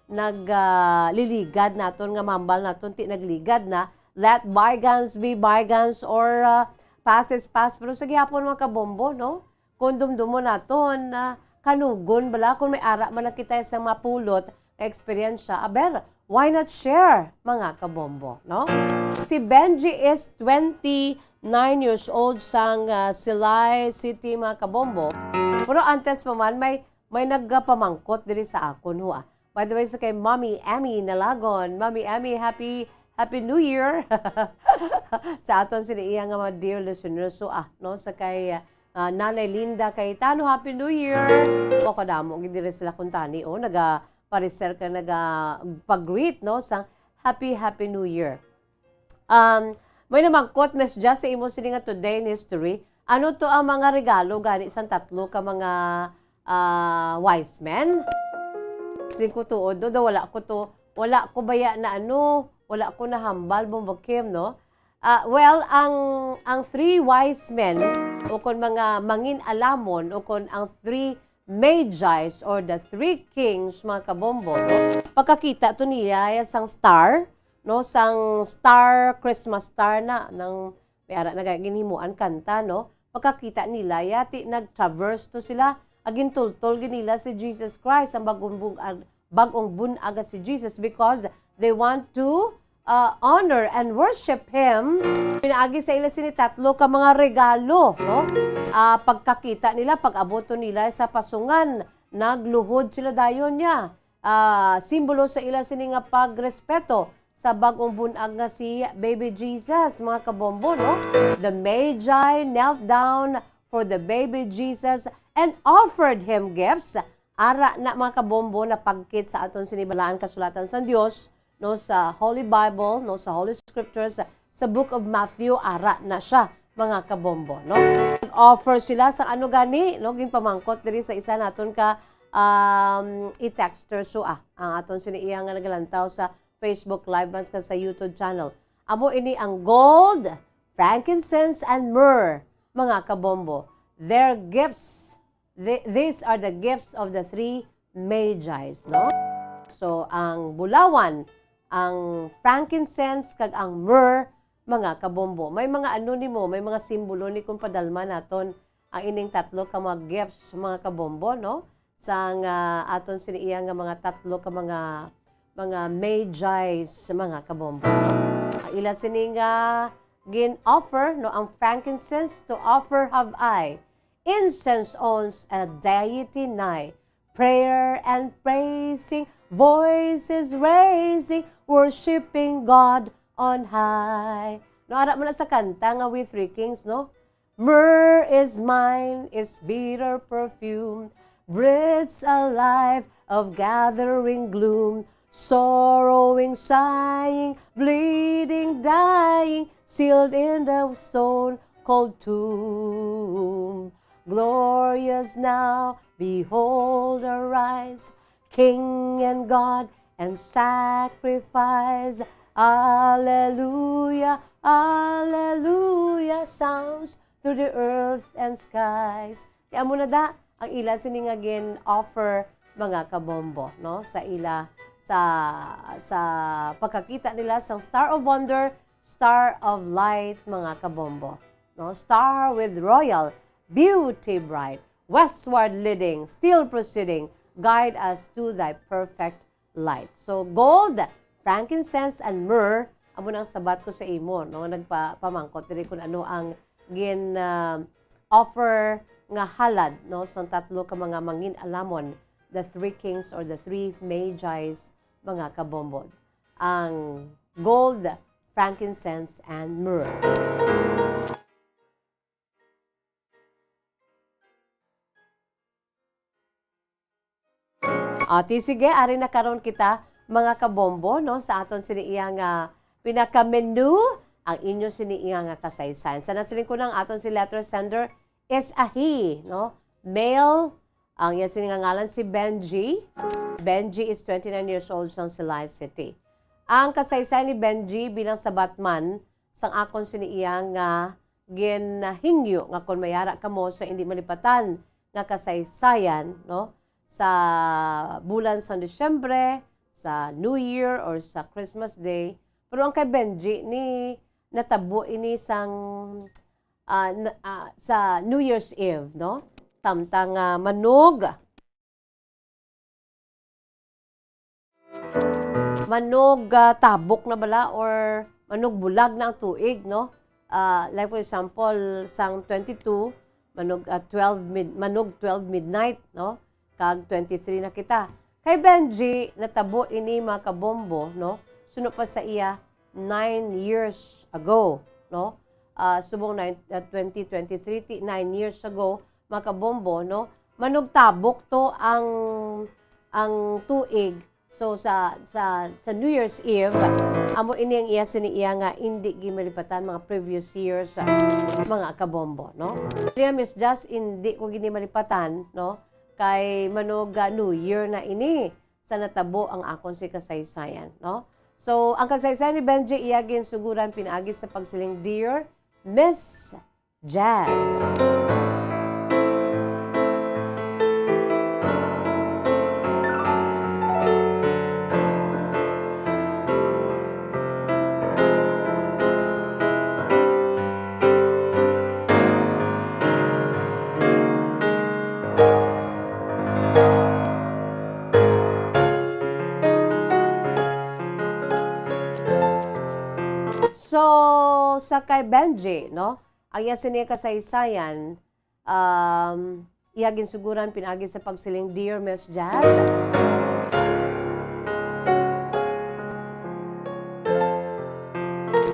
nagliligad naton nga mahambal naton, ti nagligad na. Let bygones be bygones or, ah, past is past. Pero sa gihapon, mga kabombo, no? Kung dumdumon naton, ah, kanugon bala, kung may ara man lang kita sa mapulot nga eksperyensya, aber, why not share, mga kabombo, no? Si Benji is twenty-nine years old sang, ah, Silay City, mga kabombo. Pero antes pa man, may, may nagapamangkot diri sa akon, ho, ah. By the way, sa kay Mommy Emmy Nalagon. Mommy Emmy, happy, happy New Year! Sa aton sini iya nga mga dear listeners, so, ah, no, sa kay, ah, Nanay Linda Cayetano, happy New Year! O, kadamo gid diri sila kuntani, oh, naga-pareser ka, naga-pag-greet, no, sa happy, happy New Year. Um, may namangkot, Miss Jess, sa imo sini nga today in history. Ano to ang mga regalo gani sang tatlo ka mga, ah, wise men? Siling ko tuod, no, daw wala ko to, wala ko baya na ano, wala ko nahambal, Bombo Kim, no? Ah, well, ang, ang three wise men, o kon mga mangin-alamon, o kon ang three Magi's or the Three Kings, mga kabombo, no? Pagkakita to nila ya sang star, no? Sang star, Christmas star na, nang may ara na ga-, ginhimuan kanta, no? Pagkakita nila ya, ti nag-traverse to sila, agintultol gid nila si Jesus Christ, ang bagong bun-, ag-, bag-ong bun-aga si Jesus, because they want to, uh, honor and worship Him. Pinaagi sa ila sini tatlo ka mga regalo, no? Ah, pagkakita nila, pag-abot to nila sa pasungan, nagluhod sila dayon niya. Ah, simbolo sa ila sini nga pagrespeto sa bag-ong bun-ag nga si Baby Jesus, mga kabombo, no? The Magi knelt down for the baby Jesus and offered him gifts. Ara na, mga kabombo, napagkit sa aton sini Balaan Kasulatan sang Dios, no, sa Holy Bible, no, sa Holy Scriptures, sa Book of Matthew, ara na siya, mga kabombo, no? Nag-offer sila sa ano gani, no, ginpamangkot diri sa isa naton ka, um, i-texter. So, ah, ang aton sini iya nga nagalantaw sa Facebook Live man ka sa YouTube channel. Amo ini ang gold, frankincense, and myrrh, mga kabombo. Their gifts, th-, these are the gifts of the three Magi's, no? So, ang bulawan, ang frankincense, kag ang myrrh, mga kabombo. May mga ano nimo, may mga simbolo ni kung padalma naton ang ining tatlo ka mga gifts, mga kabombo, no? Sang, ah, aton sini iya nga mga tatlo ka mga, mga Magi's, mga kabombo. Ang ila sini nga gin-offer, no, ang frankincense to offer have I incense on a deity nigh. Prayer and praising, voices raising, worshiping God on high. No, ara man na sa kanta nga We Three Kings, no? Myrrh is mine, its bitter perfume breathes a life of gathering gloom. Sorrowing, sighing, bleeding, dying, sealed in the stone cold tomb. Glorious now, behold, arise, King and God and sacrifice. Alleluia, alleluia sounds through the earth and skies. Kaya mo na da, ang ila sini nga gin-offer, mga kabombo, no? Sa ila, sa, sa pagkakita nila sang Star of Wonder, Star of Light, mga kabombo, no? Star with royal beauty bright, westward leading, still proceeding, guide us to thy perfect light. So, gold, frankincense and myrrh, amo na ang sabat ko sa imo, no? Nagpa-, pamangkot diri kung ano ang gin, ah, offer nga halad, no, sang tatlo ka mga mangin-alamon, the three kings or the three magi's, mga kabombod. Ang gold, frankincense, and myrrh. Ati, sige, ari na karon kita, mga kabombo, no, sa aton sini iya nga pinaka-menu, ang inyo sini iya nga kasaysayan. Sa nasiling ko nang aton si letter sender is a he, no? Male, ang iya sini nga ngalan si Benji. Benji is twenty-nine years old sang Silay City. Ang kasaysayan ni Benji bilang sabatman sang akon sini iya nga ginahingyo nga kon mayara kamo sa indi malipatan nga kasaysayan, no, sa bulan sang Disyembre, sa New Year, or sa Christmas Day. Pero ang kay Benji ni natabo ini sang, ah, na-, ah, sa New Year's Eve, no? Samtang, ah, manog, manog, ah, tabok na bala or manog bulag na ang tuig, no? Ah, like for example, sang twenty-two, manog, ah, twelve mid-, manog twelve midnight, no? Kag twenty-three na kita. Kay Benji, natabo ini, mga kabombo, no? Suno pa sa iya nine years ago, no? Ah, subong nine, ah, twenty twenty-three, ti-, nine years ago, mga kabombo, no? Manugtabok to ang, ang tuig. So, sa, sa, sa New Year's Eve, amo ini ang iya sini iya nga indi gimalipatan mga previous years, ah, mga kabombo, no? Niya, Miss Jazz, indi ko gini malipatan, no? Kay manog, ah, New Year na ini sa natabo ang akon si kasaysayan, no? So, ang kasaysayan ni Benji, iya ginsuguran pinaagi sa pagsiling, "Dear Miss Jazz." So, sa kay Benji, no? Ang iya sini kasaysayan, um, iya ginsuguran pinaagi sa pagsiling, "Dear Miss Jazz."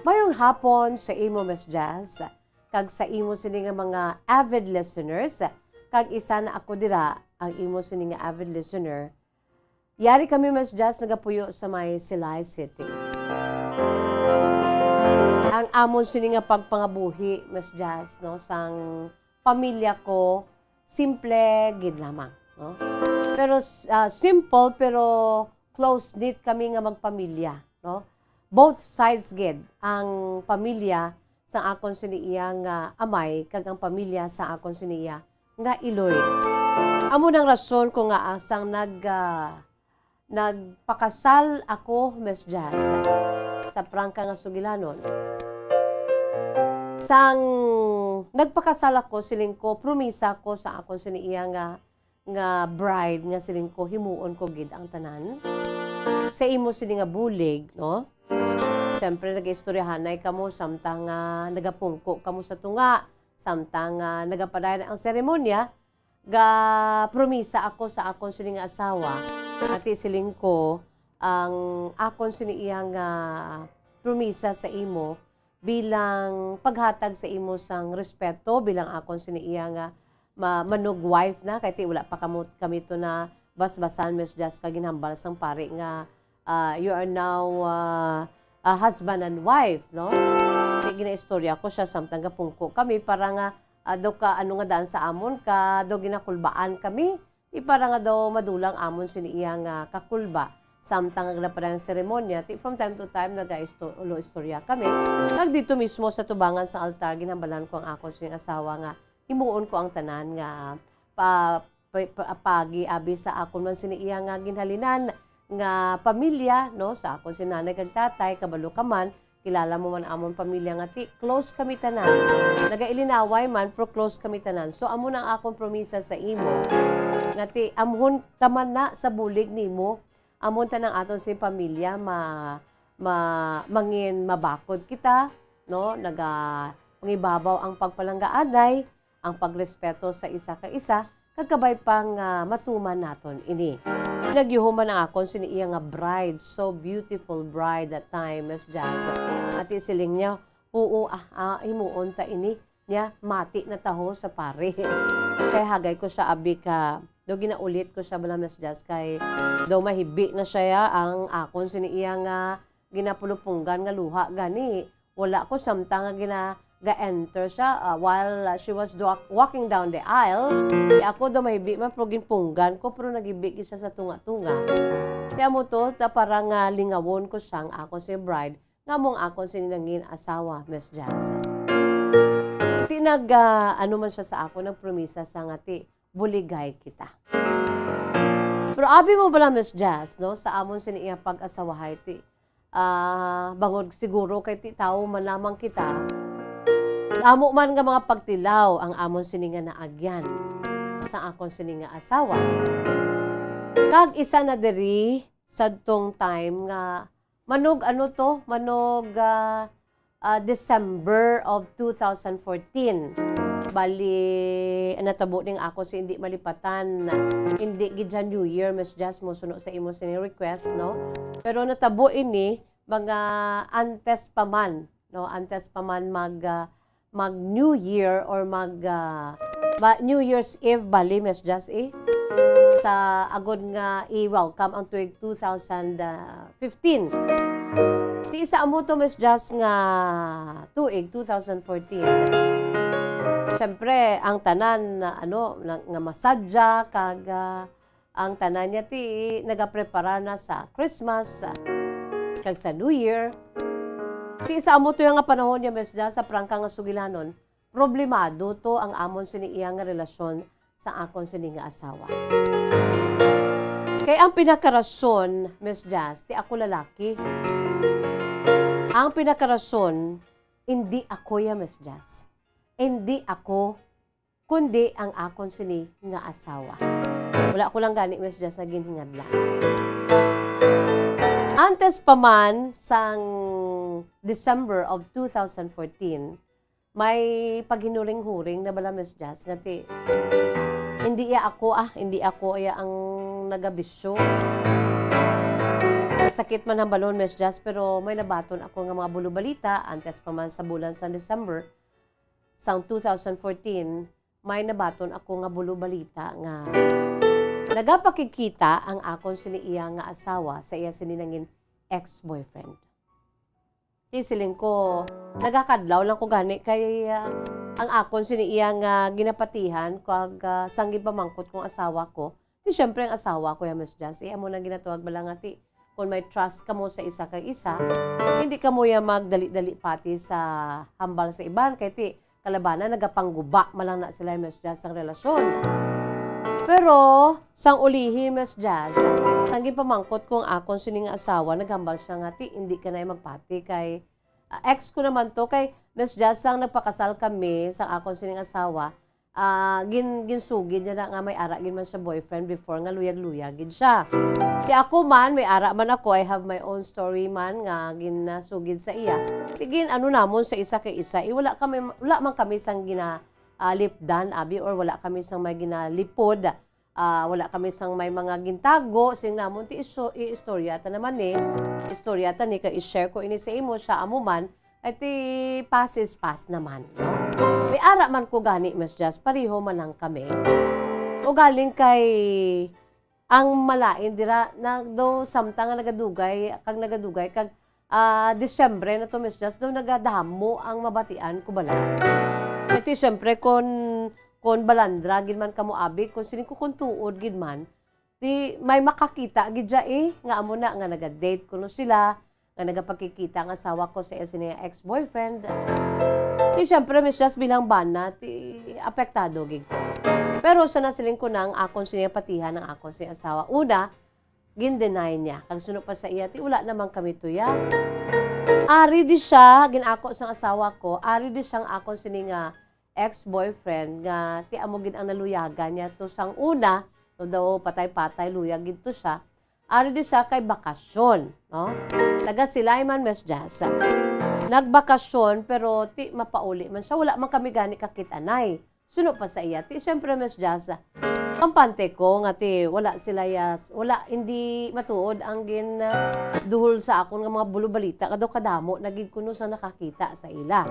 Mayong hapon sa imo, Miss Jazz, kag sa imo sini nga mga avid listeners, kag isa na ako dira, ang imo sini nga avid listener. Yari kami, Miss Jazz, nagapuyo sa may Silay City. Ang amon sini nga pagpangabuhi, Miss Jazz, no, sang pamilya ko, simple gid lamang, no? Pero, ah, simple pero close-knit kami nga magpamilya, no? Both sides gid ang pamilya sang akon sini iya nga amay kag ang pamilya sa akon sini iya nga iloy. Amo nang rason ko nga asang nag, ah, nagpakasal ako, Miss Jazz, sa prangka nga sugilanon. Sang nagpakasal ako, siling ko, promisa ko sa akon sini iya nga, nga bride, nga siling ko, himuon ko gid ang tanan sa imo sini nga bulig, no? Siyempre, nag-istoryahanay kamo samtang, ah, nagapungko kamo sa tunga, samtang, ah, nagapadayon ang seremonya, gapromisa ako sa akon sini nga asawa. Ati siling ko, ang akon sini iya nga promisa sa imo bilang paghatag sa imo sang respeto bilang akon sini iya nga ma-, manug wife na, kay ti wala pa kamo, kami to na basbasan, Miss Jazz, ka ginhambal sang pari nga, ah, you are now, ah, ah, husband and wife, no? Kay ginaistorya ko siya, samtang gapungko kami, para nga, ah, daw ka, ano nga daan sa amon ka, daw ginakulbaan kami, di para nga daw madulang amon sini iya nga kakulba. Samtang nga ginapadayang seremonya, ti from time to time, nagaisto-, ulo istorya kami. Kag dito mismo sa tubangan sa altar, ginhambalan ko ang akon sining asawa nga himuon ko ang tanan nga pa-, pa-, pa-, paagi abi sa akon man sini iya nga ginhalinan nga pamilya, no, sa akon si nanay kag tatay, kabalo ka man, kilala mo man amon pamilya nga ti close kami tanan. Nagailinaway man, pero close kami tanan. So, amo na ang akon promisa sa imo, nga ti amhon ta man na sa bulig nimo Amon tanang aton sini pamilya ma-, ma-, mangin mabakod kita, no? Naga-, pangibabaw ang pagpalanggaaday, ang pagrespeto sa isa ka isa, kag kabay pa nga matuman naton ini. Nagyuhuman ang akon sini iya nga bride, so beautiful bride that time, Miss Jazz. Ati siling niya, "Oo, ah, ah, himuon ta ini." Niya, mati na taho sa pare. Kay hagay ko siya, abi ka, daw ginaulit ko siya bala, Miss Jazz, kay daw mahibi na siya ya, ang akon sini iya nga ginapulupunggan nga luha gani. Wala ko samtang nga gina-, ga-enter siya, ah, while, ah, she was do-, walking down the aisle. Di ako daw mahibi man, pero ginpunggan ko, pero naghibi gid siya sa tunga-tunga. Kaya mo to, ta para nga lingawon ko siya, ang akon si bride, nga mong akon sini nangin asawa, Miss Jazz. Ti nag, ah, ano man siya sa ako, nagpromisa siya nga ti, buligay kita. Pero abi mo bala, Miss Jazz, no, sa amon sini iya pag-asawahay, ti, ah, bangod siguro kay ti tawo man lamang kita, amo man nga mga pagtilaw ang amon sini nga naagyan sa akon sini nga asawa. Kag isa na diri sadtong time nga manog, ano to, manog, ah, ah, December of two thousand fourteen. Bali, natabo ning ako si hindi malipatan. Hindi gid siya New Year, Miss Jazz, mo suno sa imo sini request, no? Pero natabo ini mga antes pa man, no? Antes pa man mag, ah, mag New Year or mag, ah, ma-, New Year's Eve, bali, Miss Jazz, eh. Sa agod nga i-welcome ang tuig two thousand fifteen. Ti isa amo to, Miss Jazz, nga tuig, two thousand fourteen. Siyempre, ang tanan na, ano, na, nga masadya, kag, ah, ang tanan niya ti nagaprepara na sa Christmas, ah, kag sa New Year. Ti sa amo to nga panahon niya, Miss Jazz, sa prangka nga sugilanon, problemado to ang amon sini iya nga relasyon sa akon sini nga asawa. Kay ang pinakarason, Miss Jazz, ti ako lalaki. Ang pinakarason, hindi ako ya, Miss Jazz. Hindi ako, kundi ang akon sini nga asawa. Wala ko lang gani, Miss Jazz, sa ginhingadla. Antes pa man sang December of two thousand fourteen, may paghinuring-huring na bala, Miss Jazz, nga ti, hindi ya ako, ah, hindi ako ya ang nagabisyo. Sakit man hambalon, Miss Jazz, pero may nabaton ako nga mga bulo-balita antes pa man sa bulan sa December sang two thousand fourteen, may nabaton ako nga bulo-balita nga nagapakigkita ang akon sini iya nga asawa sa iya sini nangin ex-boyfriend. Ti siling ko, nagakadlaw lang ko gani kay, ah, ang akon sini iya nga ginapatihan kag, ah, sang ginpamangkot kong asawa ko. Ti syempre ang asawa ko ya, Miss Jazz, eh, amo na ginatawag bala nga ti, kung may trust kamo sa isa kag isa, hindi kamo ya magdali-dali pati sa hambal sa iban, kay ti, kalabanan, nagapangguba man lang na sila, Miss Jazz, sang relasyon. Pero, sang ulihi, Miss Jazz, sang ginpamangkot kong akon sini nga asawa, naghambal siya nga, "Ti, hindi ka na magpati kay, ah, ex ko naman to." Kay, Miss Jazz, sang nagpakasal kami, sang akon sining asawa, ah, gin-, ginsugid niya na nga may ara gid man siya boyfriend before nga luyag-luyag gid siya. Ti ako man, may ara man ako, I have my own story man nga ginasugid sa iya. Ti gin-, ano namon sa isa kay isa, eh, wala kami, wala man kami sang gina-, ah, lipdan, abi, or wala kami sang may ginalipod. Ah, wala kami sang may mga gintago, sing namon ti iso-, i-istorya ta naman ni. Istorya ta ni kay i-share ko ini sa imo, siya amo man, ay ti past is past naman, no? May ara man ko gani, Miss Jazz, pareho man lang kami. Ugaling kay ang malain dira, na, do samtang nga nagadugay, kag nagadugay, kag, ah, Disyembre na to, Miss Jazz, do nagadamo ang mabatian ko bala. Iti, syempre, kon, kon balandra gid man kamo, abi, kon sining ko, kon tuod gid man, di may makakita gid dya, eh, nga amo na, nga naga-date kuno sila, nga nagapakikita ang asawa ko sa iya sini nga ex-boyfriend. Di, syempre, Miss Jazz, bilang bana, ti apektado gid ko. Pero sa nasiling ko na ang akon sini nga patihan, ang akon sini asawa. Una, gin-deny niya. Kag suno pa sa iya, ti wala naman kami tuya. Ari di siya, gin-ako sang asawa ko, ari di siyang akon sini nga ex-boyfriend nga ti amo gid ang naluyagan niya to sang una, although patay-patay luyag gid to siya. Ari di siya kay bakasyon, no? Taga Silay man, Miss Jazz. Nagbakasyon, pero ti mapauli man siya. Wala man kami gani kakit-anay. Suno pa sa iya, ti, siyempre, Miss Jazz, kampante ko nga ti wala sila yas, wala, hindi matuod ang gin, ah, duhol sa akon nga mga bulo-balita. Kadaw kadamo na gid kuno sa nakakita sa ila.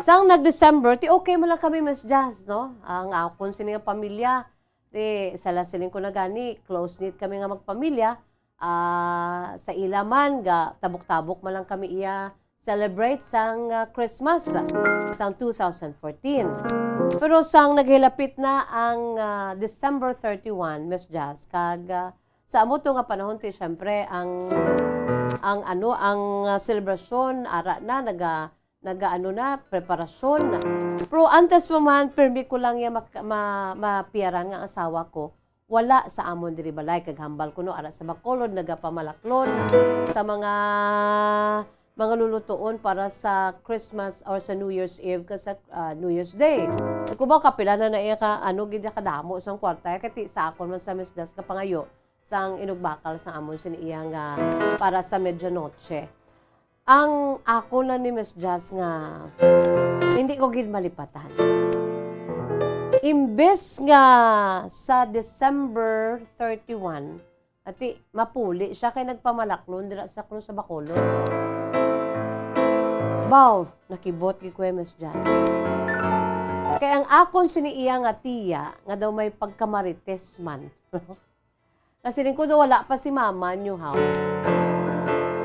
Sang nag-December, ti okay man lang kami, Miss Jazz, no? Ang akon sini nga pamilya, ti, sala siling ko na gani, close-knit kami nga magpamilya. Ah, sa ila man, ga, tabok-tabok man lang kami iya celebrate sang, ah, Christmas, ah, sang two thousand fourteen. Pero sang naghilapit na ang, ah, December thirty-one, Miss Jazz, kag, ah, sa amo to nga panahon, ti, syempre, ang, ang ano, ang, ah, selebrasyon, ara na, naga-, nagaano na, preparasyon. Pero antes pa man, pirmi ko lang iya mak-, ma-, mapiyaran nga asawa ko, wala sa amon diri balay, kag hambal ko, no, ara sa Bacolod, nagapamalaklon sa mga, mga lulutuon para sa Christmas or sa New Year's Eve kag sa, ah, New Year's Day. Kung ba, kapila na na iya ka, ano, gid kadamo sang kwarta, kay ti sa akon man sa Miss Jazz ka pangayo, sang inugbakal sa amon sini iya nga para sa medianoche. Ang ako na ni Miss Jazz nga hindi ko gid malipatan. Imbes nga sa December thirty-one, ati, mapuli siya kay nagpamalaklon dira sa kuno sa Bacolod. Baw, nakibot gid ko, eh, Miss Jazz. Kay ang akon sini iya nga tiya, nga daw may pagkamarites man. Nga siling ko, daw wala pa si mama niyo, haw.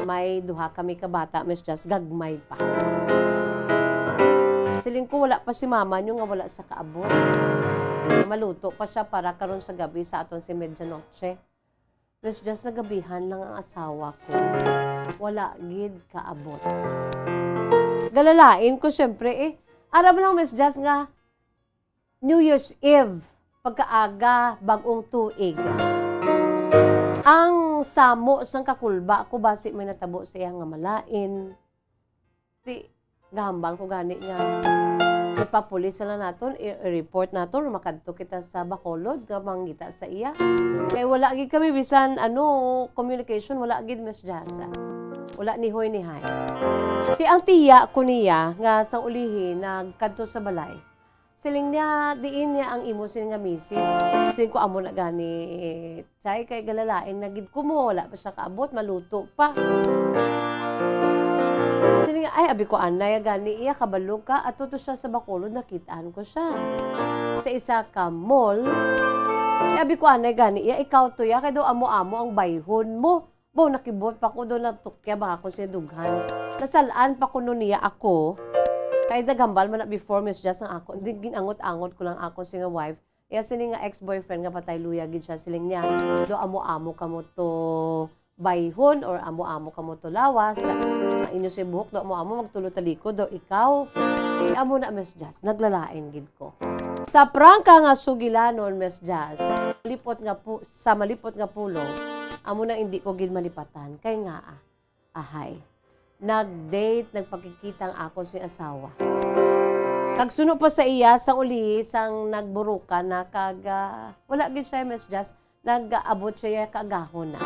May duha kami ka bata, Miss Jazz, gagmay pa. Siling ko, wala pa si mama niyo nga wala sa kaabot. Maluto pa siya para karon sa gabi sa aton si medianoche. Miss Jazz, nagabihan lang ang asawa ko. Wala gid kaabot. Galalain ko, syempre, eh. Aram lang, Miss Jazz, nga New Year's Eve, pagkaaga, bag-ong tuig. Ang samo sang kakulba ko, basi may natabo sa iya nga malain. Ti, gahambal ko gani nga ipapulis na lang naton, i-, i-report naton, makadto kita sa Bacolod nga mangita sa iya. Kay wala gid kami bisan ano, communication, wala gid, Miss Jazz. Wala ni hoy ni hay. Ti ang tiya ko niya nga sang ulihi nagkadto sa balay. Siling niya, "Diin niya ang imo sini nga misis?" Siling ko, "Amo na gani, Chay, kay galalain na gid ko mo, wala pa siya kaabot, maluto pa." Siling niya, "Ay, abi ko, anay gani iya, kabalo ka, ato to siya sa Bacolod, nakitaan ko siya sa isa ka mall." Ay, abi ko, anay gani iya, "Ikaw to ya, kay daw amo-amo ang bayhon mo." Bo, nakibot pa ko do, natukya ba ako sa dughan. Nasalaan pa kuno niya ako. Kay naghambal man na before, Miss Jazz, ang ako. Di, ginangot-angot ko lang ako sa nga wife. Iya sini nga ex-boyfriend nga patay luya gid siya, siling niya, "Do amo-amo kamo to bayhon or amo-amo kamo to lawas. Ang inyo si buhok, do amo-amo magtulo talikod, do ikaw." Amo na, Miss Jazz, naglalain gid ko. Sa prangka nga sugilanon, Miss Jazz, lipot nga pu-, sa malipot nga pulong, amo nang hindi ko gid malipatan. Kay nga, ah, ahay, nag-date, nagpakikita ang akon si asawa. Kag suno pa sa iya, sa uli, sang nagburukan na, kag, ah, wala gid siya, Miss Jazz, nag-abot siya kaagahon na.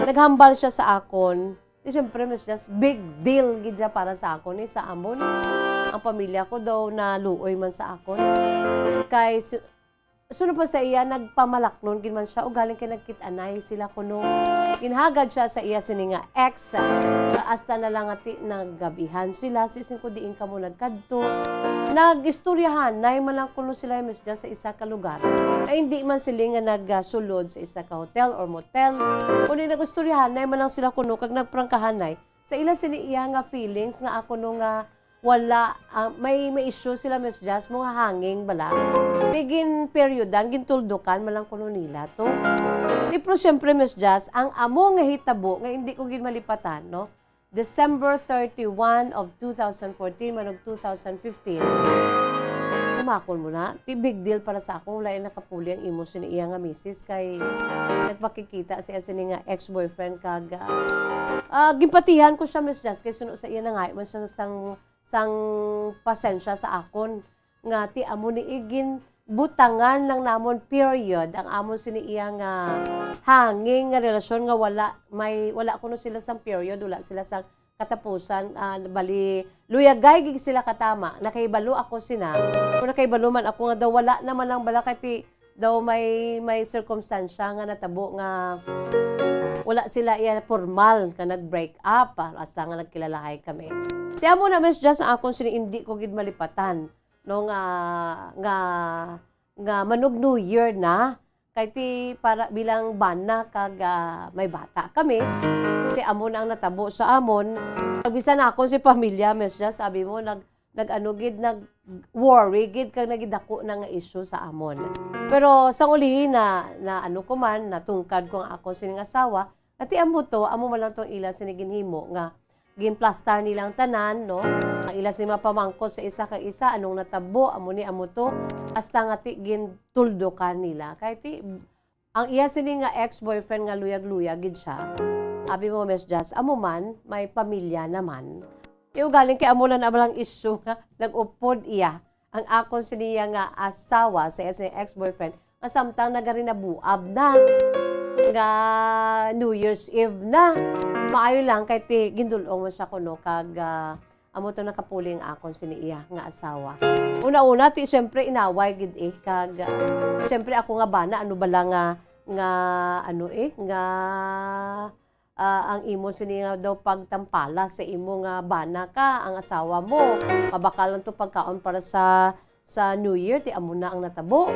Naghambal siya sa akon. Di, siyempre, Miss Jazz, big deal gid siya para sa akon, eh, sa amon. Ang pamilya ko daw naluoy man sa akon. Kay su-, suno pa sa iya, nagpamalaklon gid man siya, ugaling kay nagkit-anay sila kuno. Ginhagad siya sa iya sini nga ex. Hasta na lang nga ti naggabihan sila, sisin ko diin kamo nagkadto. Nag-istoryahanay man lang kuno sila, Miss Jazz, sa isa ka lugar. Ay, hindi man sila nga nagsulod sa isa ka hotel or motel. Kundi nag-istoryahanay man lang sila kuno kag nagprangkahanay. Sa ila sini iya nga feelings nga ako no nga wala, ah, may, may issue sila, Miss Jazz, mo nga hanging bala. Di gin periodan, gintuldukan man lang kuno nila to. Di, pero siyempre, Miss Jazz, ang amo nga hitabo nga hindi ko gid malipatan, no? December thirty-one of two thousand fourteen, manog two thousand fifteen, tumakon mo na. Ti big deal para sa ako, wala yung nakapuli ang imo sini iya nga misis kay nagpakikita siya sini nga ex-boyfriend kag, ah, ah, ginpatihan ko siya, Miss Jazz, kay suno sa iya nangayo man siya sang, sang pasensya sa akon nga ti amo ni igin butangan lang namon period ang amon sini iya nga hanging nga relasyon nga wala may, wala kuno sila sang period, wala sila sang katapusan, ah, bali, luyagay gid sila katama. Nakahibalo ako sina. Kung nakahibalo man ako nga daw wala naman ang bala kay ti daw may, may sirkumstansya nga natabo nga wala sila iya formal nga nag-break up, ah, hasta nga nagkilalahay kami. Ti amo na, Miss Jazz, ang akon sini, hindi ko gid malipatan, no, nga, nga, nga manog New Year na. Kay ti para bilang bana kag, ah, may bata kami, ti amo na ang natabo sa amon. Kag bisan ako si pamilya, Miss Jazz, sabi mo, nag-, nag-ano gid, nag-worry gid kag nagidako na nga issue sa amon. Pero sang ulihi na, na ano ko man, natungkad ko ang akon sining asawa, nga ti amo to, amo man lang tong ila sini ginhimo nga ginplastar nila ang tanan, no? Ang ila sini mapamangkot sa isa ka isa, anong natabo, amo ni, amo to, hasta nga ti gintuldukan nila. Kay ti, ang iya sini nga ex-boyfriend nga luyag-luyag gid siya. Abi mo, Miss Jazz, amo man, may pamilya naman. Yung galing kay amo na naman ang issue nga nag-upod iya ang akon siniya nga asawa sa iya sini ex-boyfriend nga samtang nagarinabuab na nga New Year's Eve na. Maayo lang kay ti gindul-ong mo siya kuno kag, ah, amo to nakapuli ang akon sini iya nga asawa. Una-una ti siyempre inaway gid eh kag, ah, siyempre ako nga bana ano bala nga nga ano eh nga ah, ang imo sini nga daw pagtampala sa imo nga bana ka, ang asawa mo, mabakal lang to pagkaon para sa, sa New Year, ti amo na ang natabo.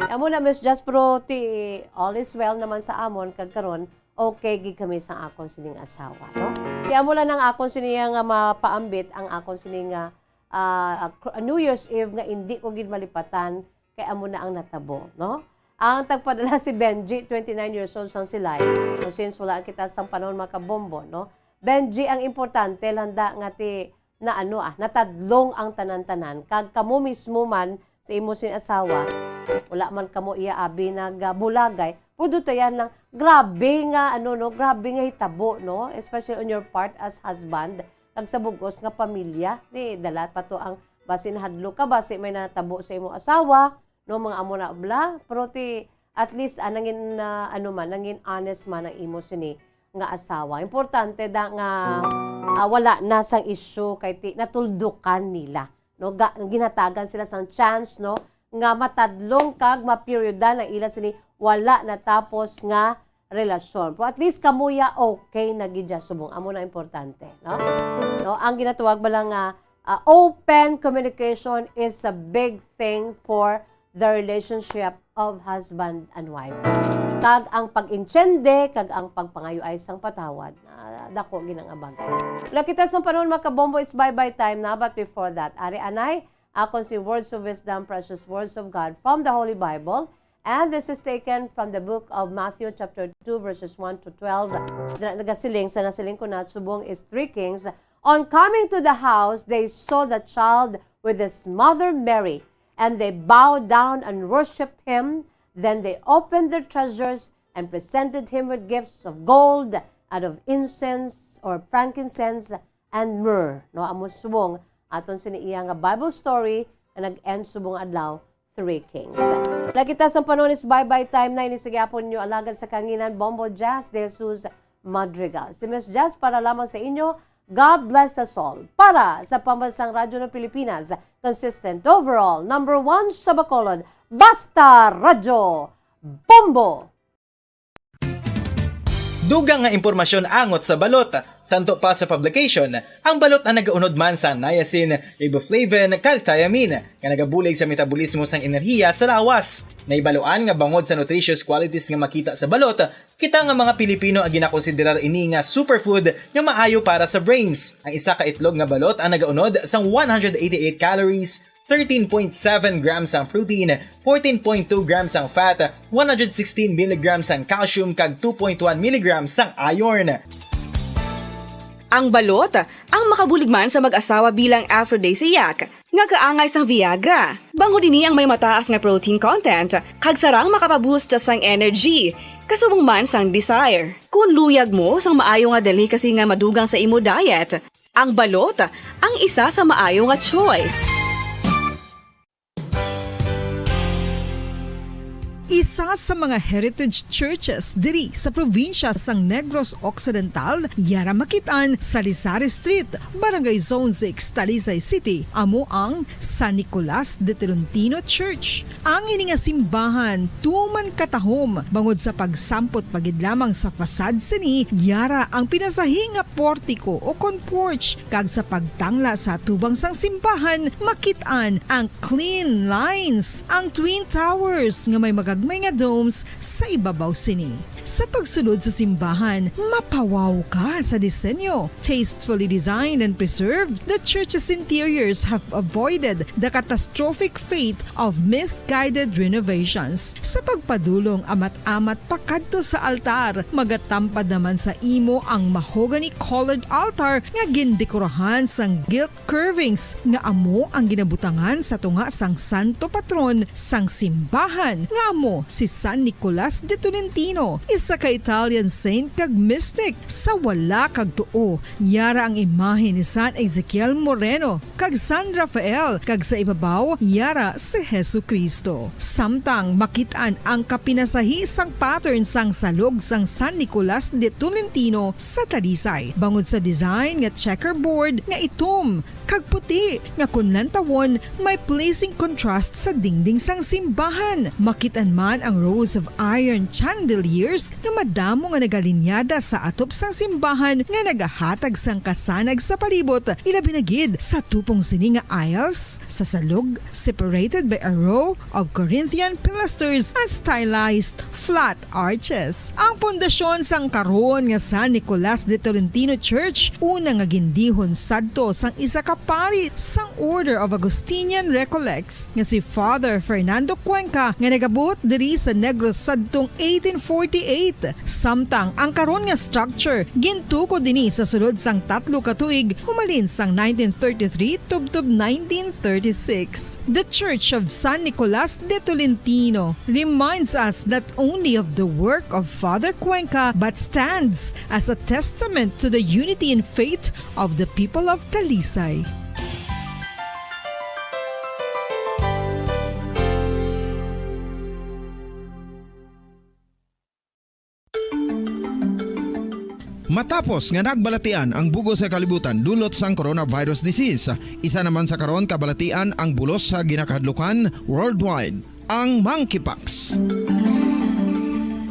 Amo na, Miss Jazz, pero ti all is well naman sa amon, kag karon, okay gid kami sa akon sining asawa, no? Ti amo lang ang akon sini nga mapaambit, ang akon sini nga, ah, New Year's Eve nga indi ko gid malipatan, kay amo na ang natabo, no? Ang tagpadala si Benji, twenty-nine years old sang Silay. So, since wala kita sang panahon makabombo, no? Benji, ang importante lang da nga ti na ano, ah, natadlong ang tanan-tanan. Kag kamo mismo man sa imo sin asawa, wala man kamo iya abi nagabulagay, pero dutayan lang, grabe nga ano, no? Grabe nga hitabo, no? Especially on your part as husband, kag sa bug-os nga pamilya, ni dala pa to ang basi nahadlok ka, basi may natabo sa imo asawa, no, mga amo na bla, pero ti, at least, ah, nangin, ah, ano man, nangin honest man ang imo sini nga asawa. Importante da nga, ah, wala na sang issue kay ti, natuldukan nila, no, ga-, ginatagan sila sang chance, no, nga matadlong kag maperyodan ang ila sini wala natapos nga relasyon. Pero at least kamo ya okay na gid ya subong. Amo na importante, no? No, ang ginatawag bala nga, ah, open communication is a big thing for the relationship of husband and wife. Kag ang pag-intiende, kag ang pagpangayoay sang patawad, ah, dako gid ang abagay. Wala kita sang panahon, mga kabombo, it's bye-bye time na. But before that, ari anay, akon si Words of Wisdom, Precious Words of God from the Holy Bible. And this is taken from the book of Matthew chapter two, verses one to twelve. Dira nagasiling, sa nasiling ko na, subong is three Kings. On coming to the house, they saw the child with his mother Mary, and they bowed down and worshipped him. Then they opened their treasures and presented him with gifts of gold and of incense or frankincense and myrrh. No, amo subong aton sini iya nga Bible story nga nag-end subong adlaw, Three Kings. Nakita sa panon is bye-bye time na ini sa gihapon ninyo alagad sa kanginan, Bombo Jazz de Jesus Madrigal. Si Miss Jazz para lamang sa inyo. God bless us all. Para sa Pambansang Radyo ng Pilipinas, consistent overall, number one sa Bacolod, Basta Radyo, Bombo! Dugang nga impormasyon angot sa balot. Santo pa sa publication, ang balot ang nagaunod man sa niacin, riboflavin, kag thiamine, nga nagabulig sa metabolismo sang enerhiya sa lawas. Naibaluan nga bangod sa nutritious qualities nga makita sa balot, kita nga mga Pilipino ang ginakonsiderar ini nga superfood nga maayo para sa brains. Ang isa ka itlog nga balot ang nagaunod sang one hundred eighty-eight calories, thirteen point seven grams ang protein, fourteen point two grams ang fat, one hundred sixteen milligrams ang calcium, kag two point one milligrams ang iron. Ang balot, ang makabulig man sa mag-asawa bilang aphrodisiac, nga kaangay sang Viagra. Bangod ini ang may mataas nga protein content, kag sarang makapaboost sang energy, kasubong man sang desire. Kung luyag mo sang maayo nga delicacy nga madugang sa imo diet, ang balot ang isa sa maayo nga choice. Isa sa mga heritage churches diri sa probinsya sang Negros Occidental, yara makit-an sa Lisari Street, Barangay Zone six, Talisay City, amo ang San Nicolas de Tolentino Church. Ang ini nga simbahan tuman katahom bangod sa pagsampot pa gid lamang sa facade sini, yara ang pinasahi nga portiko o kon porch, kag sa pagtangla sa atubang sang simbahan, makit-an ang clean lines, ang twin towers nga may magagmay nga domes sa ibabaw sini. Sa pagsulod sa simbahan, mapawaw ka sa disenyo. Tastefully designed and preserved, the church's interiors have avoided the catastrophic fate of misguided renovations. Sa pagpadulong amat-amat pakadto sa altar, magatampad naman sa imo ang mahogany-colored altar nga gindekorahan sang gilt curvings nga amo ang ginabutangan sa tunga sang santo patron sang simbahan, nga amo si San Nicolas de Tolentino, isa ka Italian saint kag mystic. Sa wala kag tuo, yara ang imahe ni San Ezekiel Moreno kag San Rafael, kag sa ibabaw, yara si Jesu-Cristo. Samtang makit-an ang kapinasahi sang pattern sang salog sang San Nicolas de Tolentino sa Talisay, bangod sa design nga checkerboard nga itom kag puti nga kon lantawon may pleasing contrast sa dingding sang simbahan. Makit-an man ang rows of iron chandeliers nga madamo nga nagalinyada sa atop sang simbahan nga nagahatag sang kasanag sa palibot, ilabi na gid sa tupong sini nga aisles sa salog, separated by a row of Corinthian pilasters and stylized flat arches. Ang pundasyon sang karon nga San Nicolas de Tolentino Church, una nga gindihon sadto sang isa ka pari sang Order of Augustinian Recollects nga si Father Fernando Cuenca, nga nagabot diri sa Negros sadtong eighteen forty-eight. Samtang ang karon nga structure gintukod dini sa sulod sang tatlo ka tuig, humalin sang nineteen thirty-three tubtob nineteen thirty-six. The Church of San Nicolas de Tolentino reminds us not only of the work of Father Cuenca but stands as a testament to the unity in faith of the people of Talisay. Matapos nga nagbalatian ang bug-os nga kalibutan dulot sang coronavirus disease, isa naman sa karon kabalatian ang bulos sa ginakahadlukan worldwide, ang monkeypox.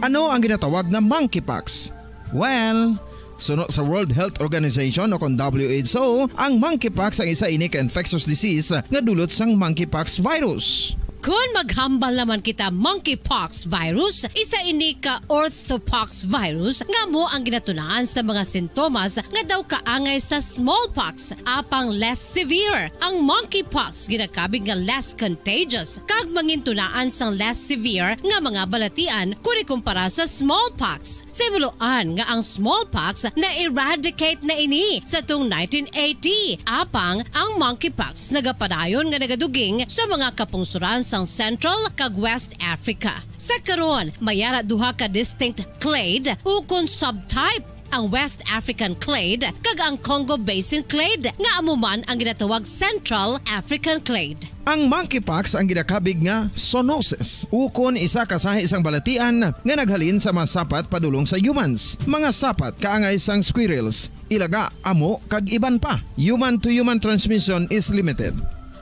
Ano ang ginatawag nga monkeypox? Well, suno sa World Health Organization o kon W H O, ang monkeypox ang isa ini ka infectious disease nga dulot sang monkeypox virus. Kon maghambal naman kita monkeypox virus, isa ini ka orthopox virus nga amo ang ginatunaan sa mga sintomas nga daw kaangay sa smallpox, apang less severe. Ang monkeypox ginakabig nga less contagious kag mangintunaan sang less severe nga mga balatian kon ikumpara sa smallpox. Sa himuloan nga ang smallpox na-eradicate na ini sa tung nineteen eighty, apang ang monkeypox nagapadayon nga nagaduging sa mga kapungsoran sang Central kag West Africa. Sa karon, may ara duha ka distinct clade ukon subtype, ang West African clade kag ang Congo Basin clade, nga amo man ang ginatawag Central African clade. Ang monkeypox ang ginakabig nga zoonosis, ukon isa ka sahi sang balatian nga naghalin sa mga sapat padulong sa humans. Mga sapat kaangay sang squirrels, ilaga, amo, kag iban pa. Human-to-human transmission is limited.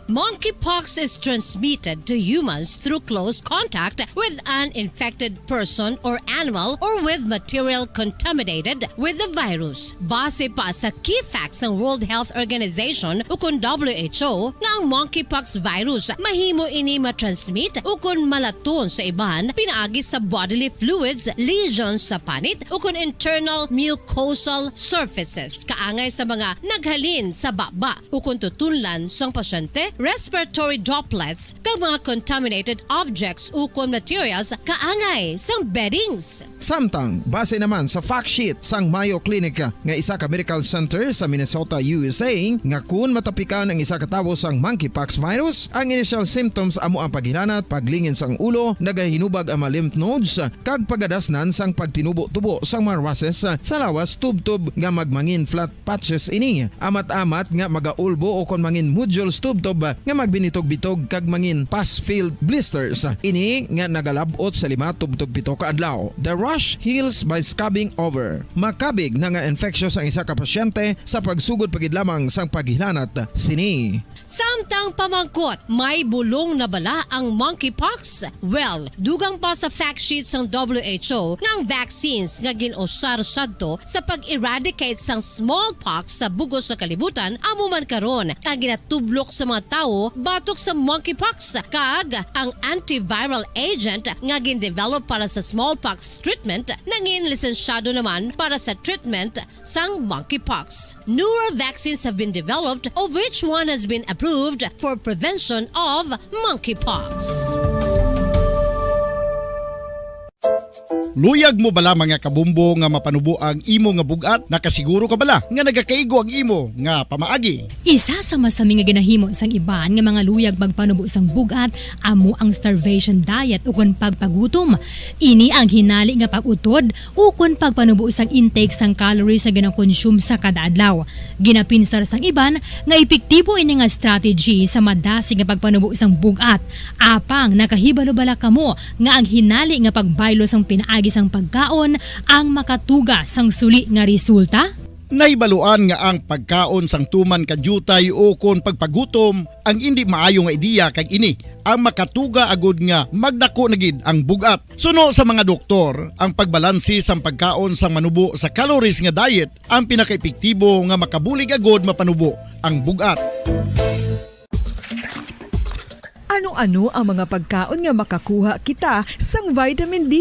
Monkeypox is transmitted to humans through close contact with an infected person or animal or with material contaminated with the virus. Base pa sa key facts sang World Health Organization ukon W H O nga ang monkeypox virus mahimo ini matransmit ukon malaton sa iban pinaagi sa bodily fluids, lesions sa panit ukon internal mucosal surfaces kaangay sa mga naghalin sa baba ukon tutunlan sang pasyente, respiratory droplets, kag mga contaminated objects ukon materials kaangay sang beddings. Samtang, base naman sa fact sheet sang Mayo Clinic nga isa ka medical center sa Minnesota, U S A, nga kun matapikan ang isa ka tawo sang monkeypox virus, ang initial symptoms amo ang paghilanat, paglingin sang ulo, nagahinubag ang mga lymph nodes, kag pagadasnan sang pagtinubo-tubo sang mga races sa lawas tubtob nga magmangin flat patches ini. Amat-amat nga magaulbo o kon mangin nodules tubtob nga magbinitog-bitog kag mangin pus-filled blisters. Ini nga nagalab-ot sa lima tubtob pito ka adlaw. The rash heals by scrubbing over. Makabig na nga infectious ang isa ka pasyente sa pagsugod pa gid lamang sang paghilanat sini. Samtang pamangkot, may bulong na bala ang monkeypox? Well, dugang pa sa fact sheet sang W H O nga ang vaccines nga gin-usar sadto sa pag-eradicate sang smallpox sa bug-os nga kalibutan amo man karon ang ginatublok sa mga tawo batok sa monkeypox, kag ang antiviral agent nga gin-develop para sa smallpox treatment nangin lisensyado naman para sa treatment sang monkeypox. Newer vaccines have been developed, of which one has been approved for prevention of monkeypox. Luyag mo bala, mga kabumbo, nga mapanubo ang imo nga bug-at? Nakasiguro ka bala nga nagakaigo ang imo nga pamaagi? Isa sa masami nga ginahimo sang iban nga mga luyag magpanubo sang bug-at amo ang starvation diet ukon pagpagutom. Ini ang hinali nga pag-utod ukon pagpanubo sang intake sang calories nga ginakonsume sa kada adlaw. Ginapinsar sang iban nga epektibo ini nga strategy sa madasig nga pagpanubo sang bug-at. Apang nakahibalo bala kamo nga ang hinali nga pagbaylo sang pinaagi sang pagkaon ang makatuga sang suli nga resulta? Nahibaluan nga ang pagkaon sang tuman ka diutay ukon pagpagutom ang indi maayo nga ideya, kag ini ang makatuga agud nga magdako na gid ang bug-at. Suno sa mga doktor, ang pagbalanse sang pagkaon sang manubo sa calories nga diet ang pinakaepektibo nga makabulig agud mapanubo ang bug-at. Ano-ano ang mga pagkaon nga makakuha kita sang vitamin D?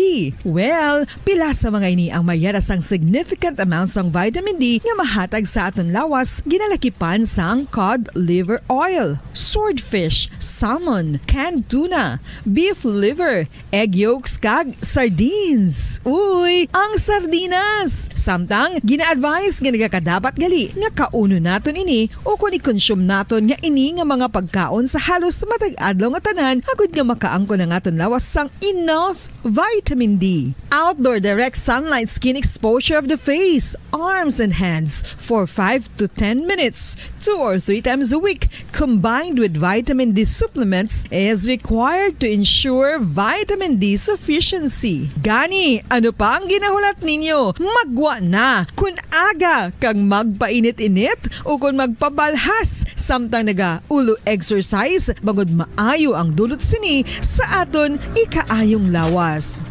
Well, pila sa mga ini ang mayara sang significant amount sang vitamin D nga mahatag sa aton lawas, ginalakipan sang cod liver oil, swordfish, salmon, canned tuna, beef liver, egg yolks, kag sardines. Uy, ang sardinas! Samtang gina-advise nga nagakadapat gali nga kaunon naton ini ukon i-consume naton nga ini nga mga pagkaon sa halos matag adlaw nga tanan, agud nga makaangkon ang aton lawas sang enough vitamin D. Outdoor direct sunlight skin exposure of the face, arms, and hands for five to ten minutes, two or three times a week, combined with vitamin D supplements, is required to ensure vitamin D sufficiency. Gani, ano pa ang ginahulat ninyo? Maggwa na! Kun aga kag magpainit-init ukon magpabalhas samtang naga-ulo exercise, bangod maayo ang dulot sini sa aton ikaayong lawas.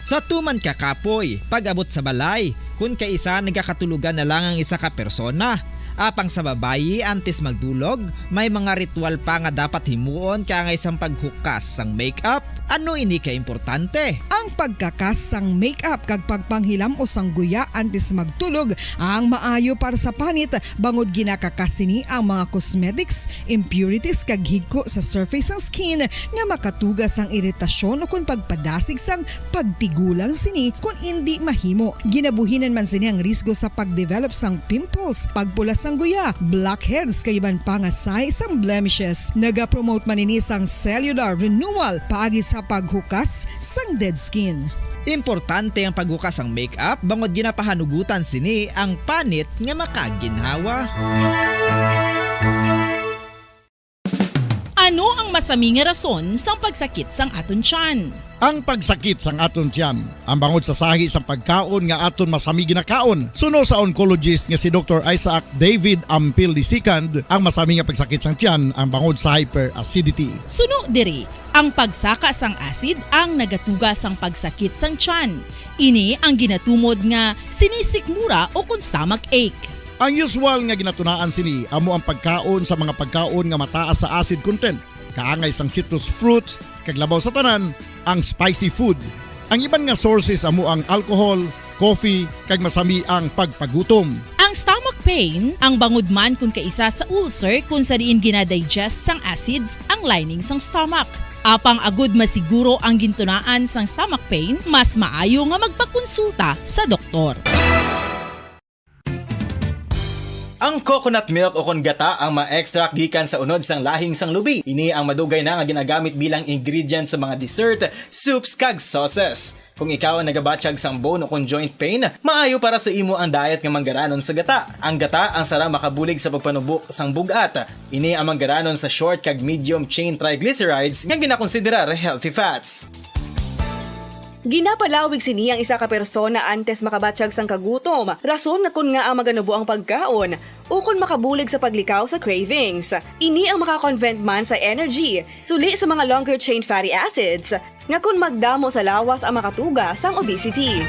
Sa tuman ka kapoy, pag-abot sa balay, kun kaisa nagakatulogan na lang ang isa ka persona. Apang sa babayi, antes magdulog, may mga ritual pa nga dapat himuon kaangay sang paghukas sang makeup. Ano ini ka importante? Ang pagkakas sang makeup kag pagpanghilam-os sang guya antes magtulog ang maayo para sa panit, bangod ginakakas sini ang mga cosmetics, impurities, kag higko sa surface sang skin nga makatuga sang iritasyon ukon pagpadasig sang pagtigulang sini kon indi mahimo. Ginabuhinan man sini ang risgo sa pagdevelop sang pimples, pagpula sang guya, blackheads, kag iban pa nga sahi sang blemishes. Nagapromote man ini sang cellular renewal paagi sa paghukas sang dead skin. Importante ang paghukas sang makeup bangod ginapahanugutan sini ang panit nga makaginhawa. Ano ang masami nga rason sang pagsakit sang aton tiyan? Ang pagsakit sang aton tiyan, ang bangod sa sahi sang pagkaon nga aton masami ginakaon, suno sa oncologist nga si Doktor Isaac David Ampil the second, ang masami nga pagsakit sang tiyan ang bangod sa hyperacidity. Suno diri, ang pagsaka sang acid ang nagatuga sang pagsakit sang tiyan. Ini ang ginatumod nga sinisikmura ukon stomach ache. Ang usual nga ginatunaan sini amo ang pagkaon sa mga pagkaon nga mataas sa acid content, kaangay sang citrus fruits, kag labaw sa tanan, ang spicy food. Ang iban nga sources amo ang alcohol, coffee, kag masami ang pagpagutom. Ang stomach pain, ang bangod man kun kaisa sa ulcer kun sa diin ginadigest sang acids ang lining sang stomach. Apang agud masiguro ang gintunaan sang stomach pain, mas maayo nga magpakonsulta sa doktor. Ang coconut milk ukon gata ang ma-extract gikan sa unod sang lahing sang lubi. Ini ang madugay na nga ginagamit bilang ingredient sa mga dessert, soups, kag sauces. Kung ikaw ang nagabatyag sang bone ukon joint pain, maayo para sa imo ang diet nga manggaranon sa gata. Ang gata ang sarang makabulig sa pagpanubo sang bug-at. Ini ang manggaranon sa short kag medium chain triglycerides nga ginakonsiderar healthy fats. Ginapalawig sini ang isa ka persona antes makabatyag sang kagutom, rason nga kon ngaa maganubo ang pagkaon, ukon makabulig sa paglikaw sa cravings. Ini ang makakonvert man sa energy, suli sa mga longer chain fatty acids, nga kon magdamo sa lawas ang makatuga sang obesity.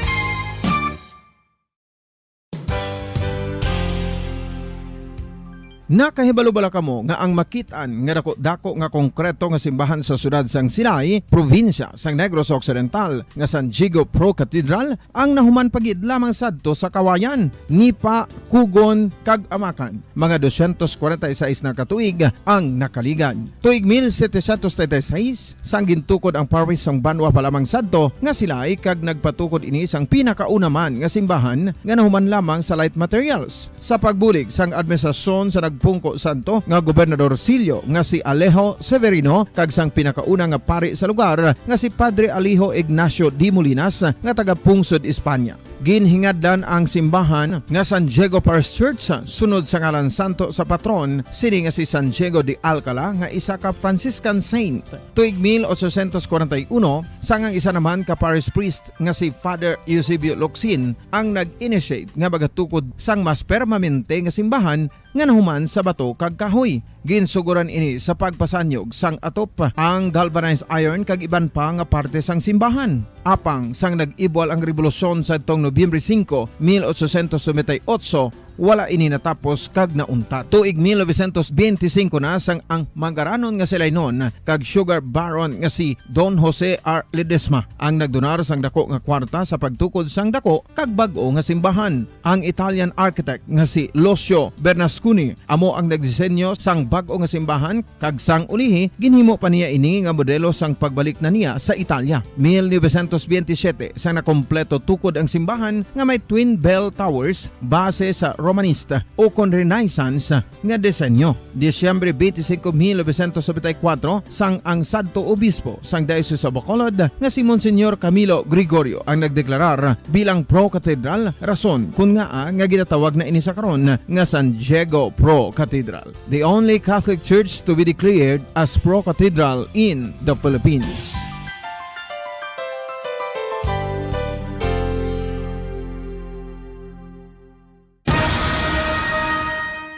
Nakahibalo bala kamo nga ang makit-an nga dako-dako nga konkreto nga simbahan sa siyudad sang Silay, probinsya sang Negros Occidental, nga San Diego Pro Cathedral, ang nahuman pa gid lamang sadto sa Kawayan, Nipa, Cogon, kag Amacan? Mga dosyentos kwarenta y seis na ka tuig ang nakaligad. Tuig mil setecientos treinta y seis, sang gintukod ang parish sang banwa pa lamang sadto nga Silay, kag nagpatukod ini sang pinakauna man nga simbahan nga nahuman lamang sa light materials. Sa pagbulig sang administrasyon sa nagpungko sadto nga gobernadorcillo nga si Alejo Severino kag sang pinakauna nga pari sa lugar nga si Padre Alejo Ignacio de Molinas nga taga-pungsod Espanya. Ginhingadlan ang simbahan nga San Diego Parish Church sunod sa ngalan santo sa patron sini nga si San Diego de Alcala nga isa ka Franciscan saint. Tuig mil ochocientos kwarenta y uno, sang ang isa naman ka parish priest nga si Father Eusebio Locsin ang nag-initiate nga magatukod sang mas permanente nga simbahan nga nahuman sa bato kag kahoy. Ginsugoran ini sa pagpasanyog sang atop, ang galvanized iron kag iban pa nga parte sang simbahan. Apang sang nag-ibwal ang rebolusyon sadtong Nobyembre singko, mil ochocientos noventa y ocho, wala ini natapos kag nauntat. Tuig mil novecientos benti singko na sang ang manggaranon nga Silaynon kag sugar baron nga si Don Jose R. Ledesma ang nagdonar sang dako nga kwarta sa pagtukod sang dako kag bag-o nga simbahan. Ang Italian architect nga si Lucio Bernasconi amo ang nagdisenyo sang bag-o nga simbahan, kag sang ulihi ginhimo pa niya ini nga modelo sang pagbalik na niya sa Italia. Mil novecientos benti siyete, sang nakompleto tukod ang simbahan nga may twin bell towers base sa Romanista ukon Renaissance nga disenyo. Disyembre benti singko, mil novecientos nobenta y kuwatro, sang ang sadto obispo sang Diocese of Bacolod nga si Monsignor Camilo Gregorio ang nagdeklarar bilang pro-cathedral, rason kon ngaa nga ginatawag na ini sa karon nga San Diego Pro Cathedral, the only Catholic church to be declared as pro-cathedral in the Philippines.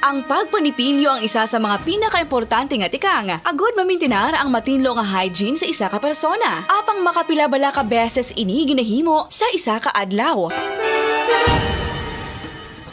Ang pagpanipilyo ang isa sa mga pinakaimportante nga tikang agod mamintinar ang matinlo nga hygiene sa isa ka persona. Apang makapila bala ka beses ini ginahimo sa isa ka adlaw?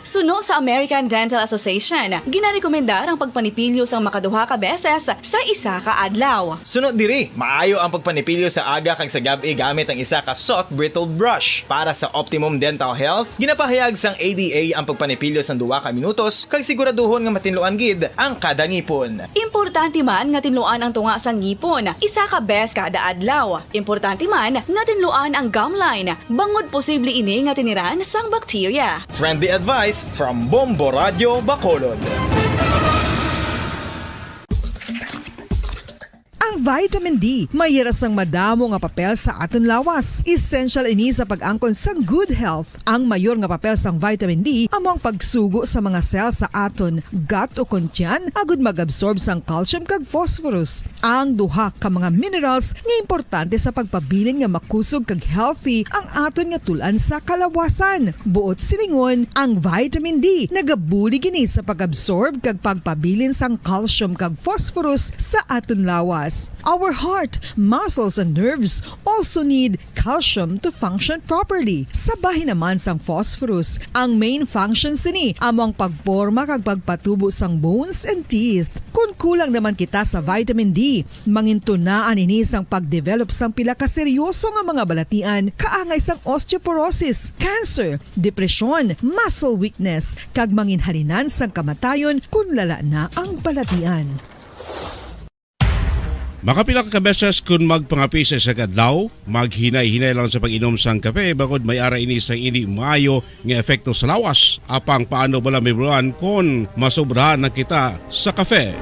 Suno sa American Dental Association, ginarekomendar ang pagpanipilyo sang makaduha ka beses sa isa ka adlaw. Suno diri, maayo ang pagpanipilyo sa aga kag sa gab-i gamit ang isa ka soft bristle brush. Para sa optimum dental health, ginapahayag sang A D A ang pagpanipilyo sang duha ka minutos kag siguraduhon nga matinluan gid ang kada ngipon. Importante man nga tinluan ang tunga sang ngipon isa ka bes kada adlaw. Importante man nga tinluan ang gum line bangod posible ini nga tiniran sang bakterya. Friendly advice from Bombo Radio Bacolod. Ang vitamin D may hira sang madamo nga papel sa aton lawas. Essential ini sa pag-angkon sang good health. Ang mayor nga papel sang vitamin D amo ang pagsugo sa mga cell sa aton gut ukon tiyan agud mag-absorb sang calcium kag phosphorus, ang duha ka mga minerals nga importante sa pagpabilin nga makusog kag healthy ang aton nga tul-an sa kalawasan. Buot silingon, ang vitamin D nagabulig ini sa pag-absorb kag pagpabilin sang calcium kag phosphorus sa aton lawas. Our heart, muscles, and nerves also need calcium to function properly. Sa bahin naman sang phosphorus, ang main function sini amo ang pagporma kag pagpatubo sang bones and teeth. Kon kulang naman kita sa vitamin D, mangintunaan ini sang pag-develop sang pila ka seryoso nga mga balatian, kaangay sang osteoporosis, cancer, depresyon, muscle weakness, kag manginhalinan sang kamatayon kon lala na ang balatian. Makapila ka beses kun magpangape sa isa ka adlaw, maghinay-hinay lang sa pag-inom sang kape, bangod may ara ini sang indi maayo nga epekto sa lawas. Apang paano bala mahibaluan kon masobrahan na kita sa kape?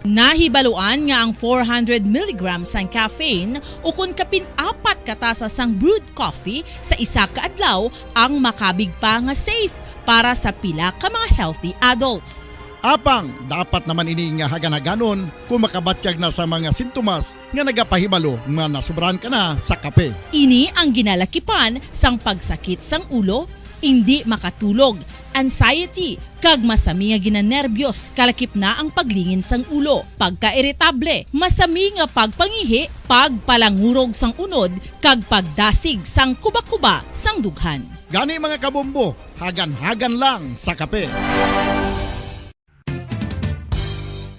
Nahibaluan nga ang four hundred milligrams sang caffeine, ukon kapin apat ka tasa sang brewed coffee sa isa ka adlaw, ang makabig pa nga safe para sa pila ka mga healthy adults. Apang dapat naman ini nga hagan-haganon kung makabatyag na sa mga sintomas nga nagapahibalo nga nasobrahan ka na sa kape. Ini ang ginalakipan sang pagsakit sang ulo, indi makatulog, anxiety, kag masami nga ginanerbiyos, kalakip na ang paglingin sang ulo, pagkairitable, masami nga pagpangihi, pagpalangurog sang unod, kag pagdasig sang kuba-kuba sang dughan. Gani, mga kabombo, hagan-hagan lang sa kape.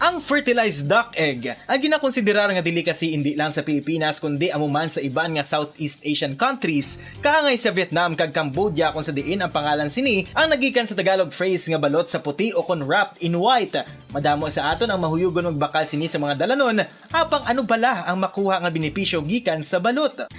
Ang fertilized duck egg ang ginakonsiderar nga delicacy indi lang sa Pilipinas, kundi amo man sa iban nga Southeast Asian countries, kaangay sa Vietnam kag Cambodia, kung sa diin ang pangalan sini ang nagikan sa Tagalog phrase nga balot sa puti o kon wrapped in white. Madamo sa aton ang mahuyugon magbakal sini sa mga dalanon, apang ano bala ang makuha nga benepisyo gikan sa balot?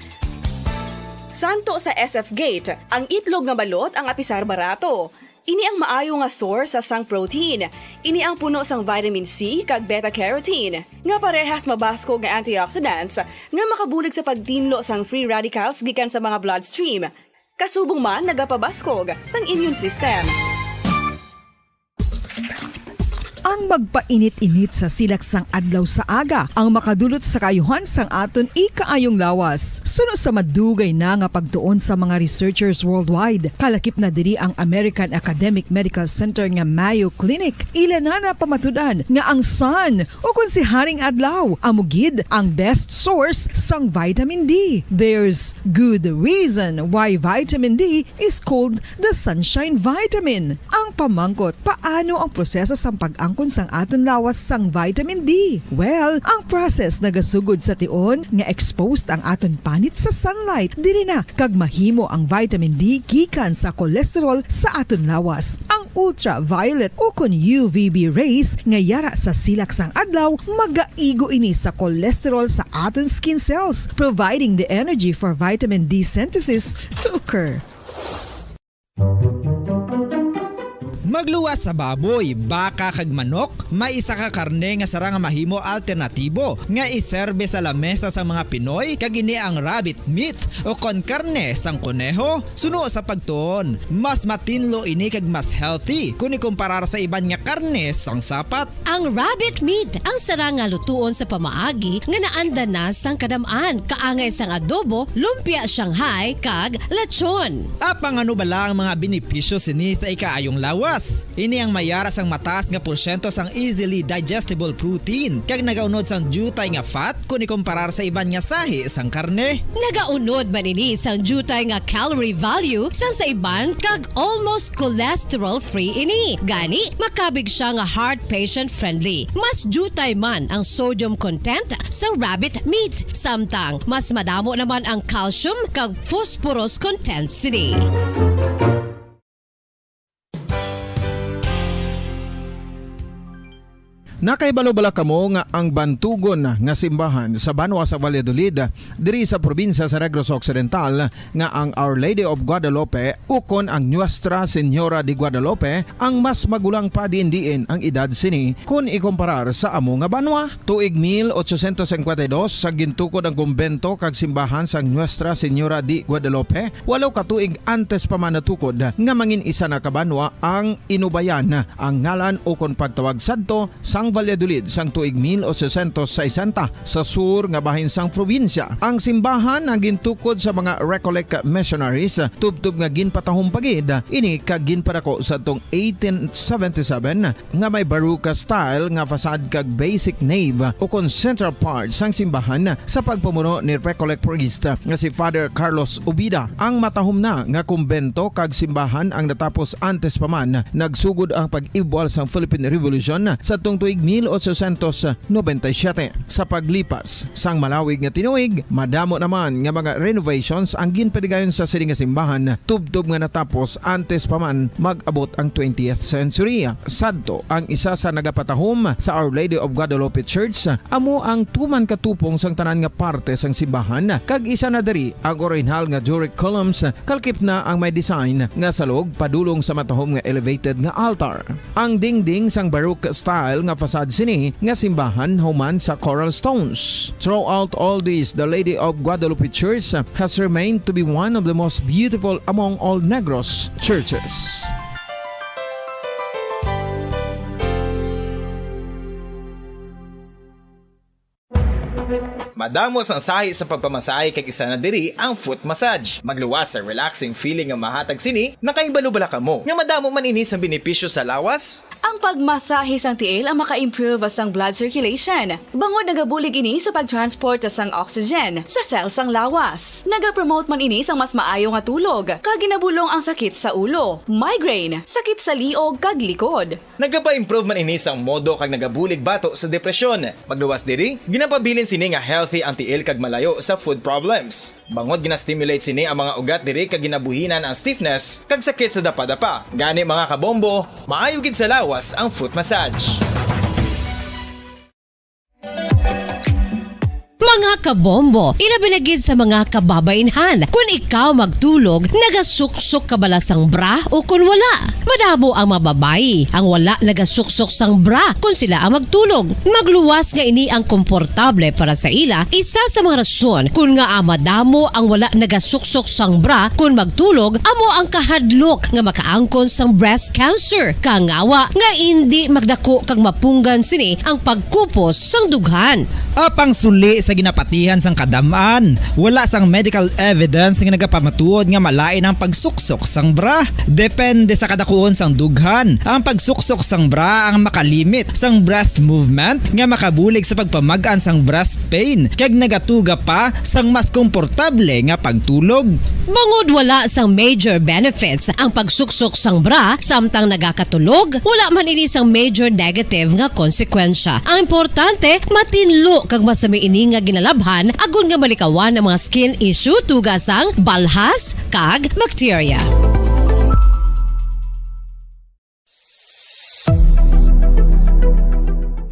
Santo sa S F Gate, ang itlog nga balot ang apisar barato. Ini ang maayo nga source sa sang protein. Ini ang puno sang vitamin C kag beta carotene, nga parehas mabaskog nga antioxidants nga makabulig sa pagtinlo sang free radicals gikan sa mga bloodstream. Kasubong man nagapabaskog sang immune system. Ang magpainit-init sa silak sang adlaw sa aga ang makadulot sa kaayuhan sang aton ikaayong lawas. Suno sa madugay na nga pagtuon sa mga researchers worldwide, kalakip na diri ang American Academic Medical Center nga Mayo Clinic, ila na napamatud-an nga ang sun, ukon si Haring Adlaw, amo gid ang best source sang vitamin D. There's good reason why vitamin D is called the sunshine vitamin. Ang pamangkot, paano ang proseso sang pag-angkon sang aton lawas sang vitamin D? Well, ang process nagasugod sa tion nga exposed ang aton panit sa sunlight, diri na kag mahimo ang vitamin D gikan sa cholesterol sa aton lawas. Ang ultraviolet ukon U V B rays nga yara sa silak sang adlaw, magaigo ini sa cholesterol sa aton skin cells, providing the energy for vitamin D synthesis to occur. Magluwas sa baboy, baka kag manok, may isa ka karne nga sarang nga mahimo alternatibo nga iserbe sa lamesa sang mga Pinoy, kag ini ang rabbit meat o kon karne sang koneho. Suno sa pagtuon, mas matinlo ini kag mas healthy kon ikumparar sa iban nga karne sang sapat. Ang rabbit meat ang sarang nga lutuon sa pamaagi nga naanda na sang kadam-an, kaangay sang adobo, lumpia Shanghai, kag lechon. Apang ano bala ang mga benepisyo sini sa ikaayong lawas? Ini ang may ara sang mataas nga porsyento sang easily digestible protein, kag nagaunod sang diutay nga fat kon ikumparar sa iban nga sahi sang karne. Nagaunod man ini sang diutay nga calorie value sang sa iban, kag almost cholesterol-free ini. Gani, makabig siya nga heart patient-friendly. Mas diutay man ang sodium content sa rabbit meat, samtang mas madamo naman ang calcium kag phosphorus content sini. Nakahibalo bala kamo nga ang bantugon nga simbahan sa banwa sa Valladolid, diri sa probinsya sa Negros Occidental, nga ang Our Lady of Guadalupe ukon ang Nuestra Señora de Guadalupe ang mas magulang pa diin-diin ang edad sini kon ikumparar sa amo nga banwa? Tuig mil ochocientos cincuenta y dos sa gintukod ang kumbento kag simbahan sang Nuestra Señora de Guadalupe, walo ka tuig antes pa man natukod nga mangin isa na ka banwa ang Inubayan, ang ngalan ukon pagtawag sadto sang Valladolid sang tuig mil ochocientos sesenta, sa sur nga bahin sang probinsya. Ang simbahan ang gintukod sa mga Recollect missionaries, tubtob nga ginpatahom pa gid ini kag ginpadako sadtong eighteen seventy-seven, nga may Baroque style nga facade kag basic nave ukon central part sang simbahan sa pagpamuno ni Recollect priest nga si Father Carlos Ubida. Ang matahom na nga kumbento kag simbahan ang natapos antes pa man nagsugod ang pag-ibwal sang Philippine Revolution sadtong tuig mil ochocientos noventa y siete. Sa paglipas sang malawig nga tinuig, madamo naman nga mga renovations ang ginpadigayon sa sini nga simbahan, tubtob nga natapos antes pa man mag-abot ang twentieth century. Sadto, ang isa sa nagapatahom sa Our Lady of Guadalupe Church amo ang tuman ka tupong sang tanan nga parte sang simbahan, kag isa na diri ang orihinal nga Doric columns, kalkip na ang may design nga salog padulong sa matahom nga elevated nga altar. Ang dingding sang Baroque style nga facade sini nga simbahan human sa coral stones. Throughout all this, the Lady of Guadalupe Church has remained to be one of the most beautiful among all Negros churches. Madamo sang sahi sa pagpamasahe kag isa na diri ang foot massage. Magluwas sa relaxing feeling nga mahatag sini, nakahibalo bala kamo nga madamo man ini sang benepisyo sa lawas? Ang pagmasahe sang tiil ang maka-improve sang blood circulation, bangod nagabulig ini sa pag-transport sang oxygen sa cell sang lawas. Nagapromote man ini sang mas maayo nga tulog, kag ginabulong ang sakit sa ulo, migraine, sakit sa liog kag likod. Nagapa-improve man ini sang modo kag nagabulig bato sa depresyon. Magluwas diri, ginapabilin sini nga healthy ang tiil kag malayo sa foot problems. Bangod gina-stimulate sini ang mga ugat diri kag ginabuhinan ang stiffness kag sakit sa dapadapa. Gani, mga kabombo, maayo gid sa lawas ang foot massage. Mga kabombo, ilabi na gid sa mga kababainhan. Kun ikaw magtulog, nagasuksok ka bala sang bra o kun wala? Madamo ang mga babayi ang wala nagasuksok sang bra kun sila ang magtulog. Magluwas nga ini ang komportable para sa ila, isa sa mga rason kun ngaa madamo ang wala nagasuksok sang bra kun magtulog amo ang kahadlok nga makaangkon sang breast cancer. Kangawa nga indi magdako kag mapunggan sini ang pagkupos sang dughan. Apang suli sa ginapatihan sang kadam-an, wala sang medical evidence nga nagapamatuod nga malain ang pagsuksok sang bra. Depende sa kadakuon sang dughan, ang pagsuksok sang bra ang makalimit sang breast movement nga makabulig sa pagpamag-an sang breast pain kag nagatuga pa sang mas komportable nga pagtulog. Bangod wala sang major benefits ang pagsuksok sang bra samtang nagakatulog, wala man ini sang major negative nga konsekwensya. Ang importante, matinlo kag masami ini nga ginalabhan agod nga malikawan ang mga skin issue tuga sang balhas kag bakterya.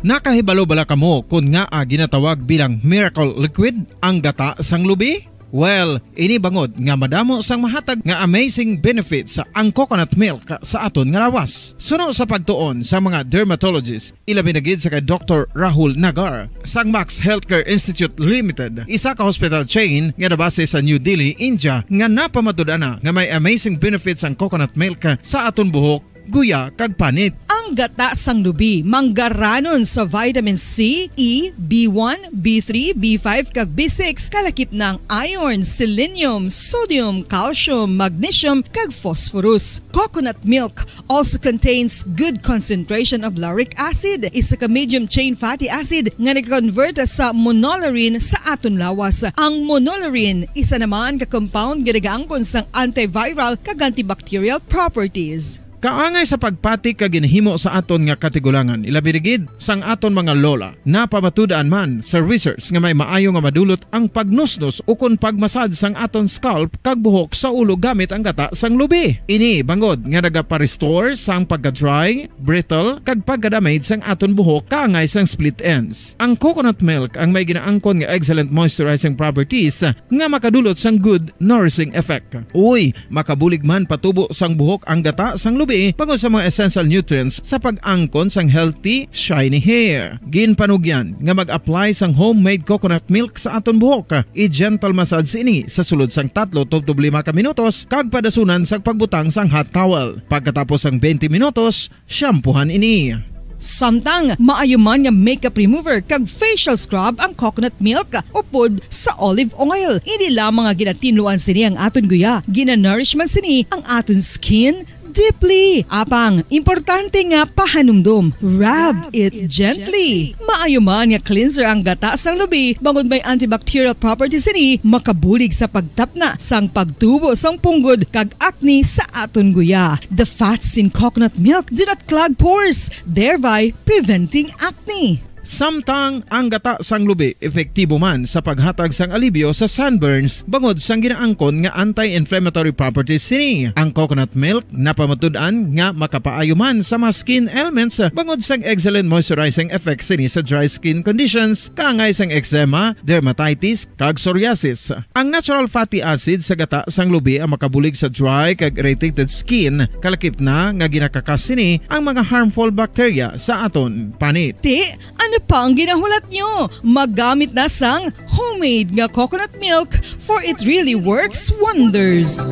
Nakahibalo bala kamo kon ngaa ginatawag bilang miracle liquid ang gata sang lubi? Well, ini bangod nga madamo sang mahatag nga amazing benefits ang coconut milk sa aton nga lawas. Suno sa pagtuon sa mga dermatologist, ilabi na gid sa kay Doktor Rahul Nagar sang Max Healthcare Institute Limited, isa ka hospital chain nga nabase sa New Delhi, India, nga napamatud-an na nga may amazing benefits ang coconut milk sa aton buhok, guya, kag panit. Ang gata sang lubi manggaranon sa vitamin C, E, B one, B three, B five, kag B six, kalakip na ang iron, selenium, sodium, calcium, magnesium, kag phosphorus. Coconut milk also contains good concentration of lauric acid, isa ka medium chain fatty acid nga nag-convert sa monolaurin sa aton lawas. Ang monolaurin isa naman ka compound nga nagaangkon sang antiviral kag antibacterial properties. Kaangay sa pagpati kag ginhimo sa aton nga katigulangan, ilabi na gid sang aton mga lola. Napamatud-an man sa research nga may maayo nga madulot ang pagnusnos ukon pagmasad sang aton scalp kag buhok sa ulo gamit ang gata sang lubi. Ini bangod nga nagapa-restore sang pagka-dry, brittle, kag pagka-damage sang aton buhok kaangay sang split ends. Ang coconut milk ang may ginaangkon nga excellent moisturizing properties nga makadulot sang good nourishing effect. Uy, makabulig man patubo sang buhok ang gata sang lubi bangod sa mga essential nutrients sa pag-angkon sang healthy, shiny hair. Ginpanugyan nga mag-apply sang homemade coconut milk sa aton buhok. I-gentle massage ini sa sulod sang tatlo tubtob lima ka minutos kag padasunan sang pagbutang sang hot towel. Pagkatapos sang twenty minutos, shampoohan ini. Samtang maayo man nga makeup remover kag facial scrub ang coconut milk upod sa olive oil. Hindi lamang nga ginatinluan sini ang aton guya, ginanourish man sini ang aton skin, Deeply. Apang, importante nga pahanumdom. Rub it gently. Maayo man nga cleanser ang gata sang lubi, bangod may antibacterial properties sini, makabulig sa pagtapna sang pagtubo sang punggod kag acne sa aton guya. The fats in coconut milk do not clog pores, thereby preventing acne. Samtang ang gata sang lubi epektibo man sa paghatag sang alibyo sa sunburns bangod sang ginaangkon nga anti-inflammatory properties sini. Ang coconut milk napamatud-an nga makapaayo man sa mga skin ailments bangod sang excellent moisturizing effect sini sa dry skin conditions, kaangay sang eczema, dermatitis, kag psoriasis. Ang natural fatty acid sa gata sang lubi ang makabulig sa dry kag irritated skin, kalakip na nga ginakakas sini ang mga harmful bacteria sa aton panit. Ti, ano pa ang ginahulat nyo? Magamit na sang homemade nga coconut milk, for it really works wonders.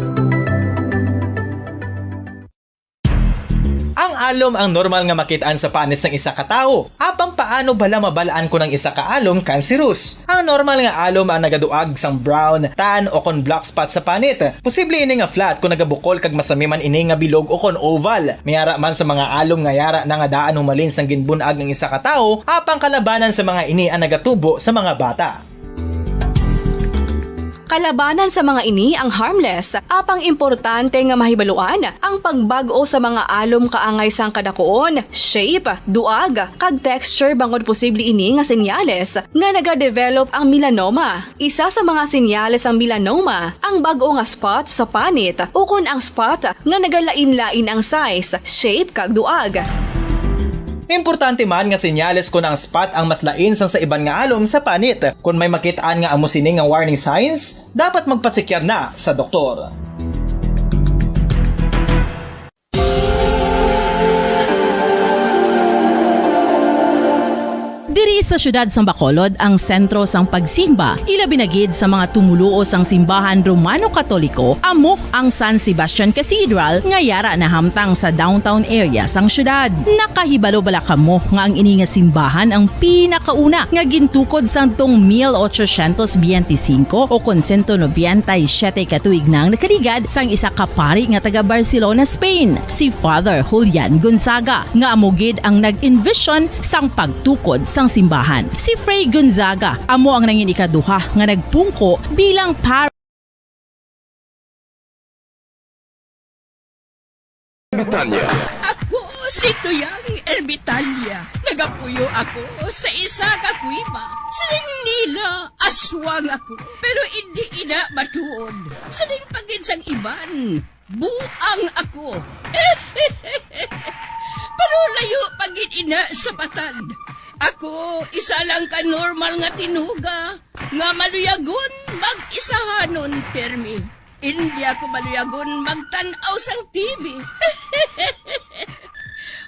Ang alom ang normal nga makit-an sa panit sang isa ka tawo. Apang paano bala mabal-an kon ang isa ka alom cancerous? Ang normal nga alom ang nagaduag sang brown, tan, o kon black spot sa panit. Posible ini nga flat kon nagabukol kag masami man ini nga bilog o kon oval. May ara man sa mga alom nga yara na nga daan humalin sang ginbun-ag ang isa ka tawo, apang kalabanan sa mga ini ang nagatubo sa mga bata. Kalabanan sa mga ini ang harmless, apang importante nga mahibaluan ang pagbag-o sa mga alom kaangay sang kadakuon, shape, duag, kag texture, bangod posible ini nga senyales nga nagadevelop ang melanoma. Isa sa mga senyales sang melanoma ang bag-o nga spot sa panit ukon ang spot nga nagalain-lain ang size, shape, kag duag. Importante man nga senyales kon ang spot ang mas lain sang sa iban nga alom sa panit. Kon may makit-an nga amo sini nga warning signs, dapat magpasikyar na sa doktor. Diri sa siyudad sang Bacolod ang sentro sang pagsimba, ilabi na gid sa mga tumoluo sang simbahan Romano-Katoliko, amo ang San Sebastian Cathedral nga yara nahamtang sa downtown area sang siyudad. Nakahibalo bala kamo nga ang ini nga simbahan ang pinakauna nga gintukod sang tong mil ochocientos biyente singko o kon sento nobenta y siyete ka tuig nang nakaligad sang isa ka pari nga taga Barcelona, Spain, si Father Julian Gonzaga, nga amo gid ang nag-envision sang pagtukod sang simbahan. Si Fray Gonzaga amo ang nangin ikaduha nga nagpungko bilang par- Ermitaña. Ako si Tuyang Ermitaña. Nagapuyo ako sa isa ka kuweba. Siling nila, aswang ako, pero indi ina matuod. Siling pa gid sang iban, buang ako. Pero layo pa gid ina sa patad. Ako, isa lang ka normal nga tinuga nga maluyagon mag-isahanon pirmi. Indi ako maluyagon magtan-aw sang T V.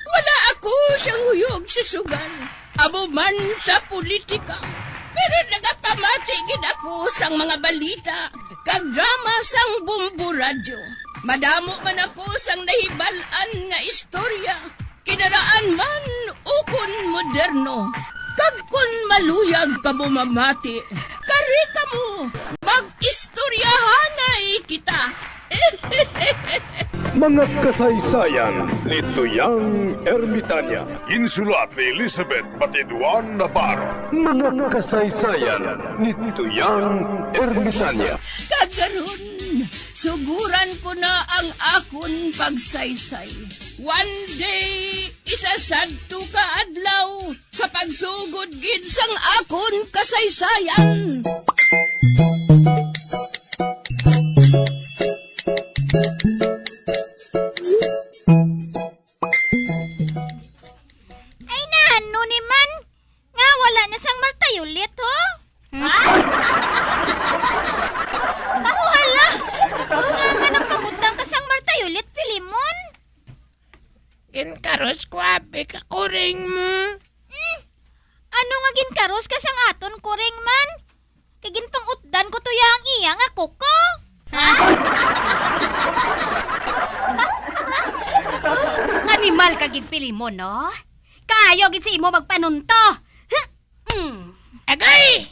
Wala ako siyang huyog sa sugal. Amo man sa politika. Pero nagapamati gid ako sang mga balita kag drama sang Bombo Radyo. Madamo man ako sang nahibal-an nga istorya, kinaraan man ukon moderno. Kag kon maluyag kamo mamati, kari kamo, mag-istoryahanay kita. Mga kasaysayan ni Tuyang Ermitaña. Ginsulat ni Elizabeth Batiduan Navarro. Mga kasaysayan ni Tuyang Ermitaña. Kag karon, suguran ko na ang akon pagsaysay. One day, isa sadto ka adlaw, sa pagsugod gid sang akon kasaysayan. Ay, nano ni man? Nga wala na sang Martha Yulit, ho? Ha? Oh, hala! Nga, nga nagpamutang ka sang Martha Yulit, Filimon? Ginkaros ko abi ka kuring mo. Hmm? Ano nga ginkaros ka sang aton kuring man? Kay ginpang-utdan ko tuya ang iya nga kuko. Animal ka gid, Filimon, no? Kaayo gid sa imo magpanunto. Huh? Mm. Agay!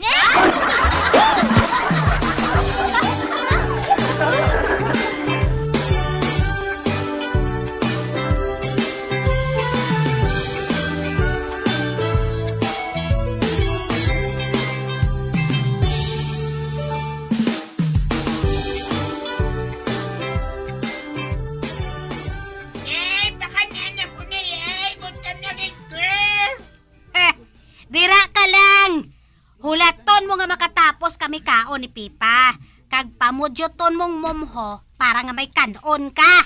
Tira ka lang! Hulaton mo nga makatapos kami kaon ni Pipa, kag pamudyoton mong momho para nga may kan-on ka.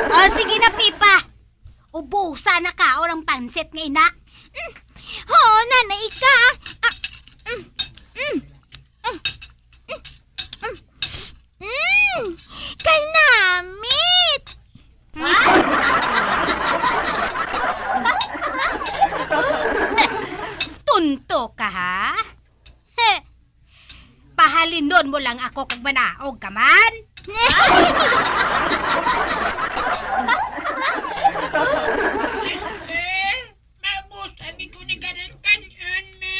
O, sige na, Pipa. Ubusa na kaon ang pansit nga ina. Mm. Ho, nanay ka. Ah, mm, mm, mm, mm, mm. Kay namit. Tunto ka, ha? Heh. Pahalinon mo lang ako kag manaog ka man. Eh, mabusan ni ko ni karon kan-on, ma.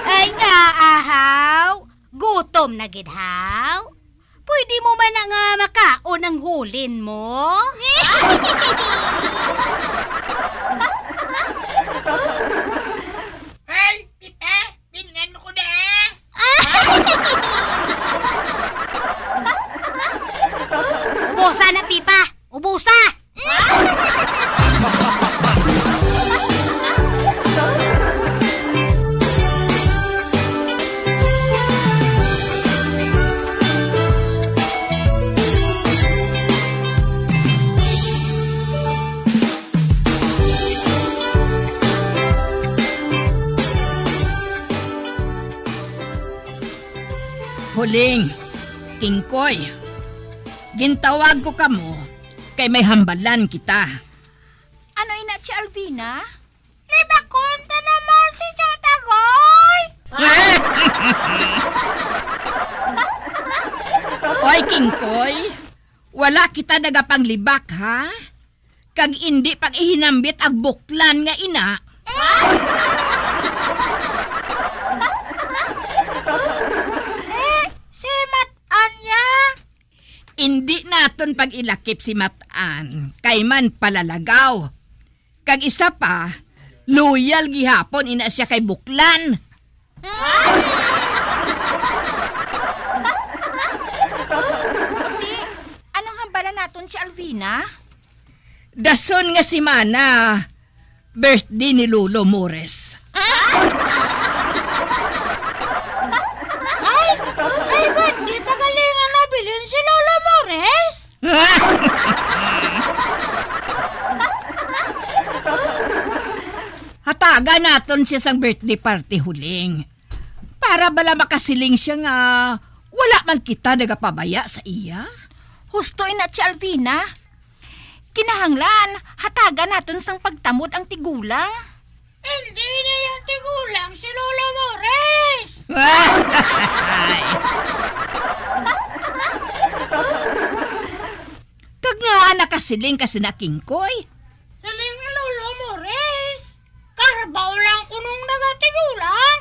Ay nga, ahaw. Gutom na gid, haw? Pwede mo man na nga makaon ang hulin mo? Ay, Pipa, bilngan mo ko na. Ubusa na, Pipa! Ubusa! Huling, Kingkoy, gintawag ko kamo kay may hambalan kita. Ano ina, Tia Alvina? Libakon ta naman si Tita Goy! Oy, Kingkoy, wala kita nagapanglibak, ha? Kag indi pag-ihinambit ang buklan nga ina. Eh, si Mat-an ya? Indi naton pag-ilakip si Mat-an, kay man palalagaw. Kag isa pa, loyal gihapon ina siya kay buklan. Ti, anong hambala naton si Alvina? Dason nga semana, birthday ni Lolo Mores. Ay, may birthday pa gali nga nabilin si Lolo Mores? Hatagan naton siya sang birthday party, Huling. Para bala makasiling siya nga wala man kita nagapabaya sa iya. Husto ina, Tia Alvina. Kinahanglan, hatagan naton sang pagtamod ang tigulang. Hindi na iya tigulang si Lolo Mores! Kag ngaa nakasiling ka sina Kingkoy? Siling ni Lolo Mores, karbaw lang kunong nagatigulang.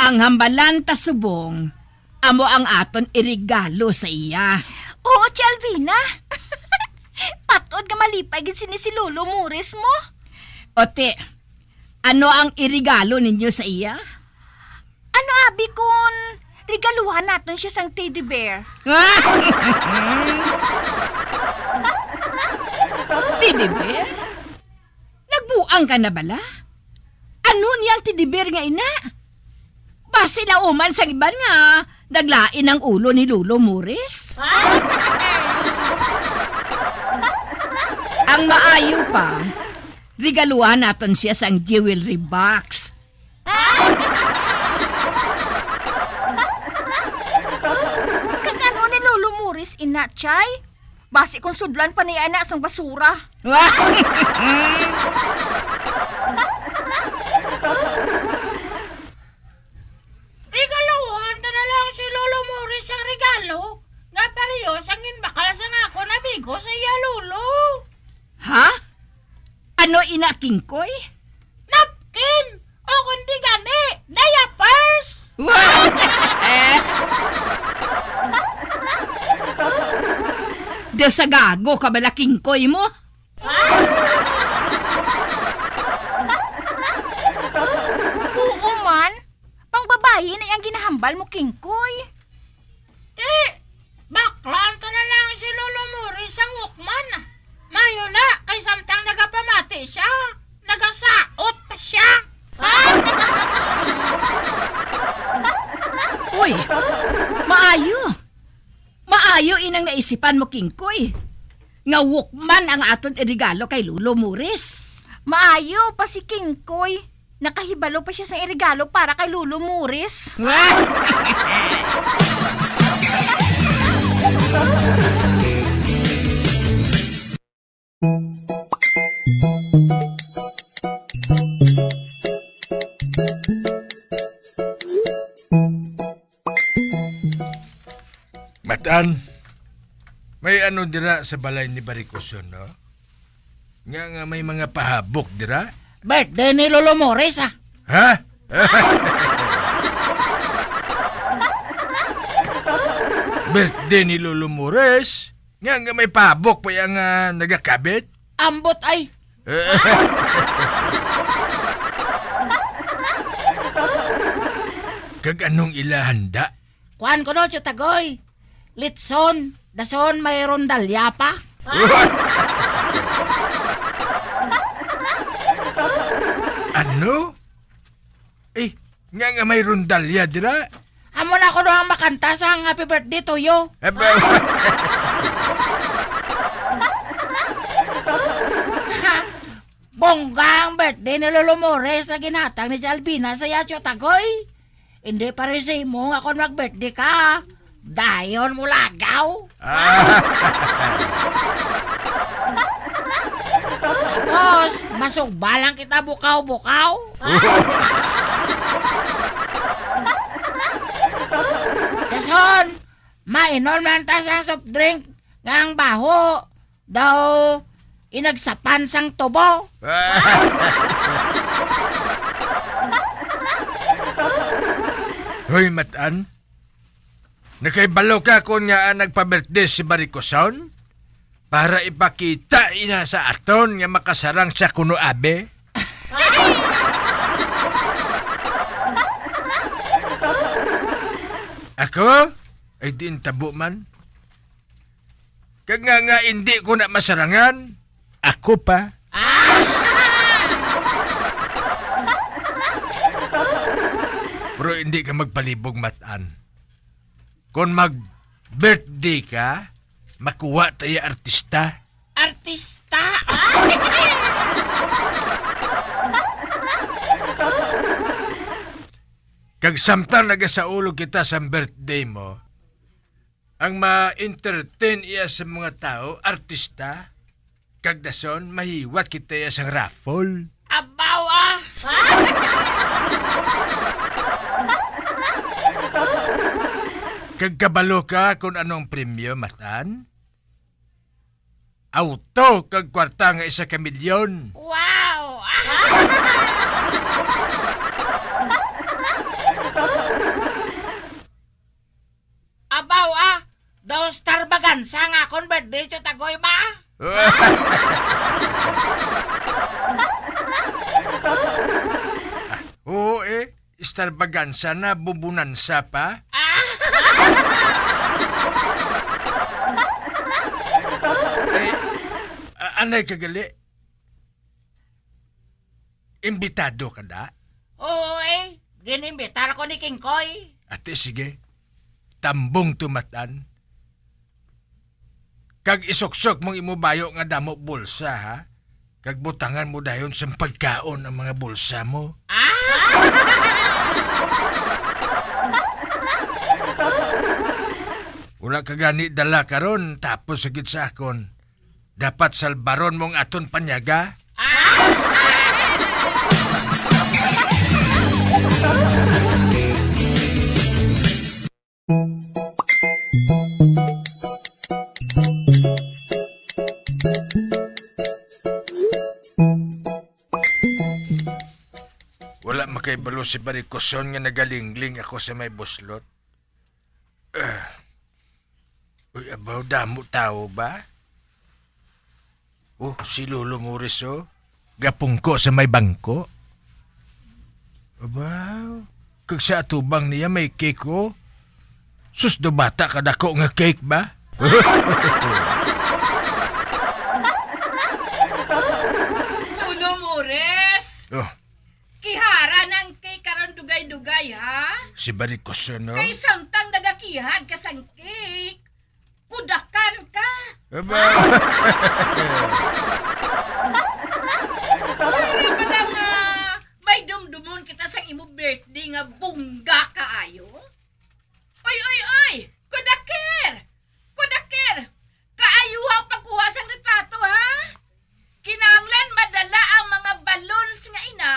Ang hambalan ta subong, amo ang aton iregalo sa iya. Oo, Tia Alvina. Patod nga malipay gid sini si Lolo Mores mo. O ti, ano ang iregalo ninyo sa iya? Ano abi kon regaluhan naton siya sang teddy bear? Teddy bear? Nagbuang ka na bala? Ano niya ang teddy bear nga ina? Basi lauman sang iban nga naglain ang ulo ni Lolo Mores? Ang maayo pa, regaluhan naton siya sang jewelry box. Kag ano ni Lolo Mores ina, Chay? Basi kung sudlan pa niya ina sang basura. Regaluhan ta na lang si Lolo Mores sang regalo nga pareho sang ginbakal sang akon amigo sa iya lolo. Ha? Ano ina, Kingkoy? Napkin! O kundi gani, diapers! Daw sa gago ka bala, Kingkoy mo? Ha? Oo man, Bal mo, Kingkoy? Ti, baklaan ka na lang si Lolo Mori sang Walkman. Mayo na, kay samtang nagapamati siya, nagasaot pa siya. Uy, maayo. Maayo inang naisipan mo, Kingkoy, nga Walkman ang aton iregalo kay Lolo Muris. Maayo pa si Kingkoy. Nakahibalo pa siya sa iregalo para kay Lolo Muris. Matan, may ano dira sa balay ni Barikoson, no? Nga, nga may mga pahabok dira? Birthday ni Lolo Morris, ah. Ha? Birthday ni Lolo Morris? Nga, nga may pahabok pa yang, ah, nagakabit? Ambot ay. Kag anong ila handa? Kuan ko no, Tio Tagoy. Litson, dason may rondalya pa. Ano? Eh, nga, nga may rondalya dira? Amo na ko ang makanta sang Happy Birthday to You. Eh, ba- Bongga ang birthday ni Lolo Mores sa ginhatag ni Jalbina sa iya, Tio Tagoy. Hindi pa rin sa imo nga kon mag-birthday ka, dayon mo lagaw. Ah. Tapos, masugba lang kita bukaw-bukaw. Dason, mainom lang ta sang soft drink nga ang baho daw inagsapan sang tubo. Hoy, Matan, nakahibalo ka kon ngaa nagpa-birthday si Barikoson? Para ipakita ina sa aton nga makasarang siya kuno abi? Ako? Ay, diin tabo man. Kag nga, nga indi ko na masarangan, ako pa. Pero hindi ka magpalibog, Matan. Kon mag-birthday ka, makuha tayo artista. Artista? Kag samtang nagasaulog kita sa birthday mo, ang ma-entertain iya sa mga tao, artista, kag dason mahiwat kita iya sang raffle. Abaw, ah! Kag kabalo ka kung anong premyo, Matan? Auto kag kwarta nga isa ka milyon. Wow! Abaw, ah! Daw Starbagansa nga akon birthday, Tio Tagoy ba? Ah, oo, eh. Starbagansa na, bubunansa pa. Ah! Eh, a-, anay ka gali. Imbitado ka na? Oo, eh. Ginimbitar ko ni Kingkoy. Ate, sige. Tambong tumatan. Kag isuksok mong imo bayo nga damo bulsa, ha? Kag butangan mo dayon sang pagkaon ang mga bulsa mo. Ah! Wala ka gani dala karon, tapos sa gid sa akon. Dapat salbaron mo ang aton panyaga. Wala makahibalo si Barikoson nga nagalingling ako sa may buslot. Ah. Uy, abaw, damo tawo ba? Oh, si Lolo Morris, oh. Gapungko sa may bangko. Abaw, Kag sa atubang niya may cake, oh. Sus, do bata ka dako nga cake ba? Lolo Mores! Oh. Kihara nang cake karon dugay-dugay, ha? Si Barikoson, no? Kay samtang nagakihad ka sang cake, kudakan ka. Aba. Para pala nga may dumdumon kita sang imo birthday nga bongga kaayo. Oy, oy, oy! Kudaker! Kudaker! Kaayuhang pagkuha sang retrato, ha? Kinahanglan madala ang mga balloons nga ina,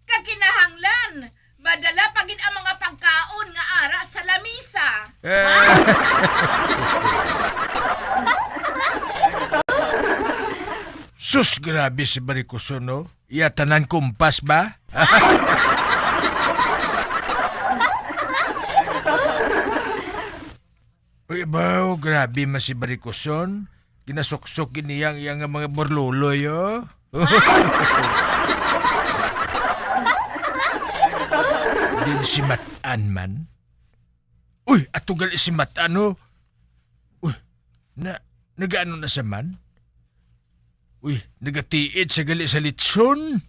kag kinahanglan madala pa gid ang mga pagkaon nga ara sa lamisa. Eh. Ha? Sus, grabe si Barikoson, no? Iya tanan kumpas ba? Uy, baw, grabe man si Barikoson. Ginasuksok gid niya ang iya nga mga burluloy, oh. Din si Matan man. Uy, ato gali si Matan, oh. Uy, na, nagaano na sa man? Uy, nagatiid sa gali sa litson.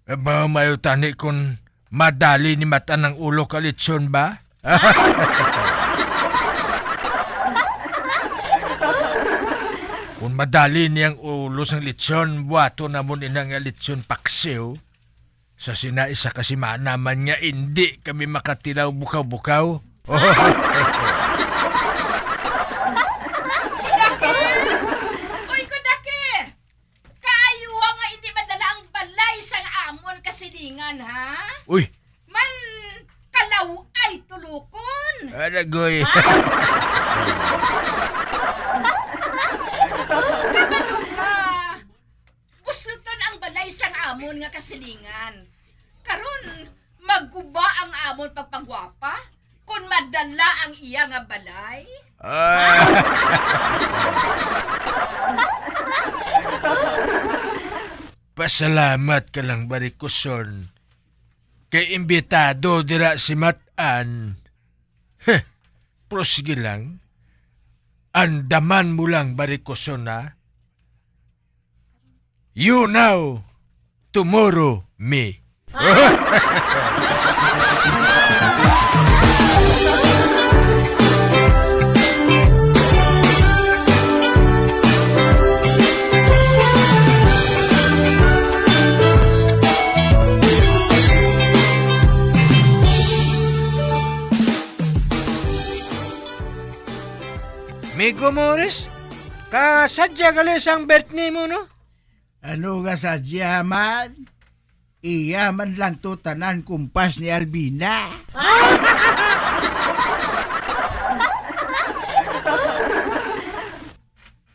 Aba, mayo tani kung madali ni Matan ang ulo ka litson ba? Kung madali ni ang ulo sang litson, buhaton namon ina nga litson paksiw. Sa sina isa ka semana man nga indi kami makatilaw bukaw-bukaw. Kudaker! Oy, Kudaker! Kaayuha nga indi madala ang balay sang amon kasilingan, ha? Uy! Man, kalaw-ay tulukon! Aragoy! Ha? Kabalo ka! Busluton ang balay sang amon nga kasilingan. Karon, magguba ang amon pagpagwapa kon madala ang iya nga balay? Ah. Pasalamat ka lang, Barikoson. Kay imbitado dira si Matan. Heh, pero sige lang. Andaman mo lang, Barikoson, ha? You now, tomorrow, me. Migo Morris, kasadya gali sang birthday mo, no? Ano nga sadya man? Iya man lang to tanan kumpas ni Albina.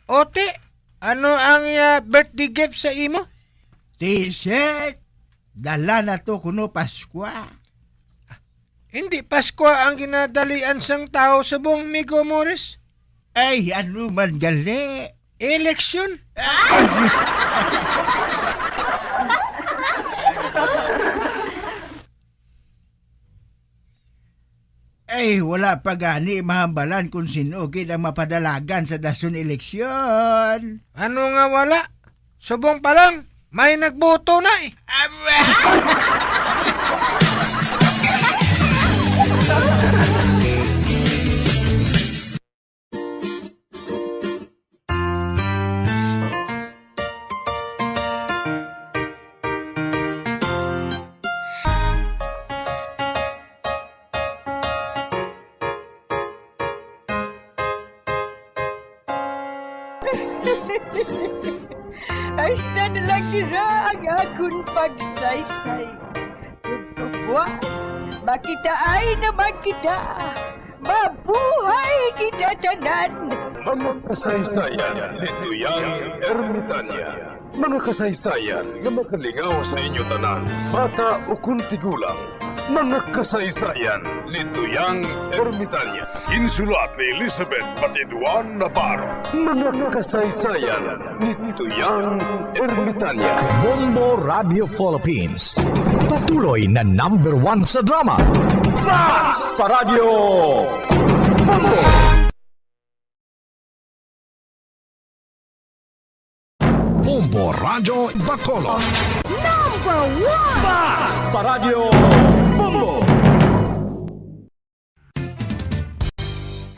Ote, ano ang iya birthday gift sa imo? T-shirt. Dala na to kuno Paskwa. Hindi Paskwa ang ginadalian sang tawo subong, Migo Morris. Ay, ano man gali? Eleksyon. Ay, wala pa gani mahambalan kung sino gid ang mapadalagan sa dason eleksyon. Ano nga wala? Subong pa lang, may nagboto na eh. Aba! Hasta na lang dira ang akon pagsaysay. Ug buwas, makitaay naman kita. Mabuhay kita tanan! Mga kasaysayan ni Duyang Ermitania. Mga kasaysayan nga makalingaw sa inyo tanan, bata ukon tigulang. Mga kasaysayan ni Tuyang Ermitanya. Insulat ni Elizabeth Batiduan Navarro. Mga kasaysayan ni Tuyang Ermitanya. Bombo Radio Philippines. Patuloy na number one sa drama. Fast Paradyo! Bombo! Bombo Radyo Bacolod. Number one! Fast Paradyo! Bombo!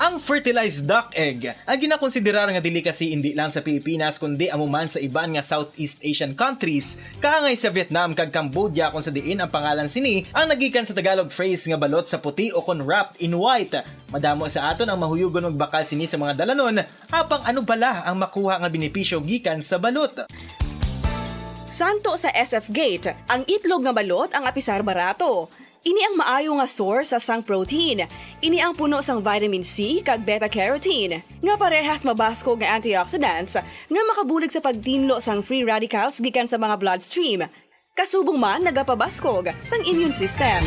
Ang fertilized duck egg, ang ginakonsiderar nga delicacy indi lang sa Pilipinas, kundi amo man sa iban nga Southeast Asian countries, kaangay sa Vietnam kag Cambodia, kung sa diin ang pangalan sini ang nagikan sa Tagalog phrase nga balot sa puti o kon wrapped in white. Madamo sa aton ang mahuyugon magbakal sini sa mga dalanon, apang ano bala ang makuha nga benepisyo gikan sa balot? Santo sa S F Gate, ang itlog nga balot ang apisar barato. Ini ang maayo nga source sa sang protein. Ini ang puno sang vitamin C kag beta carotene, nga parehas mabaskog nga antioxidants nga makabulig sa pagtinlo sang free radicals gikan sa mga bloodstream. Kasubong man nagapabaskog sang immune system.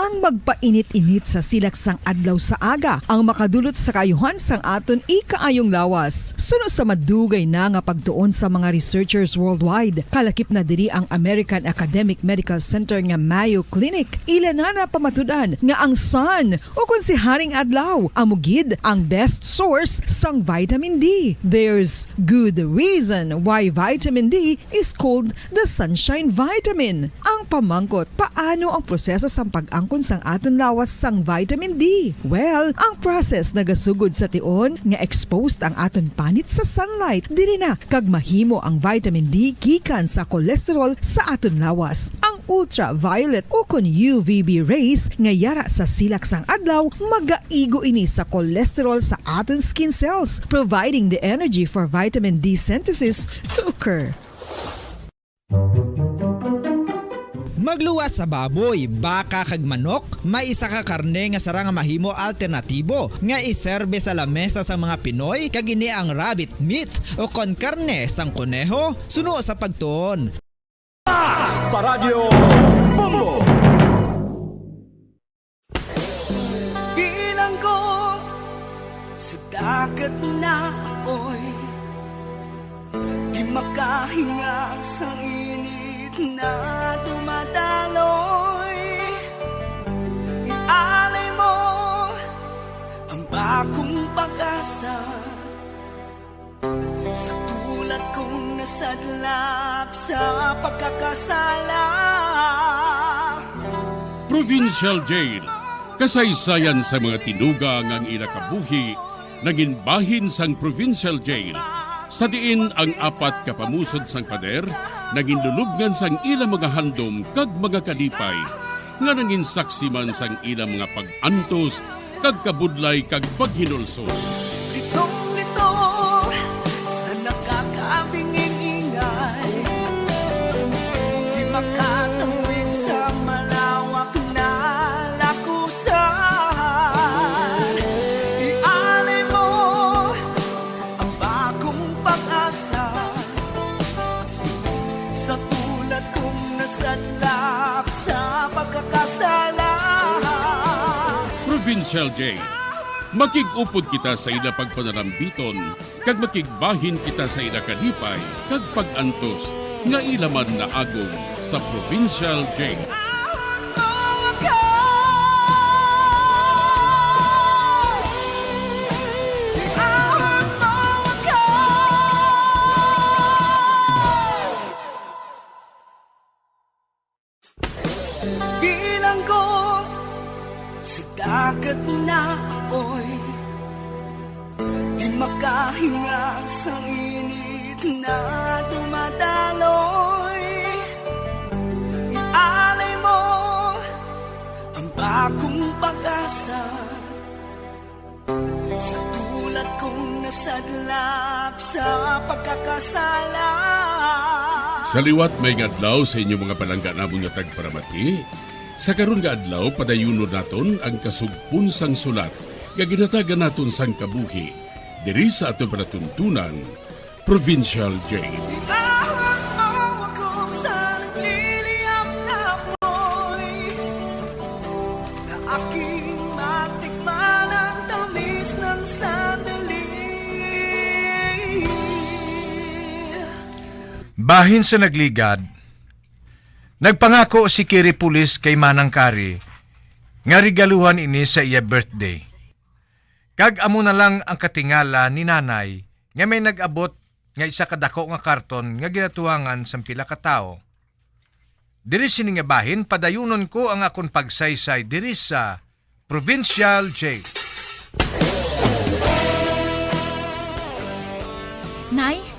Ang magpainit-init sa silak sang adlaw sa aga ang makadulot sa kaayuhan sang aton ikaayong lawas. Suno sa madugay na nga pagtuon sa mga researchers worldwide, kalakip na diri ang American Academic Medical Center nga Mayo Clinic. Ila na napamatud-an nga ang sun, o kon si Haring Adlaw, amo gid ang best source sang vitamin D. There's good reason why vitamin D is called the sunshine vitamin. Ang pamangkot, paano ang proseso sang pag-angkon sang aton lawas sang vitamin D? Well, ang process nagasugod sa tion nga exposed ang aton panit sa sunlight. Diri na kag mahimo ang vitamin D gikan sa cholesterol sa aton lawas. Ang ultraviolet o kon U V B rays nga yara sa silak sang adlaw magaigo ini sa cholesterol sa aton skin cells, providing the energy for vitamin D synthesis to occur. Magluwas sa baboy, baka kag manok, may isa ka karne nga sarang nga mahimo alternatibo nga iserbe sa lamesa sang mga Pinoy, kag ini ang rabbit meat o kon karne sang koneho, suno sa pagtuon. Paradyo Bombo! Bilanggo sa dagat na apoy, di makahinga sa init na dumadaloy. Ialay mo ang bagong pag-asa sa tulad kong nasadlak sa pagkakasala. Provincial Jail. Kasaysayan sa mga tinuga nga ang ila kabuhi nangin bahin sang Provincial Jail, sa diin ang apat ka pamusod sang pader nangin lulubngan sang ila mga handom kag mga kalipay, nga nangin saksi man sang ila mga pag-antos kag kabudlay kag paghinulsol. Litong-litong sa nakakabingin-ingay, di makatawid sa malawak na lakusan. Ialay mo ang bagong pag-asa sa tulad kong nasadlak sa pagkakasala. Provincial Jail. Makig-upod kita sa ila pagpanalambiton, kag makigbahin kita sa ila kalipay kag pag-antos nga ila man naagom sa Provincial Jail. Bilanggo sa dagat na apoy, di makahinga sa init na dumadaloy. Ialay mo ang bagong pag-asa sa tulad kong nasadlak sa pagkakasala. Sa liwat, maayong adlaw sa inyo, mga palangga namon nga tagparamati. Sa karon nga adlaw, padayunon naton ang kasugpon sang sulat nga ginhatagan naton sang kabuhi diri sa aton palatuntunan, Provincial Jail. Iahon mo ako sa nagliliyab na apoy. Bahin sa nagligad, nagpangako si Kiri Pulis kay Manang Kari nga regaluhan ini sa iya birthday. Kag amo na lang ang katingala ni Nanay nga may nag-abot nga isa ka dako nga karton nga ginatuwangan sang pila ka tawo. Diri sini nga bahin, padayunon ko ang akon pagsaysay diri sa Provincial Jail. Nay,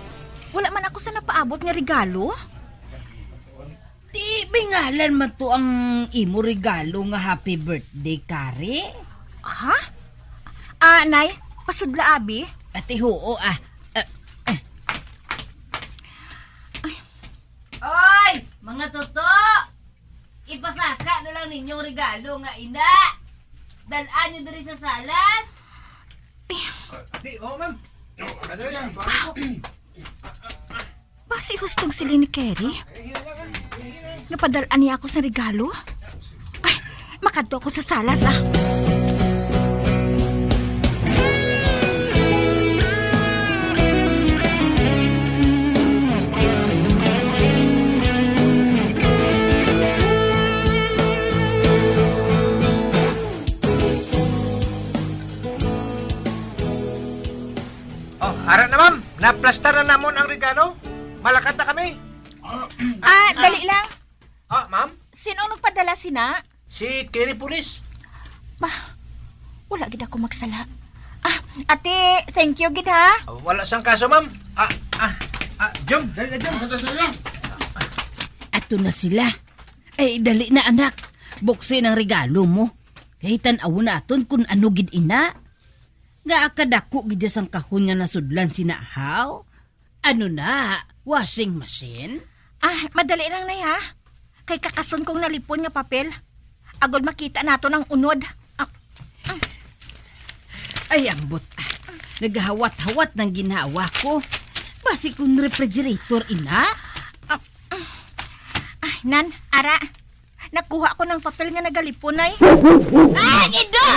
wala man ako sa napaabot nga regalo. Di bingalan man to ang imo regalo nga happy birthday, Kari? Ha? Ah, Nay, pasudla, abi. Ate, huo, ah. Ah, ah. Oy, mga tuto! Ipasaka na lang ninyong regalo nga ina. Dal-an nyo diri sa salas. Ate, oo, ma'am. Ano yan? Basi hustog sila ni Kerry. Napadal-an niya ako sa regalo. Ay, makadto ako sa salas, ah. Oh, ara na, ma'am. Naplastar na namon ang regalo. Malakad na kami. Ah, dali lang. Ah, ma'am? Sino ang nagpadala sina? Si Kerry Pulis. Bah, wala gid ako magsala. Ah, ate, thank you gid, ha? Ah, wala sang kaso, ma'am. Ah, ah, ah, Jom, dali na, Jom. Ato na sila. Ay, dali na, anak. Buksin ang regalo mo. Kay tan-awon naton kung ano gid ina. Nga kadako gid sang kahon nga nasudlan sina, haw? Ano na? Washing machine? Ah, madali lang, Nay, ha? Kay kakason kong nalipon nga papel. Agod makita naton ang unod. Ah, ah. Ay, ambot, ah. Naghawat-hawat ng ginhawa ko. Basi kung refrigerator, ina? Ah, ah. Ay, nan, ara. Nakuha ko ng papel nga nagalipon, Nay. Ay, Ido!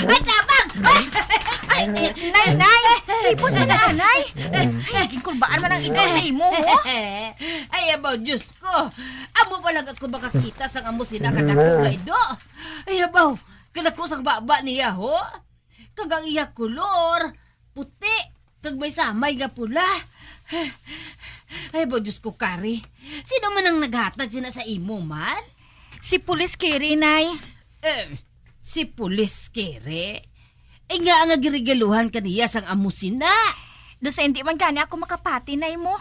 Ay, tabang! Ay, Nay, Nay! Hipos na nga, Nay! Ay, ginkulbaan man ang Ido sa imo, ho? Ay, abaw, Diyos ko! Amo pa lang ako makakita sang amo sina kadako nga Ido. Ay, abaw, kadako sang baba niya, ho? Kag ang iya kolor, puti, kag may samay nga pula. Ay, bo, Diyos ko, Kari. Sino man ang naghatag sina sa imo, man? Si Pulis Kiri, Nay. Eh, si Pulis Kiri? Eh, nga nga giregaluhan ka niya sang amo sina? Daw sa hindi man gani ako makapati, Nay, mo.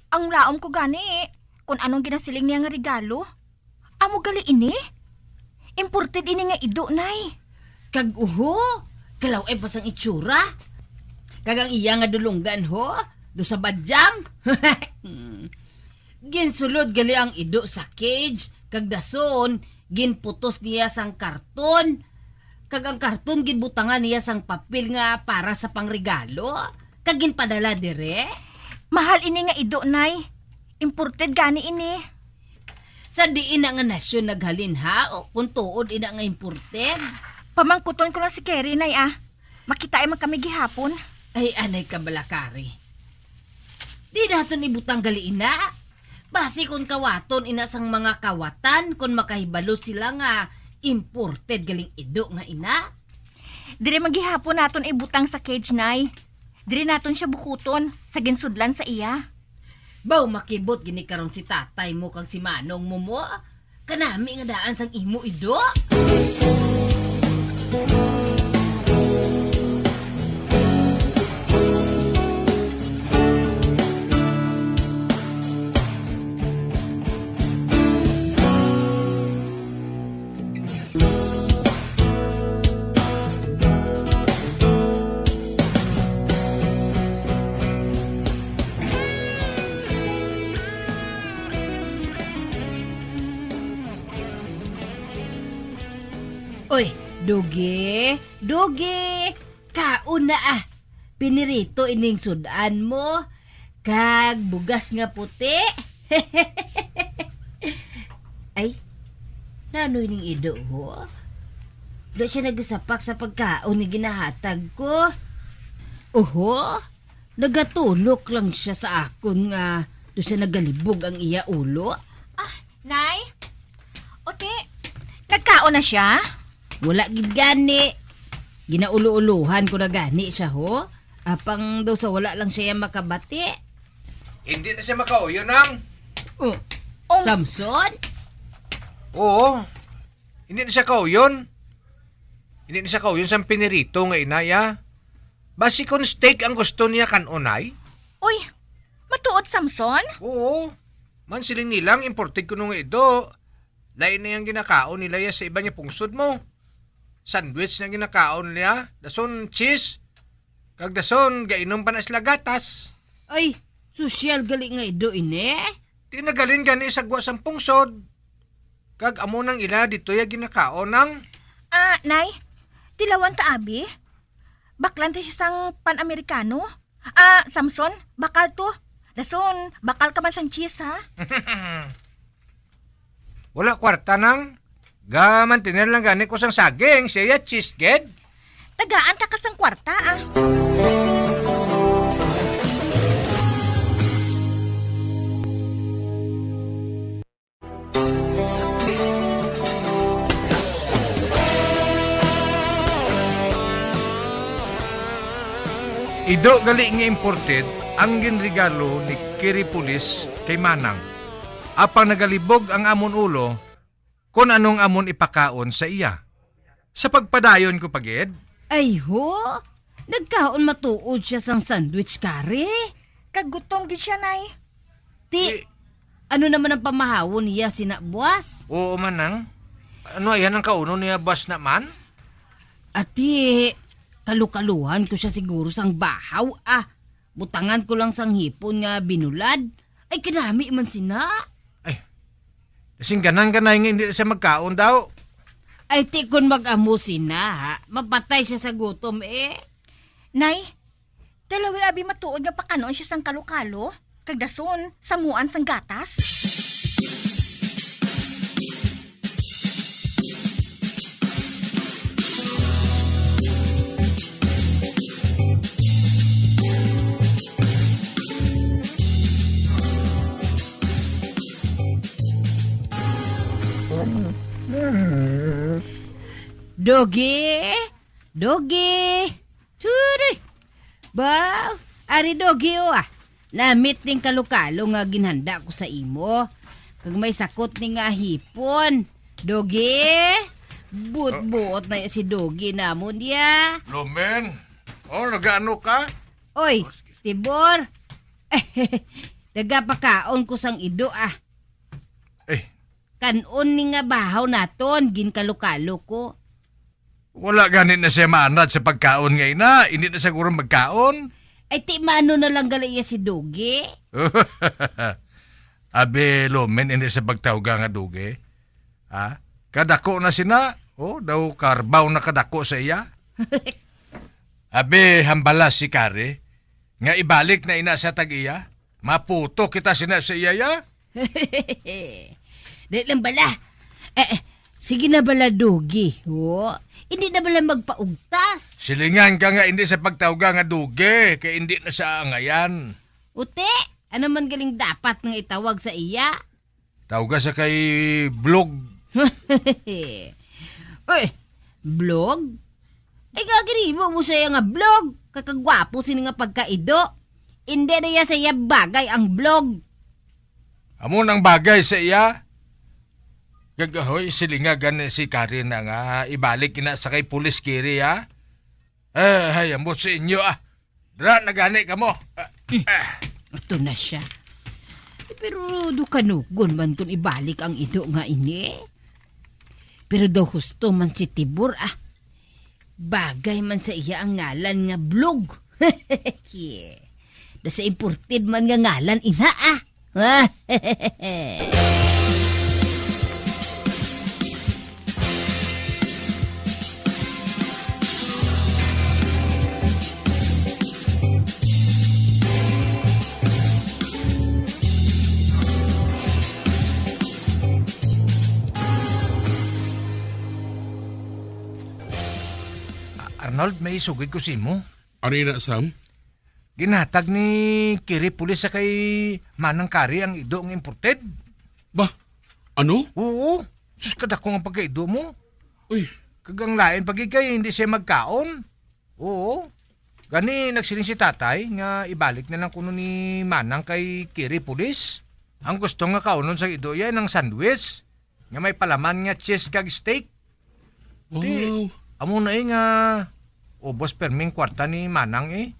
Ang laom ko gani, eh, kung anong ginasiling niya nga regalo. Amo gali ini? Imported ini nga ido, Nay. Kag uho, kalaw-ay pa sang itsura. Kag ang iya nga dulonggan, ho, do sa badyang. Ginsulod gali ang ido sa cage, kag dason, ginputos niya sang karton. Kag ang karton ginbutangan niya sang papel nga para sa pangregalo, kag ginpadala dire. Mahal ini nga ido, Nay. Imported gani ini. Sa diin na nga nasyon naghalin, ha? O kung tuod ina nga imported? Pamangkuton ko lang si Kerry, Nay, ah. Makitaay man kami gihapon. Ay, anay ka bala, Kari. Di naton ibutang gali ina. Basi kon kawaton ina sang mga kawatan kon makahibalo sila nga imported galing ido nga ina. Diri man gihapon naton ibutang sa cage, Nay. Diri naton sia bukuton sa ginsudlan sa iya. Baw makibot gini karon si tatay mo kag si manong mo mo? Kanami nga daan sang imo ido? Oy, Dugi, Dugi, kaon na, ah. Pinirito ining sud-an mo, kag bugas nga puti. Ay, nanoy ning ido, ho? Wala siya nagasapak sa pagkaon nga ginahatag ko. Oho, Nagatulok lang siya sa akon nga do siya nagalibog ang iya ulo. Ah, Nay? Uti, nagkaon na siya? Wala gid gani. Ginaulo-ulohan ko na gani siya, ho. Apang daw sa wala lang siya makabati. Hindi na siya makauyon, Nang. Oh, Oh. Samson? Oo. Hindi na siya kauyon. Hindi na siya kauyon sang pinirito nga inaya. Basi kon steak ang gusto niya kan-on, ay? Uy, matuod, Samson? Oo. Man siling nilang imported kuno nga ido. Lain na yang ginakaon nila ya sa iban nga pungsod mo. Sandwich na ginakaon nila. Dason cheese. Kag dason, gainom pa na sila gatas. Ay, sosyal gali nga ido ini. Di nagalin gani sa gwa sang pungsod. Kag amo nang ila dito ya ginakaon ang Ah, Nay, tilawan ta, abi. Baklan ta siya sang Pan-Amerikano. Ah, Samson, bakal to. Dason, bakal ka man sang cheese, ha? Wala kwarta, Nang. Gamantener lang gani ko sang saging, siya cheese gid. Tagaan ta ka sang kwarta, ah. Ido gali nga imported ang ginregalo ni Kiripolis kay Manang. Apang nagalibog ang amon ulo kon anong amon ipakaon sa iya. Sa pagpadayon ko pa gid. Ay, ho? Nagkaon matuod siya sang sandwich, kari? Kagutom gid siya, Nay. Ti, Eh. Ano naman ang pamahawon niya sina buwas? Oo, Manang. Ano ayan ang kaunon niya, buwas naman? Ati, kalukaluhan ko siya siguro sang bahaw, ah. Butangan ko lang sang hipon nga binulad. Ay, kanami man sina. Ay, nasingganan ka na nga hindi na siya magkaon daw. Ay, ti, kun mag-amo sina, ha? Mapatay siya sa gutom, eh. Nay, dalawi abi matuod nga pakanon siya sang kalokalo, kag dason, samuan sang gatas. Dogi! Dogi! Tsuruy! Baw, ari Dogi, o, ah. Namit ning kalokalo nga ginhanda ko sa imo. Kag may sakot ni nga hipon. Dogi! Buot-buot na si Dogi namon, ya. Lumen, oh, nagaano ka? Oy, Oh, sige. Tibor. Nagapakaon ko sang ido, ah. Eh. Kan-on ni nga bahaw naton, ginkalokalo ko. Wala gani na siya maanad sa pagkaon nga ina, hindi na siguro magkaon. Ay, ti mano na lang gali iya si Dogi? Abi, Lumen, hindi sa pagtawga nga Dogi. Ha? Kadako na sina, oh, daw karbaw na kadako sa iya. Abi, hambala si Kari, nga ibalik na ina sa tag-iya. Maputo kita sina sa iya, ya? Dali lang bala. Eh, eh, sige na bala, Dogi. Oh, hindi na bala magpaugtas. Silingan ka nga hindi sa pagtawga nga Dogi, kay hindi na sa angayan. Uti, ano man galing dapat nga itawag sa iya? Tawga sa kay Blog. Uy, Blog? Ay, nga ginimo mo siya nga Blog. Kakagwapo sini nga pagkaido. Hindi na iya sa iya bagay ang Blog. Amo nang bagay sa iya. Gagahoy, silinga gani si Karen na nga ibalik ina sa kay Pulis Kiri, ha? Eh, hay, ambot sa inyo, ah. Dra na gani kamo. Ah, Mm. ah. Ato na siya. Eh, pero do kanugon man kung ibalik ang ido nga ini. Pero daw husto man si Tibor, ah. Bagay man sa iya ang ngalan nga Blog. Kie. Daw sa imported man nga ngalan, ina, ah. Arnold, may isugid ko sa imo. Ano ina, Sam? Ginhatag ni Kiri Pulis sa kay Manang Kari ang ido nga imported. Ba? Ano? Oo. Sus, kadako nga pagkaido mo. Uy. Kag ang lain pa gid kay hindi siya magkaon. Oo. Gani, nagsiling si tatay nga ibalik na lang kuno ni Manang kay Kiri Pulis. Ang gusto nga kaunon sa ido yan ang sandwich nga may palaman nga cheese kag steak. Di, Wow. amo na eh nga ubos perming kwarta ni Manang eh.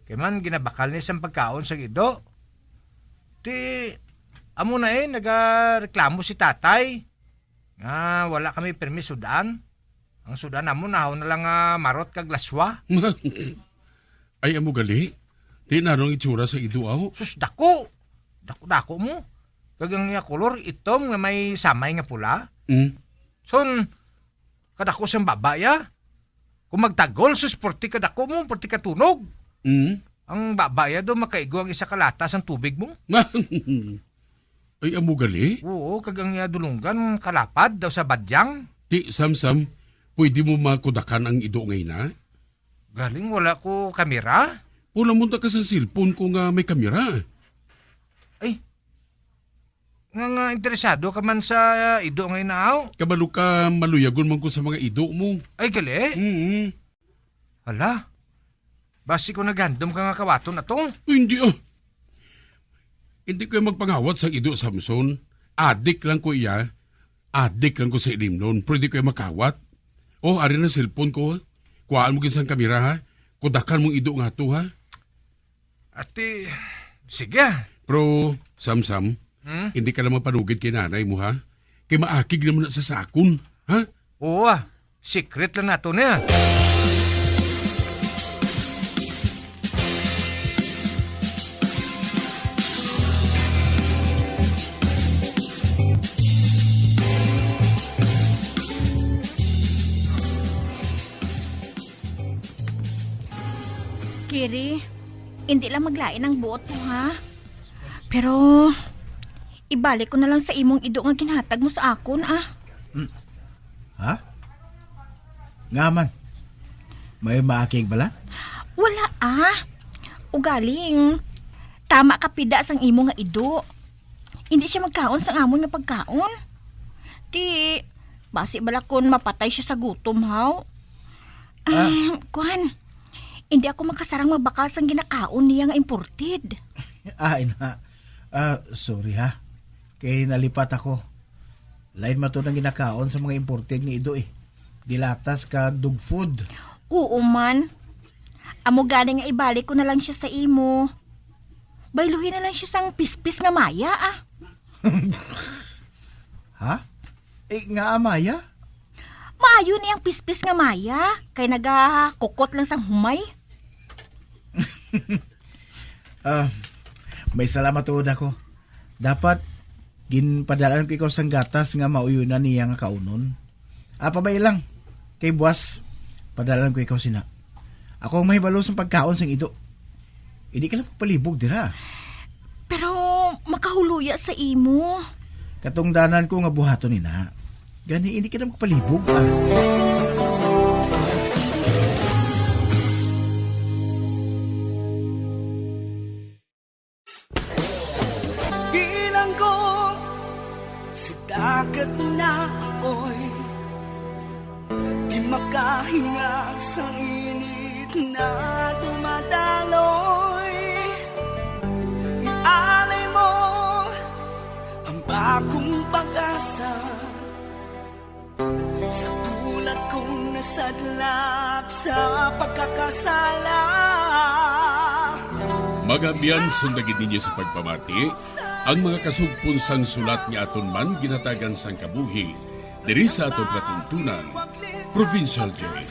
Kay man ginabakal ni sang pagkaon sa ido. Di, amo na eh nagareklamo si tatay nga wala kami permi sudan. Ang sudan namo nahaw na lang nga marot kag laswa. Ay, amo gali. Di na ang itsura sa ido, aw. Sus, dako. Dako-dako mo. Kag ang iya kolor, itom nga may samay nga pula. Mm. Son, kadako sang baba ya. Kung magtagol, sus, porti kadako mo, porti katunog. Mm. Ang baba ya do, makaigo ang isa ka lata sang tubig mo. Ay, amo gali? Oo, kag ang iya dulunggan, kalapad daw sa badyang. Ti, Samsam, pwede mo makudakan ang ido nga ina? Galing wala ko kamera? Wala mo ta ka sa cellphone ko nga may kamera. Ay, nga, nga interesado ka man sa ido nga inaaw? Kabalo ka, maluyagon man ko sa mga ido mo. Ay, gali? Mm. Hala, basi ko nagandom ka nga kawaton ato? Uy, hindi, ah. Hindi ko magpangawat sa ido, Samson. Adik lang ko iya. Adik lang ko sa ilimnon. Pwede ko iya makawat. Oh, ari na cellphone ko. Kuhaan mo gid sang kamera, ha? Kudakan mong ido nga ato, ha? Ati, sige, ah. Pero, Samsam, Hmm? hindi ka na mapanugid kay nanay mo, ha? Kay maakig naman na sa sakon, ha? Oo, ah. Secret lang nato niya. Kiri, hindi lang maglain ang buot mo, ha? Pero, ibalik ko na lang sa imong ido nga ginhatag mo sa akon, ah. Hmm. Ha? Nga man? May maakig bala? Wala, ah. Ugaling, tama ka pida sang imo nga ido. Hindi siya magkaon sang amon nga pagkaon. Di, basi bala kun mapatay siya sa gutom, haw? Ah. Ah, kuwan, hindi ako makasarang magbakal sang ginakaon niya nga imported. Ay na. Ah, sorry ha. Kay nalipat ako. Lain man to nang ginakaon sa mga imported nga ido eh. Dilatas ka dog food. Oo man. Amo gani nga ibalik ko na lang siya sa imo. Bayluhin na lang siya sang pispis nga maya, ah. Ha? Eh, nga amaya? Maayo ni ang pispis nga maya, kay nagakukot lang sang humay. Ah, may salamat tuod ako. Dapat ginpadalaan ko ikaw sang gatas nga mauyunan niya nga kaunon. Ah, pabay lang. Kay buwas, padalaan ko ikaw sina. Ako ang mahibalo sang pagkaon sang ido. Hindi ka lang magpalibog dira. Pero makahuluya sa imo. Katungdanan ko nga buhaton ni na. Gani, hindi ka na magpalibog, ah. Bilanggo sa dagat na apoy, di makahinga sa init na dumadaloy. Ialay mo ang bagong pag-asa. Sa tulad kong nasadlak sa pagkakasala. Mga abyan, sundagin ninyo sa pagpamati ang mga kasugpon sang sulat nga aton man ginhatagan sang kabuhi diri sa aton palatuntunan, Provincial Jail.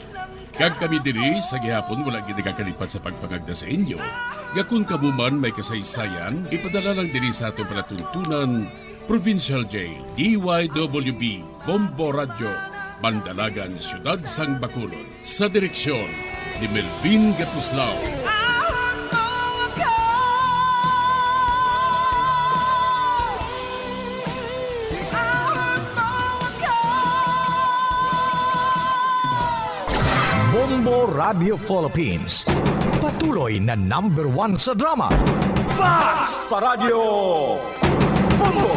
Kag kami diri sa gihapon wala gid nagakalipat sa pagpangagda sa inyo nga kon kamo man may kasaysayan, ipadala lang diri sa aton palatuntunan, Provincial Jail, D Y W B, Bombo Radyo, Bandalagan, Siyudad sang Bacolod. Sa direksyon ni Melvin Gatuslao. Bombo Radio Philippines. Patuloy na number one sa drama. Basta Radyo Bombo!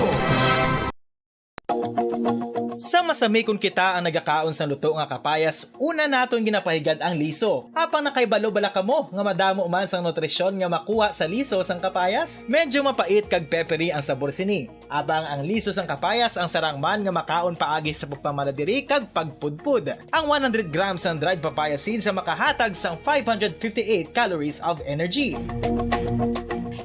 Sa masami kon kita ang nagakaon sang luto nga kapayas, una naton ginapahigad ang liso. Apang nakahibalo bala kamo nga madamo man sang nutrisyon nga makuha sa liso sang kapayas? Medyo mapait kag peppery ang sabor sini. Apang ang liso sang kapayas ang sarang man nga makaon paagi sa pagpamala diri kag pagpudpod. Ang one hundred grams sang dried papaya seeds ang makahatag sang five hundred fifty-eight calories of energy.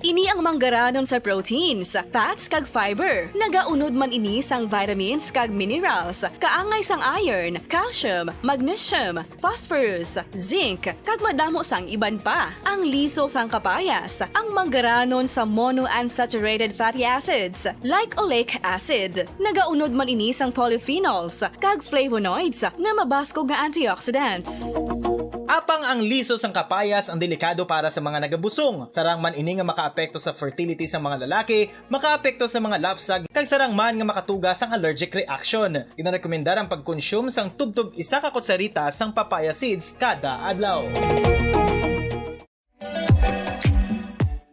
Ini ang manggaranon sa proteins, fats, kag fiber. Nagaunod man ini sang vitamins kag minerals, kaangay sang iron, calcium, magnesium, phosphorus, zinc, kag madamo sang iban pa. Ang liso sang kapayas, ang manggaranon sa monounsaturated fatty acids, like oleic acid. Nagaunod man ini sang polyphenols kag flavonoids nga mabaskog nga antioxidants. Apang ang liso sang kapayas ang delikado para sa mga nagabusong. Sarang man ini nga makaapekto sa fertility sa mga lalaki, makaapekto sa mga lapsag, kag sarang man nga makatuga sang allergic reaction. Ginarekomendar ang pagkonsume sang tubtob isa ka kutsarita sang papaya seeds kada adlaw.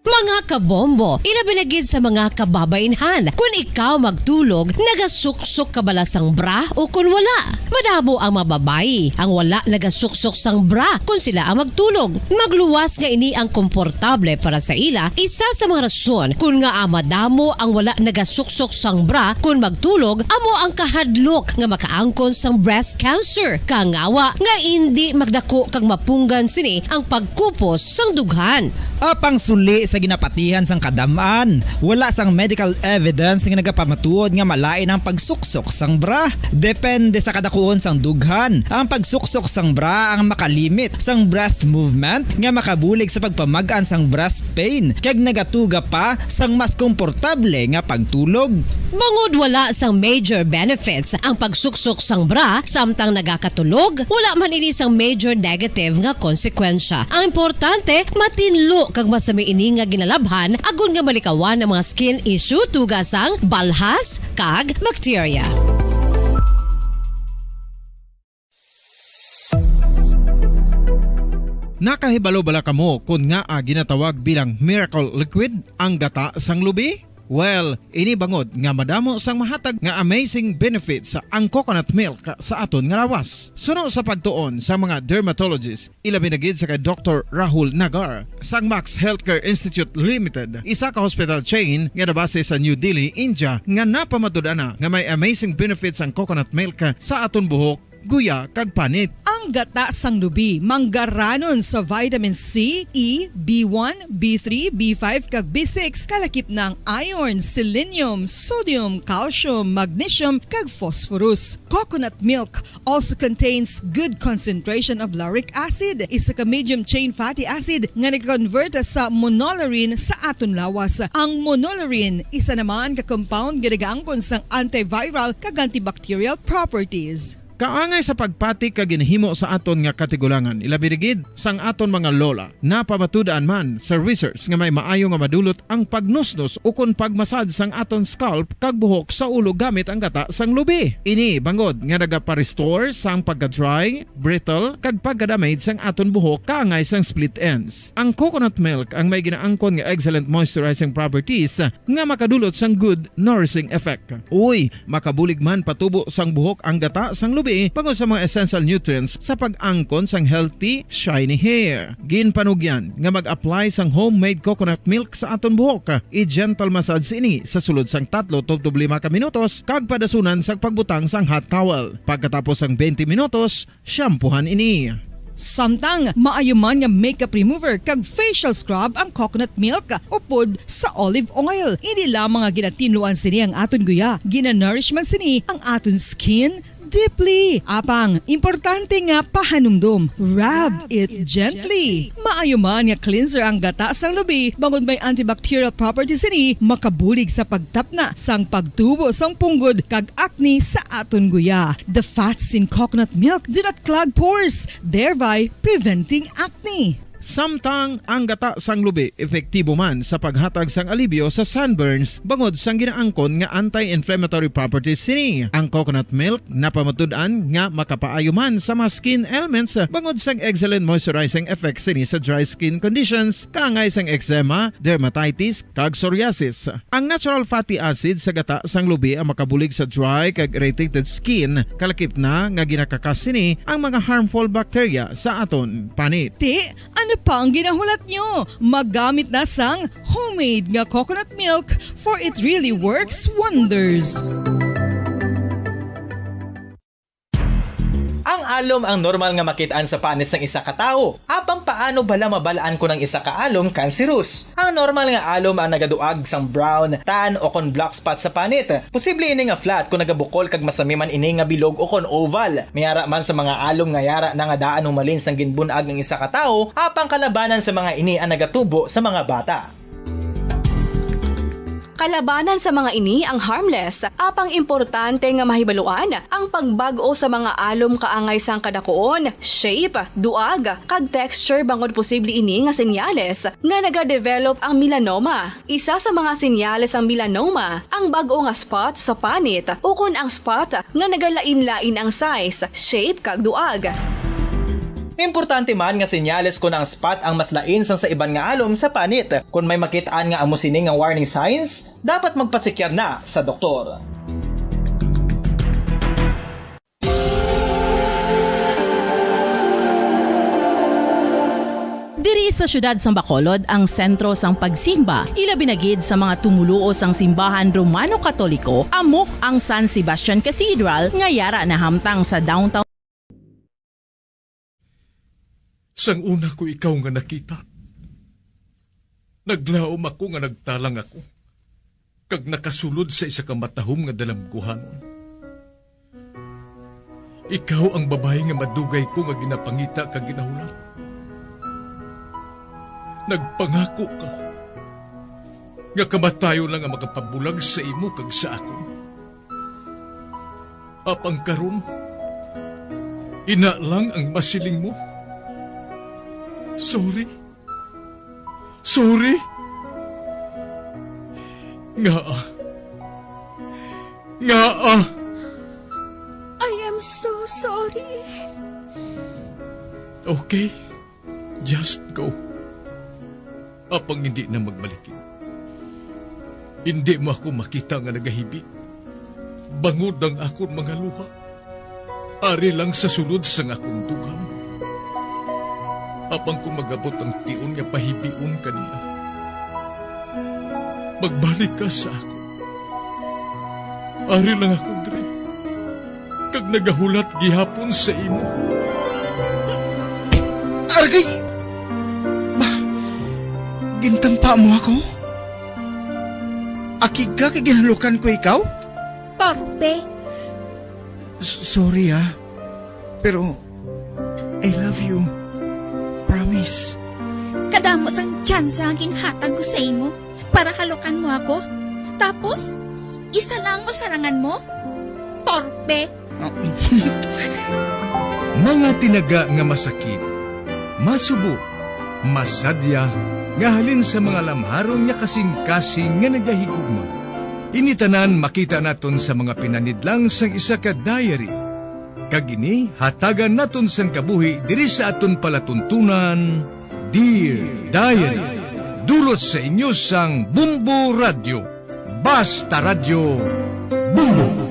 Mga kabombo, ilabi na gid sa mga kababainhan, kun ikaw magtulog, nagasuksok ka bala sang bra o kun wala? Madamo ang mga babayi ang wala nagasuksok sang bra kun sila ang magtulog. Magluwas nga ini ang komportable para sa ila, isa sa mga rason kun ngaa madamo ang wala nagasuksok sang bra kun magtulog amo ang kahadlok nga makaangkon sang breast cancer. Kangawa nga indi magdako kag mapunggan sini ang pagkupos sang dughan. Apang suli sa ginapatihan sang kadam-an, wala sang medical evidence nga nagapamatuod nga malain ang pagsuksok sang bra. Depende sa kadakuon sang dughan, ang pagsuksok sang bra ang makalimit sang breast movement nga makabulig sa pagpamag-an sang breast pain, kag nagatuga pa sang mas komportable nga pagtulog. Bangod wala sang major benefits ang pagsuksok sang bra samtang nagakatulog, wala man ini sang major negative nga konsekwensya. Ang importante, matinlo kag masami ini nga ginalabhan agod nga malikawan ang mga skin issue tuga sang balhas kag bakterya. Nakahibalo bala kamo kon ngaa ginatawag bilang miracle liquid ang gata sang lubi? Well, ini bangod nga madamo sang mahatag nga amazing benefits ang coconut milk sa aton nga lawas. Suno sa pagtuon sa mga dermatologist, ilabi na gid sa kay Doktor Rahul Nagar sang Max Healthcare Institute Limited, isa ka hospital chain nga nabase sa New Delhi, India, nga napamatud-an na nga may amazing benefits ang coconut milk sa aton buhok, guya, kag panit. Ang gata sang lubi manggaranon sa vitamin C, E, B one, B three, B five, kag B six, kalakip na ang iron, selenium, sodium, calcium, magnesium, kag phosphorus. Coconut milk also contains good concentration of lauric acid, isa ka medium chain fatty acid nga nag-convert sa monolaurin sa aton lawas. Ang monolaurin, isa naman ka compound nga nagaangkon sang antiviral kag antibacterial properties. Kaangay sa pagpati kag ginhimo sa aton nga katigulangan, ilabi na gid sang aton mga lola, napamatud-an man sa research nga may maayo nga madulot ang pagnusnos ukon pagmasad sang aton scalp kag buhok sa ulo gamit ang gata sang lubi. Ini bangod nga nagapa-restore sang pagka-dry, brittle, kag pagka-damage sang aton buhok kaangay sang split ends. Ang coconut milk ang may ginaangkon nga excellent moisturizing properties nga makadulot sang good nourishing effect. Uy, makabulig man patubo sang buhok ang gata sang lubi bangod sa mga essential nutrients sa pag-angkon sang healthy, shiny hair. Ginpanugyan nga mag-apply sang homemade coconut milk sa aton buhok. I-gentle massage ini sa sulod sang tatlo tubtob lima ka minutos kag padasunan sang pagbutang sang hot towel. Pagkatapos sang twenty minutos, shampoohan ini. Samtang maayo man nga makeup remover kag facial scrub ang coconut milk upod sa olive oil. Ini lamang nga ginatinluan sini ang aton guya. Ginanourish man sini ang aton skin deeply. Apang, importante nga pahanumdom, rub it gently. Maayo man nga cleanser ang gata sang lubi, bangod may antibacterial properties sini, makabulig sa pagtapna sang pagtubo sang punggod kag acne sa aton guya. The fats in coconut milk do not clog pores, thereby preventing acne. Samtang ang gata sang lubi epektibo man sa paghatag sang alibyo sa sunburns bangod sang ginaangkon nga anti-inflammatory properties sini. Ang coconut milk napamatud-an nga makapaayo man sa mga skin ailments bangod sang excellent moisturizing effects sini sa dry skin conditions, kaangay sang eczema, dermatitis, kag psoriasis. Ang natural fatty acid sa gata sang lubi ang makabulig sa dry kag irritated skin, kalakip na nga ginakakas sini ang mga harmful bacteria sa aton panit. Ti, ano pa ang ginahulat nyo? Maggamit na sang homemade nga coconut milk, for it really works wonders. Ang alom ang normal nga makit-an sa panit sang isa ka tawo. Apang paano bala mabal-an kon ang isa ka alom cancerous? Ang normal nga alom ang nagaduag sang brown, tan, o kon black spot sa panit. Posible ini nga flat kon nagabukol kag masami man ini nga bilog o kon oval. May ara man sa mga alom nga yara na nga daan humalin sang ginbun-ag ang isa ka tawo, apang kalabanan sa mga ini ang nagatubo sa mga bata. Kalabanan sa mga ini ang harmless, apang importante nga mahibaluan ang pagbag-o sa mga alom kaangay sang kadakuon, shape, duag, kag texture bangod posible ini nga senyales nga nagadevelop ang melanoma. Isa sa mga senyales sang melanoma ang bag-o nga spot sa panit ukon ang spot nga nagalain-lain ang size, shape, kag duag. Importante man nga senyales kon ang spot ang mas lain sang sa iban nga alom sa panit. Kon may makit-an nga amo sini nga warning signs, dapat magpasikyar na sa doktor. Diri sa siyudad sang Bacolod ang sentro sang pagsimba, ilabi na gid sa mga tumoluo sang simbahan Romano-Katoliko, amo ang San Sebastian Cathedral nga yara nahamtang sa downtown. Sang una ko ikaw nga nakita, naglaom ako nga nagtalang ako, kag nakasulod sa isa ka matahom nga dalamguhanon. Ikaw ang babayi nga madugay ko nga ginapangita kag ginahulat. Nagpangako ka nga kamatayon lang ang makapabulag sa imo kag sa akon. Apang karon, ina lang ang masiling mo. Sorry. Sorry. Ngaa? Ngaa? I am so sorry. Okay. Just go. Apang indi na magbalikid. Indi mo ako makita nga nagahibi. Bangod ang akon mga luha. Ari lang sa sulod sang akon dughan. Apang kon mag-abot ang tion nga pahibion ka niya, magbalik ka sa akon. Ari lang ako diri, kag nagahulat gihapon sa imo. Argay! Ba, gintampa mo ako? Akig ka kay ginhalukan ko ikaw? Torpe. S-, sorry, ah. Pero, I love you. Promise. Kadamo sang tsansa ang ginhatag ko sa imo para halukan mo ako. Tapos, isa lang mo sarangan mo? Torpe. Mga tinaga nga masakit, masubo, masadya, nga halin sa mga lamharon nga kasing-kasing nga nagahigugma. Ini tanan makita naton sa mga pinanidlang sang isa ka diary. Kag ini hatagan naton sang kabuhi diri sa aton palatuntunan, Dear Diary. Dulot sa inyo sang Bumbo Radyo. Basta Radyo, Bumbo.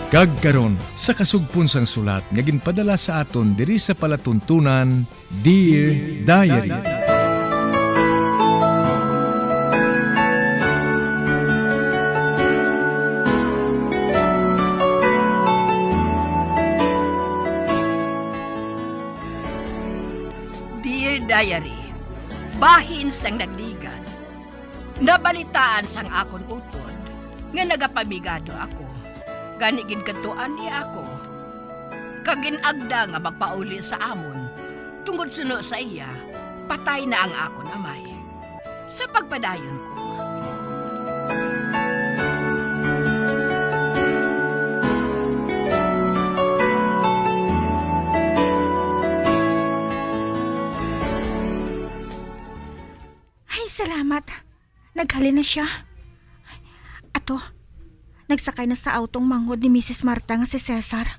Kag karon, sa kasugpon sang sulat nga ginpadala sa aton diri sa palatuntunan, Dear Diary. Dear Diary, bahin sang nagligan, nabalitaan sang akon utod nga nagapamigado ako, gani ginkadtuan niya ako, kag gin-agda nga magpauli sa amon tungod suno sa iya Patay na ang akon amay. Sa pagpadayon ko. Ay, salamat. Naghalin na siya. Ato, nagsakay na sa auto ang manghod ni Misis Marta nga si Cesar.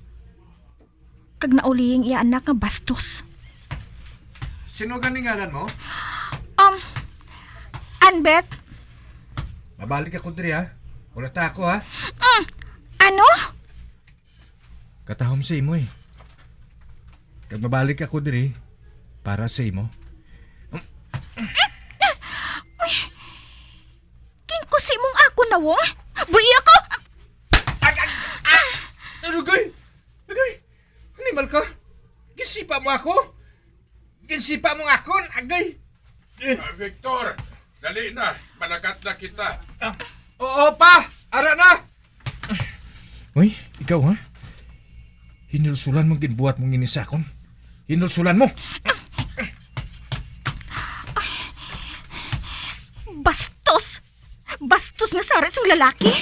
Kag nauli ang iya anak nga bastos. Sino gani ngalan mo? Um, Anbet? Mabalik ako diri, ha? Wala ta ako, ha? Mm, ano? Katahom sa imo, eh. Kag mabalik ako diri para sa imo. Ginkusi mong ako nawong? Buhi ako! Ag, ag, ah! Agoy! Agoy! Animal ka! Ginsipa mo ako! Ginsipa mo nga akon! Agoy! Eh, Ah, Victor, dali na. Malakat na kita. Oo, pa! Ara na! Uy, ikaw, ha? Hinulsulan mo ang ginbuhat mong ini sa akon. Hinulsulan mo! Bastos! Bastos nga sari sang lalaki!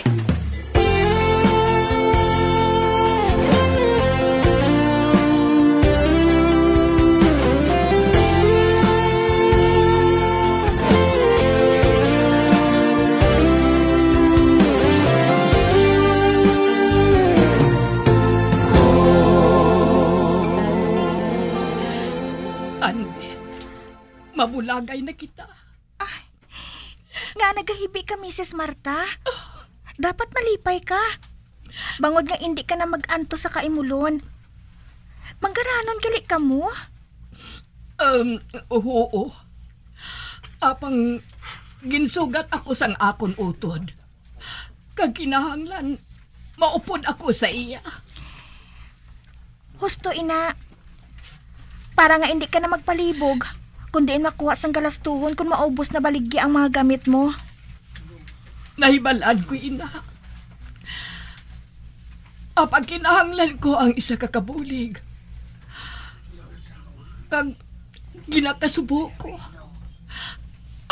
Anbet, mabulagay na kita. Nga nagahibi ka, Misis Marta? Dapat malipay ka. Bangod nga indi ka na mag-antos sa kaimulon. Manggaranon gali kamo? Um, oo. Apang ginsugat ako sang akon utod. Kag kinahanglan maupod ako sa iya. Husto ina. Para nga indi ka na magpalibog, kun diin makuha sang galastuhon kun maubos na baligya ang mga gamit mo. Nahibal-an ko, ina. Apang kinahanglan ko ang isa ka kabulig. Kag ginakasubo ko.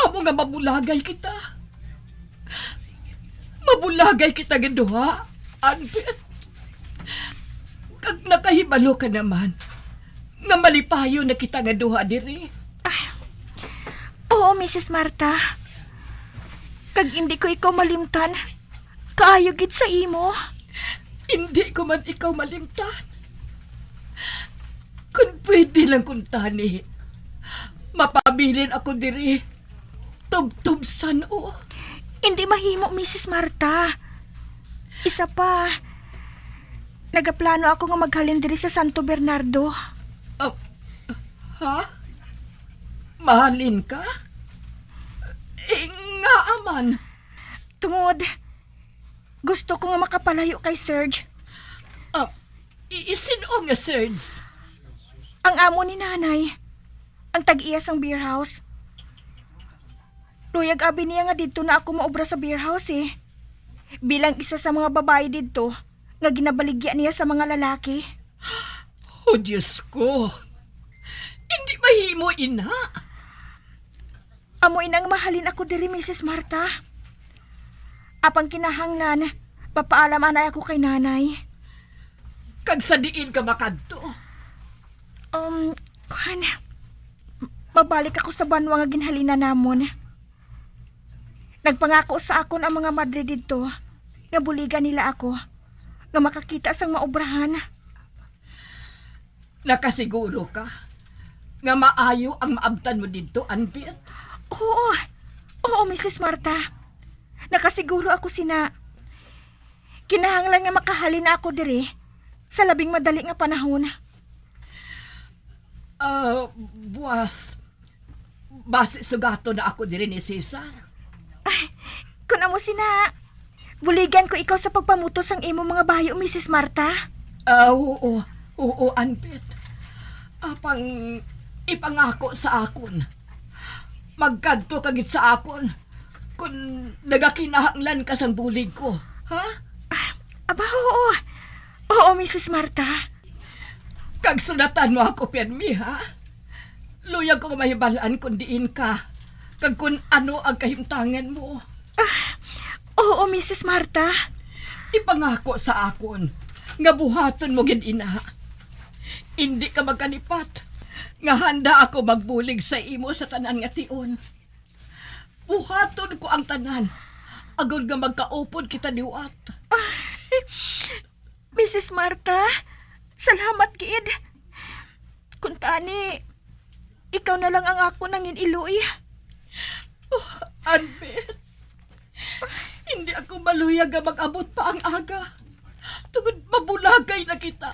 Amo nga mabulagay kita. Mabulagay kita nga duha, Anbet. Kag nakahibalo ka naman nga malipayon na kita nga duha diri. Oo, Misis Marta. Kag indi ko ikaw malimtan. Kaayo gid sa imo. Indi ko man ikaw malimtan. Kung pwede lang kuntani, mapabilin ako diri. Tubtob san-o. Indi mahimo, Misis Marta. Isa pa, nagaplano ako nga maghalin diri sa Santo Bernardo. Ah, ha? Mahalin ka? Eh, ngaa man? Tungod, gusto ko nga makapalayo kay Serge. Ah, i-, isin-o nga Serge? Ang amo ni Nanay, ang tag-iya sang beer house. Luyag abi niya nga didto na ako maobra sa beer house, eh. Bilang isa sa mga babayi didto nga ginabaligya niya sa mga lalaki. Oh, Diyos ko. Hindi mahimo, ina. Amo ina nga mahalin ako diri, Misis Marta. Apang kinahanglan, papaalam anay ako kay Nanay. Kag sa diin ka makadto? Um, kuan, mabalik ako sa banwa nga ginhalinan namon. Nagpangako sa akon ang mga madre didto nga buligan nila ako nga makakita sang maobrahan. Nakasiguro ka nga maayo ang maabtan mo didto, Anbet? Oo. Oo, Misis Marta. Nakasiguro ako sina. Kinahanglan nga makahalin na ako diri sa labing madali nga panahon. Ah, buwas, basi sugaton na ako diri ni Cesar. Kun amo sina, buligan ko ikaw sa pagpamutos sang imo mga bayo, Misis Marta. Ah, oo, oo, Anbet. Apang ipangako sa akon. Magkadto ka gid sa akon kun nagakinahanglan ka sang bulig ko, ha? Aba, oo. Oo, Misis Marta. Kag sundatan mo ako pirmi, ha? Luyag ko nga mahibal-an kon diin ka, kag kon ano ang kahimtangan mo. Ah, oo, Misis Marta. Ipangako sa akon nga buhaton mo gid ina. Indi ka magkalipat nga handa ako magbulig sa imo sa tanan nga tion. Buhaton ko ang tanan, agod nga magkaupod kita liwat. Ay, Misis Marta, salamat gid. Kuntani, ikaw na lang ang akon nangin-iloy. Oh, Anbet, hindi ako maluyag nga mag-abot pa ang aga. Tungod mabulagay na kita.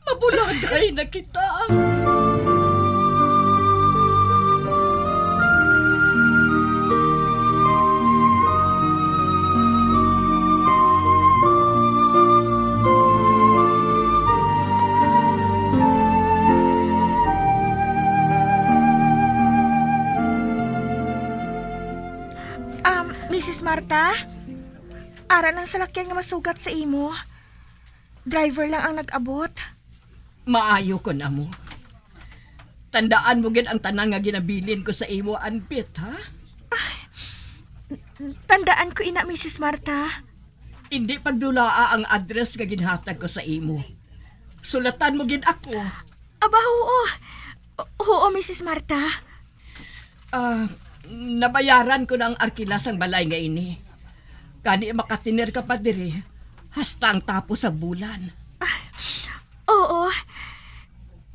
Mabulagay na kita. Um, Misis Marta, ara ang salakyan nga masugat sa imo. Driver lang ang nag-abot. Maayo kon amo. Tandaan mo gid ang tanan nga ginabilin ko sa imo, Anbet, ha? Tandaan ko ina, Misis Marta. Indi pagdulaa ang address nga ginhatag ko sa imo. Sulatan mo gid ako. Aba, oo. O-, oo, Misis Marta. Ah, nabayaran ko na ang arkila sang balay nga ini. Gani makatener ka pa diri hasta ang tapos sa bulan. Ah, oo.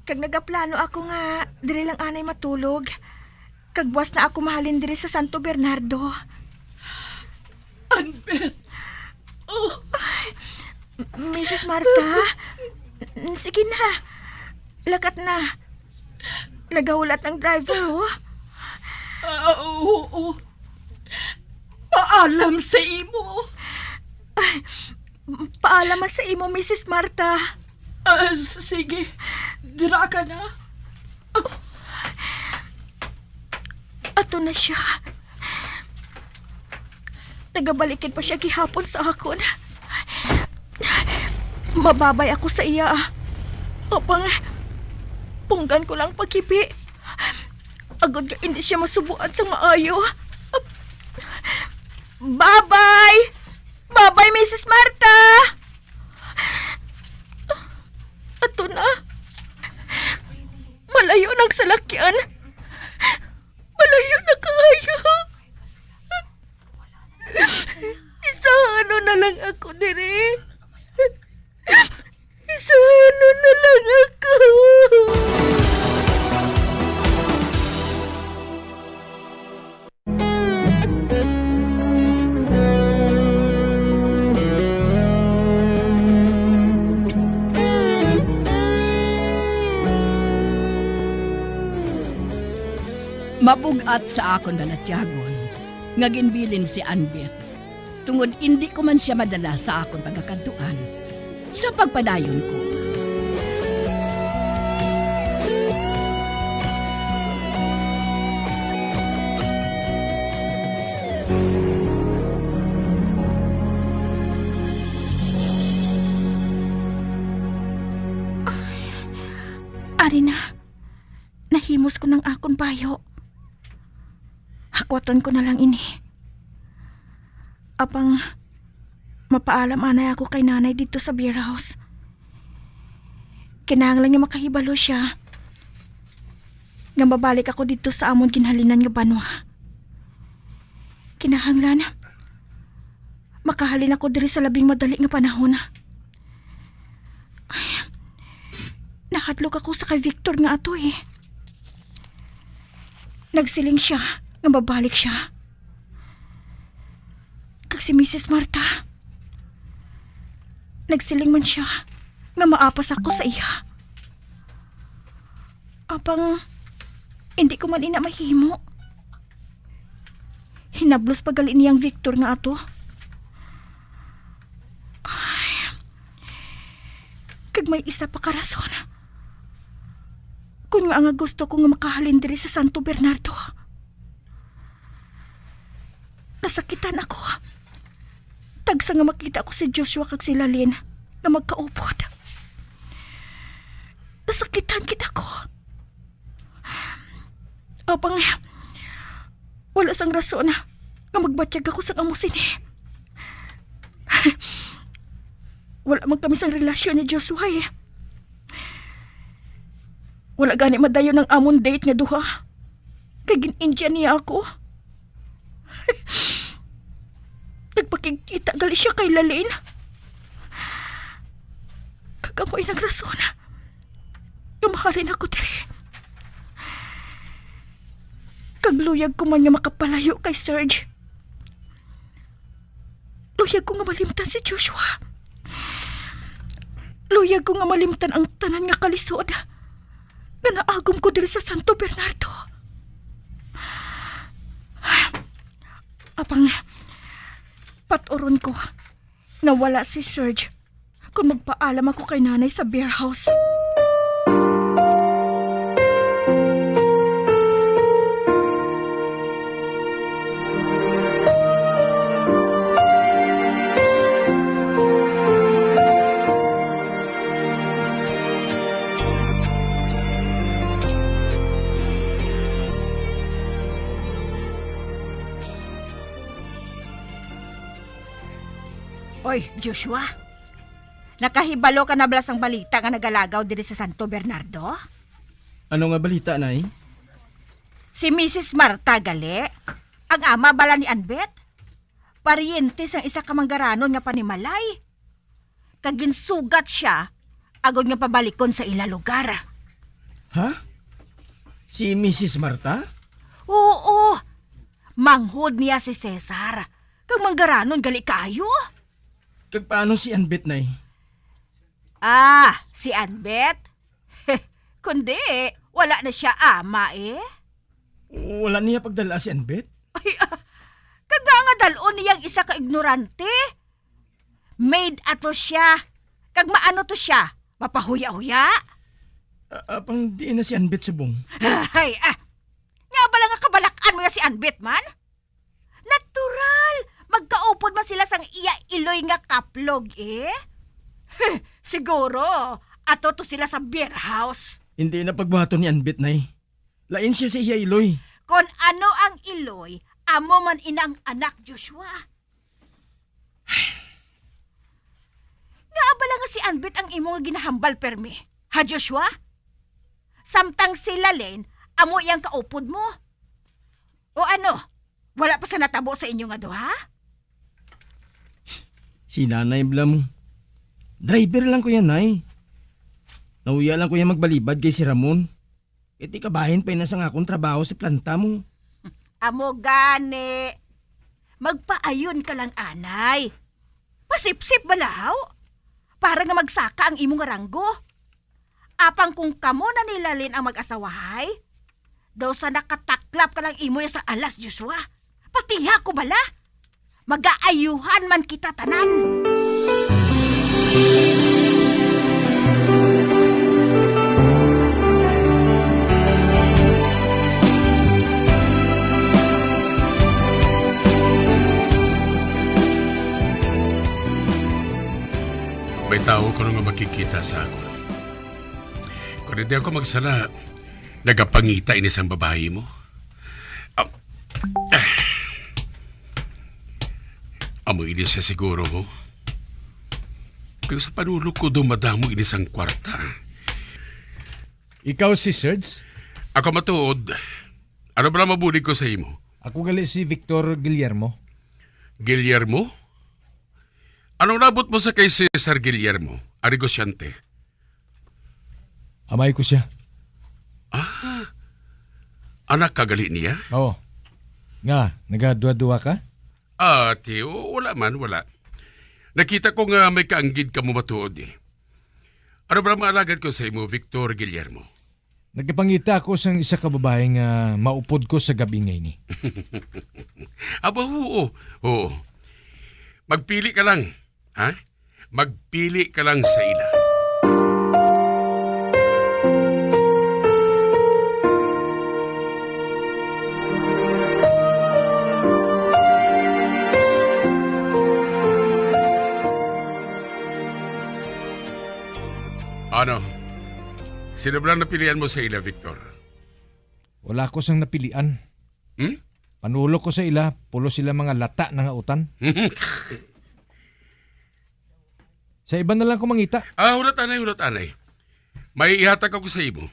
Kag nagaplano ako nga diri lang anay matulog. Kag buas na ako mahalin diri sa Santo Bernardo. Anbet! Oh. Misis Marta, n-, sige na. Lakat na. Nagahulat ang driver, oh. Ah, oo. Paalam sa imo. Ay, paalam sa imo, Misis Marta. Ah, s-, sige. Dira ka na. Ato na siya. Nagabalikid pa siya gihapon sa akon. Mababay ako sa iya. Apang, punggan ko lang paghibi. Agod nga hindi siya masubuan sang maayo. Babay! Babay, Misis Marta! Ato na. Malayo nang salakyan. Malayo na kaayo. Isahano na lang ako diri. Isahano na lang ako. Mabug-at sa akon balatyagon nga ginbilin si Anbet, tungod indi ko man sia madala sa akon pagakadtuan sa pagpadayon ko. Ari na, nahimos ko ng akon bayo. Hakwatan ko na lang ini. Apang mapaalam anay ako kay nanay didto sa beer house. Kinahanglan nga makahibalo sia nga mabalik ako didto sa amon ginhalinan nga banwa. Kinahanglan makahalin ako diri sa labing madali nga panahon. Ay, nahadlok ako sa kay Victor nga ato, eh. Nagsiling sia nga mabalik sia. Kag si Misis Marta, nagsiling man sia nga maapas ako sa iya. Apang hindi ko man ina mahimo. Hinablos pa gali niya ang Victor nga ato. Ay, kag may isa pa ka rason. Kun ngaa nga gusto ko nga makahalin diri sa Santo Bernardo. Nasakitan ako. Tagsa nga makita ko si Joshua kag si Lalin nga magkaupod. Nasakitan gid ako. Apang, wala sang rason nga magbatyag ako sang amo sini. Wala man kami sang relasyon ni Joshua, eh. Wala gani madayon ang amon date nga duha. Kay gin-Indian niya ako. Nagpakigkita gali siya kay Lalin. Kag amo inang rason nga mahalin ako diri. Kag luyag ko man nga makapalayo kay Serge. Luyag ko nga malimtan si Joshua. Luyag ko nga malimtan ang tanan nga kalisod nga naagom ko diri sa Santo Bernardo. Apang, paturon ko nga wala si Serge kung magpaalam ako kay Nanay sa beer house. Oy, Joshua. Nakahibalo ka na bala sang balita nga nagalagaw diri sa Santo Bernardo? Ano nga balita, Nay? Si Misis Marta gali, ang ama bala ni Anbet, paryente sang isa ka manggaranon nga panimalay. Kag ginsugat sia agod nga pabalikon sa ila lugar. Ha? Si Misis Marta? Oo. Manghod niya si Cesar, kag manggaranon gali kaayo. Kag paano si Anbet, Nay? Ah, si Anbet? Kundi, wala na sia ama, eh. Wala niya pagdala si Anbet? Ay, ah, kag nga dal-on niya ang isa ka ignorante. Maid ato sia. Kag maano to sia? Mapahuya-huya? Ah, apang diin na si Anbet subong? Ay, ah. Nga bala nga kabalak-an mo ya si Anbet man? Natural! Magkaupod man sila sang iya iloy nga kaplog, eh. Siguro, ato to sila sa beer house. Hindi na pagbuhaton ni Anbit, Nay. Lain siya sa iya iloy. Kon ano ang iloy, amo man ina ang anak, Joshua. Nga bala nga si Anbit ang imo nga ginahambal, permi? Ha, Joshua? Samtang si Lalin, amo iyang kaupod mo. O ano, wala pa sa natabo sa inyo nga duha? Si Nanay bala mo. Driver lang ko yan, Nay. Nauya lang ko yan magbalibad kay si Ramon. Kay ti kabahin pa ina sang akon trabaho sa planta mo. Amo gani. Magpaayon ka lang, anay. Masipsip bala, haw? Para nga magsaka ang imo nga ranggo. Apang kung kamo na ni Lalin ang mag-asawahay, daw sa nakataklap ka lang imo sa alas, Joshua. Patiha ko bala. Magaayuhan man kita tanan. May tawo kuno nga makikita sa akon. Kon hindi ako magsala, nagapangita ini sang babayi mo. Ah, ah. Amo ini siya siguro, ho. Kag sa panulok ko, daw madamo ini sang kwarta. Ikaw si Serge? Ako matuod. Ano bala mabulig ko sa imo? Ako gali si Victor Guillermo. Guillermo? Anong nabot mo sa kay Cesar Guillermo, ang negosyante? Amay ko siya. Ah, anak ka gali niya? Oo. Nga, nagaduha-duha ka? Ah, tiyo, wala man, wala. Nakita ko nga may kaanggid ka mo matuod, eh. Ano ba ang maalagad ko sa imo, Victor Guillermo? Nagapangita ako sang isa ka babae nga maupod ko sa gab-i nga ini. Aba, oo. Oo. Magpili ka lang, ha? Magpili ka lang sa ila. Ano? Sino ba lang napilian mo sa ila, Victor? Wala ko sang napilian. Hmm? Panulok ko sa ila, pulo sila mga lata na nga utan. Sa iban na lang ko mangita. Ah, hulat anay, hulat anay. May ihatag ako sa imo.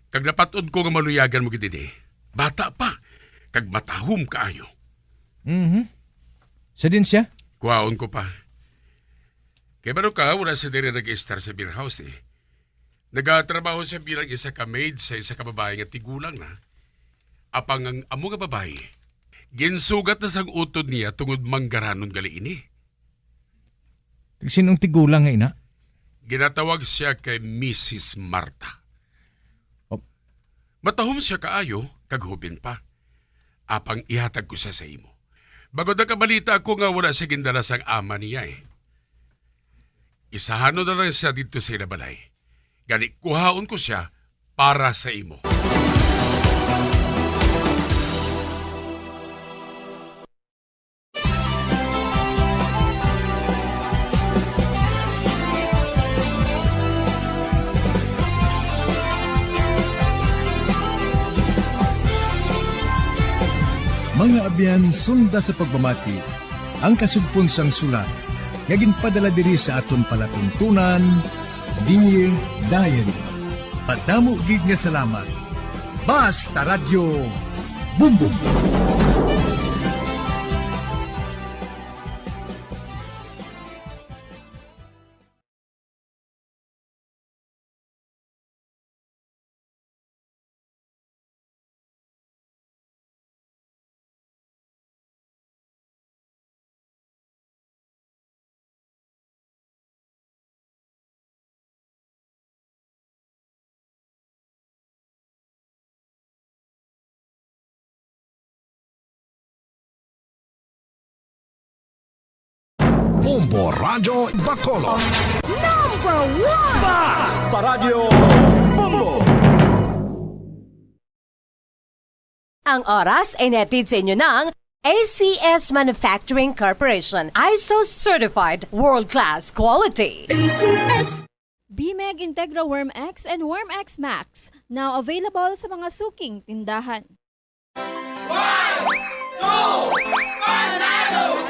Kag napat-od ko nga maluyagan mo gid ini. Bata pa, kag matahom kaayo. Mhm. Sa din siya? Kuhaon ko pa. Kay balo ka, wala siya diri nag-estar sa beer house, eh. Nagatrabaho siya bilang isa ka maid sa isa ka babayi nga tigulang na. Apang ang amo nga babayi, ginsugat na sang utod niya tungod manggaranon gali ini. Sinong tigulang nga ina? Ginatawag siya kay Missus Marta. Oh. Matahom siya kaayo, kag hubin pa. Apang ihatag ko siya sa imo. Bangod nakabalita ako nga wala siya gindala sang ama niya, eh. Isahanon na lang siya didto sa ila balay. Gani, kuhaon ko siya para sa imo. Mga abyan, sunda sa pagpamati ang kasugpon sang sulat nga ginpadala diri sa aton palatuntunan, Dear Diary. Madamo gid nga salamat. Basta Radyo Bumbong. Bombo Radyo Bacolod. Number one! Basta Radyo Bombo! Ang oras ay nahatid sa inyo ng A C S Manufacturing Corporation, ISO certified, world-class quality. A C S. Bimeg Integra Worm X and Worm X Max, now available sa mga suking tindahan. One, two, panalo!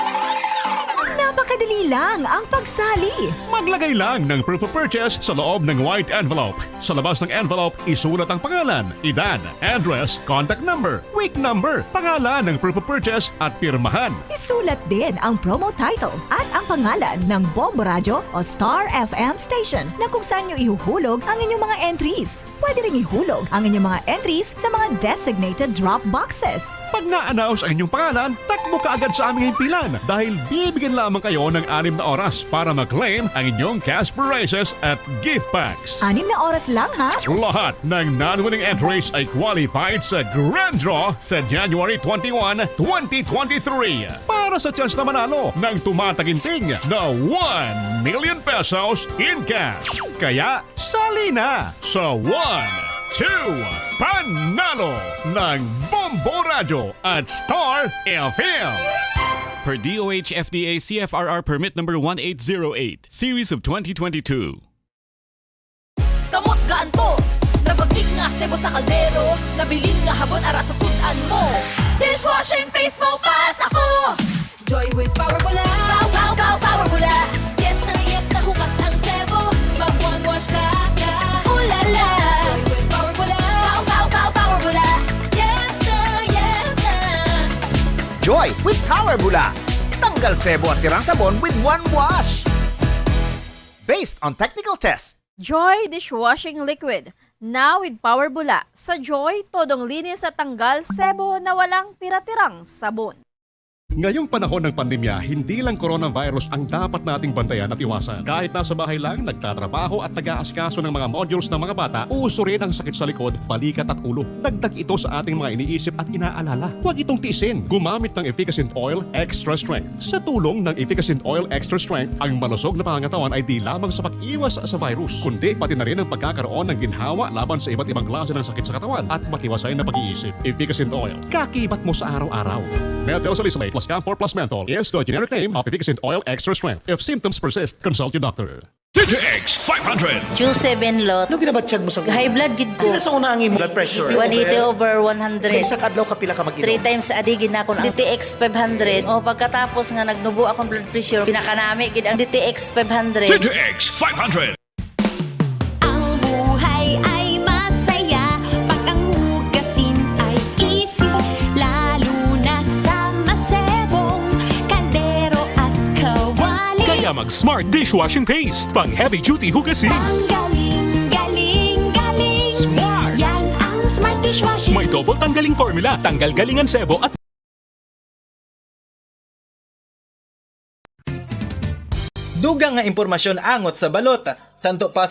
Napakadali lang ang pagsali. Maglagay lang ng proof of purchase sa loob ng white envelope. Sa labas ng envelope, isulat ang pangalan, edad, address, contact number, week number, pangalan ng proof of purchase, at pirmahan. Isulat din ang promo title at ang pangalan ng Bombo Radyo o Star F M station na kung saan nyo ihuhulog ang inyong mga entries. Pwede ring ihulog ang inyong mga entries sa mga designated drop boxes. Pag na-announce ang inyong pangalan, takbo kaagad sa aming himpilan dahil bibigyan lamang kayo ng anim na oras para ma-claim ang inyong cash prizes at gift packs. Anim na oras lang, ha? Lahat ng non-winning entries ay qualified sa grand draw sa January twenty-one, twenty twenty-three. Para sa chance na manalo ng tumataginting na one million pesos in cash. Kaya, sali na sa One, Two, Panalo ng Bombo Radyo at Star F M. Per D O H F D A C F R R Permit Number one eight zero eight, Series of twenty twenty-two. Kamot gaantos, nagbagnit nga sebo sa kaldero, nabilin nga habon ara sa sud-an mo. Dishwashing face mo pa sa ko. Joy with Power Bula. Pow, pow, pow, Power Bula. Yes na yes na hugas ang sebo. Mag one wash ka na. Ulala. Joy with Power Bula. Pow, pow, pow, Power Bula. Yes na yes na. Joy with Power Bula. Tanggal sebo at tirang sabon with one wash. Based on technical test. Joy Dishwashing Liquid. Now with Power Bula. Sa Joy, todong linis at tanggal sebo na walang tira-tirang sabon. Ngayong panahon ng pandemya, hindi lang coronavirus ang dapat nating bantayan at iwasan. Kahit nasa bahay lang, nagtatrabaho at nag-aasikaso ng mga modules ng mga bata, uso rin ang sakit sa likod, balikat at ulo. Dagdag ito sa ating mga iniisip at inaalala. Huwag itong tiisin. Gumamit ng Efficascent Oil Extra Strength. Sa tulong ng Efficascent Oil Extra Strength, ang malusog na pangangatawan ay di lamang sa pag-iwas sa virus, kundi pati na rin ang pagkakaroon ng ginhawa laban sa iba't ibang klase ng sakit sa katawan at matiwasay na pag-iisip. Efficascent Oil, kakibat mo sa araw-araw. Methyl salicylate plus camphor plus menthol is the generic name of Efficascent Oil Extra Strength. If symptoms persist, consult your doctor. D T X five hundred. Q seven lot. Ano ginabatyag mo sa High blood gid ko. Pila sa una ang imong blood pressure? One eighty over one hundred. Sa isa ka adlaw ka pila ka mag-inom? Three times a day gid na ako. D T X five hundred. O pagkatapos nga nagnubo akong blood pressure, pinakanami gid ang D T X five hundred. D T X five hundred. Ang buhay ay masaya pag ang hugasin ay easy, lalo na sa masebong kaldero at kawali. Kaya mag Smart Dishwashing Paste, pang heavy duty hugasin. Ang galing, galing, galing. Smart! Yan ang Smart Dishwashing. May double tanggaling formula, tanggal galing ang sebo at Dugang nga impormasyon angot sa balota, santo pa